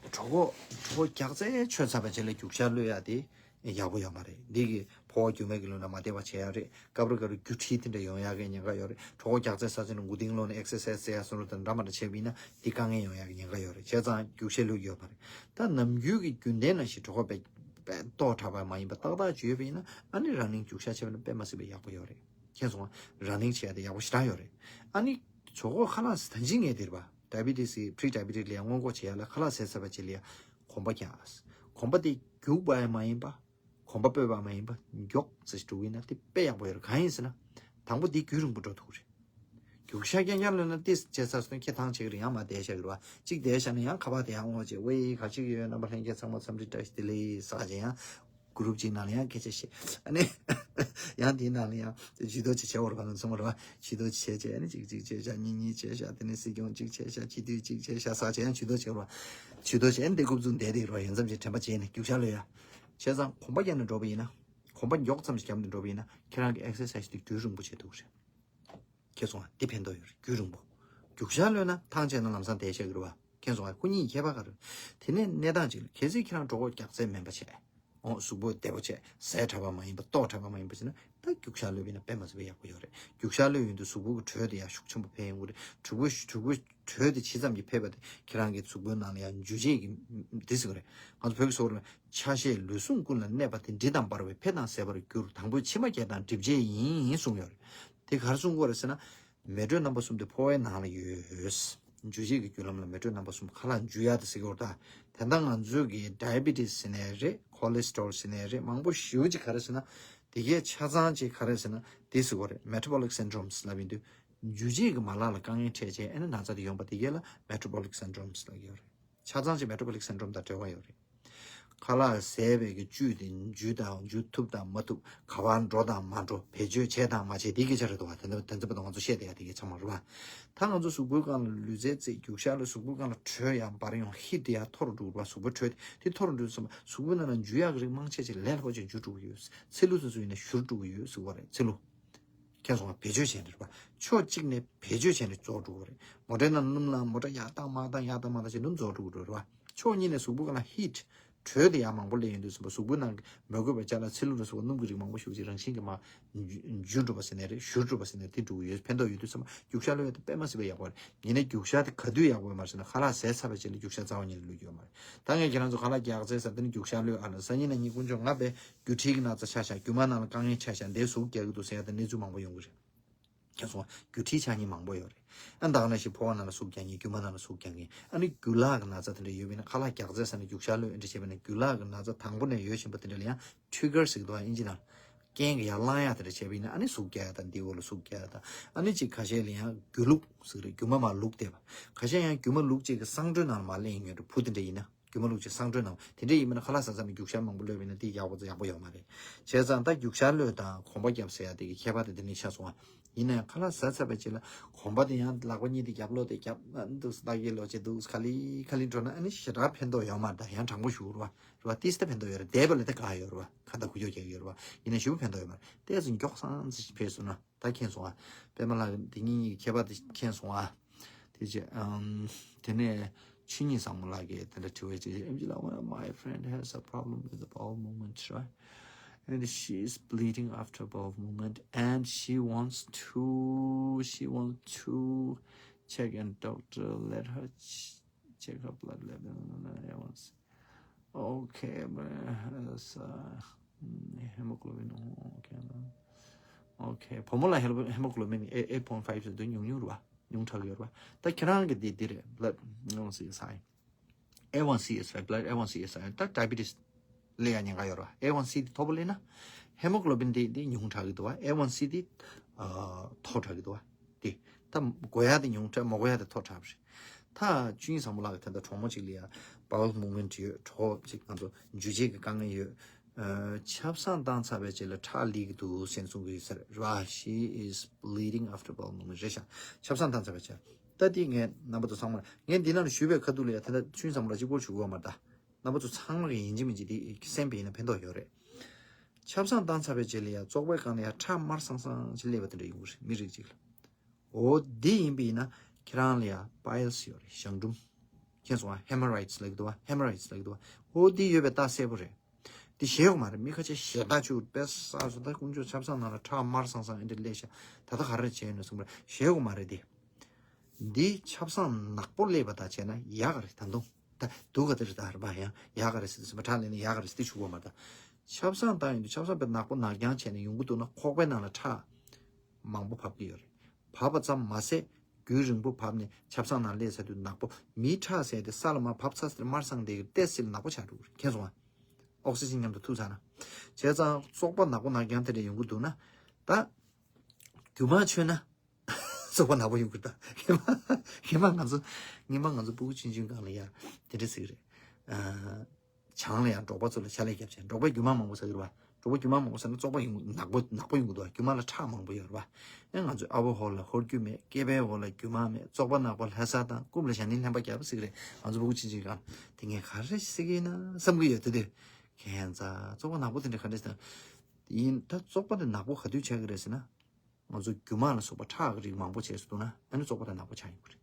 གྲོད་ཁོག་གྲོད་ཁོག་རྒྱགས་ཚད་ཆོད་ཚར་བའི་རྗེས་ལ་རྒྱུག་ཤར་གློད་ཡ་དེ་ཡག་པོ་ཡོད་མ་རེད། འདི་གིས་ཕོ་བ་རྒྱུ་མའི་གི་ལུས་ལ་མ་བདེ་བ་བྱེད་ཡ་རེད། སྐབས་རེ་སྐབས་རེ་རྒྱུ་འཁྲིས་དེ་འདྲ་ཡོང་ཡ་གི་ཉེན་ཁ་ཡོད་རེད། གྲོད་ཁོག་རྒྱགས་ཚད་ཟ་ཚུལ་ནི་མགོ་རྟིང་སློག་ནས་ཨེག་སར་སའི་ཛི་ཟེར་ཡ་སོགས་ལ་དང་འདྲ་མ་འདྲ་བྱས་པ་ཡིན་ན་འདི་དཀའ་ངལ་ཡོང་ཡ་གི་ཉེན་ཁ་ཡོད་རེད། བྱས་ཙང་རྒྱུག་ཤར་གློད་ཀྱི་ཡོད་མ་རེད། ད་ནམ་རྒྱུན་གྱི་རྒྱུན་ལྡན་ནང་བཞིན་གྲོད་ཁོག་དཔེ་དཔེ་ལྟོགས་དྲགས་པ་མ་ཡིན་པ་ཏག་ཏག་ཅིག་ཡོད་པ་ཡིན་ན་ཨ་ནི་རན་ནིང་རྒྱུག་ཤར་བྱས་པ་ན་དཔེ་མ་སྲིད་པའི་ཡག་པོ་ཡོད་རེད། མཁྱེན་སོང་ང་། རན་ནིང་བྱས་ཏེ་ཡག་པོ་ཞེ་དྲག་ཡོད་རེད། ཨ་ནི་གྲོད་ཁོག་ཁ་ལག་ཟ་ད་ཅི་ངས་དེ་རེད་པ། ཌའི་བི་ཊི་སི་པི་རི་ཌའི་བི་ཊི་སི་ལ་ཡང་སྔོན་འགོག་བྱེད་ཡ་ལ་ཁ་ལག་ཟས་ཚར་བའི་རྗེས་ལ་ཡང་གོམ་པ་རྒྱག་གོམ་པ་དེ་རྒྱུག་པ་ཡང་མ་ཡིན་པ། གོམ་པ་སྤོས་པ་མ་ཡིན་པ། མགྱོགས་ཙམ་ཞིག་འགྲོ་གི་ཡིན་ན་དེ་དཔེ་ཡག་པོ་ཡོད་རེད། གང་ཡིན་ཟེར་ན། དང་པོ་དེ་རྒྱུན་རིང་པོ་འགྲོ་ཐུབ་ཀྱི་རེད། རྒྱུག་ཤར་རྐྱང་རྐྱང་གློད་ན་ཏོག་ཙམ་བྱས་ཚར་སོང་ན་ཁེ་ཐང་ཆད་ཀྱི་རེད། ཡང་མར་བསྡད་བཞག་གི་རེད་པ། གཅིག་བསྡད་བཞག་ན་ཡང་ཁ་པར་དེ་ཡང་སྔོག་བྱས། ཝེ་ག་ཅིག་ཡོད། རྣམ་པ་ལྷན་རྒྱས་ཚང་མ་འཚམས་འདྲི་བཀྲ་ཤིས་བདེ་ལེགས་ཟེར་བྱས་ཡང་། གུ་རུབ་ཅིག་ནང་ལ་ཡང་སྐད་ཆ་བཤད། ཨ་ནི་ཡང་དེའི་ནང་ལ་ཡང་ཇུས་གཏོགས་ཅིག་བྱེད་འོར་བ་ང་ཚོ་མ་རེད་པ། ཇུས་གཏོགས་ཅིག་བྱས་བྱས། ཨ་ནི་གཅིག་གཅིག་བྱས་བཞག་གཉིས་གཉིས་བྱས་བཞག་དེ་ནས་སྲིད་སྐྱོང་གཅིག་བྱས་བཞག་སྤྱི་འཐུས་གཅིག་བྱས་བཞག་ཟེར་བྱས་ཡང་ཇུས་གཏོགས་བྱེད་འོར་བ། ཇུས་གཏོགས་བྱས། ཨ་ནི་དེ་རྐུབ་བཙུགས་བསྡད་དེ་རེད་པ། ཡོང་མཚམས་ཅིག་དྲན་པ་བརྗེད་ནས་རྒྱུག་ཤར་གློད་ཡ། བྱས་ཙང་གོམ་པ་རྒྱག་ནས་འགྲོ་བ་ཡིན་ན། གོམ་པ་མགྱོགས་ཙམ་ཞིག་བརྒྱབ་ནས་འགྲོ་བ་ཡིན་ན་ཁྱེད་རང་གི་ཨེག་སར་སའི་ཛི་དེ་རྒྱུན་རིང་པོ་བྱེད་ཐུབ་ཀྱི་རེད། མཁྱེན་སོང་ང་། འདི་ཕན་ཐོགས་ཡོད་རེད། རྒྱུན་རིང་པོ། རྒྱུག་ཤར་གློད་ན་ཐང་ཆད་ན་ལམ་སང་བསྡད་ཤག་གི་རེད་བ། མཁྱེན་སོང་ཨ། ཁོ་གཉིས་ཁྱད་པར་ག་རེ། དེ་ནས་གནས་སྟངས་གཅིག་ལ་གལ་སྲིད་ཁྱེད་རང་གྲོད་ཁོག་རྒྱགས་ཚད་དམན་པ་བྱས། འོ་གཟུགས་པོ་བདེ་པོ་བྱས། ཟས་དྲག་པ་མ་ཡིན་པ། ལྟོགས་དྲག་པ་མ་ཡིན་པ་བྱས་ན་ད་རྒྱུག་ཤར་གློད་པ་ཡིན་ན་དཔེ་མ་སྲིད་པའི་ཡག་པོ་ཡོད་རེད། རྒྱུག་ཤར་གློད་ཡོང་དུས་གཟུགས་པོ་གི་དྲོད་དེ་ཡང་ཤུགས་ཆེན་པོ་འཕེལ་ཡོང་གི་རེད། གྲུ་གུ་གྲུ་གུ་དྲོད་དེ་ཇི་ཙམ་གྱིས་འཕེལ་བ་དེ་ཁྱེད་རང་གི་གཟུགས་པོའི་ནང་ལ་ཡང་འཇུ་བྱེད་ཀྱི་འདི་ཟེར་གི་རེད། ང་ཚོ་བོད་ཀྱི་སོག་རེད། ཆ་ཤས་ལུས་ཟུངས་ཀུན་ལ་གནས་པ་དེ་འབྲི་དང་འབར་བའི་འཕེལ་དང་ཟད་པར་འགྱུར། དང་པོའི་མཆི་མ་སྐྱེ་དང་འགྲིབ་བྱེད་ཡིན་གསུངས་ཡོད་རེད། དེ་ག་རེ་གསུང་གི་ཡོད་རེད་ཟེར་ན། མེ་དྲོད་རྣམ་པ་གསུམ་དེ་ཕོ་བའི་ནང་ལ་ཡོད། འཇུ་བྱེད་ཀྱི་རྒྱུ་ལམ་ལ་མེ་དྲོད་རྣམ་པ་གསུམ་ཁ་ལག་འཇུ་ཡག་དེ་ཟེར་གྱི་ཡོད་རེད་ད། དེ་འདྲ་ང་ཚོས་ཀྱི་ཌའི་བི་ཊི་སི་ཟེར་ནའི་རེད། ཁོ་ལེ་སི་ཊོ་རོལ་ཟེར་ནའི་རེད། མང་པོ་ཞེ་པོ་ཅིག་ག་རེ་ཟེར་ན། དེ་གའི་ཆ་ཚང་ཅིག་ག་རེ་ཟེར་ན་དེ་ཟེར་གྱི་ཡོད་རེད། མེ་ཊ་བོ་ལིག་སིན་ཌོམ་ལབ་ཡིན་དུས། འཇུ་བྱེད་ཀྱི་མ་ལག་ལ་དཀའ་ངལ་འཕྲད་བྱས་ཨ་ནི་ན་ཚ་དེ་ཡོང་པ་དེ་གའི་ལ་མེ་ཊ་བོ་ལིག་སིན་ཌོམ་ལབ་ཀྱི་ཡོད་རེད། ཆ་ཚང་ཅིག་མེ་ཊ་བོ་ལིག་སིན་ཌོམ་དང་འབྲེལ་བ་ཡོད་རེད། ཁ་ལག་ཟས་པའི་གི་བཅུད་དེ་འཇུ་དང་འཇུ་ཐུབ་དང་མ་ཐུབ། ག་པར་འགྲོ་དང་མ་འགྲོ། བེད་སྤྱོད་བྱས་དང་མ་བྱས། དེ་སྐད་ཆ་རེད་འདུག་བ། དེ་ཚོ་དེ་ཚོ་བར་དུ་ང་ཚོ་བཤད་བསྡད་ཡ་དེ་གའི་ཚང་མ་རེད་བ། ད་ང་ཚོ་གཟུགས་པོའི་སྒང་ལ་ལུས་རྩལ་རྩེད། རྒྱུག་ཤར་ལ་གཟུགས་པོའི་སྒང་ལ་དྲོད་ཡང་འབར་ཡོང་། ཧིཊ་དེ་ཡང་མཐོ་རུ་འགྲོ་གི་རེད་བ། གཟུགས་པོའི་དྲོད་དེ་མཐོ་རུ་འགྲོ་དུས་ཙམ་པ་གཟུགས་པོའི་ནང་ན་འཇུ་ཡག་གི་རིགས་མང་ཆེ་ཆེ་ལས་སླ་པོ་ཅིག་འཇུ་འགྲོ་གི་ཡོད། ཚི་ལུ་སོ་སོ་ཡིན་ན་བཞུར་འགྲོ་གི་ཡོད་ཟེར་བ་རེད། ཚི་ལུ། མཁྱེན་སོང་ང་། བེད་སྤྱོད་བྱས་ནས་རེད་བ། ཕྱོགས་གཅིག་ནས་བེད་སྤྱོད་བྱས་ནས་རྫོགས་འགྲོ་གི་རེད། མོ་ཊའི་ནང་སྣུམ་ལ་མོ་ཊ་ཡར་བཏང་མར་བཏང་ཡར་བཏང་མར་བཏང་བྱས་སྣུམ་རྫོགས་འགྲོ་གི་རེད་བ། ཕྱོགས་གཉིས་ནས་གཟུགས་པོ་སྒང་ལ་ཧིཊ། དྲོད་དེ་ཡང་མང་པོ་སླེབས་ཡོང་དུས་ཙམ་པ་གཟུགས་པོའི་ནང་གི་མོས་གུས་པའི་ཅ་ལག་ཚི་ལུ་རུ་སོགས་སྣུམ་གྱི་རིགས་མང་པོ་ཞིག་ཅིག་རང་བཞིན་གྱིས་མར་འཇུ་འགྲོ་བ་ཟེར་ནའི་རེད། བཞུར་འགྲོ་བ་ཟེར་ནའི་རེད། དེ་འགྲོ་གི་ཡོད། ཕན་ཐོགས་ཡོད་དུས་ཙམ་པ་རྒྱུག་ཤར་གློད་ཡག་དེ་དཔེ་མ་སྲིད་པའི་ཡག་པོ་རེད། ཡིན་ནའི་རྒྱུག་ཤར་དེ་ག་དུས་ཡག་པོ་ཡོད་མ་རེད་ཟེར་ན་ཁ་ལག་ཟས་ཚར་བའི་རྗེས་ལ་རྒྱུག་ཤར་རྩ་བ་ཉིད་ནས་གློད་རྒྱུ་ཡོད་མ་རེད། ད་ངས་ཁྱེད་རང་ཚོ་ཁ་ལག་རྒྱགས་ཚར་ཟེར་དེ་ནི་རྒྱུག་ཤར་གློད་ཨ་ལ་སང་ཉིན་ན་ཉིན་དཀོན་མཆོག་ང་བས་རྒྱུ་འཕྲུལ་གྱི་ན་ཚ་ཆགས་ཤག་རྒྱུ་མ་ནང་ལ་དཀའ་ངལ་འཕྲད་ཤག་འདིར་ཟུག་རྒྱག་གི་འདུག་ཟེར་ཡ་དེ་གནས་ཚུལ་མང་པོ་ཡོང་གི་རེད། ཁྱེད་ཚོ་རྒྱུ་འཕྲུལ་ཆགས་མཁན་མང་པོ་ཡོད་རེད། ཨ་ད་ག་ནང་བཞིན་ཕོ་བ་ནང་ལ་ཟུག་རྒྱག་མཁན། རྒྱུ་མ་ནང་ལ་ཟུག་རྒྱག་མཁན། ཨ་ནི་རྒྱུ་ལག་གི་ན་ཚ་དེ་འདྲ་ཡོད་པ་ཡིན་ན་ཁ་ལག་རྒྱགས་ཚར་ཟེར་ན་རྒྱུག་ཤར་གློད་ཨེ་འདྲ་བྱས་པ་ཡིན་ན་རྒྱུ་ལག་གི་ན་ཚ་དང་པོ་ནས་ཡོད་བཞིན་པ་དེ་འདྲ་ལ་ཡང་ཊི་རི་གར་ཟེར་གི་འདུག་ཨ། ཨིན་ཇི་ནང་རྐྱེན་གྱིས་ཡར་བསླང་ཡག་དེ་འདྲ་བྱས་པ་ཡིན་ན་ཨ་ནི་ཟུག་རྒྱག་ཡག་དང་འདིའི་འོག་ལ་ཟུག་རྒྱག་ཡག་དང་། ཨ་ནི་གཅིག་ཁ་ཤས་ལ་ཡང་རྒྱུ་ལུག་ཟེར་གི་རེད། རྒྱུ་མ་མར་ལུག་བསྡད་པ། ཁ་ཤས་ཡང་རྒྱུ་མ་ལུག་གཅིག་གི་གསང་དྲོད་ནང་ལ་མར་སླེབས་ཡོང་གི་རེད། བུ་དེ་འདྲ་ཡིན་ན། རྒྱུ་མ་ལུག་ཅིག་གསང་དྲོད་ནང་དེ་འདྲ་ཡིན་མིན་ན་ཁ་ལག་ཟ་ཟ་ནས་རྒྱུག་ཤར་མང་པོ་གློད་པ་ཡིན་ན་དེ་ཡག་པོ་ཡག་པོ་ཡོད་མ་རེད། བྱས་ཙང་ད་རྒྱུག་ཤར་གློད་དང་གོམ་པ་རྒྱབ་ཟེར་ཡ་དེ་གི་ཁྱད་པར་དེ་དེ་ནས་ཆགས་སོང་ཨ། ཡིན་ན་ཡང་ཁ་ལག་ཟ་ཚར་བའི་རྗེས་ལ་གོམ་པ་དེ་ཡང་ལག་པ་གཉིས་དེ་རྒྱབ་ལོག་དེ་རྒྱབ་ཨ་འདུག་སེ་ལྟ་གི་ལོག་བྱས་འདུག་སེ་ག་ལེ་ག་ལེ་འགྲོ་ན་ཨ་ནི་ཞེ་དྲག་ཕན་ཐོགས་ཡོད་མ་རེད། ད་ཡང་དྲང་པོ་ཞུ་རུ་བ་རུ་བ་ཏིས་ད་ཕན་ཐོགས་ཡོད་རེད། བསྡད་པ་ལ་ད་དགའ་ཡོད་རུ་བ། ཁ་ད་གུ་ཡོད་རྒྱག་ཡོད་རུ་བ། ཡིན་ན་ཞེ་པོ་ཕན་ཐོགས་ཡོད་མ་རེད། ཏོག་ཙམ་མགྱོགས་སང་ཙམ་ཕེབས་སོང་ན། ད་མཁྱེན་སོང་ཨ། པད་མ་ལགས་འདི་གཉིས་ཀྱི་ཁྱད་པར་དེ་མཁྱེན་སོང་ཨ། དེ་རྗེས་ཨམ། དེ་ནས་ཆོས་ཉིད་བཟང་མོ་ལགས་ཀྱིས་དེ་འདྲ་དྲི་བ་ཅིག་ཨེམ་ཆི་ལགས། One of my friend has a problem with the bowel movement, right? And she's bleeding after bowel movement, and she wants to, she wants to check and doctor let her ch- check her blood level. I want Okay, but it's uh, hemoglobin. Okay, okay. བུ་མོ་ལ་hemoglobin eight point five ཟེར་དུས་ཉུང་ཉུང་རེད་བ། ཉུང་དྲགས་ཡོད་རེད་བ། ད་ཁྱེད་རང་གི་འདི་འདི་རེད། Blood A one C is high. A one C is high. Blood A one C is high. ད་diabetes སླེབས་ཡ་ཉེན་ཁ་ཡོད་རེད་བ། A one C འདི་མཐོ་པོ་སླེབས་ན་hemoglobin འདི་འདི་ཉུང་དྲགས་ཀྱི་འདུག་བ། A one C འདི་ཨ་མཐོ་དྲགས་ཀྱི་འདུག་བ། དེ། ད་དགོས་ཡ་དེ་ཉུང་དྲགས། མ་དགོས་ཡ་དེ་མཐོ་དྲགས་པ་རེད། ད་ཆོས་ཉིད་བཟང་མོ་ལགས་ཀྱི་ད་ལྟ་གྲོགས་མོ་གཅིག་ལ་ཡ་bowel movement ཡོད། གྲོགས་གཅིག་ང་ཚོ་འཇུ་བྱེད་ཀྱི་དཀའ་ངལ་ཡོད། ཨ་ཆབ་གསང་བཏང་ཚར་བའི་རྗེས་ལ་ཁྲག་ལུས་ཀྱི་འདུག་ཟེར་གསུང་གི་ཡོད་ས་རེད་བ། She is bleeding after bowel movement རེད་ཤག་ཆབ་གསང་བཏང་ཚར་བའི་རྗེས། ད་དེ་ངས་རྣམ་པ་ཚོ་ཚང་མར་ངས་འདི་ནང་ལ་ཞུས་པའི་ཁ་ཐུག་ལ་ཡ་ད་ལྟ་ཆོས་ཉིད་བཟང་མོ་ལགས་གཅིག་པོར་ཞུ་གི་ཡོད་མ་རེད་ད། རྣམ་པ་ཚོ་ཚང་མ་གིས་ཡིན་གཅིག་མིན་གཅིག་དེ་གསན་པ་ཡིན་ན་ཕན་ཐོགས་ཡོད་རེད། ཆབ་གསང་བཏང་ཚར་བའི་རྗེས་ལ་ཡ་བཙོག་པའི་སྒང་ལ་ཡ་ཁྲག་དམར་སང་སང་ཅིག་སླེབས་པ་དེ་འདྲ་ཡོང་གི་རེད་མི་རིགས་གཅིག་ལ། འོ་འདི་ཡིན་པ་ཡིན་ན་ཁྱེད་རང་ལ་ཡ་piles ཡོད་རེད། གཞང་འབྲུམ། མཁྱེན་སོང་ཨ། hemorrhoids ལབ་ཀྱི་འདུག་བ། hemorrhoids ལབ་ཀྱི་འདུག་བ། འོ་འདི་ཡོད་པའི་རྟགས་གསལ་པོ་རེད། འདི་ཞེད་དགོས་མ་རེད། མི་ཁ་ཤས་ཞེད་ཐག་ཆོད་པས་ས་སོ་ད་དཀོན་མཆོག་ཆབ་གསང་ནང་ལ་ཁྲག་དམར་སང་སང་ཨེ་འདྲ་སླེབས་ཤག་ད་ལྟ་ག་རེ་བྱས་ཡོད་ན་གསུངས་པ་རེད། ཞེད་དགོས་མ་རེད་འདི། འདི་ཆབ་གསང་ནག་པོ་སླེབས་པ་དང་བྱས་ན་ཡག་ག་རེད། ད་དུང་། ད་སྡུག་ག་དེ་རེད། ད་རེད་པ། ཡང་ཡག་ག་རེད་ཟེར་དུས་ཙམ་པ་ཁྲག་ལེན་ན་ཡག་ག་རེད་ཟེར་དེ་ཞུ་དགོས་མ་རེད་ད། ཆབ་གསང་བཏང་ཡོང་དུས་ཆབ་གསང་དཔེ་ནག་པོ་ནག་རྐྱང་བྱས་ནས་ཡོང་གི་འདུག་ན་ཁོག་པའི་ནང་ལ་ཁྲག་མང་པོ་བབས་ཀྱི་ཡོད་རེད། བབས་པ་ཙམ་མ་ཟད་རྒྱུན་རིང་པོ་བབས་ནས་ཆབ་གསང་ནང་སླེབས་ཚར་དུས་ནག་པོ། མིའི་ཁྲག་ཟེར་དེ་ས་ལ་མར་བབས་ཚར་ཚར་དམར་སང་བསྡད་ཀྱི་ཏོག་ཙམ་ལ་ནག་པོ་ཆགས་འགྲོ་གི་རེད། མཁྱེན་སོང་ཨ། ཨོག་སི་ཇན་མཉམ་དུ་ཐུག་ཚར་ན། བྱས་ཙང་བཙོག་པ་ནག་པོ་ནག་རྐྱང་དེ་འདྲ་ཡོང་གི་འདུག་ན། ད་རྒྱུ་མ་མཆོད་ན། བཙོག་པ་ནག་པོ་ཡོང་གི་རེད་ད། སྔོན་མ་སྔོན་མ་ང་ཚོ་སྔོན་མ་ང་ཚོ་ཕྲུ་གུ་ཆུང་ཆུང་སྒང་ལ་ཡ་དེ་འདྲ་ཟེར་གི་རེད། ཨ། ཆང་ལ་ཡང་འབྲོག་པ་ཚོ་ལ་ཕྱག་ལས་རྒྱབ་བྱས། འབྲོག་པས་རྒྱུ་མ་མང་པོ་ཟ་གི་རེད་བ། འབྲོག་པས་རྒྱུ་མ་མང་པོ་ཟ་ན་བཙོག་པ་ཡོང་། ནག་པོ་ནག་པོ་ཡོང་གི་འདུག་བ། རྒྱུ་མ་ལ་ཁྲག་མང་པོ་ཡོད་རེད་བ། ཨེ་ང་ཚོས་ཨ་བོ་ཧོར་ལ་ཧོར་རྒྱུ་མེད། སྐེད་པའི་འོག་ལ་རྒྱུ་མ་མེད། བཙོག་པ་ནག་པོ་ལྷ་ས་དང་རྐུབ་ལ་ཞྭ་ནི་ལྷན་པ་རྒྱབ་ཟེར་གི་རེད། ང་ཚོ་ཕྲུ་གུ་ཆུང་ཆུང་སྒང་དེ་ངས་ག་རེ་ཟེར་གི་ཡིན་ན་བསམ་གི་ཡོད། དེ་དུས་ཁྱད་མཚར་བཙོག་པ་ནག་པོ་དེ་འདྲ་ག་འདྲ་ཟེར་ན། ཡིན་ད་བཙོག་པ་དེ་ནག་པོ་ག་དུས་ཆགས་ཀྱི་རེད་ཟེར་ན། ང་ཚོ་རྒྱུ་མ་ལ་སོགས་པ་ཁྲག་གི་རིགས་མང་པོ་བྱས་སུ་འདུག་ན་ཨ་ནི་བཙོག་པ་དང་ནག་པོ་ཆགས་ཡོང་གི་རེད།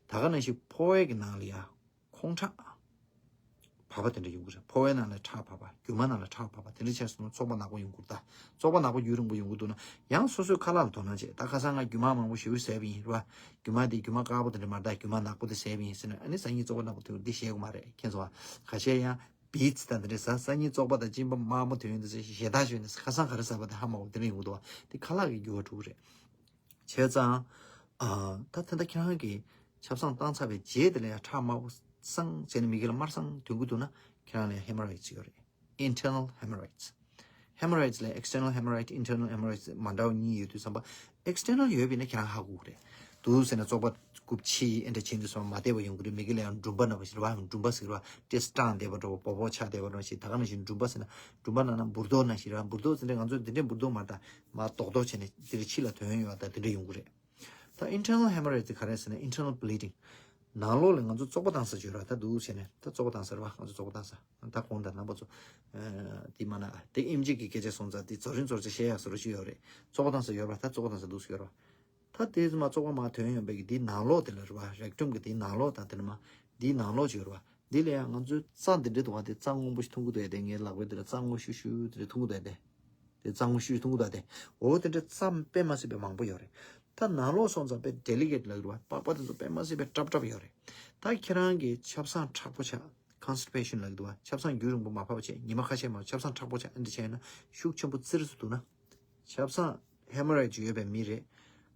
ད་ག་ནང་བཞིན་ཕོ་བའི་གི་ནང་ལ་ཡ་ཁོང་ཁྲག་བབས་པ་དེ་འདྲ་ཡོང་གི་རེད། ཕོ་བའི་ནང་ལ་ཁྲག་བབས་པ། རྒྱུ་མ་ནང་ལ་ཁྲག་བབས་པ་དེ་འདྲ་བྱས་སོང་ན་བཙོག་པ་ནག་པོ་ཡོང་གི་རེད། ད་བཙོག་པ་ནག་པོ་རྒྱུན་རིང་པོ་ཡོང་གི་འདུག་ན་ཡང་སོ་སོའི་ཁ་ལག་ལ་དོ་སྣང་བྱེད། ད་ཁ་སང་ང་རྒྱུ་མ་མང་པོ་ཞེ་པོ་བཟས་པ་ཡིན་རེད་བ། རྒྱུ་མ་དེ་རྒྱུ་མ་དཀར་པོ་དེ་འདྲ་མ་རེད། ད་རྒྱུ་མ་ནག་པོ་དེ་བཟས་པ་ཡིན་ཟེར་ན་ཨ་ནི་སང་ཉིན་བཙོག་པ་ནག་པོ་དེ་འདི་བཞེས་དགོས་མ་རེད། མཁྱེན་སོང་ང་། ཁ་ཤས་ཡང་བིཊ་སི་དང་དེ་འདྲ་ཟ། སང་ཉིན་བཙོག་པ་དང་གཅིན་པ་དམར་མོ་དོན་དུ་ཞེ་དྲག་ཞུས་ནས་ཁ་སང་ག་རེ་ཟ་བ་དེ་ཧ་མ་གོ་དེ་འདྲ་ཡོང་གི་འདུག་བ། དེ་ཁ་ལག་གི་འགྱུར་བ་འགྲོ་གི་རེད། བྱས་ཙང་། ཨ། ད་ད་ལྟ་ཁྱེད་རང་གིས་ཆབ་གསང་བཏང་ཚར་བའི་རྗེས་དེ་ལ་ཡང་ཁྲག་དམར་པོ་སངས་བྱས་ནས་མི་གི་ལ་དམར་སང་ཐོན་གི་འདུག་ན་ཁྱེད་རང་ལ་ཡང་ཧེ་མོ་རོ་ཡིཌ་ཡོད་རེད། Internal hemorrhoids. Hemorrhoids ལ་external hemorrhoid, internal hemorrhoids མ་འདྲ་བ་གཉིས་ཡོད་དུས་ཙམ་པ། external ཡོད་པ་ཡིན་ན་ཁྱེད་རང་ཧ་གོ་གི་རེད། འདུག་ཟེར་ན་བཙོག་པ་རྐུབ་ཕྱི་ཨེ་འདྲ་ཕྱིན་དུས་ཙམ་པ་མ་བདེ་བ་ཡོང་གི་རེད། མི་གི་ལ་ཡང་འབྲུམ་པ་ན་བ་ཞིག་རེད་བ། འབྲུམ་པ་ཟེར་བ་ཏེ་སྐྲངས་བསྡད་པ་འདྲ་བོ་སྦོ་སྦོ་ཆགས་བསྡད་པ་འདྲ་བ་ཞིག་ད་ག་ནང་བཞིན་འབྲུམ་པ་ཟེར་ན་འབྲུམ་པ་ན་ན་འབུར་རྡོག་ནང་བཞིན་རེད་བ། འབུར་རྡོག་ཟེར་འདྲ་ང་ཚོ་འདི་འདྲའི་འབུར་རྡོག་མ་རེད། ད་མ་རྡོག་རྡོག་བྱས་ནས་འདིར་ཕྱི་ལ་ཐོན་ཡོད་བ། ད་འདི་འདྲ་ཡོང་གི་རེད། ད་internal hemorrhoids དེ་ག་རེ་ཟེར་ན་internal bleeding. ནང་ལོགས་ལ་ང་ཚོ་བཙོག་པ་བཏང་ས་བརྗོད་ར་ད་འདུག་བྱས་ནས་ད་བཙོག་པ་བཏང་ས་རེད་བ། ང་ཚོ་བཙོག་པ་བཏང་ས་ད་གོང་དང་རྣམ་པ་ཚོ། ཨ། དེ་མ་ན་དེ་ཨེམ་ཆི་གི་སྐད་ཆ་སོང་ཙང་དེ་རྫོགས་རིམ་རྫོགས་ཆ་བཤད་ཡག་བཟོ་འདྲ་ཅིག་ཡོད་རེད། བཙོག་པ་བཏང་ས་ཡོད་ར། ད་བཙོག་པ་བཏང་ས་འདུག་སེ་ཡོད་ར། ད་དེ་ཙམ་མ་བཙོག་པ་མ་ཐོན་ཡོང་བའི་གི་དེའི་ནང་ལོགས་དེ་ལ་རེད་བ། རེག་ཊམ་གི་དེའི་ནང་ལོགས་དང་དེ་ནི་མ་དེའི་ནང་ལོགས་ཅིག་ཡོད་རེད་བ། དེ་ལ་ཡང་ང་ཚོའི་རྩ་འདི་འདྲ་འདུག་བ། དེ་རྩ་སྔོན་པོ་ཞིག་མཐོང་གི་འདུག་ཡ། དེ་ངའི་ལག་པའི་དེ་ལ་རྩ་སྔོན་ཤུ་ཤུ་དེ་འདྲ་མཐོང་གི་འདུག་ཡ། དེ་དེ་རྩ་སྔོན་ཤུ་ཤུ་མཐོང་གི་འདུག་ཡ། དེ་འོ་དེ་འདྲ་རྩ་དཔེ་མ་སྲིད་པའི་མང་པོ་ཡོད་རེད། ད་ནང་ལོགས་སོང་ཙང་དཔེ་ཌེ་ལི་ཀེཊ་ལབ་ཀྱི་རེད་བ། པགས་པ་དེ་ཚོ་དཔེ་མ་སྲིད་པའི་སྲབ་སྲབ་ཡོད་རེད། ད་ཁྱེད་རང་གི་ཆབ་གསང་མཁྲེགས་པོ་ཆགས། ཁོན་སི་ཊི་པེ་ཤན་ལབ་ཀྱི་འདུག་བ། ཆབ་གསང་རྒྱུན་རིང་པོ་མ་ཕབ་བྱས་ཉི་མ་ཁ་ཤས་མ་ཆབ་གསང་མཁྲེགས་པོ་ཆགས་ཨེ་འདྲ་བྱས་ན་ཤུགས་ཆེན་པོ་བཙིར་སུ་འདུག་ན། ཆབ་གསང་ཧེ་མོ་རོ་ཡིཌ་ཡོད་པའི་མི་རེད།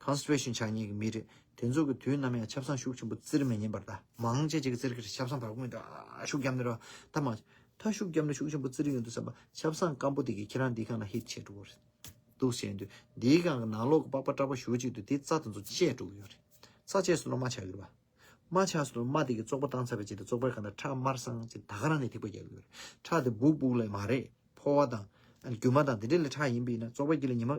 ཁོན་སི་ཊི་པེ་ཤན་ཆགས་མཁན་གྱི་མི་རེད། དེ་ཚོ་གི་དུས་ནམ་ཡང་ཆབ་གསང་ཤུགས་ཆེན་པོ་བཙིར་མི་ཉན་པར། ད་མང་ཆེ་ཅིག་གིས་བཙིར་གྱི་རེད། ཆབ་གསང་བར་སྐུང་འདྲ་ཤུགས་བརྒྱབ་ནས་ར། ད་མ་ད་ཤུགས་བརྒྱབ་ནས་ཤུགས་ཆེན་པོ་བཙིར་ཡོང་དུས་ཙམ་པ་ཆབ་གསང་སྐམ་པོ་དེ་གིས་ཁྱེད་རང་འདི་སྒང་ལ་ཧིཊ་བྱེད་འགྲོ་གི་རེད། འདུག་བྱས་དུས་འདིའི་སྒང་གི་ནང་ལོགས་ཀྱི་པགས་པ་མཁྲེགས་པོ་ཞེ་པོ་ཅིག་འདུག་དེ་རྩ་དེ་ཚོ་བཅད་འགྲོ་གི་ཡོད་རེད། རྩ་བཅད་སོང་ན་རྨ་ཆགས་ཀྱི་རེད་བ། རྨ་ཆགས་སོང་ན་རྨ་དེ་གིས་བཙོག་པ་བཏང་ཚར་བའི་རྗེས་དེ་བཙོག་པའི་སྒང་ལ་ཁྲག་དམར་སང་ཅིག་ད་ག་རང་ནས་ཐིགས་པ་རྒྱག་གི་ཡོད་རེད། ཁྲག་དེ་སྦུག་སྦུག་ལ་མ་རེད། ཕོ་བ་དང་། ཨ་ནི་རྒྱུ་མ་དང་དེ་འདྲ་ལ་ཁྲག་ཡིན་པ་ཡིན་ན་བཙོག་པ་དཀྱིལ་ལ་ཉི་མ་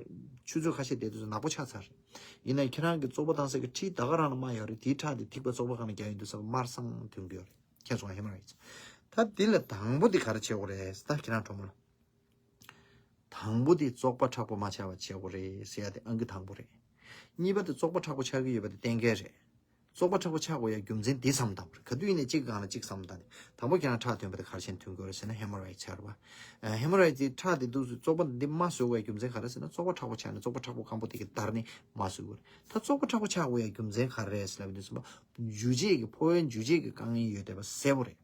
ཆུ་ཚོད་ཁ་ཤས་བསྡད་དུས་ནག་པོ་ཆགས་ཚར་རེད། ཡིན་ན་ཁྱེད་རང་གི་བཙོག་པ་བཏང་སའི་གི་འཁྲིས་ད་ག་རང་ལ་རྨ་ཡོད་རེད། དེའི་ཁྲག་དེ་ཐིགས་པ་བཙོག་པ་སྒང་ལ་རྒྱག་ཡོང་དུས་ཙམ་པ་དམར་སང་ཐོན་གྱི་ཡོད་རེད། མཁྱེན་སོང་ང་ཧེ་མོ་རོ་ཡིཌ། ད་འདི་ལ་དང་པོ་དེ་ག་རེ་བྱེད་དགོས་རེད་ད་ཁྱེད་རང་གྲོགས་མོ་ལ། དང་པོ་དེ་བཙོག་པ་མཁྲེགས་པོ་མ་ཆགས་པ་བྱེད་དགོས་རེད་ཟེར་ཡ་དེ་ཨང་ཀི་དང་པོ་རེད། གཉིས་པ་དེ་བཙོག་པ་མཁྲེགས་པོ་ཆགས་ཀྱི་ཡོད་པ་དེ་གཏན་འཁེལ་རེད། བཙོག་པ་མཁྲེགས་པོ་ཆགས་དགོས་ཡ་རྒྱུ་མཚན་འདི་བསམ་བློ་བཏང་དགོས་རེད། ག་དུས་ཡིན་ནའི་གཅིག་སྒང་ལ་གཅིག་བསམ་བློ་བཏང་ནས་དང་པོ་ཁྱེད་རང་ཁྲག་ཐོན་པ་དེ་ག་རེ་བྱས་ནས་ཐོན་དགོས་རེད་ཟེར་ན་ཧེ་མོ་རོ་ཡིཌ་ཆགས་རེད་བ། ཨ། ཧེ་མོ་རོ་ཡིཌ་དེ་ཁྲག་དེ་འདུག་སེ་བཙོག་པ་འདི་རྨ་བཟོ་དགོས་ཡ་རྒྱུ་མཚན་ག་རེ་ཟེར་ན་བཙོག་པ་མཁྲེགས་པོ་ཆགས་ནས་བཙོག་པ་མཁྲེགས་པོ་སྐམ་པོ་དེ་གིས་བརྡར་ནས་རྨ་བཟོ་དགོས་རེད། ད་བཙོག་པ་མཁྲེགས་པོ་ཆགས་དགོས་ཡ་རྒྱུ་མཚན་ག་རེ་རེད་ཟེར་ལབ་དུས་ཙམ་པ་འཇུ་བྱེད་ཀྱི་ཕོ་བའི་འཇུ་བྱེད་ཀྱི་དཀའ་ངལ་ཡོད་བསྡད་པ་གསལ་པོ་རེད།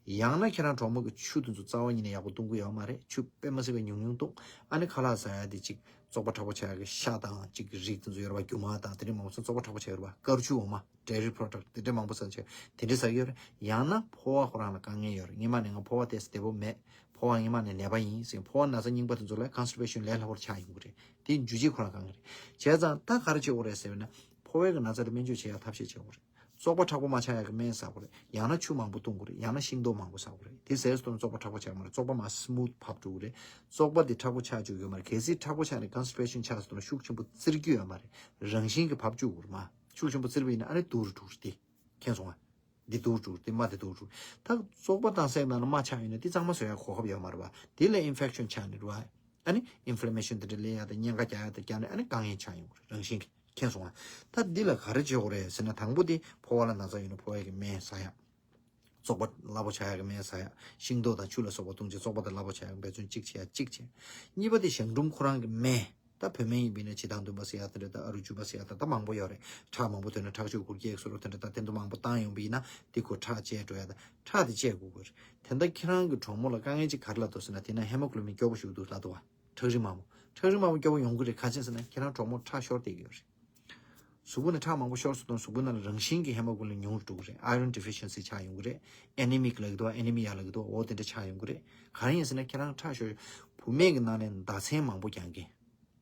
ཡང་ན་ཁྱེད་རང་གྲོགས་མོ་གི་ཆུ་དེ་ཚོ་རྩ་བ་ཉིད་ནས་ཡག་པོ་བཏུང་གི་ཡོད་མ་རེད། ཆུ་དཔེ་མ་སྲིད་པའི་ཉུང་ཉུང་བཏུང་། ཨ་ནི་ཁ་ལག་ཟ་ཡ་དེ་ཅིག་བཙོག་པ་མཁྲེགས་པོ་ཆགས་ཡ་གི་ཤ་དང་ཅིག་གི་རིགས་དེ་ཚོ་ཡོད་རེད་བ། རྒྱུ་མ་དང་དེ་འདྲ་མང་པོ་ཚོ་བཙོག་པ་མཁྲེགས་པོ་ཆགས་ཡོད་རེད་བ། དཀར་ཆུ་འོ་མ། dairy product དེ་འདྲ་མང་པོ་ཟ་བྱས་དེ་འདྲ་ཟ་གི་ཡོད་རེད། ཡང་ན་ཕོ་བ་ཁོ་རང་ལ་དཀའ་ངལ་ཡོད་རེད། སྔོན་མ་ནས་ང་ཕོ་བ་དེ་བདེ་པོ་མེད། ཕོ་བ་སྔོན་མ་ནས་ནད་པ་ཡིན་ཟེར། ཕོ་བ་ན་ཚ་རྙིང་པ་དེ་ཚོ་ལ་ཁོན་སི་ཊི་པེ་ཤན་ལས་སླ་པོར་ཆགས་ཡོང་གི་རེད། དེ་འཇུ་བྱེད་ཁོ་རང་དཀའ་ངལ་རེད། བྱས་ཙང་ད་ག་རེ་བྱེད་དགོས་རེད་ཟེར་བ་ན་ཕོ་བའི་གི་ན་ཚ་དེ་སྨན་བཅོས་བྱེད་ཡ་ཐབས་ཤེས་བྱེད་དགོས་རེད། བཙོག་པ་མཁྲེགས་པོ་མ་ཆགས་ཡག་གི་སྨན་ཟ་དགོས་རེད། ཡང་ན་ཆུ་མང་པོ་བཏུང་དགོས་རེད། ཡང་ན་ཤིང་ཏོག་མང་པོ་ཟ་དགོས་རེད། དེ་ཟས་སུ་བཏུང་ན་བཙོག་པ་མཁྲེགས་པོ་ཆགས་མ་རེད། བཙོག་པ་མར་སི་མུ་ཐི་བབས་འགྲོ་གི་རེད། བཙོག་པ་དེ་མཁྲེགས་པོ་ཆགས་བཅུག་ཡོད་མ་རེད། གལ་སྲིད་མཁྲེགས་པོ་ཆགས་ནས་ཁོན་སི་ཊི་པེ་ཤན་ཆགས་སུ་བཏང་ན་ཤུགས་ཆེན་པོ་བཙིར་རྒྱུ་ཡོད་མ་རེད། རང་བཞིན་གྱིས་བབས་བཅུག་དགོས་རེད་མ། ཤུགས་ཆེན་པོ་བཙིར་བ་ཡིན་ན་ཨ་ནི་སྡུག་རུ་འགྲོ་གི་རེད་དེ། མཁྱེན་སོང་ང་། འདི་སྡུག་རུ་འགྲོ་གི་རེད། དེ་རྨ་དེ་སྡུག་རུ་འགྲོ་གི་རེད། ད་བཙོག་པ་བཏང་སའི་ནང་ལ་རྨ་ཆགས་ཡོད་ན་དེ་གཙང་མ་བཟོ་ཡ་གོ་སྐབས་ཡོད་མ་རེད་བ། དེ་ལ་ཨིན་ཕེག་ཤན་ཆགས་ནས་རེད་བ། ཨ་ནི་ཨིན་ཕི་ལེ་མེ་ཤན་དེ་འདྲ་སླེབས་ཡ་དང་གཉན་ཁ་རྒྱག་ཡ་དང་རྒྱག་ནས་ཨ་ནི་དཀའ་ངལ་ཆགས་ཡོང་གི་རེད། རང་བཞིན་གྱིས། མཁྱེན་སོང་ང་། ད་འདི་ལ་ག་རེ་བྱེད་དགོས་རེད་ཟེར་ན་དང་པོ་དེ་ཕོ་བ་ལ་ན་ཚ་ཡོད་ན་ཕོ་བའི་གི་སྨན་ཟ་ཡ། བཙོག་པ་སླ་པོ་ཆགས་ཡག་གི་སྨན་ཟ་ཡ། ཤིང་ཏོག་དང་ཆུ་ལ་སོགས་པ་བཏུང་བྱས་བཙོག་པ་དེ་སླ་པོ་ཆགས་ཡག་འབད་བརྩོན་གཅིག་བྱེད་ཡ་གཅིག་བྱས། གཉིས་པ་དེ་གཞང་འབྲུམ་ཁོ་རང་གི་སྨན། ད་བོད་སྨན་ཡིན་པ་ཡིན་ན་བྱེ་ཐང་བདུན་པ་ཟེར་ཡ་དེ་འདྲ་དང་ཨ་རུ་བཅུ་པ་ཟེར་ཡ་དེ་འདྲ་མང་པོ་ཡོད་རེད། ཁྲག་མང་པོ་ཐོན་ན་ཁྲག་ཤུགས་འགུལ་སྐྱེད་སོགས་དེ་འདྲ་ད་དེ་འདྲ་མང་པོ་བཏང་ཡོང་པ་ཡིན་ན་དེ་ཁོ་ཁྲག་བཅད་འགྲོ་ཡ་ད་ཁྲག་དེ་བཅད་དགོས་ཀྱི་རེད། དེ་འདྲ་ཁྱེད་རང་གི་གྲོགས་མོ་ལ་དཀའ་ངལ་ཅིག་ག་རེ་ལབ་འདུག་ཟེར་ན་དེ་ན་ཧེ་མོ་གྷི་ལོ་བིན་སྐྱོ་པོ་ཞིག་འདུག་ལབ་འདུག་བ། ཁྲག་རིལ་མང་པོ། ཁྲག་རིལ་མང་པོ་སྐྱོ་པོ་ཡོང་གི་རེད། ག་ཅི་ཟེར་ན་ཁྱེད་རང་གྲོགས་མོ་ཁྲག་ཤོར་བསྡད་ཀྱི་ཡོད་རེད། གཟུགས་པོ་ནས་ཁྲག་མང་པོ་ཤོར་སོང་དུས་གཟུགས་པོ་ནང་ལ་རང་བཞིན་གྱིས་ཧེ་མོ་གྷི་ལོ་བིན་ཉུང་རུ་འགྲོ་གི་རེད། iron deficiency ཆགས་ཡོང་གི་རེད། ཨེ་ནི་མིག་ལབ་ཀྱི་འདུག་ཨེ་ནི་མི་ཡ་ལབ་ཀྱི་འདུག་འོ་དེ་འདྲ་ཆགས་ཡོང་གི་རེད། གང་ཡིན་ཟེར་ན་ཁྱེད་རང་ཁྲག་ཤོར། བུད་མེད་ཀྱི་ནང་ནས་ཟླ་མཚན་མང་པོ་རྒྱག་མཁན།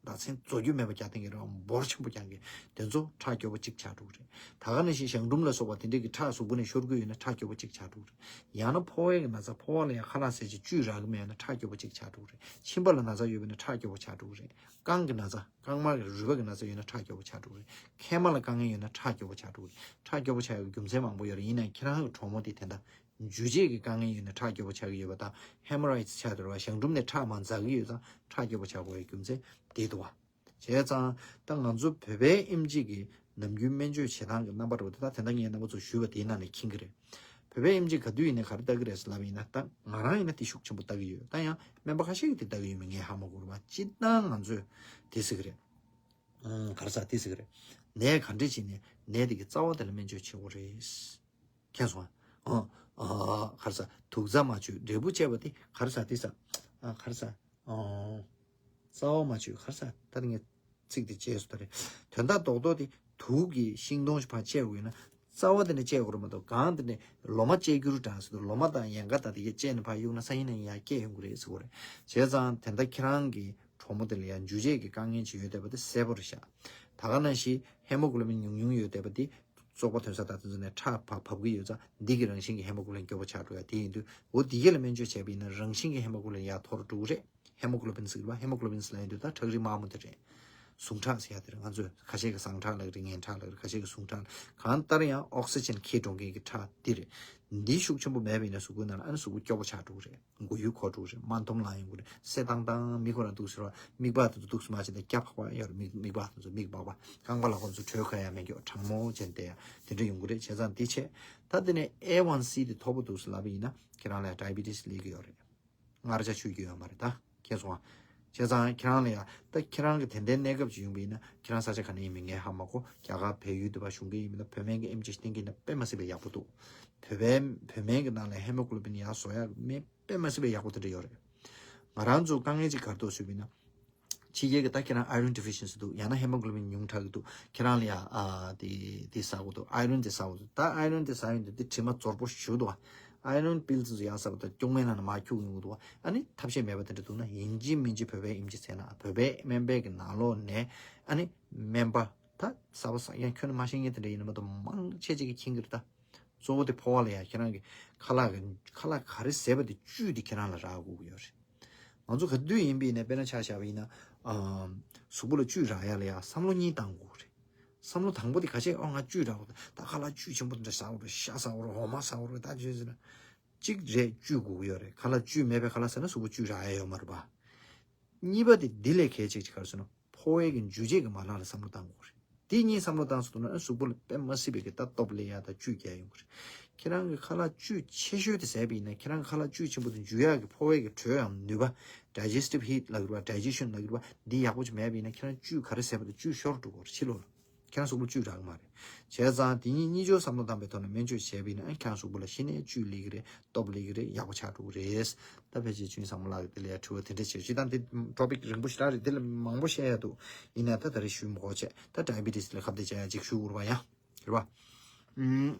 ཟླ་མཚན་རྫོགས་རྒྱུ་མེད་པ་རྒྱག་མཁན་གྱི་རེད་བ། འབོར་ཆེན་པོ་རྒྱག་མཁན་དེ་ཚོ་ཁྲག་སྐྱོ་པོ་གཅིག་ཆགས་འགྲོ་གི་རེད། ད་ག་ནང་བཞིན་གཞང་འབྲུམ་ལ་སོགས་པ་དེ་འདྲས་ཀྱི་ཁྲག་གཟུགས་པོ་ནས་ཤོར་གྱི་ཡོད་ན་ཁྲག་སྐྱོ་པོ་གཅིག་ཆགས་འགྲོ་གི་རེད། ཡང་ན་ཕོ་བའི་གི་ན་ཚ་ཕོ་བ་ལ་ཡང་ཁ་ལག་ཟས་བྱས་བཅུད་རག་གི་མེད་ན་ཁྲག་སྐྱོ་པོ་གཅིག་ཆགས་འགྲོ་གི་རེད། མཆིན་པ་ལ་ན་ཚ་ཡོད་པ་ཡིན་ན་ཁྲག་སྐྱོ་པོ་ཆགས་འགྲོ་གི་རེད། རྐང་གི་ན་ཚ་རྐང་མ་གི་རུས་པ་གི་ན་ཚ་ཡོད་ན་ཁྲག་སྐྱོ་པོ་ཆགས་འགྲོ་གི་རེད། མཁལ་མ་ལ་དཀའ་ངལ་ཡོད་ན་ཁྲག་སྐྱོ་པོ་ཆགས་འགྲོ་གི་རེད། ཁྲག་སྐྱོ་པོ་ཆགས་ཡག་རྒྱུ་མཚན་མང་པོ་ཡོད་རེད། ཡིན་ནའང་ཁྱེད་རང་གི་གྲོགས་མོ་དེ་དེ་འདྲ་འཇུ་བྱེད་ཀྱི་དཀའ་ངལ་ཡོད་ན་ཁྲག་སྐྱོ་པོ་ཆགས་ཀྱི་ཡོད་པ་དང་ཧེ་མོ་རོ་ཡིཌ་ཆགས་འདུག་བ། གཞང་འབྲུམ་ནས་ཁྲག་མར་འཛག་གི་ཡོད་ཙང་ཁྲག་སྐྱོ་པོ་ཆགས་དགོས་ཡག་རྒྱུ་མཚན་དེ་འདུག་བ། བྱས་ཙང་ད་ང་ཚོ་བོད་པའི་ཨེམ་ཆི་གི་ ནམ་རྒྱུན་སྨན་བཅོས་བྱེད་སྟངས་ཀྱི་རྣམ་པ་འདྲ་བོ་དེ་དག་དེ་འདྲ་ངས་རྣམ་པ་ཚོ་ཞུས་པ་དེའི་ནང་ནས་མཁྱེན་གྱི་རེད། བོད་པའི་ཨེམ་ཆི་ག་དུས་ཡིན་ནའི་ག་རེ་ལྟ་གི་རེད་ཟེར་ལབ་པ་ཡིན་ན། ད་ང་རང་ཡིན་ན་དེ་ཤུགས་ཆེན་པོ་ལྟ་གི་ཡོད། ད་ཡང་སྨན་པ་ཁ་ཤས་ཀྱིས་དེ་ལྟ་གི་ཡོད་མེད་ངས་ཧ་མ་གོ་རེད་བ། སྤྱིར་བཏང་ང་ཚོས་དེ་ཟེར་གི་རེད། ཨང་། ག་རེ་ཟ་དེ་ཟེར་གི་རེད། ནད་ག་འདྲས་ཅིག་ནས་ནད་དེ་གི་རྩ་བ་དེ་ལ་སྨན་བཅོས་བྱེད་དགོས་རེད། མཁྱེན་སོང་ཨ། ཨ། ག་རེ་ཟ་དུག་རྩ་མ་བཅོས་འབྲས་བུ་བཅད་པ་དེ་ག་རེ་ཟ་དེ་ཟ། ཨ། ག་རེ་ཟ། ཨང་། རྩ་བ་མ་བཅོས་ག་རེ་ཟ། ད་ངས་ཚིག་དེ་བཅད་སོང་། ད་རེད། དོན་དག་རྡོག་རྡོག་དེ་དུག་གི་ཤིང་སྡོང་ཞིག་ཕར་བཅད་དགོས་ཡོད་ན། རྩ་བ་དེ་ནས་བཅད་དགོས་རེད་མ་གཏོགས། གང་དེ་ནས་ལོ་མ་བཅད་རྒྱུ་རུ་གྲངས་སུ་ལོ་མ་དང་ཡན་ག་དང་དེ་གས་བཅད་ནས་ཕར་གཡུག་ན་སང་ཉིན་ནས་ཡར་སྐྱེ་ཡོང་གི་རེད་ཟེར་གོ་རེད། བྱས་ཙང་དེ་འདྲ་ཁྱེད་རང་གི་གྲོགས་མོ་དེ་ལ་ཡང་འཇུ་བྱེད་ཀྱི་དཀའ་ངལ་ཅིག་ཡོད་བསྡད་པ་དེ་གསལ་པོ་རེད་ཤག་ད་ག་ནང་བཞིན་ཧེ་མོ་གོ་ལོ་བིན་ཉུང་ཉུང་ཡོད་བསྡད་པ་དེ་བཙོག་པ་ཐོན་ས་དང་དེ་ཚོ་ནས་ཁྲག་ཕར་བབས་ཀྱི་ཡོད་ཙང་། འདི་གི་རང་བཞིན་གྱི་ཧེ་མོ་གོ་ལོ་བིན་སྐྱོ་པོ་ཆགས་འགྲོ་ཡ་དེ་ཡིན་དུས། འོ་འདི་གས་ལ་སྨན་བཅོས་བྱས་པ་ཡིན་ན་རང་བཞིན་གྱི་ཧེ་མོ་གོ་ལོ་བིན་ཡར་མཐོ་རུ་འགྲོ་གི་རེད། ཧེ་མོ་གོ་ལོ་བིན་ཟེར་ལབ་ཡོང་དུས་ད་ཁྲག་རིལ་དམར་མོ་དེ་རེད། ཟུངས་ཁྲག་ཟེར་ཡ་དེ་རེད། ང་ཚོས་ཁ་ཤས་ཀྱིས་ཟངས་ཁྲག་ལབ་ཀྱི་རེད། ངན་ཁྲག་ལབ་ཀྱི་རེད། ཁ་ཤས་ཀྱིས་ཟུངས་ཁྲག། གང་ལྟར་ཡང་ཨོག་སི་ཇན་འཁྱེར་འགྲོ་མཁན་གྱི་ཁྲག་འདི་རེད། འདི་ཤུགས་ཆེན་པོ་མེད་པ་ཡིན་ན་གཟུགས་པོའི་ནང་ལ་ཨ་ནི་གཟུགས་པོ་སྐྱོ་པོ་ཆགས་འགྲོ་གི་རེད། མགོ་ཡུ་འཁོར་འགྲོ་གི་རེད། རྨ་འཐོམ་ལངས་ཡོང་གི་རེད། སེ་ཏང་ཏང་མིག་ཁོ་རང་འདུག་ཟེར་བ། མིག་པགས་དེ་ཚོ་འདུག་སེ་མ་བྱས་ཏེ་སྐྱ་ཕག་པ་ཡོད་རེད། མིག་མིག་པགས་དེ་ཚོ། མིག་པགས་པ། རྐང་པ་ལག་པ་ཚོ་བྲོས་ཁ་ཡ་མེད་རྒྱུ། གྲང་མོ་བྱས་ཏེ་ཡ་དེ་འདྲ་ཡོང་གི་རེད། བྱས་ཙང་འདི་བྱས། ད་དེ་ནས་ཨེ་ཝན་སི་དེ་མཐོ་པོ་འདུག་ཟེར་ལབ་པ་ཡིན་ན་ཁྱེད་རང་ལ་ཡ་ཌའི་བི་ཊི་སི་སླེབས་ཀྱི་ཡོད་རེད། མངར་ཆ་ཆུ་རྒྱུས་ཡོད་མ་རེད་ད། མཁྱེན་སོང་ཨ། བྱས་ཙང་ཁྱེད་རང་ལ་ཡ། ད་ཁྱེད་རང་གི་དེ་འདྲའི་གནས་སྐབས་ཅིག་ཡོང་པ་ཡིན་ན། ཁྱེད་རང་ས་ཆ་ག་ནས་ཡིན་མིན་ངས་ཧ་མ་གོ། རྒྱ་གར་བལ་ཡུལ་དུ་ཕར་བཞུགས་མཁན་ཡིན་མིན་ན། བོད་སྨན་གྱི་ཨེམ་ཆི་བསྟེན་གྱི་ཡིན་ན་དཔེ་མ་སྲིད་པའི་ཡག་པོ་འདུག་བོད་པའི་བོད་སྨན་གྱི་ནང་ལ་ཧེ་མོ་གོ་ལོ་བིན་ཡར་བཟོ་ཡག་སྨན་དཔེ་མ་སྲིད་པའི་ཡག་པོ་དེ་འདྲ་ཡོད་རེད། ང་རང་ཚོ་དཀའ་ངལ་ཅིག་ག་རེ་འདུག་ཟེར་བ་ཡིན་ན། ཕྱི་རྒྱལ་གྱི་ད་ཁྱེད་རང་ཨའི་རོན་ཌི་ཕི་ཤན་སི་འདུག་ཡང་ན་ཧེ་མོ་གོ་ལོ་བིན་ཉུང་དྲགས་ཀྱི་འདུག་ཁྱེད་རང་ལ་ཡ། ཨ། དེ་དེ་ཟ་དགོས་འདུག་ཨའི་རོན་དེ་ཟ་དགོས་འདུག་ད་ཨའི་རོན་དེ་ཟ་ཡོང་དུས་དེ་དྲི་མ་ཛོར་པོ་ཞེ་པོ་འདུག་ཨ། ཨའི་རོན་པིལ་ཚོ་ཡང་ཟ་བ་དང་གཅུང་མོའི་ནང་ནས་མར་འཁྱུག་ཡོང་གི་འདུག་ཨ་ནི་ཐབས་ཤེས་མེད་པ་དེ་འདྲ་འདུག་ན། ཡིན་གཅིག་མིན་གཅིག་བོད་པའི་ཨེམ་ཆི་བྱས་ན། བོད་པའི་སྨན་པའི་གི་ནང་ལོགས་ནས་ཨ་ནི་སྨན་པ་ད་ཟ་བ་ཟ་ཡང་ཁྱོན་ནས་མ་ཤེས་མཁན་དེ་འདྲ་ཡིན་ན་མ་གཏོགས་མང་ཆེ་ཅིག་གིས་མཁྱེན་གྱི་རེད་ད། གཙོ་བོ་དེ་ཕོ་བ་ལ་ཡ་ཁྱེད་རང་གི་ཁ་ལག་གི་ཁ་ལག་ག་རེ་བཟས་པ་དེ་བཅུད་དེ་ཁྱེད་རང་ལ་རག་དགོས་ཀྱི་ཡོད་རེད། ང་ཚོ་ག་དུས་ཡིན་པ་ཡིན་ན། དཔེར་ན་ཆ་བཞག་པ་ཡིན་ན། ཨམ། གཟུགས་པོ་ལ་བཅུད་རག་ཡ་ལ་ཡ་བསམ་བློ་གཉིས་བཏང་དགོས་རེད། བསམ་བློ་དང་པོ་དེ་ག་བྱས། ཨོ་ང་བཅུད་རག་དགོས། ད་ཁ་ལག་བཅུད་ཆེན་པོ་དེ་འདྲ་ཟ་དགོས་རེད། ཤ་ཟ་དགོས་རེད། འོ་མ་ཟ་དགོས་རེད། ད་བྱས་ཟེར་ན། གཅིག་རེད། བཅུད་དགོས་ཀྱི་ཡོད་རེད། ཁ་ལག་བཅུད་མེད་པའི་ཁ་ལག་ཟ་ན་གཟུགས་པོ་བཅུད་རག་ཡ་ཡོད་མ་རེད་པ། གཉིས་པ་དེ་འདི་ལས་གལ་ཆེ་ཅིག་ག་རེ་ཟེར་ན། ཕོ་བའི་གི་འཇུ་བྱེད་ཀྱི་མ་ལག་ལ་བསམ་བློ་བཏང་དགོས་རེད། དེ་གཉིས་བསམ་བློ་བཏང་སོང་ན་གཟུགས་པོ་ལ་དཔེ་མ་སྲིད་པའི་གི་ད་སྟོབས་སླེབས་ཡ་དང་བཅུད་རྒྱག་ཡོང་གི་རེད། ཁྱེད་རང་གི་ཁ་ལག་བཅུད་ཆེ་ཤོས་དེ་བཟས་པ་ཡིན་ན། ཁྱེད་རང་གི་ཁ་ལག་བཅུད་ཆེན་པོ་དེ་འཇུ་ཡག་གི་ཕོ་བའི་གི་དྲོད་ཡང་ནུས་པ། ཌའི་ཇེ་སི་ཊིབ་ཧིཊ་ལབ་ཀྱི་རེད་པ། ཌའི་ཇེ་ཤན་ལབ་ཀྱི་རེད་པ། འདི་ཡག་པོ་ཅིག་མེད་པ་ཡིན་ན། ཁྱེད་རང་བཅུད་ག་རེ་བཟས་པ་དང་བཅུད་ཤོར་འགྲོ་གི་རེད། ཕྱི་ལོགས་ལ། ཁྱེད་རང་གཟུགས་པོ་ལ་བཅུད་རག་གི་མ་རེད། བྱས་ཙང་དེ་གཉིས་གཉིས་ཆར་བསམ་བློ་བཏང་པའི་ཐོག་ནས་སྨན་བཅོས་བྱས་པ་ཡིན་ན། ཨ། ཁྱེད་རང་གཟུགས་པོ་ལ་གཞི་ནས་བཅུད་སླེབས་ཀྱི་རེད། སྟོབས་སླེབས་ཀྱི་རེད། ཡག་པོ་ཆགས་འགྲོ་གི་རེད། ད་ཕལ་ཆེར་ཆོས་དབྱིངས་བཟང་མོ་ལགས་ཀྱིས་དེ་ལ་ཡ་དྲི་བ་དེ་འདྲ་བྱས། སྤྱིར་བཏང་དེ་ཊོ་པིག་རིང་པོ་ཞེ་དྲག་རེད། དེ་ལས་མང་པོ་བཤད་ཡ་འདུག་ཡིན་ན་ད་ད་རེས་ཞུས་མ་དགོས་བྱས། ད་ཌའི་བི་ཊི་སི་ལ་ཁ་གཏད་བྱ་ཡ་ཅིག་ཞུ་དགོས་རེད་པ། ཡ་རེད་པ། ཨུམ།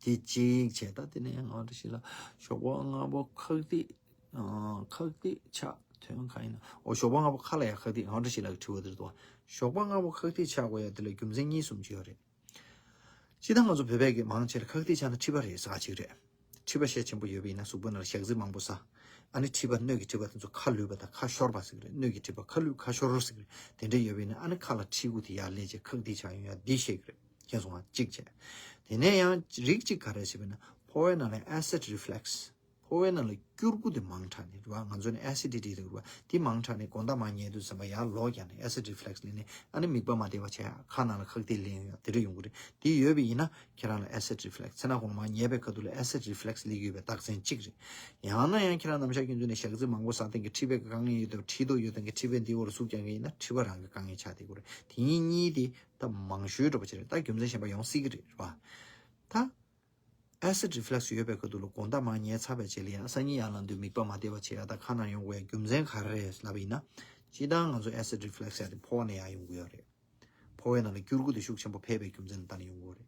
དེ་གཅིག་བྱས། ད་དེ་ནས་ང་འདྲ་ཞིག་ལ་ཞོགས་པ་སྔ་པོ་ཁག་ཐེག་ཨ། ཁག་ཐེག་ཆགས། དོན་གང་ཡིན་ན། འོ། ཞོགས་པ་སྔ་པོ་ཁ་ལ་ཡ་ཁག་ཐེག་ང་འདྲ་ཞིག་ལ་གི་དྲི་བ་དེ་རེད་འདུག་ཞོགས་པ་སྔ་པོ་ཁག་ཐེག་ཆགས་དགོས་ཡ་དེ་ལ་རྒྱུ་མཚན་གཉིས་གསུམ་ཅིག་ཡོད་རེད། སྤྱིར་བཏང་ང་ཚོ་བོད་པའི་གི་མང་ཆེ་ལ་ཁག་ཐེག་ཆགས་ན་མཁྲིས་པ་རེད་ཟེར་བ་ཅིག་རེད། མཁྲིས་པ་ཤས་ཆེན་པོ་ཡོད་པ་ཡིན་ན་གཟུགས་པོ་ནང་ལ་ཞག་རྩི་མང་པོ་ཟ། ཨ་ནི་མཁྲིས་པ། སྣོད་ཀྱི་མཁྲིས་པ་དེ་ཚོ་ཁ་ལུད་པ་དང་ཁ་ཤོར་བ་ཟེར་གི་རེད། སྣོད་ཀྱི་མཁྲིས་པ། ཁ་ལུད་ཁ་ཤོར་ཟེར་གི་རེད། དེ་འདྲ་ཡོད་པ་ཡིན་ན་ཨ་ནི་ཁ་ལ་མཁྲིས་ཁུ་དེ་ཡར་སླེབས་བྱས་ཁག་ཐེག་ཆགས་ཡོང་ཡ་འདི་བཤད་གི་རེད། མཁྱེན་སོང་ང་། གཅིག་བྱས། དེ་ནས་ཡང་རིགས་གཅིག་ག་རེ་བྱས་པ་ཡིན་ན། ཕོ་བའི་ནང་ལ་ཨེ་སིཌ་རི་ཕི་ལེག་སི། ཕོ་བའི་ནང་ལ་སྐྱུར་ཁུ་དེ་མང་དྲགས་ནས་རེད་པ། ང་ཚོ་ནི་ཨེ་སི་ཌི་ཊི་ལབ་ཀྱི་རེད་པ། དེ་མང་དྲགས་ནས་དགོང་དག་མར་ཉལ་དུས་ཙམ་པ་ཡར་ལོག་རྒྱག་ནས་ཨེ་སིཌ་རི་ཕི་ལེག་སི་སླེབས་ནས་ཨ་ནི་མིད་པ་མ་བདེ་བ་བྱེད་ཡ། ཁ་ནང་ལ་ཁག་ཐེག་སླེབས་ཡོང་ཡ་དེ་འདྲ་ཡོང་གི་རེད། དེ་ཡོད་པ་ཡིན་ན་ཁྱེད་རང་ལ་ཨེ་སིཌ་རི་ཕི་ལེག་སི། མཚན་ནག་ཁོང་མར་ཉལ་བའི་ཁ་ཐུག་ལ་ཨེ་སིཌ་རི་ཕི་ལེག་སི་སླེབས་ཀྱི་ཡོད་པའི་རྟགས་མཚན་གཅིག་རེད། ཡང་ན་ཡང་ཁྱེད་རང་ནམ་ཞག་རྒྱུན་དུ་ནས་ཞག་རྩི་མང་པོ་ཟ་སྟངས་ཀྱི་མཁྲིས་པའི་དཀའ་ངལ་ཡོད་དུས། མཁྲིས་རྡོག་ཡོད་སྟངས་ཀྱི་མཁྲིས་པས་འདི་བོར་ཟུག་རྒྱག་མཁན་ཡིན་ན་མཁྲིས་པ་རང་གི་དཀའ་ངལ་ཆགས་བསྡད་ཀྱི་རེད། དེ་གཉིས་གཉིས་དེ་ད་མང་ཤོས་འདྲ་པོ་ཅིག་རེད། ད་རྒྱུ་མཚན་གཞན་པ་ཡོང་སྲིད་ཀྱི་རེད། རེད་པ། ད་ཨེ་སིཌ་རི་ཕི་ལེག་སི་ཡོད་པའི་ཁ་ཐུག་ལ་དགོང་དག་མར་ཉལ་ཚར་བའི་རྗེས་ལ་ཡང་སང་ཉིན་ཡར་ལངས་དུས་མིད་པ་མ་བདེ་བ་བྱེད་ཡ་དང་ཁ་ནང་ཡོང་དགོས་ཡ་རྒྱུ་མཚན་ག་རེ་རེད་ལབ་པ་ཡིན་ན། སྤྱིར་བཏང་ང་ཚོ་ཨེ་སིཌ་རི་ཕི་ལེག་སི་ཡ་དེ་ཕོ་བ་ནས་ཡར་ཡོང་གི་ཡོད་རེད། ཕོ་བའི་ནང་ལ་སྐྱུར་ཁུ་དེ་ཤུགས་ཆེན་པོ་འཕེལ་བའི་རྒྱུ་མཚན་ལ་བརྟེན་ནས་ཡོང་གི་ཡོད་རེད།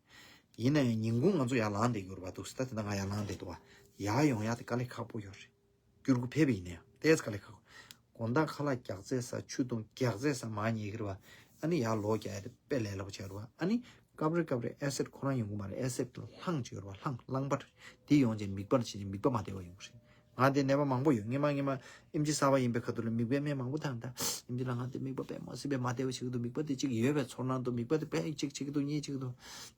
ཡིན་ན་ཡང་ཉིན་གུང་ང་ཚོ་ཡར་ལངས་བསྡད་ཀྱི་ཡོད་རེད་པ། འདུག་སེ་ད་དེ་འདྲ་ང་ཡར་ལངས་བསྡད་འདུག་པ། ཡར་ཡོང་ཡ་དེ་དཀའ་ལས་ཁག་པོ་ཡོད་རེད། སྐྱུར་ཁུ་འཕེལ་བ་ཡིན་ན་ཡང་ཏོག་ཙམ་དཀའ་ལས་ཁག་པོ། དགོང་དག་ཁ་ལག་རྒྱགས་ཚད་ཟ། ཆུ་བཏུང་རྒྱགས་ཚད་ཟ། མར་ཉལ་གྱི་རེད་པ། ཨ་ནི་ཡར་ལོག་རྒྱག་ཡ་དེ་དཔེ་ལས་སླ་པོ་ཆགས་རེད་པ། ཨ་ནི་སྐབས་རེ་སྐབས་རེ་ཨེ་སིཌ་ཁོ་རང་ཡོང་གི་མ་རེད། ཨེ་སིཌ་རླངས་ཅིག་ཡོད་རེད་པ། རླངས་རླངས་པ་རེད། དེ་ཡོང་རྗེས་མིད་པ་ལ་བྱས་རྗེས་མིད་པ་མ་བདེ་བ་ཡོང་གི་རེད། ང་དེ་ནད་པ་མང་པོ་ཡོད། སྔོན་མ་སྔོན་མ་ཨེམ་ཆི་ཟ་བ་ཡིན་པའི་ཁ་ཐུག་ལ་མིད་པའི་སྨན་མང་པོ་བཏང་། ད་ཨེམ་ཆི་ལ་ང་དེ་མིད་པ་དཔེ་མ་སྲིད་པའི་མ་བདེ་བ་བྱེད་ཀྱི་འདུག་མིད་པ་དེ་གཅིག་ཡོད་པའི་ཚོར་སྣང་འདུག་མིད་པ་དེ་དཔེ་གཅིག་བྱེད་ཀྱི་འདུག་གཉིས་བྱེད་ཀྱི་འདུག་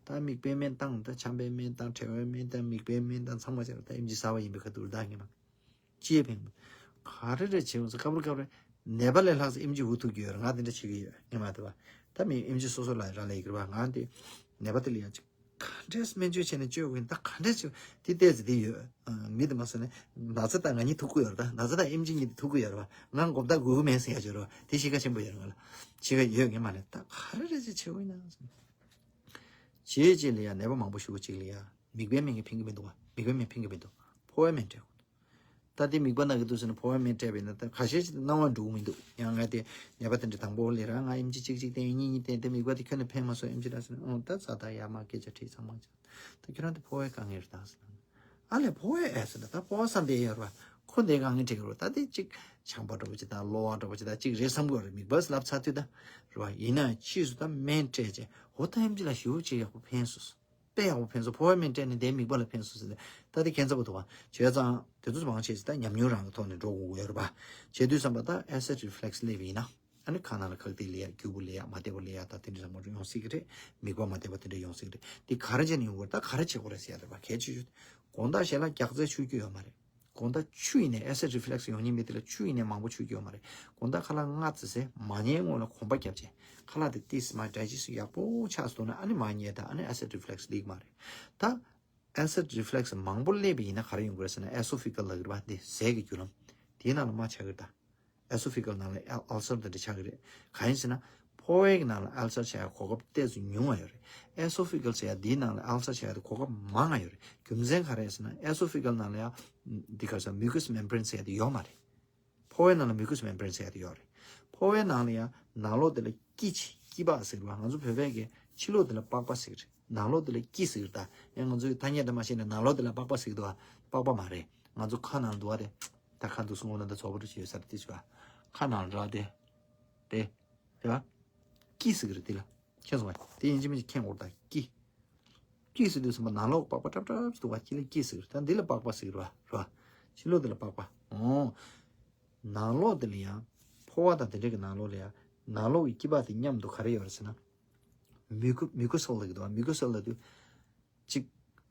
ད་མིད་པའི་སྨན་བཏང་། ད་ཆམ་པའི་སྨན་བཏང་། བྲེལ་བའི་སྨན་བཏང་། མིད་པའི་སྨན་བཏང་། ཚང་མ་བྱས་ལ་ད་ཨེམ་ཆི་ཟ་བ་ཡིན་པའི་ཁ་ཐུག་ལ་ད་སྔོན་མ། ཅི་ཡང་ཕན་གི་མེད། ག་རེ་རེ་བྱེད་འོང་ཟེར། སྐབས་རེ་སྐབས་རེ་ནད་པ་ལས་ལྷག་ཙམ་ཨེམ་ཆི་འུ་ཐུག་གི་ཡོད་རེད། ང་དེ་འདྲ་བྱེད་ཀྱི་ཡོད། ངས་མ་བལྟས་པ། ད་མི་ཨེམ་ཆི་སོ་སོ་ལ་རག་ལས་ཀྱི་རེད་པ། ང་དེ་ནད་པ་དེ་ལ་ཡང་ཅིག་ག་འདྲས་སྨན་བཅོས་བྱས་ནས་བཅོས་དགོས་ཡིན། ད་ག་འདྲས་བཅོས་དེ་ལྟས་ཙི་དེ་ཡོད། ཨ། མི་དེ་མ་སོང་ནས་ན་ཚ་དང་ང་གཉིས་ཐུག་གི་ཡོད་རེད། ད་ན་ཚ་དང་ཨེམ་ཆི་གཉིས་དེ་ཐུག་གི་ཡོད་རེད་པ། ང་དགོང་དག་དགོས་ཀྱི་མེད་ཟེར་ཡ་ཅིག་ཡོད་རེད་པ། དེ་གཤིས་ཀ་ཆེན་པོ་ཡོད་རེད། ང་ལ་གཤིས་ཀ་ཡོད། ངས་མ་ནས་ད་ག་རེ་རེ་ཅིག་བྱེད་དགོས་ཡིན་ན། བྱས་རྗེས་ལ་ཡ་ནད་པ་མང་པོ་ཞེ་པོ་ཅིག་ལ་ཡ་མིག་དཔེ་སྨན་གྱིས་ཕན་གྱི་མི་འདུག་པ། མིག་དཔེ་སྨན་ཕན་གྱི་མི་འདུག་ཕོ་བའི་སྨན་སྤྲད་དགོས། ད་དེ་མིག་པ་ན་གི་འདུག་ཟེར་ན་ཕོ་བའི་སྨན་སྤྲད་པ་ཡིན་ན་ད་ཁ་ཤས་ཅིག་སྣང་བ་འགྲོ་གི་མི་འདུག་ཡང་ང་དེ་ནད་པ་དེ་འདྲ་དང་པོ་ལ་རག་ང་ཨེམ་ཆི་གཅིག་གཅིག་བསྟན། གཉིས་གཉིས་བསྟན། དེ་མིག་པ་དེ་ཁྱོན་ནས་ཕན་མ་སོང་། ཨེམ་ཆི་རག་ཟེར་ན། ཨོ་ད་ཚ་ད་ཡ་མ་སྐད་ཆ་དྲིས་ཚང་མ་ཅིག་ད་ཁྱོད་རང་དེ་ཕོ་བའི་དཀའ་ངལ་རེད་ད་ཟེར་ན། ཨ་ལས་ཕོ་བའི་ཨེ་ཟེར་ན། ད་ཕོ་བ་བསམ་དེ་ཡོད་རེད་པ། ཁོ་འདི་དཀའ་ངལ་འཕྲད་ཀྱི་རེད། ད་དེ་གཅིག་ཆམ་པ་འདྲ་པོ་ཅིག་དང་གློ་བ་འདྲ་པོ་ཅིག་དང་གཅིག་རེད་བསམ་གྱི་ཡོད་རེད། མིག་པ་ལབ་ཚར་དུས་ད་རེད་པ། ཡིན་ན་ཕྱིས་སུ་ད་སྨན་སྤྲད་བྱས། འོ་ད་ཨེམ་ཆི་ལགས་ཞེ་པོ་ཅིག་ཡག་པོ་ཕན་སོང་། དཔེ་ཡག་པོ་ཕན་སོང་། ཕོ་བའི་སྨན་སྤྲད་ནས་དེ་མིག་པ་ལ་ཕན་སོང་ཟེར་ཏེ། ད་དེ་ཁྱད་མཚར་པོ་འདུག་པ། བྱས་ཙང་དེ་ཚོ་མང་ཆེ་ཞིག་ད་ཉམས་མྱོང་རང་གི་ཐོག་ནས་འགྲོ་དགོས་ཀྱི་ཡོད་རེད་པ། བྱས་དུས་ཙམ་པ་ད་ཨེ་སིཌ་རི་ཕི་ལེག་སི་སླེབས་པ་ཡིན་ན། ཨ་ནི་ཁ་ནང་ལ་ཁག་ཏིག་ལབ་ཡ། སྐྱུར་པོ་ལབ་ཡ། མ་བདེ་བ་ལབ་ཡ། ད་དེ་འདྲ་ཚང་མ་ཡོང་སྲིད་ཀྱི་རེད། མིག་པ་མ་བདེ་བ་དེ་འདྲ་ཡོང་སྲིད་ཀྱི་རེད། དེ་ག་རེ་བྱས་ནས་ཡོང་དགོས་རེད། ད་ག་རེ་བྱེད་དགོས་རེད་ཟེར་ཡ་རེད་པ། གལ་ཆེ་ཤོས་དགོང་དག་ཞལ་ལག་རྒྱག་རྩལ་ཆོད་རྒྱུ་ཡོད་མ་རེད། དགོང་དག་ཆུ་ཡིན་ནའི་ཨེ་སིཌ་རི་ཕི་ལེག་སི་ཡོང་མཁན་མི་དེ་ལ་ཆུ་ཡིན་ནའི་མང་པོ་ཆོད་རྒྱུ་ཡོད་མ་རེད། དགོང་དག་ཁ་ལག་ལྔ་ཙམ་ཟས། མ་ཉལ་སྔོན་ལ་གོམ་པ་བརྒྱབ་བྱས། ཁ་ལག་དེ་ཏིས་མ་ཌའི་ཇེ་སི་ཊི་ཡག་པོ་ཆགས་སོང་ན། ཨ་ནི་མ་ཉལ་ད། ཨ་ནི་ཨེ་སིཌ་རི་ཕི་ལེག་སི་སླེབས་ཀྱི་མ་རེད། ད་ཨེ་སིཌ་རི་ཕི་ལེག་སི་མང་པོ་སླེབས་པ་ཡིན་ན་ག་རེ་ཡོང་གི་རེད་ཟེར་ན། ཨེ་སོ་ཕི་ཀལ་ལབ་ཀྱི་རེད་པ། འདི་ཟས་ཀྱི་བརྒྱུད་ལམ། དེའི་ནང་ལ་རྨ་ཆགས་ཀྱི་རེད་ད། ཨེ་སོ་ཕི་ཀལ་ནང་ལ་ཨལ་སར་དེ་འདྲ་ཆགས་ཀྱི་རེད། གང་ཡིན་ཟེར་ན། ཕོ་བའི་ནང་ལ་ཨལ་སར་ཆགས་ཡ་གོ་སྐབས་ཏོག་ཙམ་ཉུང་བ་ཡོད་རེད། ཨེ་སོ་ཕི་ཀལ་ཟེར་ཡ་འདིའི་ནང་ལ་ཨལ་སར་ཆགས་ཡ་དེ་གོ་སྐབས་མང་བ་ཡོད་རེད། རྒྱུ་མཚན་ག་རེ་ཟེར་ན། ཨེ་སོ་ཕི་ཀལ་ནང་ལ་ཡ་འདི་ག་རེ་ཟེར། མིའུ་ཀས་མེམ་བྷ་རེན་ཟེར་ཡ་དེ་ཡོད་མ་རེད། ཕོ་བའི་ནང་ལ་མིའུ་ཀས་མེམ་བྷ་རེན་ཟེར་ཡ་དེ་ཡོད་རེད། ཕོ་བའི་ནང་ལ་ཡ་ནང་ལོགས་དེ་ལ་དཀྱིས་ཆེ། དཀྱིས་པགས་ཟེར་བ། ང་ཚོ་བོད་པས་ཀྱི་ཕྱི་ལོགས་དེ་ལ་པགས་པ་ཟེར་གི་རེད། ནང་ལོགས་དེ་ལ་དཀྱིས་ཟེར་གི་རེད་ད། ཡང་ང་ཚོའི་ཐ་སྙད་དེ་མ་ཤེས་ནས་ནང་ལོགས་དེ་ལ་པགས་པ་ཟེར་གི་འདུག་པ། པགས་པ་མ་རེད། ང་ཚོ་ཁ་ནང་འདུག་པ་དེ། ད་ཁ་འདུག་སོང་ན་ད་ཚོགས་པ་འགྲོ་ཆེ་ཡོད་ས་རེད། དེ་ཆུ་བ། ཁ་ནང་ར་དེ། དེ། དེ་བ། དཀྱིས་ཟེར་གི་རེད་དེ་ལ། མཁྱེན་སོང་བ། དེ་ཡིན་གཅིག་མིན་གཅིག་མཁྱེན་དགོས་རེད་ད། དཀྱིས། དཀྱིས་ཟེར་དུས་ཙམ་པ་ནང་ལོགས་པགས་པ་ཀྲབ་ཀྲབ་ཅིག་འདུག་པ། དཀྱིས་ལ་དཀྱིས་ཟེར་གི་རེད། ད་འདི་ལ་པགས་པ་ཟེར་གི་རེད་པ། རེད་པ། ཕྱི་ལོགས་འདི་ལ་པགས་པ། ཨོ། ནང་ལོགས་འདི་ལ་ཡང་། ཕོ་བ་དང་དེ་འདྲ་གི་ནང་ལོགས་ལ་ཡང་། ནང་ལོགས་ཀྱི་དཀྱིས་པགས་དེ་མཉམ་དུ་ག་རེ་ཡོད་རེད་ཟེར་ན། མིའུ་ཀུ་མིའུ་ཀུ་སེལ་ལབ་ཀྱི་འདུག་པ། མིའུ་ཀུ་སེལ་ལབ་དུས། གཅིག་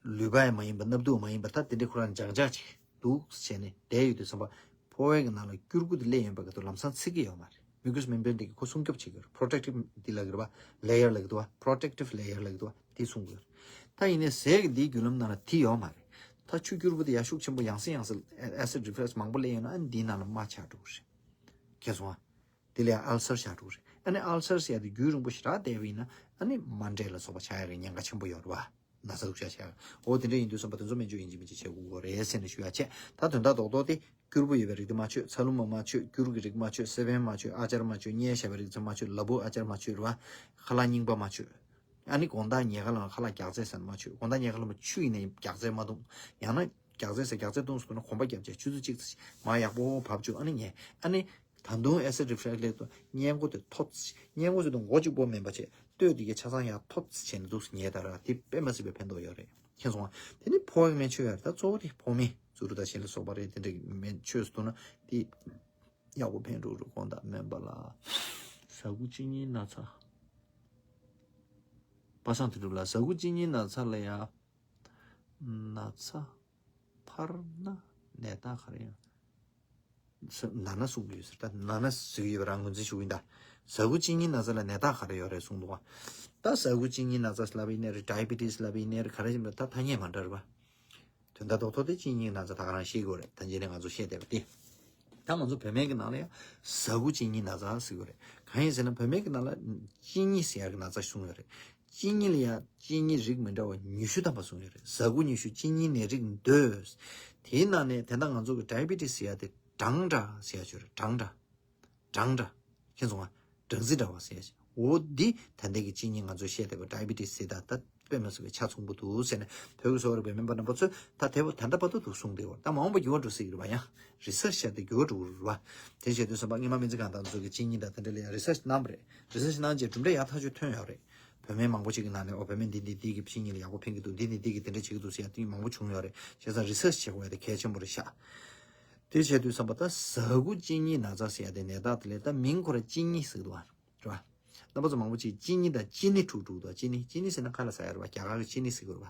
ལུད་པ་ཡང་མ་ཡིན་པ། སྣབས་དུག་མ་ཡིན་པ། ད་དེ་འདྲའི་ཁོ་རང་འཇག་འཇག་ཅིག་འདུག་བྱས་ནས་བསྡད་ཡོད་དུས་ཙམ་པ། ཕོ་བའི་གི་ནང་ལ་སྐྱུར་ཁུ་དེ་སླེབས་ཡོང་བའི་སྐབས་དུ་ལམ་སང་འཚིག་གི་ཡོད་མ་རེད། མིའུ་ཀུས་མེམ་བྷ་རེན་དེ་གིས་ཁོ་སྲུང་སྐྱོབ་བྱེད་ཀྱི་ཡོད་རེད། པོ་རོ་ཊེག་ཊིབ་དེ་ལབ་ཀྱི་རེད་པ། ལེ་ཡར་ལབ་ཀྱི་འདུག་པ། པོ་རོ་ཊེག་ཊིབ་ལེ་ཡར་ལབ་ཀྱི་འདུག་པ། དེ་སྲུང་གི་ཡོད་རེད། ད་ཡིན་ནའི་ཟས་ཀྱི་འདིའི་བརྒྱུད་ལམ་ནང་ལ་དེ་ཡོད་མ་རེད། ད་ཆུ་སྐྱུར་པོ་དེ་ཡ་ཤུགས་ཆེན་པོ་ཡང་སེ་ཡང་སེ་ཨེ་སིཌ་རི་ཕི་ལེག་སི་མང་པོ་སླེབས་ཡོང་ན། ཨ་ནི་འདིའི་ནང་ལ་རྨ་ཆགས་འགྲོ་གི་རེད། མཁྱེན་སོང་ཨ། དེ་ལས་ཨལ་སར་ཆགས་འགྲོ་གི་རེད། ཨ་ནི་ཨལ་སར་ཟེར་ཡ་དེ་རྒྱུན་རིང་པོ་ཞེ་དྲག་བསྡད་པ་ཡིན་ན། ཨ་ནི་རྨ་འབྲས་ལ་སོགས་པ་ཆགས་ཡ་གི་ཉེན་ཁ་ཆེན་པོ་ཡོད་རེད་པ། ན་ཚ་འདུག་ཤ་ཤ། འོ་དེ་འདྲ་ཡིན་དུས་ཙམ་པ་དེ་ཚོ་སྨན་བཅོས་ཡིན་གཅིག་མིན་གཅིག་བྱེད་དགོས་ཀྱི་རེད་ཟེར་ནས་ཞུ་ཡ་བྱས། ད་དོན་དག་རྡོག་རྡོག་དེ། སྐྱུར་པོ་ཡོད་པའི་རིགས་དེ་མ་མཆོད། ཚ་ལུ་མ་མ་མཆོད། སྐྱུར་གྱི་རིགས་མ་མཆོད། སེ་བན་མ་མཆོད། གཉན་བཞག་པའི་རིགས་ཚོ་མ་མཆོད། ལ་ཕུག་ཨ་ཅར་མ་མཆོད་རེད་པ། ཁ་ལག་རྙིང་པ་མ་མཆོད། ཨ་ནི་དགོང་དག་ཉལ་ཁ་ལ་ཁ་ལག་རྒྱག་རྫས་ཟ་ན་མ་མཆོད། དགོང་དག་ཉལ་ཁ་ལ་ཆུ་ཡིན་ནའི་རྒྱག་རྫས་མ་འཐུང་། ཡང་ན་རྒྱག་རྫས་ཟ། རྒྱག་རྫས་འཐུང་སོང་ན་གོམ་པ་བརྒྱབ་བྱས་ཆུ་ཚོད་གཅིག་ཙམ་མར་ཡག་པོ་བབས་བཅུག་ཨ་ནི་ཉལ། ཨ་ནི། ད་དུང་ཨེ་སིཌ་རི་ཕི་ལེག་སི་སླེབས་དུས་སྔས་མགོ་དེ་ཐོབ། སྔས་མགོ་ཚོ་དང་མགོ་གཅིག་པོ་མིན་པ་བྱས། སྟོད་དེ་གའི་ཆ་ཚང་ཡར་ཐོབ་བྱས་ནས་འདུག་སེ་ཉལ་ད་ར། དེ་དཔེ་མ་སྲིད་པའི་ཕན་ཐོགས་ཡོད་རེད། མཁྱེན་སོང་ང་། དེ་ནི་ཕོ་བའི་སྨན་མཆོད་ཡོད་རེད། ད་གཙོ་བོ་དེ་ཕོ་སྨན་ཙུ་རུ་དང་ཞེས་ལ་སོགས་པ་རེད། དེ་འདྲའི་སྨན་མཆོད་སུ་འདུག་ན་དེ་ཡག་པོ་ཕན་འགྲོ་རུ་དགོངས་དག་སྨན་པ་ལགས། ཟ་ཁུ་གཅིན་སྙི་ན་ཚ། པ་སངས་དོན་གྲུབ་ལགས། ཟ་ཁུ་གཅིན་སྙི་ན་ཚ་ལ་ཡ། ན་ཚ་འཕར་ན་ནད་རྟགས་ག་རེ་ཡོད། ཟ། ན་ན་གསུང་གི་ཡོད་ཟེར། ད་ན་ན་ཟེར་གི་ཡོད་པ་རང་ངོས་འཛིན་ཞུ་གི་ཡིན་ད། ཟ་ཁུ་གཅིན་སྙི་ན་ཚ་ལ་ནད་རྟགས་ག་རེ་ཡོད་རེད་གསུངས་འདུག་ག། ད་ཟ་ཁུ་གཅིན་སྙི་ན་ཚ་ལབ་པ་ཡིན་ནའི་རེད། ཌའི་བི་ཊི་སི་ལབ་པ་ཡིན་ནའི་རེད། ག་རེ་ཡིན་པ་ད་ཐ་སྙད་མ་འདྲ་རེད་པ། དོན་དག་རྡོག་རྡོག་དེ་གཅིན་སྙི་ན་ཚ་ད་ག་རང་ཤེས་དགོས་རེད། ད་རྗེས་ནས་ང་ཚོ་བཤད་བསྡད་པ་དེ། ད་ང་ཚོ་བོད་སྨན་གྱི་ནང་ལ་ཡང་ཟ་ཁུ་གཅིན་སྙི་ན་ཚ་ཟེར་གི་རེད། གང་ཡིན་ཟེར་ན་བོད་སྨན་གྱི་ནང་ལ་གཅིན་སྙི་ཟེར་ཡག་གི་ན་ཚ་གསུངས་ཡོད་རེད། གཅིན་སྙི་ལ་ཡང་གཅིན་སྙི་རིགས་མི་འདྲ་བ་ཉི་ཤུ་ཐམ་པ་གསུངས་ཡོད་རེད། ཟ་ཁུ་ཉི་ཤུ། གཅིན་སྙི་ནད་རིགས་བདུན། དེའི་ནང་ནས་དེ་འདྲ་ང་ཚོ་གི་ཌའི་བི་ཊི་སི་ཟེར་ཡ་དེ་སྦྲང་འདྲ་ཟེར་ཡ་ཅིག་ཡོད་རེད། སྦྲང་འདྲ། སྦྲང་འདྲ། མཁྱེན་སོང་ང་། སྦྲང་རྩི་འདྲ་བ་ཟེར་ཡ་ཅིག་འོ་འདི་ད་ལྟའི་གི་གཅིན་སྙི་ང་ཚོས་བཤད་བསྡད་པ་ཌའི་བི་ཊི་སི་ཟེར་ད་ད་དཔེ་མ་སྲིད་པའི་ཆ་ཚང་པོ་འདུག་ཟེར་ནས་བོད་ཀྱི་གསོ་བ་རིག་པའི་སྨན་པ་རྣམ་པ་ཚོས་ད་དེ་བ་ད་ལྟ་བར་དུ་འདུག་གསུངས་བསྡད་ཡོད་རེད། ད་མ་འོངས་པ་འགྱུར་བ་འགྲོ་སྲིད་ཀྱི་རེད་པ། ཡང་རི་སར་ཆི་བྱས་ཏེ་འགྱུར་བ་འགྲོ་གི་རེད་པ། དེ་བྱས་དུས་ཙམ་པ་སྔོན་མ་སྨན་རྩིས་ཁང་དང་ཚོ་གི་གཅིན་སྙི་དང་དེ་འདྲ་ལ་ཡང་རི་སར་ཆི་གནང་བ་རེད། རི་སར་ཆི་གནང་རྗེས་གྲུབ་འབྲས་ཡག་ཐག་ཆོད་ཐོན་ཡོད་རེད། བོད་སྨན་མང་པོ་ཞིག་གི་ནང་ནས་ཨོ་བོད་སྨན་འདི་འདི་འདི་གི་གཅིན་སྙི་ལ་ཡག་པོ་ཕན་གྱི་འདུག་འདི་འདི་འདི་གི་དེ་འདྲ་བྱེད་ཀྱི་འདུག་ཟེར་ཡ་དེ་མང་པོ་བྱུང་ཡོད་རེད། བྱས་ཙང་རི་སར་ཆི་བྱེད་དགོས་ཡ་དེ་གལ་ཆེན་པོ་རེད་ཤག་དེ་བྱས་དུས་ཙམ་པ་ད་ཟ་ཁུ་གཅིན་སྙི་ན་ཚ་ཟེར་ཡ་དེ་ནད་རྟགས་དེ་ལས་ད་མིང་ཁོ་རང་གཅིན་སྙི་ཟེར་གི་འདུག་པ། རེད་པ། རྣམ་པ་ཚོ་མང་པོ་ཅིག་གཅིན་སྙི་དང་ཅི་ནི་འཁྲུག་འཁྲུག་འདུག་གཅིན་སྙི། གཅིན་སྙི་ཟེར་ན་ཁ་ལ་ཟ་ཡ་རེད་པ། རྒྱ་གར་གྱི་ཅི་ནི་ཟེར་གི་རེད་པ།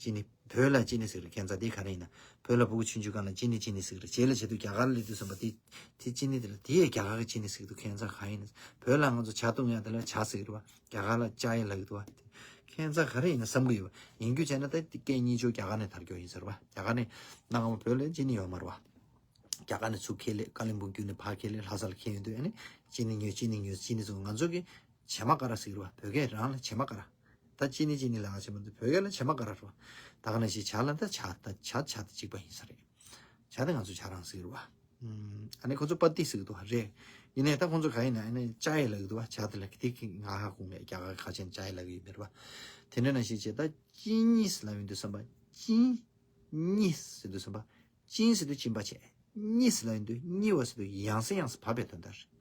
ཅི་ནི། བོད་ལ་ཅི་ནི་ཟེར་རེད། ཁྱད་མཚར་དེ་ག་རེ་ཡིན་ན། བོད་ལ་སྤུ་གུ་ཆུང་ཆུང་སྒང་ལ་ཅི་ནི་ཅི་ནི་ཟེར་རེད། རྗེས་ལ་བྱེད་དུས་རྒྱ་གར་སླེབས་དུས་ཙམ་པ་དེ་དེ་ཅི་ནི་དེ་ལ་དེ་ཡི་རྒྱ་གར་གྱི་ཅི་ནི་ཟེར་དུས་ཁྱད་མཚར་གང་ཡིན་ན། བོད་ལ་ང་ཚོ་ཇ་བཏུང་ཡ་དེ་ལ་ཇ་ཟེར་རེད་བ། རྒྱ་གར་ལ་ཅ་ཡི་ལབ་ཀྱི་འདུག་བ། ཁྱད་མཚར་ག་རེ་ཡིན་ན་བསམ་གྱི་ཡོད་བ། ཡིན་རྒྱུ་བྱས་ན་ད་དེ་སྐད་གཉིས་ཆོ་རྒྱ་གར་ནས་དར་རྒྱུ་ཡིན་ཟེར་བ། རྒྱ་གར་ནས་གནའ་སྔ་མོ་བོད་ལ་ཅི་ནི་ཡོད་མ་རེད་བ། རྒྱ་གར་ནས་ཚུར་ཁྱེར་སླེབས། ཀ་ལིམ་པོང་བརྒྱུད་ནས་ཕར་ཁྱེར་སླེབས། ལྷ་ས་ལ་ཁྱེར་ཡོང་དུས་ཨ་ནི་ཅི་ནི་ཉོས། ཅི་ནི་ཉོས། ཅི་ནི་ཟེར། ང་ཚོ་གི་བྱེ་མ་ཀ་ར་ཟེར་གྱི་རེད་བ། བོད་སྐད་རང་ལ་བྱེ་མ་ཀ་ར། ད་ཅི་ནི་ཅི་ནི་ལབ་ཡ་བྱེད་མ་འདུག་བོད་སྐད་ལ་བྱེ་མ་ཀ་ར་རེད་བ། ད་ག་ནང་བཞིན་ཇ་ལ་ད་ཇ། ད་ཇ་ཇ་དེ་གཅིག་པ་ཡིན་ས་རེད། ཇ་དེ་ང་ཚོ་ཇ་རང་ཟེར་གྱི་རེད་བ། ཨ་ནི་ཁོ་ཚོ་པ་ཏི་ཟེར་གྱི་འདུག་བ། རེད། ཡིན་ནའི་ད་ཁོ་ཚོ་ག་ཡིན་ན་ཨ་ནི་ཅ་ཡི་ལབ་ཀྱི་འདུག་བ། ཇ་དེ་ལ་དེ་གི་ང་ཧ་གོ་མེད། རྒྱ་གར་ཁ་ཆེན་ཇ་ཡི་ལབ་ཀྱི་ཡོད་མེད་རེད་བ། དེ་འདྲ་ནང་བཞིན་བྱས། ད་ཅི་ནི་ལབ་ཡོང་དུས་ཙམ་པ། ཅི་ནི་ཟེར་དུས་ཙམ་པ། ཅིན་ཟེར་དུས་གཅིན་པ་བྱས། ནི་ཟེར་ལབ་ཡོང་དུས་ནི་བ་ཟེར་དུས་ཡང་སེ་ཡང་སེ་བབས་པའི་དོན་དག་རེད།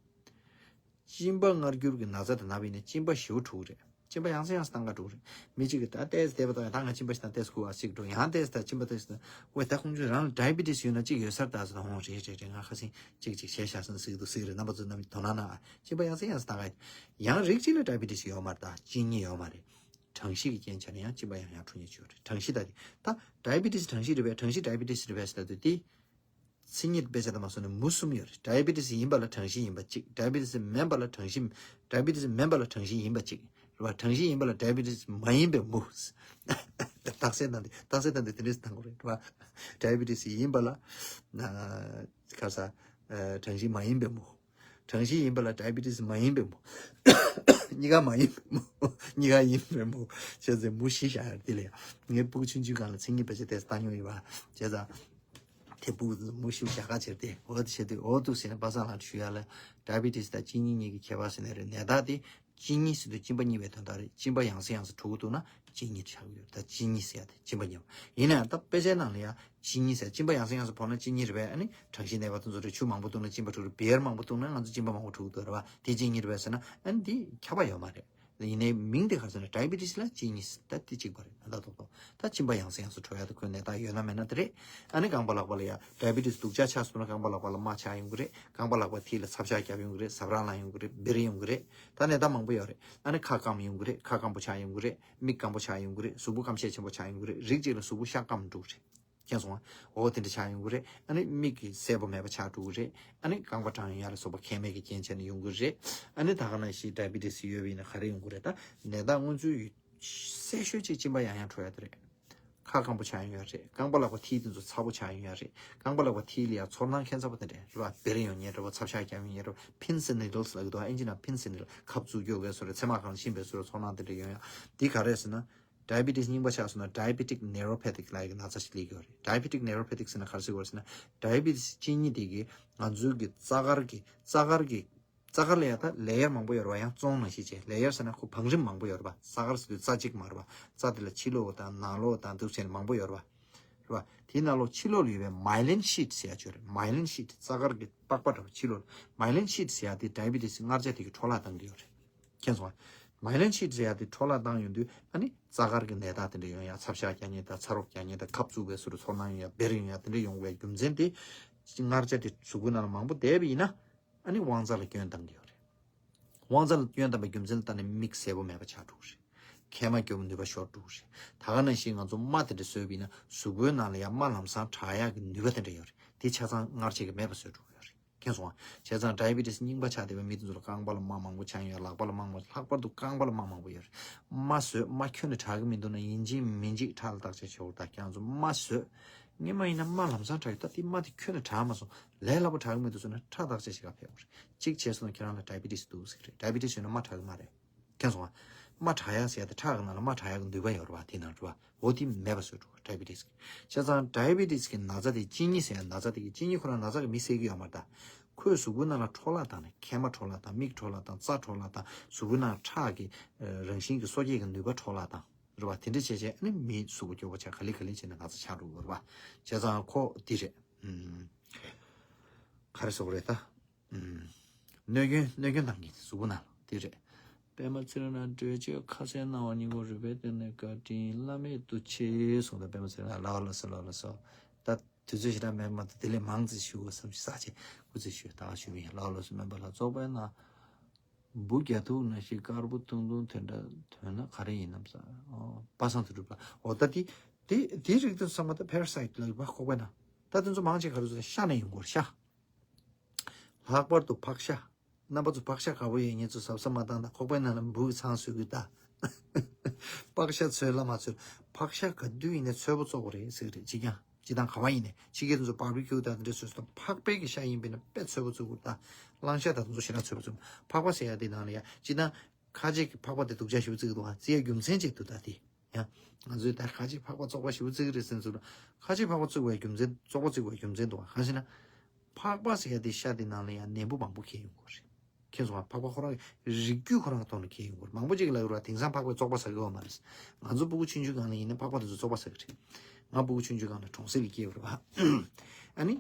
གཅིན་པ་མངར་སྐྱུར་གྱི་ན་ཚ་དེ་ན་བ་ཡིན་ན་གཅིན་པ་ཞེ་པོ་འཁྲུག་གི་རེད། གཅིན་པ་ཡང་སེ་ཡང་སེ་བཏང་ག་འགྲོ་གི་རེད། མི་གཅིག་གིས་ད་ཏོག་ཙམ་བསྡད་པ་དང་ད་ང་གཅིན་པ་ཞིག་དང་ཏོག་ཙམ་ཁུ་བ་ཞིག་འགྲོ། ཡང་ཏོག་ཙམ་ད་གཅིན་པ་ཏོག་ཙམ་དང་། ཝེ་ད་ཁོང་ཚོས་རང་ལ་ཌའི་བི་ཊི་སི་ཡོད་ན་གཅིག་ཡོད་ས་རེད་ད་ཟེར། ད་ཧོང་རེད་རེད་རེད། ང་ཁ་སང་གཅིག་གཅིག་བྱས་ཤག་ཟེར་ཟེར་གྱི་འདུག་ཟེར་གྱི་རེད། རྣམ་པ་ཚོ་རྣམ་དོ་སྣང་གནང་ཨ། གཅིན་པ་ཡང་སེ་ཡང་སེ་བཏང་ག། ཡང་རིགས་གཅིག་ལ་ཌའི་བི་ཊི་སི་ཡོད་མ་རེད། ད་གཅིན་སྙི་ཡོད་མ་རེད། གྲང་གཤིས་ཀྱི་རྐྱེན་བྱས་ནས་ཡང་གཅིན་པ་ཡང་ཡང་འཁྲུག་ཉེན་ཅིག་ཡོད་རེད། གྲང་གཤིས་ད་དེ་ད་ཌའི་བི་ཊི་སི་གྲང་གཤིས་རེད་པས། གྲང་གཤིས་ཌའི་བི་ཊི་སི་རེད་པས་ཟེར་ད་དུས་དེ། མཚན་ཉིད་དཔེ་ཆ་དང་མ་སོང་ནས་མུ་གསུམ་ཡོད་རེད། ཌའི་བི་ཊི་སི་ཡིན་པ་ལ་གྲང་གཤིས་ཡིན་པ་གཅིག། ཌའི་བི་ཊི་སི་མིན་པ་ལ་གྲང་གཤིས། ཌའི་བི་ཊི་སི་མིན་པ་ལ་གྲང་གཤིས་ཡིན་པ་གཅིག་རེད་བ། གྲང་གཤིས་ཡིན་པ་ལ་ཌའི་བི་ཊི་སི་མ་ཡིན་པའི་མུ། རྟགས་གསལ་དང་དེ་རྟགས་གསལ་དང་དེ་དེ་འདྲས་བཏང་དགོས་རེད་བ། ཌའི་བི་ཊི་སི་ཡིན་པ་ལ་ན་ཁ་ས་གྲང་གཤིས་མ་ཡིན་པའི་མུ། གྲང་གཤིས་ཡིན་པ་ལ་ཌའི་བི་ཊི་སི་མ་ཡིན་པའི་མུ། གཉིས་ཀ་མ་ཡིན་པའི་མུ། གཉིས་ཀ་ཡིན་པའི་མུ། བྱས་ཙང་མུ་བཞི་བཞག་ཡ་དེ་ལ་ཡ། ངའི་སྤུ་གུ་ཆུང་ཆུང་སྒང་ལ་མཚན་ཉིད་དཔེ་ཆ་དེ་ལྟ་མྱོང་ཡོད་པ། བྱས་ཙང་། དེ་སྤུ་གུ་མུ་བཞི་བཞག་ག་བྱེད་དེ། འོ་དེ་བྱེད་དུས་འོ་འདུག་ཟེར་ནས་པ་སངས་ལགས་ཞུ་ཡ་ལ། ཌའི་བི་ཊི་སི་དང་གཅིན་སྙི་གཉིས་ཀྱི་ཁྱད་པར་ཟེར་ནའི་རེད། ནད་རྟགས་དེ། གཅིན་སྙི་ཟེར་དུས་གཅིན་པ་སྙི་བའི་དོན་དག་རེད། གཅིན་པ་ཡང་སེ་ཡང་སེ་འཁྲུག་གི་འདུག་ན་གཅིན་སྙི་ཆགས་ཀྱི་ཡོད། ད་གཅིན་སྙི་ཟེར་ཡ་དེ་གཅིན་པ་སྙི་བ། ཡིན་ན་ཡང་ད་དཔེ་ཆའི་ནང་ལ་ཡ་གཅིན་སྙི་ཟེར། གཅིན་པ་ཡང་སེ་ཡང་སེ་ཕོག་ན་གཅིན་སྙི་རེད་པས། ཨ་ནི་གྲང་གཤིས་ནད་པ་དེ་ཚོ་རེད། ཆུ་མང་པོ་བཏུང་ན་གཅིན་པ་འཁྲུག་རེད། བི་ཡར་མང་པོ་བཏུང་ན་ང་ཚོ་གཅིན་པ་མང་པོ་འཁྲུག་གི་འདུག་རེད་བ། དེ་གཅིན་སྙི་རེད་པས་ཟེར་ན་ཨ་ནི་དེ་ཁྱབ་པ་ཡོད་མ་རེད། ཡིན་ནའི་མིང་དེ་ག་རེ་ཟེར་ན་ཌའི་བི་ཊི་སི་ལ་གཅིན་སྙི་ཟེར། ད་དེ་གཅིག་པ་རེད། ད་ད་ཏོག་ཏོག་ད་གཅིན་པ་ཡང་སེ་ཡང་སེ་འཕྲོ་ཡ་དེ་ཁོའི་ནད་རྟགས་ཡོད་ན་མེད་ན་དེ་རེད། ཨ་ནི་རྐང་པ་ལག་པ་ལ་ཡ་ཌའི་བི་ཊི་སི་སྡུག་ཅག་ཆགས་སོང་ན་རྐང་པ་ལག་པ་ལ་རྨ་ཆགས་ཡོང་གི་རེད། རྐང་པ་ལག་པ་མཐིལ་ལ་ཚབ་ཤ་རྒྱབ་ཡོང་གི་རེད། ཟ་འཕྲུག་ལངས་ཡོང་གི་རེད། འབེར་ཡོང་གི་རེད། ད་ནད་རྟགས་མང་པོ་ཡོད་རེད། ཨ་ནི་ཁ་སྐམ་ཡོང་གི་རེད། ཁ་སྐམ་པོ་ཆགས་ཡོང་གི་རེད། མིག་སྐམ་པོ་ཆགས་ཡོང་གི་རེད། གཟུགས་པོ་སྐམ་ཤས་ཆེན་པོ་ཆགས་ཡོང་གི་རེད། རིགས་གཅིག་ལ་གཟུགས་པོ་ཤ་སྐམ་འགྲོ་གི་རེད། མཁྱེན་སོང་ཨ། འོ་དེ་འདྲ་ཆགས་ཡོང་གི་རེད། ཨ་ནི་མིག་གི་གསལ་པོ་མེད་པ་ཆགས་འགྲོ་གི་རེད། ཨ་ནི་རྐང་པ་གྲང་ཡ་ལ་སོགས་པ་མཁལ་མའི་གི་རྐྱེན་བྱས་ནས་ཡོང་གི་རེད། ཨ་ནི་ད་ག་ནང་བཞིན་ཌའི་བི་ཊི་སི་ཡོད་པ་ཡིན་ན་ག་རེ་ཡོང་གི་རེད། ད་ནད་རྟགས་སྔོན་ཚུད་ཡོད་གསལ་ཤོས་གཅིག་གཅིན་པ་ཡང་ཡང་འཕྲོ་ཡ་དེ་རེད། ཁ་སྐམ་པོ་ཆགས་ཡོང་ཡ་རེད། རྐང་པ་ལག་པ་མཐིལ་དེ་ཚོ་ཚ་པོ་ཆགས་ཡོང་ཡ་རེད། རྐང་པ་ལག་པ་མཐིལ་ལ་ཡ་ཚོར་སྣང་ཁྱད་མཚར་པོ་དེ་འདྲ་རེད་བ། འབེར་ཡོང་མཁན་རེད་བ། ཚབ་ཤ་རྒྱག་མཁན་རེད་བ། Pins and Needles ལབ་ཀྱི་འདུག་ཨིན་ཇི་ནང་Pins and Needles། ཁབ་བཙུགས་རྒྱུ་གས་བཟོ་འདྲ། ཚེར་མ་གང་ཤིང་བའི་བཟོ་འདྲ། ཚོར་སྣང་དེ་འདྲ་ཡོང་ཡ། འདི་ག་རེ་ཟེར་ན། ཌའི་བི་ཊི་སི་རྙིང་པ་ཆགས་སོང་ན་ཌའི་བི་ཊིག་ནེ་རོ་པེ་ཐིག་ལབ་ཡག་གི་ན་ཚ་ཞིག་སླེབས་ཀྱི་ཡོད་རེད། ཌའི་བི་ཊིག་ནེ་རོ་པེ་ཐིག་ཟེར་ན་ག་རེ་ཟེར་དགོས་རེད་ཟེར་ན། ཌའི་བི་ཊི་སི་གཅིན་སྙི་དེ་གིས་ང་ཚོའི་གི་རྩ་དཀར་གྱི་རྩ་དཀར་གྱི་རྩ་དཀར་ལ་ཡ་ད་ལེ་ཡར་མང་པོ་ཡོད་རེད་བ། ཡང་ཙོང་ནང་བཞིན་བྱས། ལེ་ཡར་ཟེར་ན་ཁོ་བང་རིམ་མང་པོ་ཡོད་རེད་བ། རྩ་དཀར་ཟེར་དུས་རྩ་གཅིག་མ་རེད་བ། རྩ་དེ་ལ་ཕྱི་ལོགས་དང་ནང་ལོགས་དང་འདུག་བྱས་ནས་མང་པོ་ཡོད་རེད་བ། རེད་བ། དེའི་ནང་ལོགས་ཕྱི་ལོགས་ལ་ཡོད་པའི་མའི་ལིན་ཤིཊ་ཟེར་ཡག་ཅིག་ཡོད་རེད། མའི་ལིན་ཤིཊ་རྩ་དཀར་གྱི་པགས་པ་འདྲ་བ་ཕྱི་ལོགས་ལ། མའི་ལིན་ཤིཊ་ཟེར་ཡག་དེ་ཌའི་བི་ཊི་སི་མངར་ཆ་དེ་གི་འཕྲོ་བརླག་བཏང་གི་ཡོད་རེད། མཁྱེན་སོང་ང་། མའི་ལིན་ཤིཊ་ཟེར་ཡག་དེ་འཕྲོ་བརླག་བཏང་ཡོང་དུས་ཨ་ནི་རྩ་དཀར་གྱི་ནད་རྟགས་དེ་འདྲ་ཡོང་ཡག་ཚབ་ཤ་རྒྱག་མཁན་དང་། ཚ་རོགས་རྒྱག་མཁན་དང་། ཁབ་བཙུགས་པའི་བཟོ་འདྲ་ཚོར་སྣང་ཡོང་ཡག་འབེར་ཡོང་ཡག་དེ་འདྲ་ཡོང་བའི་རྒྱུ་མཚན་དེ། མངར་ཆ་དེ་གཟུགས་པོའི་ནང་ལ་མང་པོ་བསྡད་པ་ཡིན་ན། ཨ་ནི་དབང་རྩ་ལ་སྐྱོན་བཏང་གི་ཡོད་རེད། དབང་རྩ་ལ་སྐྱོན་བཏང་པའི་རྒྱུ་མཚན་ལ་བརྟེན་ནས་མིག་གསལ་པོ་མེད་པ་ཆགས་འགྲོ་གི་རེད། མཁལ་མ་སྐྱོ་པོ་ནུས་པ་ཤོར་འགྲོ་གི་རེད། ད་ག་ནང་བཞིན་ང་ཚོ་རྨ་དེ་འདྲ་བཟོས་པ་ཡིན་ན་གཟུགས་པོའི་ནང་ལ་ཡང་རྨ་ལམ་སང་དྲག་ཡག་གི་ནུས་པ་དེ་འདྲ་ཡོད་རེད། དེ་ཆ་ཚང་མངར་ཆ་གིས་མེད་པ་བཟོས་འགྲོ་གི་ཡོད་རེད། མཁྱེན་སོང་ང་། བྱས་ཙང་ཌའི་བི་ཊི་སི་རྙིང་པ་ཆགས་བསྡད་པའི་མི་དེ་ཚོ་ལ་རྐང་པ་ལ་རྨ་མང་པོ་ཆགས་ཡོང་ཡ། ལག་པ་ལ་རྨ་མང་པོ། ལྷག་པར་དུ་རྐང་པ་ལ་རྨ་མང་པོ་ཡོད་རེད། རྨ་བཟོས། རྨ་ཁྱོན་ནས་དྲག་གི་མི་འདུག་ན་ཡིན་གཅིག་མིན་གཅིག་ཁྲག་ལ་བརྟག་དཔྱད་བྱེད་དགོས་རེད། ད་ཁྱེད་རང་ཚོ་རྨ་བཟོས། སྔོན་མ་ཡིན་ན་རྨ་ལམ་སང་དྲག་ཡོད། ད་དེ་རྨ་དེ་ཁྱོན་ནས་དྲག་མ་སོང་། ལས་སླ་པོ་དྲག་གི་མི་འདུག་ཟེར་ན་ཁྲག་བརྟག་དཔྱད་བྱེད་ག་ཕེབས་དགོས་རེད། གཅིག་བྱས་སོང་ན་ཁྱེད་རང་ལ་ཌའི་བི་ཊི་སི་འདུག་ཟེར་གི་རེད། ཌའི་བི་ཊི་སི་ཡོད་ན་རྨ་དྲག་གི་མ་རེད། མཁྱེན་སོང་ང་། རྨ་དྲག་ཡག་ཟེར་ཡག་དེ་ཁྲག་གི་ནང་ལ་རྨ་དྲག་ཡག་གི་ནུས་པ་ཡོད་རེད་བ། དེ་ནང་རེད་བ། འོ་དེ་མེད་པ་བཟོས་འགྲོ་གི་རེད་ཌའི་བི་ཊི་སི་གིས། བྱས་ཙང་ཌའི་བི་ཊི་སི་གི་ན་ཚ་དེ་གཅིན་སྙི་ཟེར་ཡག་ན་ཚ་དེ་གིས། གཅིན་སྙི་ཁོ་རང་ན་ཚ་གིས་མི་བསད་ཀྱི་ཡོད་མ་རེད་ད། ཁོས་གཟུགས་པོའི་ནང་ལ་འཕྲོ་བརླག་བཏང་ནས། མཁལ་མ་འཕྲོ་བརླག་བཏང་། མིག་འཕྲོ་བརླག་བཏང་། རྩ་འཕྲོ་བརླག་བཏང་། གཟུགས་པོའི་ནང་ཁྲག་གི་རང་བཞིན་གྱི་གསོ་སྐྱེད་ཀྱི་ནུས་པ་འཕྲོ་བརླག་བཏང་། རེད་བ། དེ་འདྲ་བྱས་བྱས་ཨ་ནི་མི་གཟུགས་པོ་སྐྱོ་པོ་ཆགས། ག་ལེ་ག་ལེ་བྱས་ནས་ན་ཚ་ཆགས་འགྲོ་གི་རེད་བ། བྱས་ཙང་ཁོ་འདི་རེད། ཨུམ། ག་རེ་ཟེར་དགོས་རེད་ད། ཨུམ། གནོད་སྐྱོན་གནོད་སྐྱོན་བཏང་གི་གཟུགས་པོ་ནང་ལ་དེ་རེད། པདྨ་ཚེ་རིང་ལགས་གྲོས་ཆོད་ཁ་གསལ་གནང་བར་སྙིང་ཁོང་རུས་པའི་གཏིང་ནས་བཀའ་དྲིན་བླ་མེད་དུ་ཆེ་གསུངས། ད་པདྨ་ཚེ་རིང་ལགས་ལགས་སོ་ལགས་སོ། ད་དུས་ཚོད་ཞེ་དྲག་མེད་མ་གཏོགས་དེ་ལས་མང་ཙམ་ཞུ་དགོས་བསམ་ཞིག་ས་ཆེ་སྐུ་ཚེ་ཞུ། ད་ཞུ་མི་ལགས་ལགས་སོ། སྨན་པ་ལགས་ཚོགས་པའི་ནང་འབུ་རྒྱ་ཐུག་ནང་བཞིན་དཀར་པོ་ཐུང་ཐུང་དེ་འདྲ་ཐོན་ན་ག་རེ་ཡིན་ནམ་ཟེར། ཨོ། པ་སངས་དོན་གྲུབ་ལགས། འོ་ད་དེ་ དེ་དེའི་རིགས་དེ་ཚོ་ཚང་མ་ད་parasite ལབ་ཡོད་པ་ཁོག་པའི་ནང་། ད་དེ་ཚོ་མང་ཆེ་ག་རེ་ཚོ་ཤ་ནས་ཡོང་གི་ཡོད་རེད་ཤ། ལྷག་པར་དུ་ཕག་ཤ། རྣམ་པ་ཚོ་ཕག་ཤ་དགའ་པོ་ཡོད་མཁན་ཚོ་གཟབ་གཟབ་མ་བཏང་དང་ཁོག་པའི་ནང་ལ་འབུ་གི་ཚང་བཟོས་གི་ད། ཕག་ཤ་ཚོས་ལ་མ་ཚོས། ཕག་ཤ་ག་དུས་ཡིན་ནའི་ཚོས་པ་བཙོག་པ་རེད་ཟེར་གི་རེད་ཅི་ཀྱང་ཅི་དང་ག་བ་ཡིན་ནའི་ཕྱི་རྒྱལ་ཚོ་barbecue དང་དེ་འདྲ་ཚོས་སུ་ཕག་པའི་གི་ཤ་ཡིན་པས་ན་དཔེ་ཚོས་པ་བཙོག་གི་ད། གླང་ཤ་དང་དེ་ཚོ་ཞེ་དྲག་ཚོས་པ་བཙོག་ཕག་པ་ཟེར་ཡ་དེ་ནང་ལ་ཡ་ཅི་དང་ཁ་ཅིག་གི་ཕག་པ་དེ་སྡུག་ཅག་ཞེ་པོ་བརྩི་གི་འདུག་ཨ། བརྩི་ཡ་རྒྱུ་མཚན་ཅིག་འདུག་ད་དེ། ཡང་། ང་ཚོས་ད་ཁ་ཅིག་ཕག་པ་བཙོག་པ་ཞེ་པོ་བརྩི་གི་རེད་ཟེར་ཚུལ་ལ། ཁ་ཅིག་ཕག་པ་བཙོག་པའི་རྒྱུ་མཚན་བཙོག་པ་བརྩི་དགོས་རྒྱུ་མཚན་འདུག་ག་ཟེར་ན། ཕག་པ་ཟེར་ཡ་དེ་ཤ་དེ་ནང་ལ་ཡང་ནད་འབུ་མང་པོ་ཁེལ་ཡོང་གི་རེད། མཁྱེན་སོང་ང་། ཕག་པ་ཁོ་རང་གི་རིགས་རྒྱུད་ཁོ་རང་གི་ཐོག་ནས་ཁེལ་ཡོང་གི་རེད། མང་པོ་ཅིག་ལ་ཡོད་ར་དེང་སང་ཕག་པས་བཙོག་པ་ཟ་གི་ཡོད་མ་རེད། ང་ཚོ་སྤུ་གུ་ཆུང་ཆུང་སྒང་ལ་ཡིན་ན་ཕག་པ་དེ་ཚོ་བཙོག་པ་ཟ་གི་རེད། ང་སྤུ་གུ་ཆུང་ཆུང་སྒང་ལ་གྲོང་གསེབ་ལ་སྐྱེས་པ་རེད་བ། ཨ་ནི།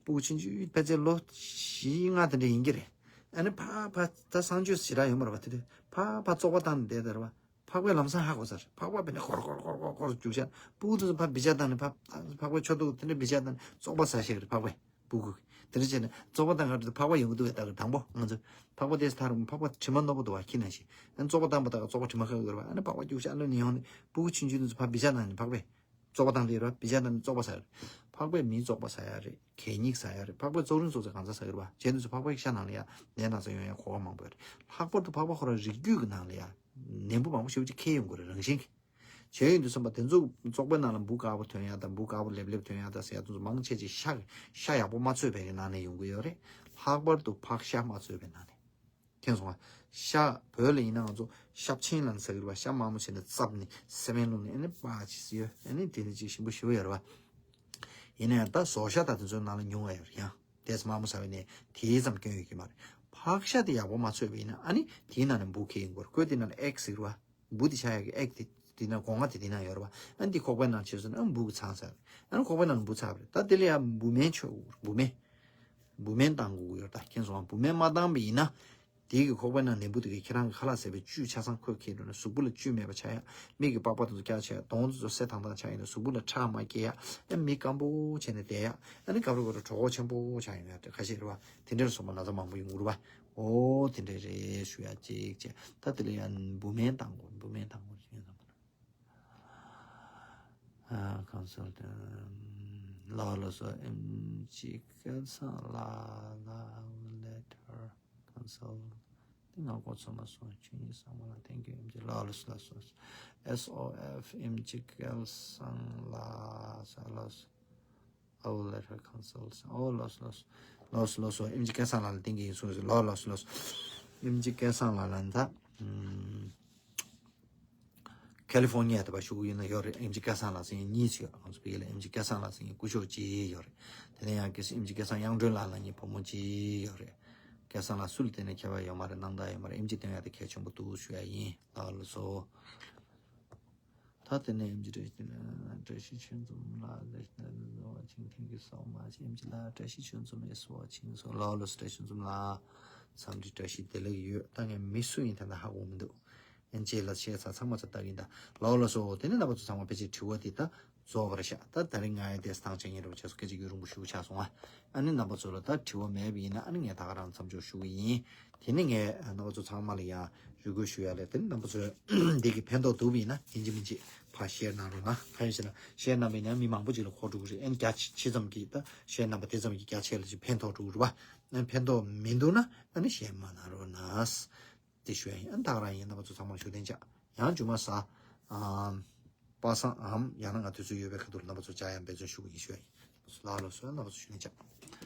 སྤུ་གུ་ཆུང་ཆུང་ཕལ་ཆེར་ལོ་བཞི་ལྔ་དེ་འདྲ་ཡིན་གྱི་རེད། ཨ་ནི་ཕ་ཕ་ད་གསང་སྤྱོད་ཞེ་དྲག་ཡོད་མ་རེད་བ་དེ་དུས་ཕ་ཕ་བཙོག་པ་བཏང་ནས་བསྡད་དེ་རེད་བ། ཕག་པས་ལམ་སང་ཧ་གོ་ཚར། ཕག་པ་བས་ནས་ཧོར་ཧོར་ཧོར་ཧོར་ཧོར་རྒྱུག་ཤག་སྤུ་གུ་དེ་ཚོ་ཕ་བི་ཅག་བཏང་ནས་ཕ་ཕག་པའི་ཆོ་འདུག་དེ་འདྲ་བི་ཅག་བཏང་ནས་བཙོག་པ་ཟ་ཤེས་རེད་ཕག་པས་སྤུ་གུ་གིས། དེ་འདྲ་བྱས་ནས་བཙོག་པ་བཏང་ག་རེ་ཕག་པ་ཡོང་གི་འདུག་བས་ད་གི་དང་པོ་ང་ཚོ་ཕག་པ་དེ་ཐག་རིང་ཕག་པ་དྲི་མ་རྣོ་པོ་འདུག་བ་ཁྱི་ན་ཤི། ཨ་ནི་བཙོག་པ་བཏང་པ་ད་ག་བཙོག་པ་དྲི་མ་ཁ་གི་རེད་བ། ཨ་ནི་ཕག་པ་རྒྱུག་ཤག་ཨ་ལོ་ནས་ཡོང་ནས་སྤུ་གུ་ཆུང་ཆུང་དེ་ཚོ་ཕ་བི་ཅག་བཏང་ནས་ཕག་པས། བཙོག་པ་བཏང་དེ་རེད་བ། བི་ཅག་བཏང་ནས་བཙོག་པ་ཟ་ཡ་རེད། ཕག་པས་མི་བཙོག་པ་ཟ་ཡ་རེད། གད་སྙིགས་ཟ་ཡ་རེད། ཕག་པས་བཙོག་རིན་བཙོག་ཚེ་གང་ཚ་ཟ་གི་རེད་བ། བྱས་དུས་ཚོ་ཕག་པའི་ཤ་ནང་ལ་ཡ་ནད་ན་ཚ་ཡོང་ཡ་གོ་སྐབས་མང་པོ་ཡོད་རེད། ལྷག་པར་དུ་ཕག་པ་ཁོ་རང་རིགས་རྒྱུད་ཀྱི་ནང་ལ་ཡ་ནད་འབུ་མང་པོ་ཞེ་པོ་ཅིག་ཁེལ་ཡོང་གི་རེད་རང་བཞིན་གྱིས། བྱས་ཡོང་དུས་ཙམ་པ་དེ་ཚོ་བཙོག་པའི་ནང་ལ་འབུ་དཀར་པོ་ཐོན་ཡ་དང་འབུ་དཀར་པོ་ལེབ་ལེབ་ཐོན་ཡ་དང་ཟེར་ཡ་དེ་ཚོ་མང་ཆེ་ཆེ་ཤ་ཤ་ཡག་པོ་མ་ཚོས་པའི་ནང་ནས་ཡོང་གི་ཡོད་རེད། ལྷག་པར་དུ་ཕག་ཤ་མ་ཚོས་པའི་ནང་ནས། མཁྱེན་སོང་ང་། ཤ་བོད་ལ་ཡིན་ན་ང་ཚོ་ཤ་ཆེན་ལ་ཟ་གི་རེད་བ། ཤ་དམར་མོ་བྱས་ནས་བཙབ་ནས་སེ་བན་བླུགས་ནས་ཨ་ནི་པ་ཅིག་ཟེར་ཡོད། ཨ་ནི་དེ་ནི་ཅིག་ཞིམ་པོ་ཞེ་པོ་ཡོད་རེད་བ། ཡིན་ན་ཡང་ད་ཟོག་ཤ་དང་དེ་ཚོའི་ནང་ལ་ཉུང་བ་ཡོད་རེད་ཡང་། ཏེས་དམར་མོ་ཟ་བའི་ནས་དེའི་ཙམ་སྐྱོན་ཡོད་ཀྱི་མ་རེད། ཕག་ཤ་དེ་ཡག་པོ་མ་ཚོས་པ་ཡིན་ན་ཨ་ནི་དེའི་ནང་ནས་འབུ་ཁེལ་ཡོང་གི་རེད། ཁོས་དེ་ནང་ལ་ཨེག་ཟེར་གི་རེད་བ། འབུ་དེ་ཆགས་ཡག་གི་ཨེག་དེ་དེ་ནང་སྒོ་ང་དེ་དེ་ནང་ཡོད་རེད་བ། ཨ་ནི་དེ་ཁོག་པའི་ནང་ཕྱིར་སོང་ན་ཨ་འབུ་གི་ཚང་ཟ་རེད། ཨ་ནི་ཁོག་པའི་ནང་ལ་འབུ་ཚ་བ་རེད། ད་དེ་ལ་ཡང་འབུ་སྨན་མཆོད་དགོས་རེད། འབུ་སྨན། འབུ་སྨན་བཏང་དགོས་ཀྱི་ཡོད་རེད། ད་མཁྱེན་སོང་ང་། འབུ་སྨན་མ་བཏང་པ་ཡིན་ན། དེའི་གི་ཁོག་པའི་ནང་ནད་འབུ་དེ་གི་ཁྱེད་རང་གི་ཁ་ལག་ཟ་བའི་བཅུད་ཆ་ཚང་ཁོས་ཁྱེར་འགྲོ་ནས་གཟུགས་པོ་ལ་བཅུད་མེད་པ་ཆགས་ཡ། མིག་གི་པགས་པ་དེ་ཚོ་བཀྱག་ཆགས་ཡ། གདོང་དེ་ཚོ་སེར་ཐང་ཐང་ཆགས་ཡིན་ན་གཟུགས་པོ་ལ་ཁྲག་མ་སྐྱེ་ཡ། ཨ་མིག་སྐམ་པོ་བྱས་ནས་བསྡད་ཡ། ཨ་ནི་སྐབས་རེ་སྐབས་རེ་གྲོད་ཁོག་ཆེན་པོ་ཆགས་ཡིན་ན་ཁ་ཤས་རེད་བ། དེ་འདྲར་སོང་བ་ན་ཚ་མང་པོ་ཡོང་གི་རེད་བ། ཨོ་དེ་འདྲ་རེད་ཞུ་ཡ་གཅིག་བྱས། ད་དེ་ལ་ཡང་འབུ་སྨན་བཏང་དགོས། འབུ་སྨན་བཏང་དགོས་ཞུ་ཡ་བཏང་དགོས། ཨ། ཁོང་ཚོ་ལ་ལ་སོ་ཨེམ་ཆི་སྐལ་བཟང་ལགས། Love letter consult དེ་ང་གོ་ཚོད་མ་སོང་། ཆོས་ཉིད་བཟང་མོ་ལགས། Thank you ཨེམ་ཆི་ལགས། ལགས་སོ་ལགས་སོ། S O F ཨེམ་ཆི་སྐལ་བཟང་ལགས། ལགས་སོ། Love letter consult ཨོ་ལགས་སོ་ལགས་སོ། ལགས་སོ་ལགས་སོ། ཨེམ་ཆི་སྐལ་བཟང་ལགས་ལ་བསྟན་གྱི་ཡིན་གསུངས་སོང་། ལགས་ལགས་སོ་ལགས་སོ། ཨེམ་ཆི་སྐལ་བཟང་ལགས་ལ་ད། ཨམ། ཁ་ལི་ཧྥོར་ནི་ཡ་དེ་པར་བཞུགས་ཀྱི་ཡོད་ན་ཡོད་རེད། ཨེམ་ཆི་སྐལ་བཟང་ལགས་ཟེར་མཁན་གཉིས་ཅིག་ཡོད་རེད། ཁོང་ཚོ་བོད་ལ་ཨེམ་ཆི་སྐལ་བཟང་ལགས་ཟེར་མཁན་སྐུ་ཞབས་གཅིག་ཡོད་རེད། དེ་ནས་ཡང་ཨེམ་ཆི་སྐལ་བཟང་དབྱངས་སྒྲོན་ལགས་ལབ་མཁན་བུ་མོ་གཅིག་ཡོད་རེད། སྐལ་བཟང་ལགས་སུ་ལ་བལྟས་ནས་ཁྱད་པར་ཡོད་མ་རེད། སྣང་དག་ཡོད་མ་རེད། ཨེམ་ཆི་སྟོན་ཡ་དེ་གལ་ཆེན་པོ་འདུག་ཞུ་ཡ་ཡིན། ལགས་ལགས་སོ། ད་དེ་ནས་ཨེམ་ཆི་བཀྲ་ཤིས་བཀྲ་ཤིས་ཆོས་འཛོམས་ལགས། Thank you so much ཨེམ་ཆི་ལགས། བཀྲ་ཤིས་ཆོས་འཛོམས་is watching so། ལགས་ལགས་སོ། བཀྲ་ཤིས་ཆོས་འཛོམས་ལགས། འཚམས་འདྲི་བཀྲ་ཤིས་བདེ་ལེགས་ཡོད། ད་ངས་མི་སུ་ཡིན་ད་ལྟ་ཧ་གོ་མི་འདུག་ཨེམ་ཆི་ལ་བཤད་ཚར་ཚང་མ་ཚོ་ལྟ་གིན་ད། ལགས་ལགས་སོ། དེ་ནས་རྣམ་པ་ཚོ་ཚང་མ་ཕལ་ཆེར་དྲི་བ་དེ་ད་རྫོགས་པ་རེད་ཤག་ད་ད་རིང་ང་ཡི་དེ་སྟངས་ཆ་ཉེ་རུ་བྱས་སོ་སྐད་ཆ་ཡུན་རིང་པོ་ཞུ་ཆགས་སོང་ཨ། ཨ་ནི་རྣམ་པ་ཚོ་ལ་ད་དྲི་བ་མེད་པ་ཡིན་ན་ཨ་ནི་ངས་ད་ག་རང་མཚམས་འཇོག་ཞུ་གི་ཡིན། དེ་ནི་ངས་རྣམ་པ་ཚོ་ཚང་མ་ལ་ཡང་རེ་སྐུལ་ཞུ་ཡ་ལས། དེ་ནི་རྣམ་པ་ཚོས་འདི་གི་ཕན་ཐོགས་འདུག་པ་ཡིན་ན་ཡིན་གཅིག་མིན་གཅིག་ཕར་ཤེར་གནང་རོགས་གནང་། གང་ཡིན་ཟེར་ན་ཤེར་གནང་པ་ཡིན་ན་མི་མང་པོ་ཅིག་ལ་མཁོ་འགྲོ་གི་རེད། ཨ་ནི་རྒྱ་ཆེ་ཆེ་ཙམ་གྱིས་ད་ཤེར་གནང་པ་དེ་ཙམ་གྱིས་རྒྱ་ཆེ་ལ་ཅིག་ཕན་ཐོགས་འགྲོ་གི་རེད་བ། ཨ་ནི་ཕན་ཐོགས་མི་འདུག་ན་ཨ་ནི་ཤེར་མ་གནང་རོགས་གནང་། དེ་ཞུ་ཡ་ཡིན། ཨ་ནི་ད་ག་རང་ཡིན། རྣམ་པ་ཚོ་ཚང་མར་བཞུགས་གདན་འཇགས། ཡང་རྒྱུ་མ་ཟ། ཨམ། པ་སངམ་ཡང་ན་ང་དུས་ཚོད་ཡོད་པའི་ཁ་ཐུག་རྣམ་པ་ཚོ་འཇགས་ཡ་འབད་བརྩོན་ཞུ་གི་ཡིན་ཞུ་ཡ་ཡིན། ལགས་ལགས་སོ། རྣམ་པ་ཚོ་བཞུགས་གདན་འཇགས།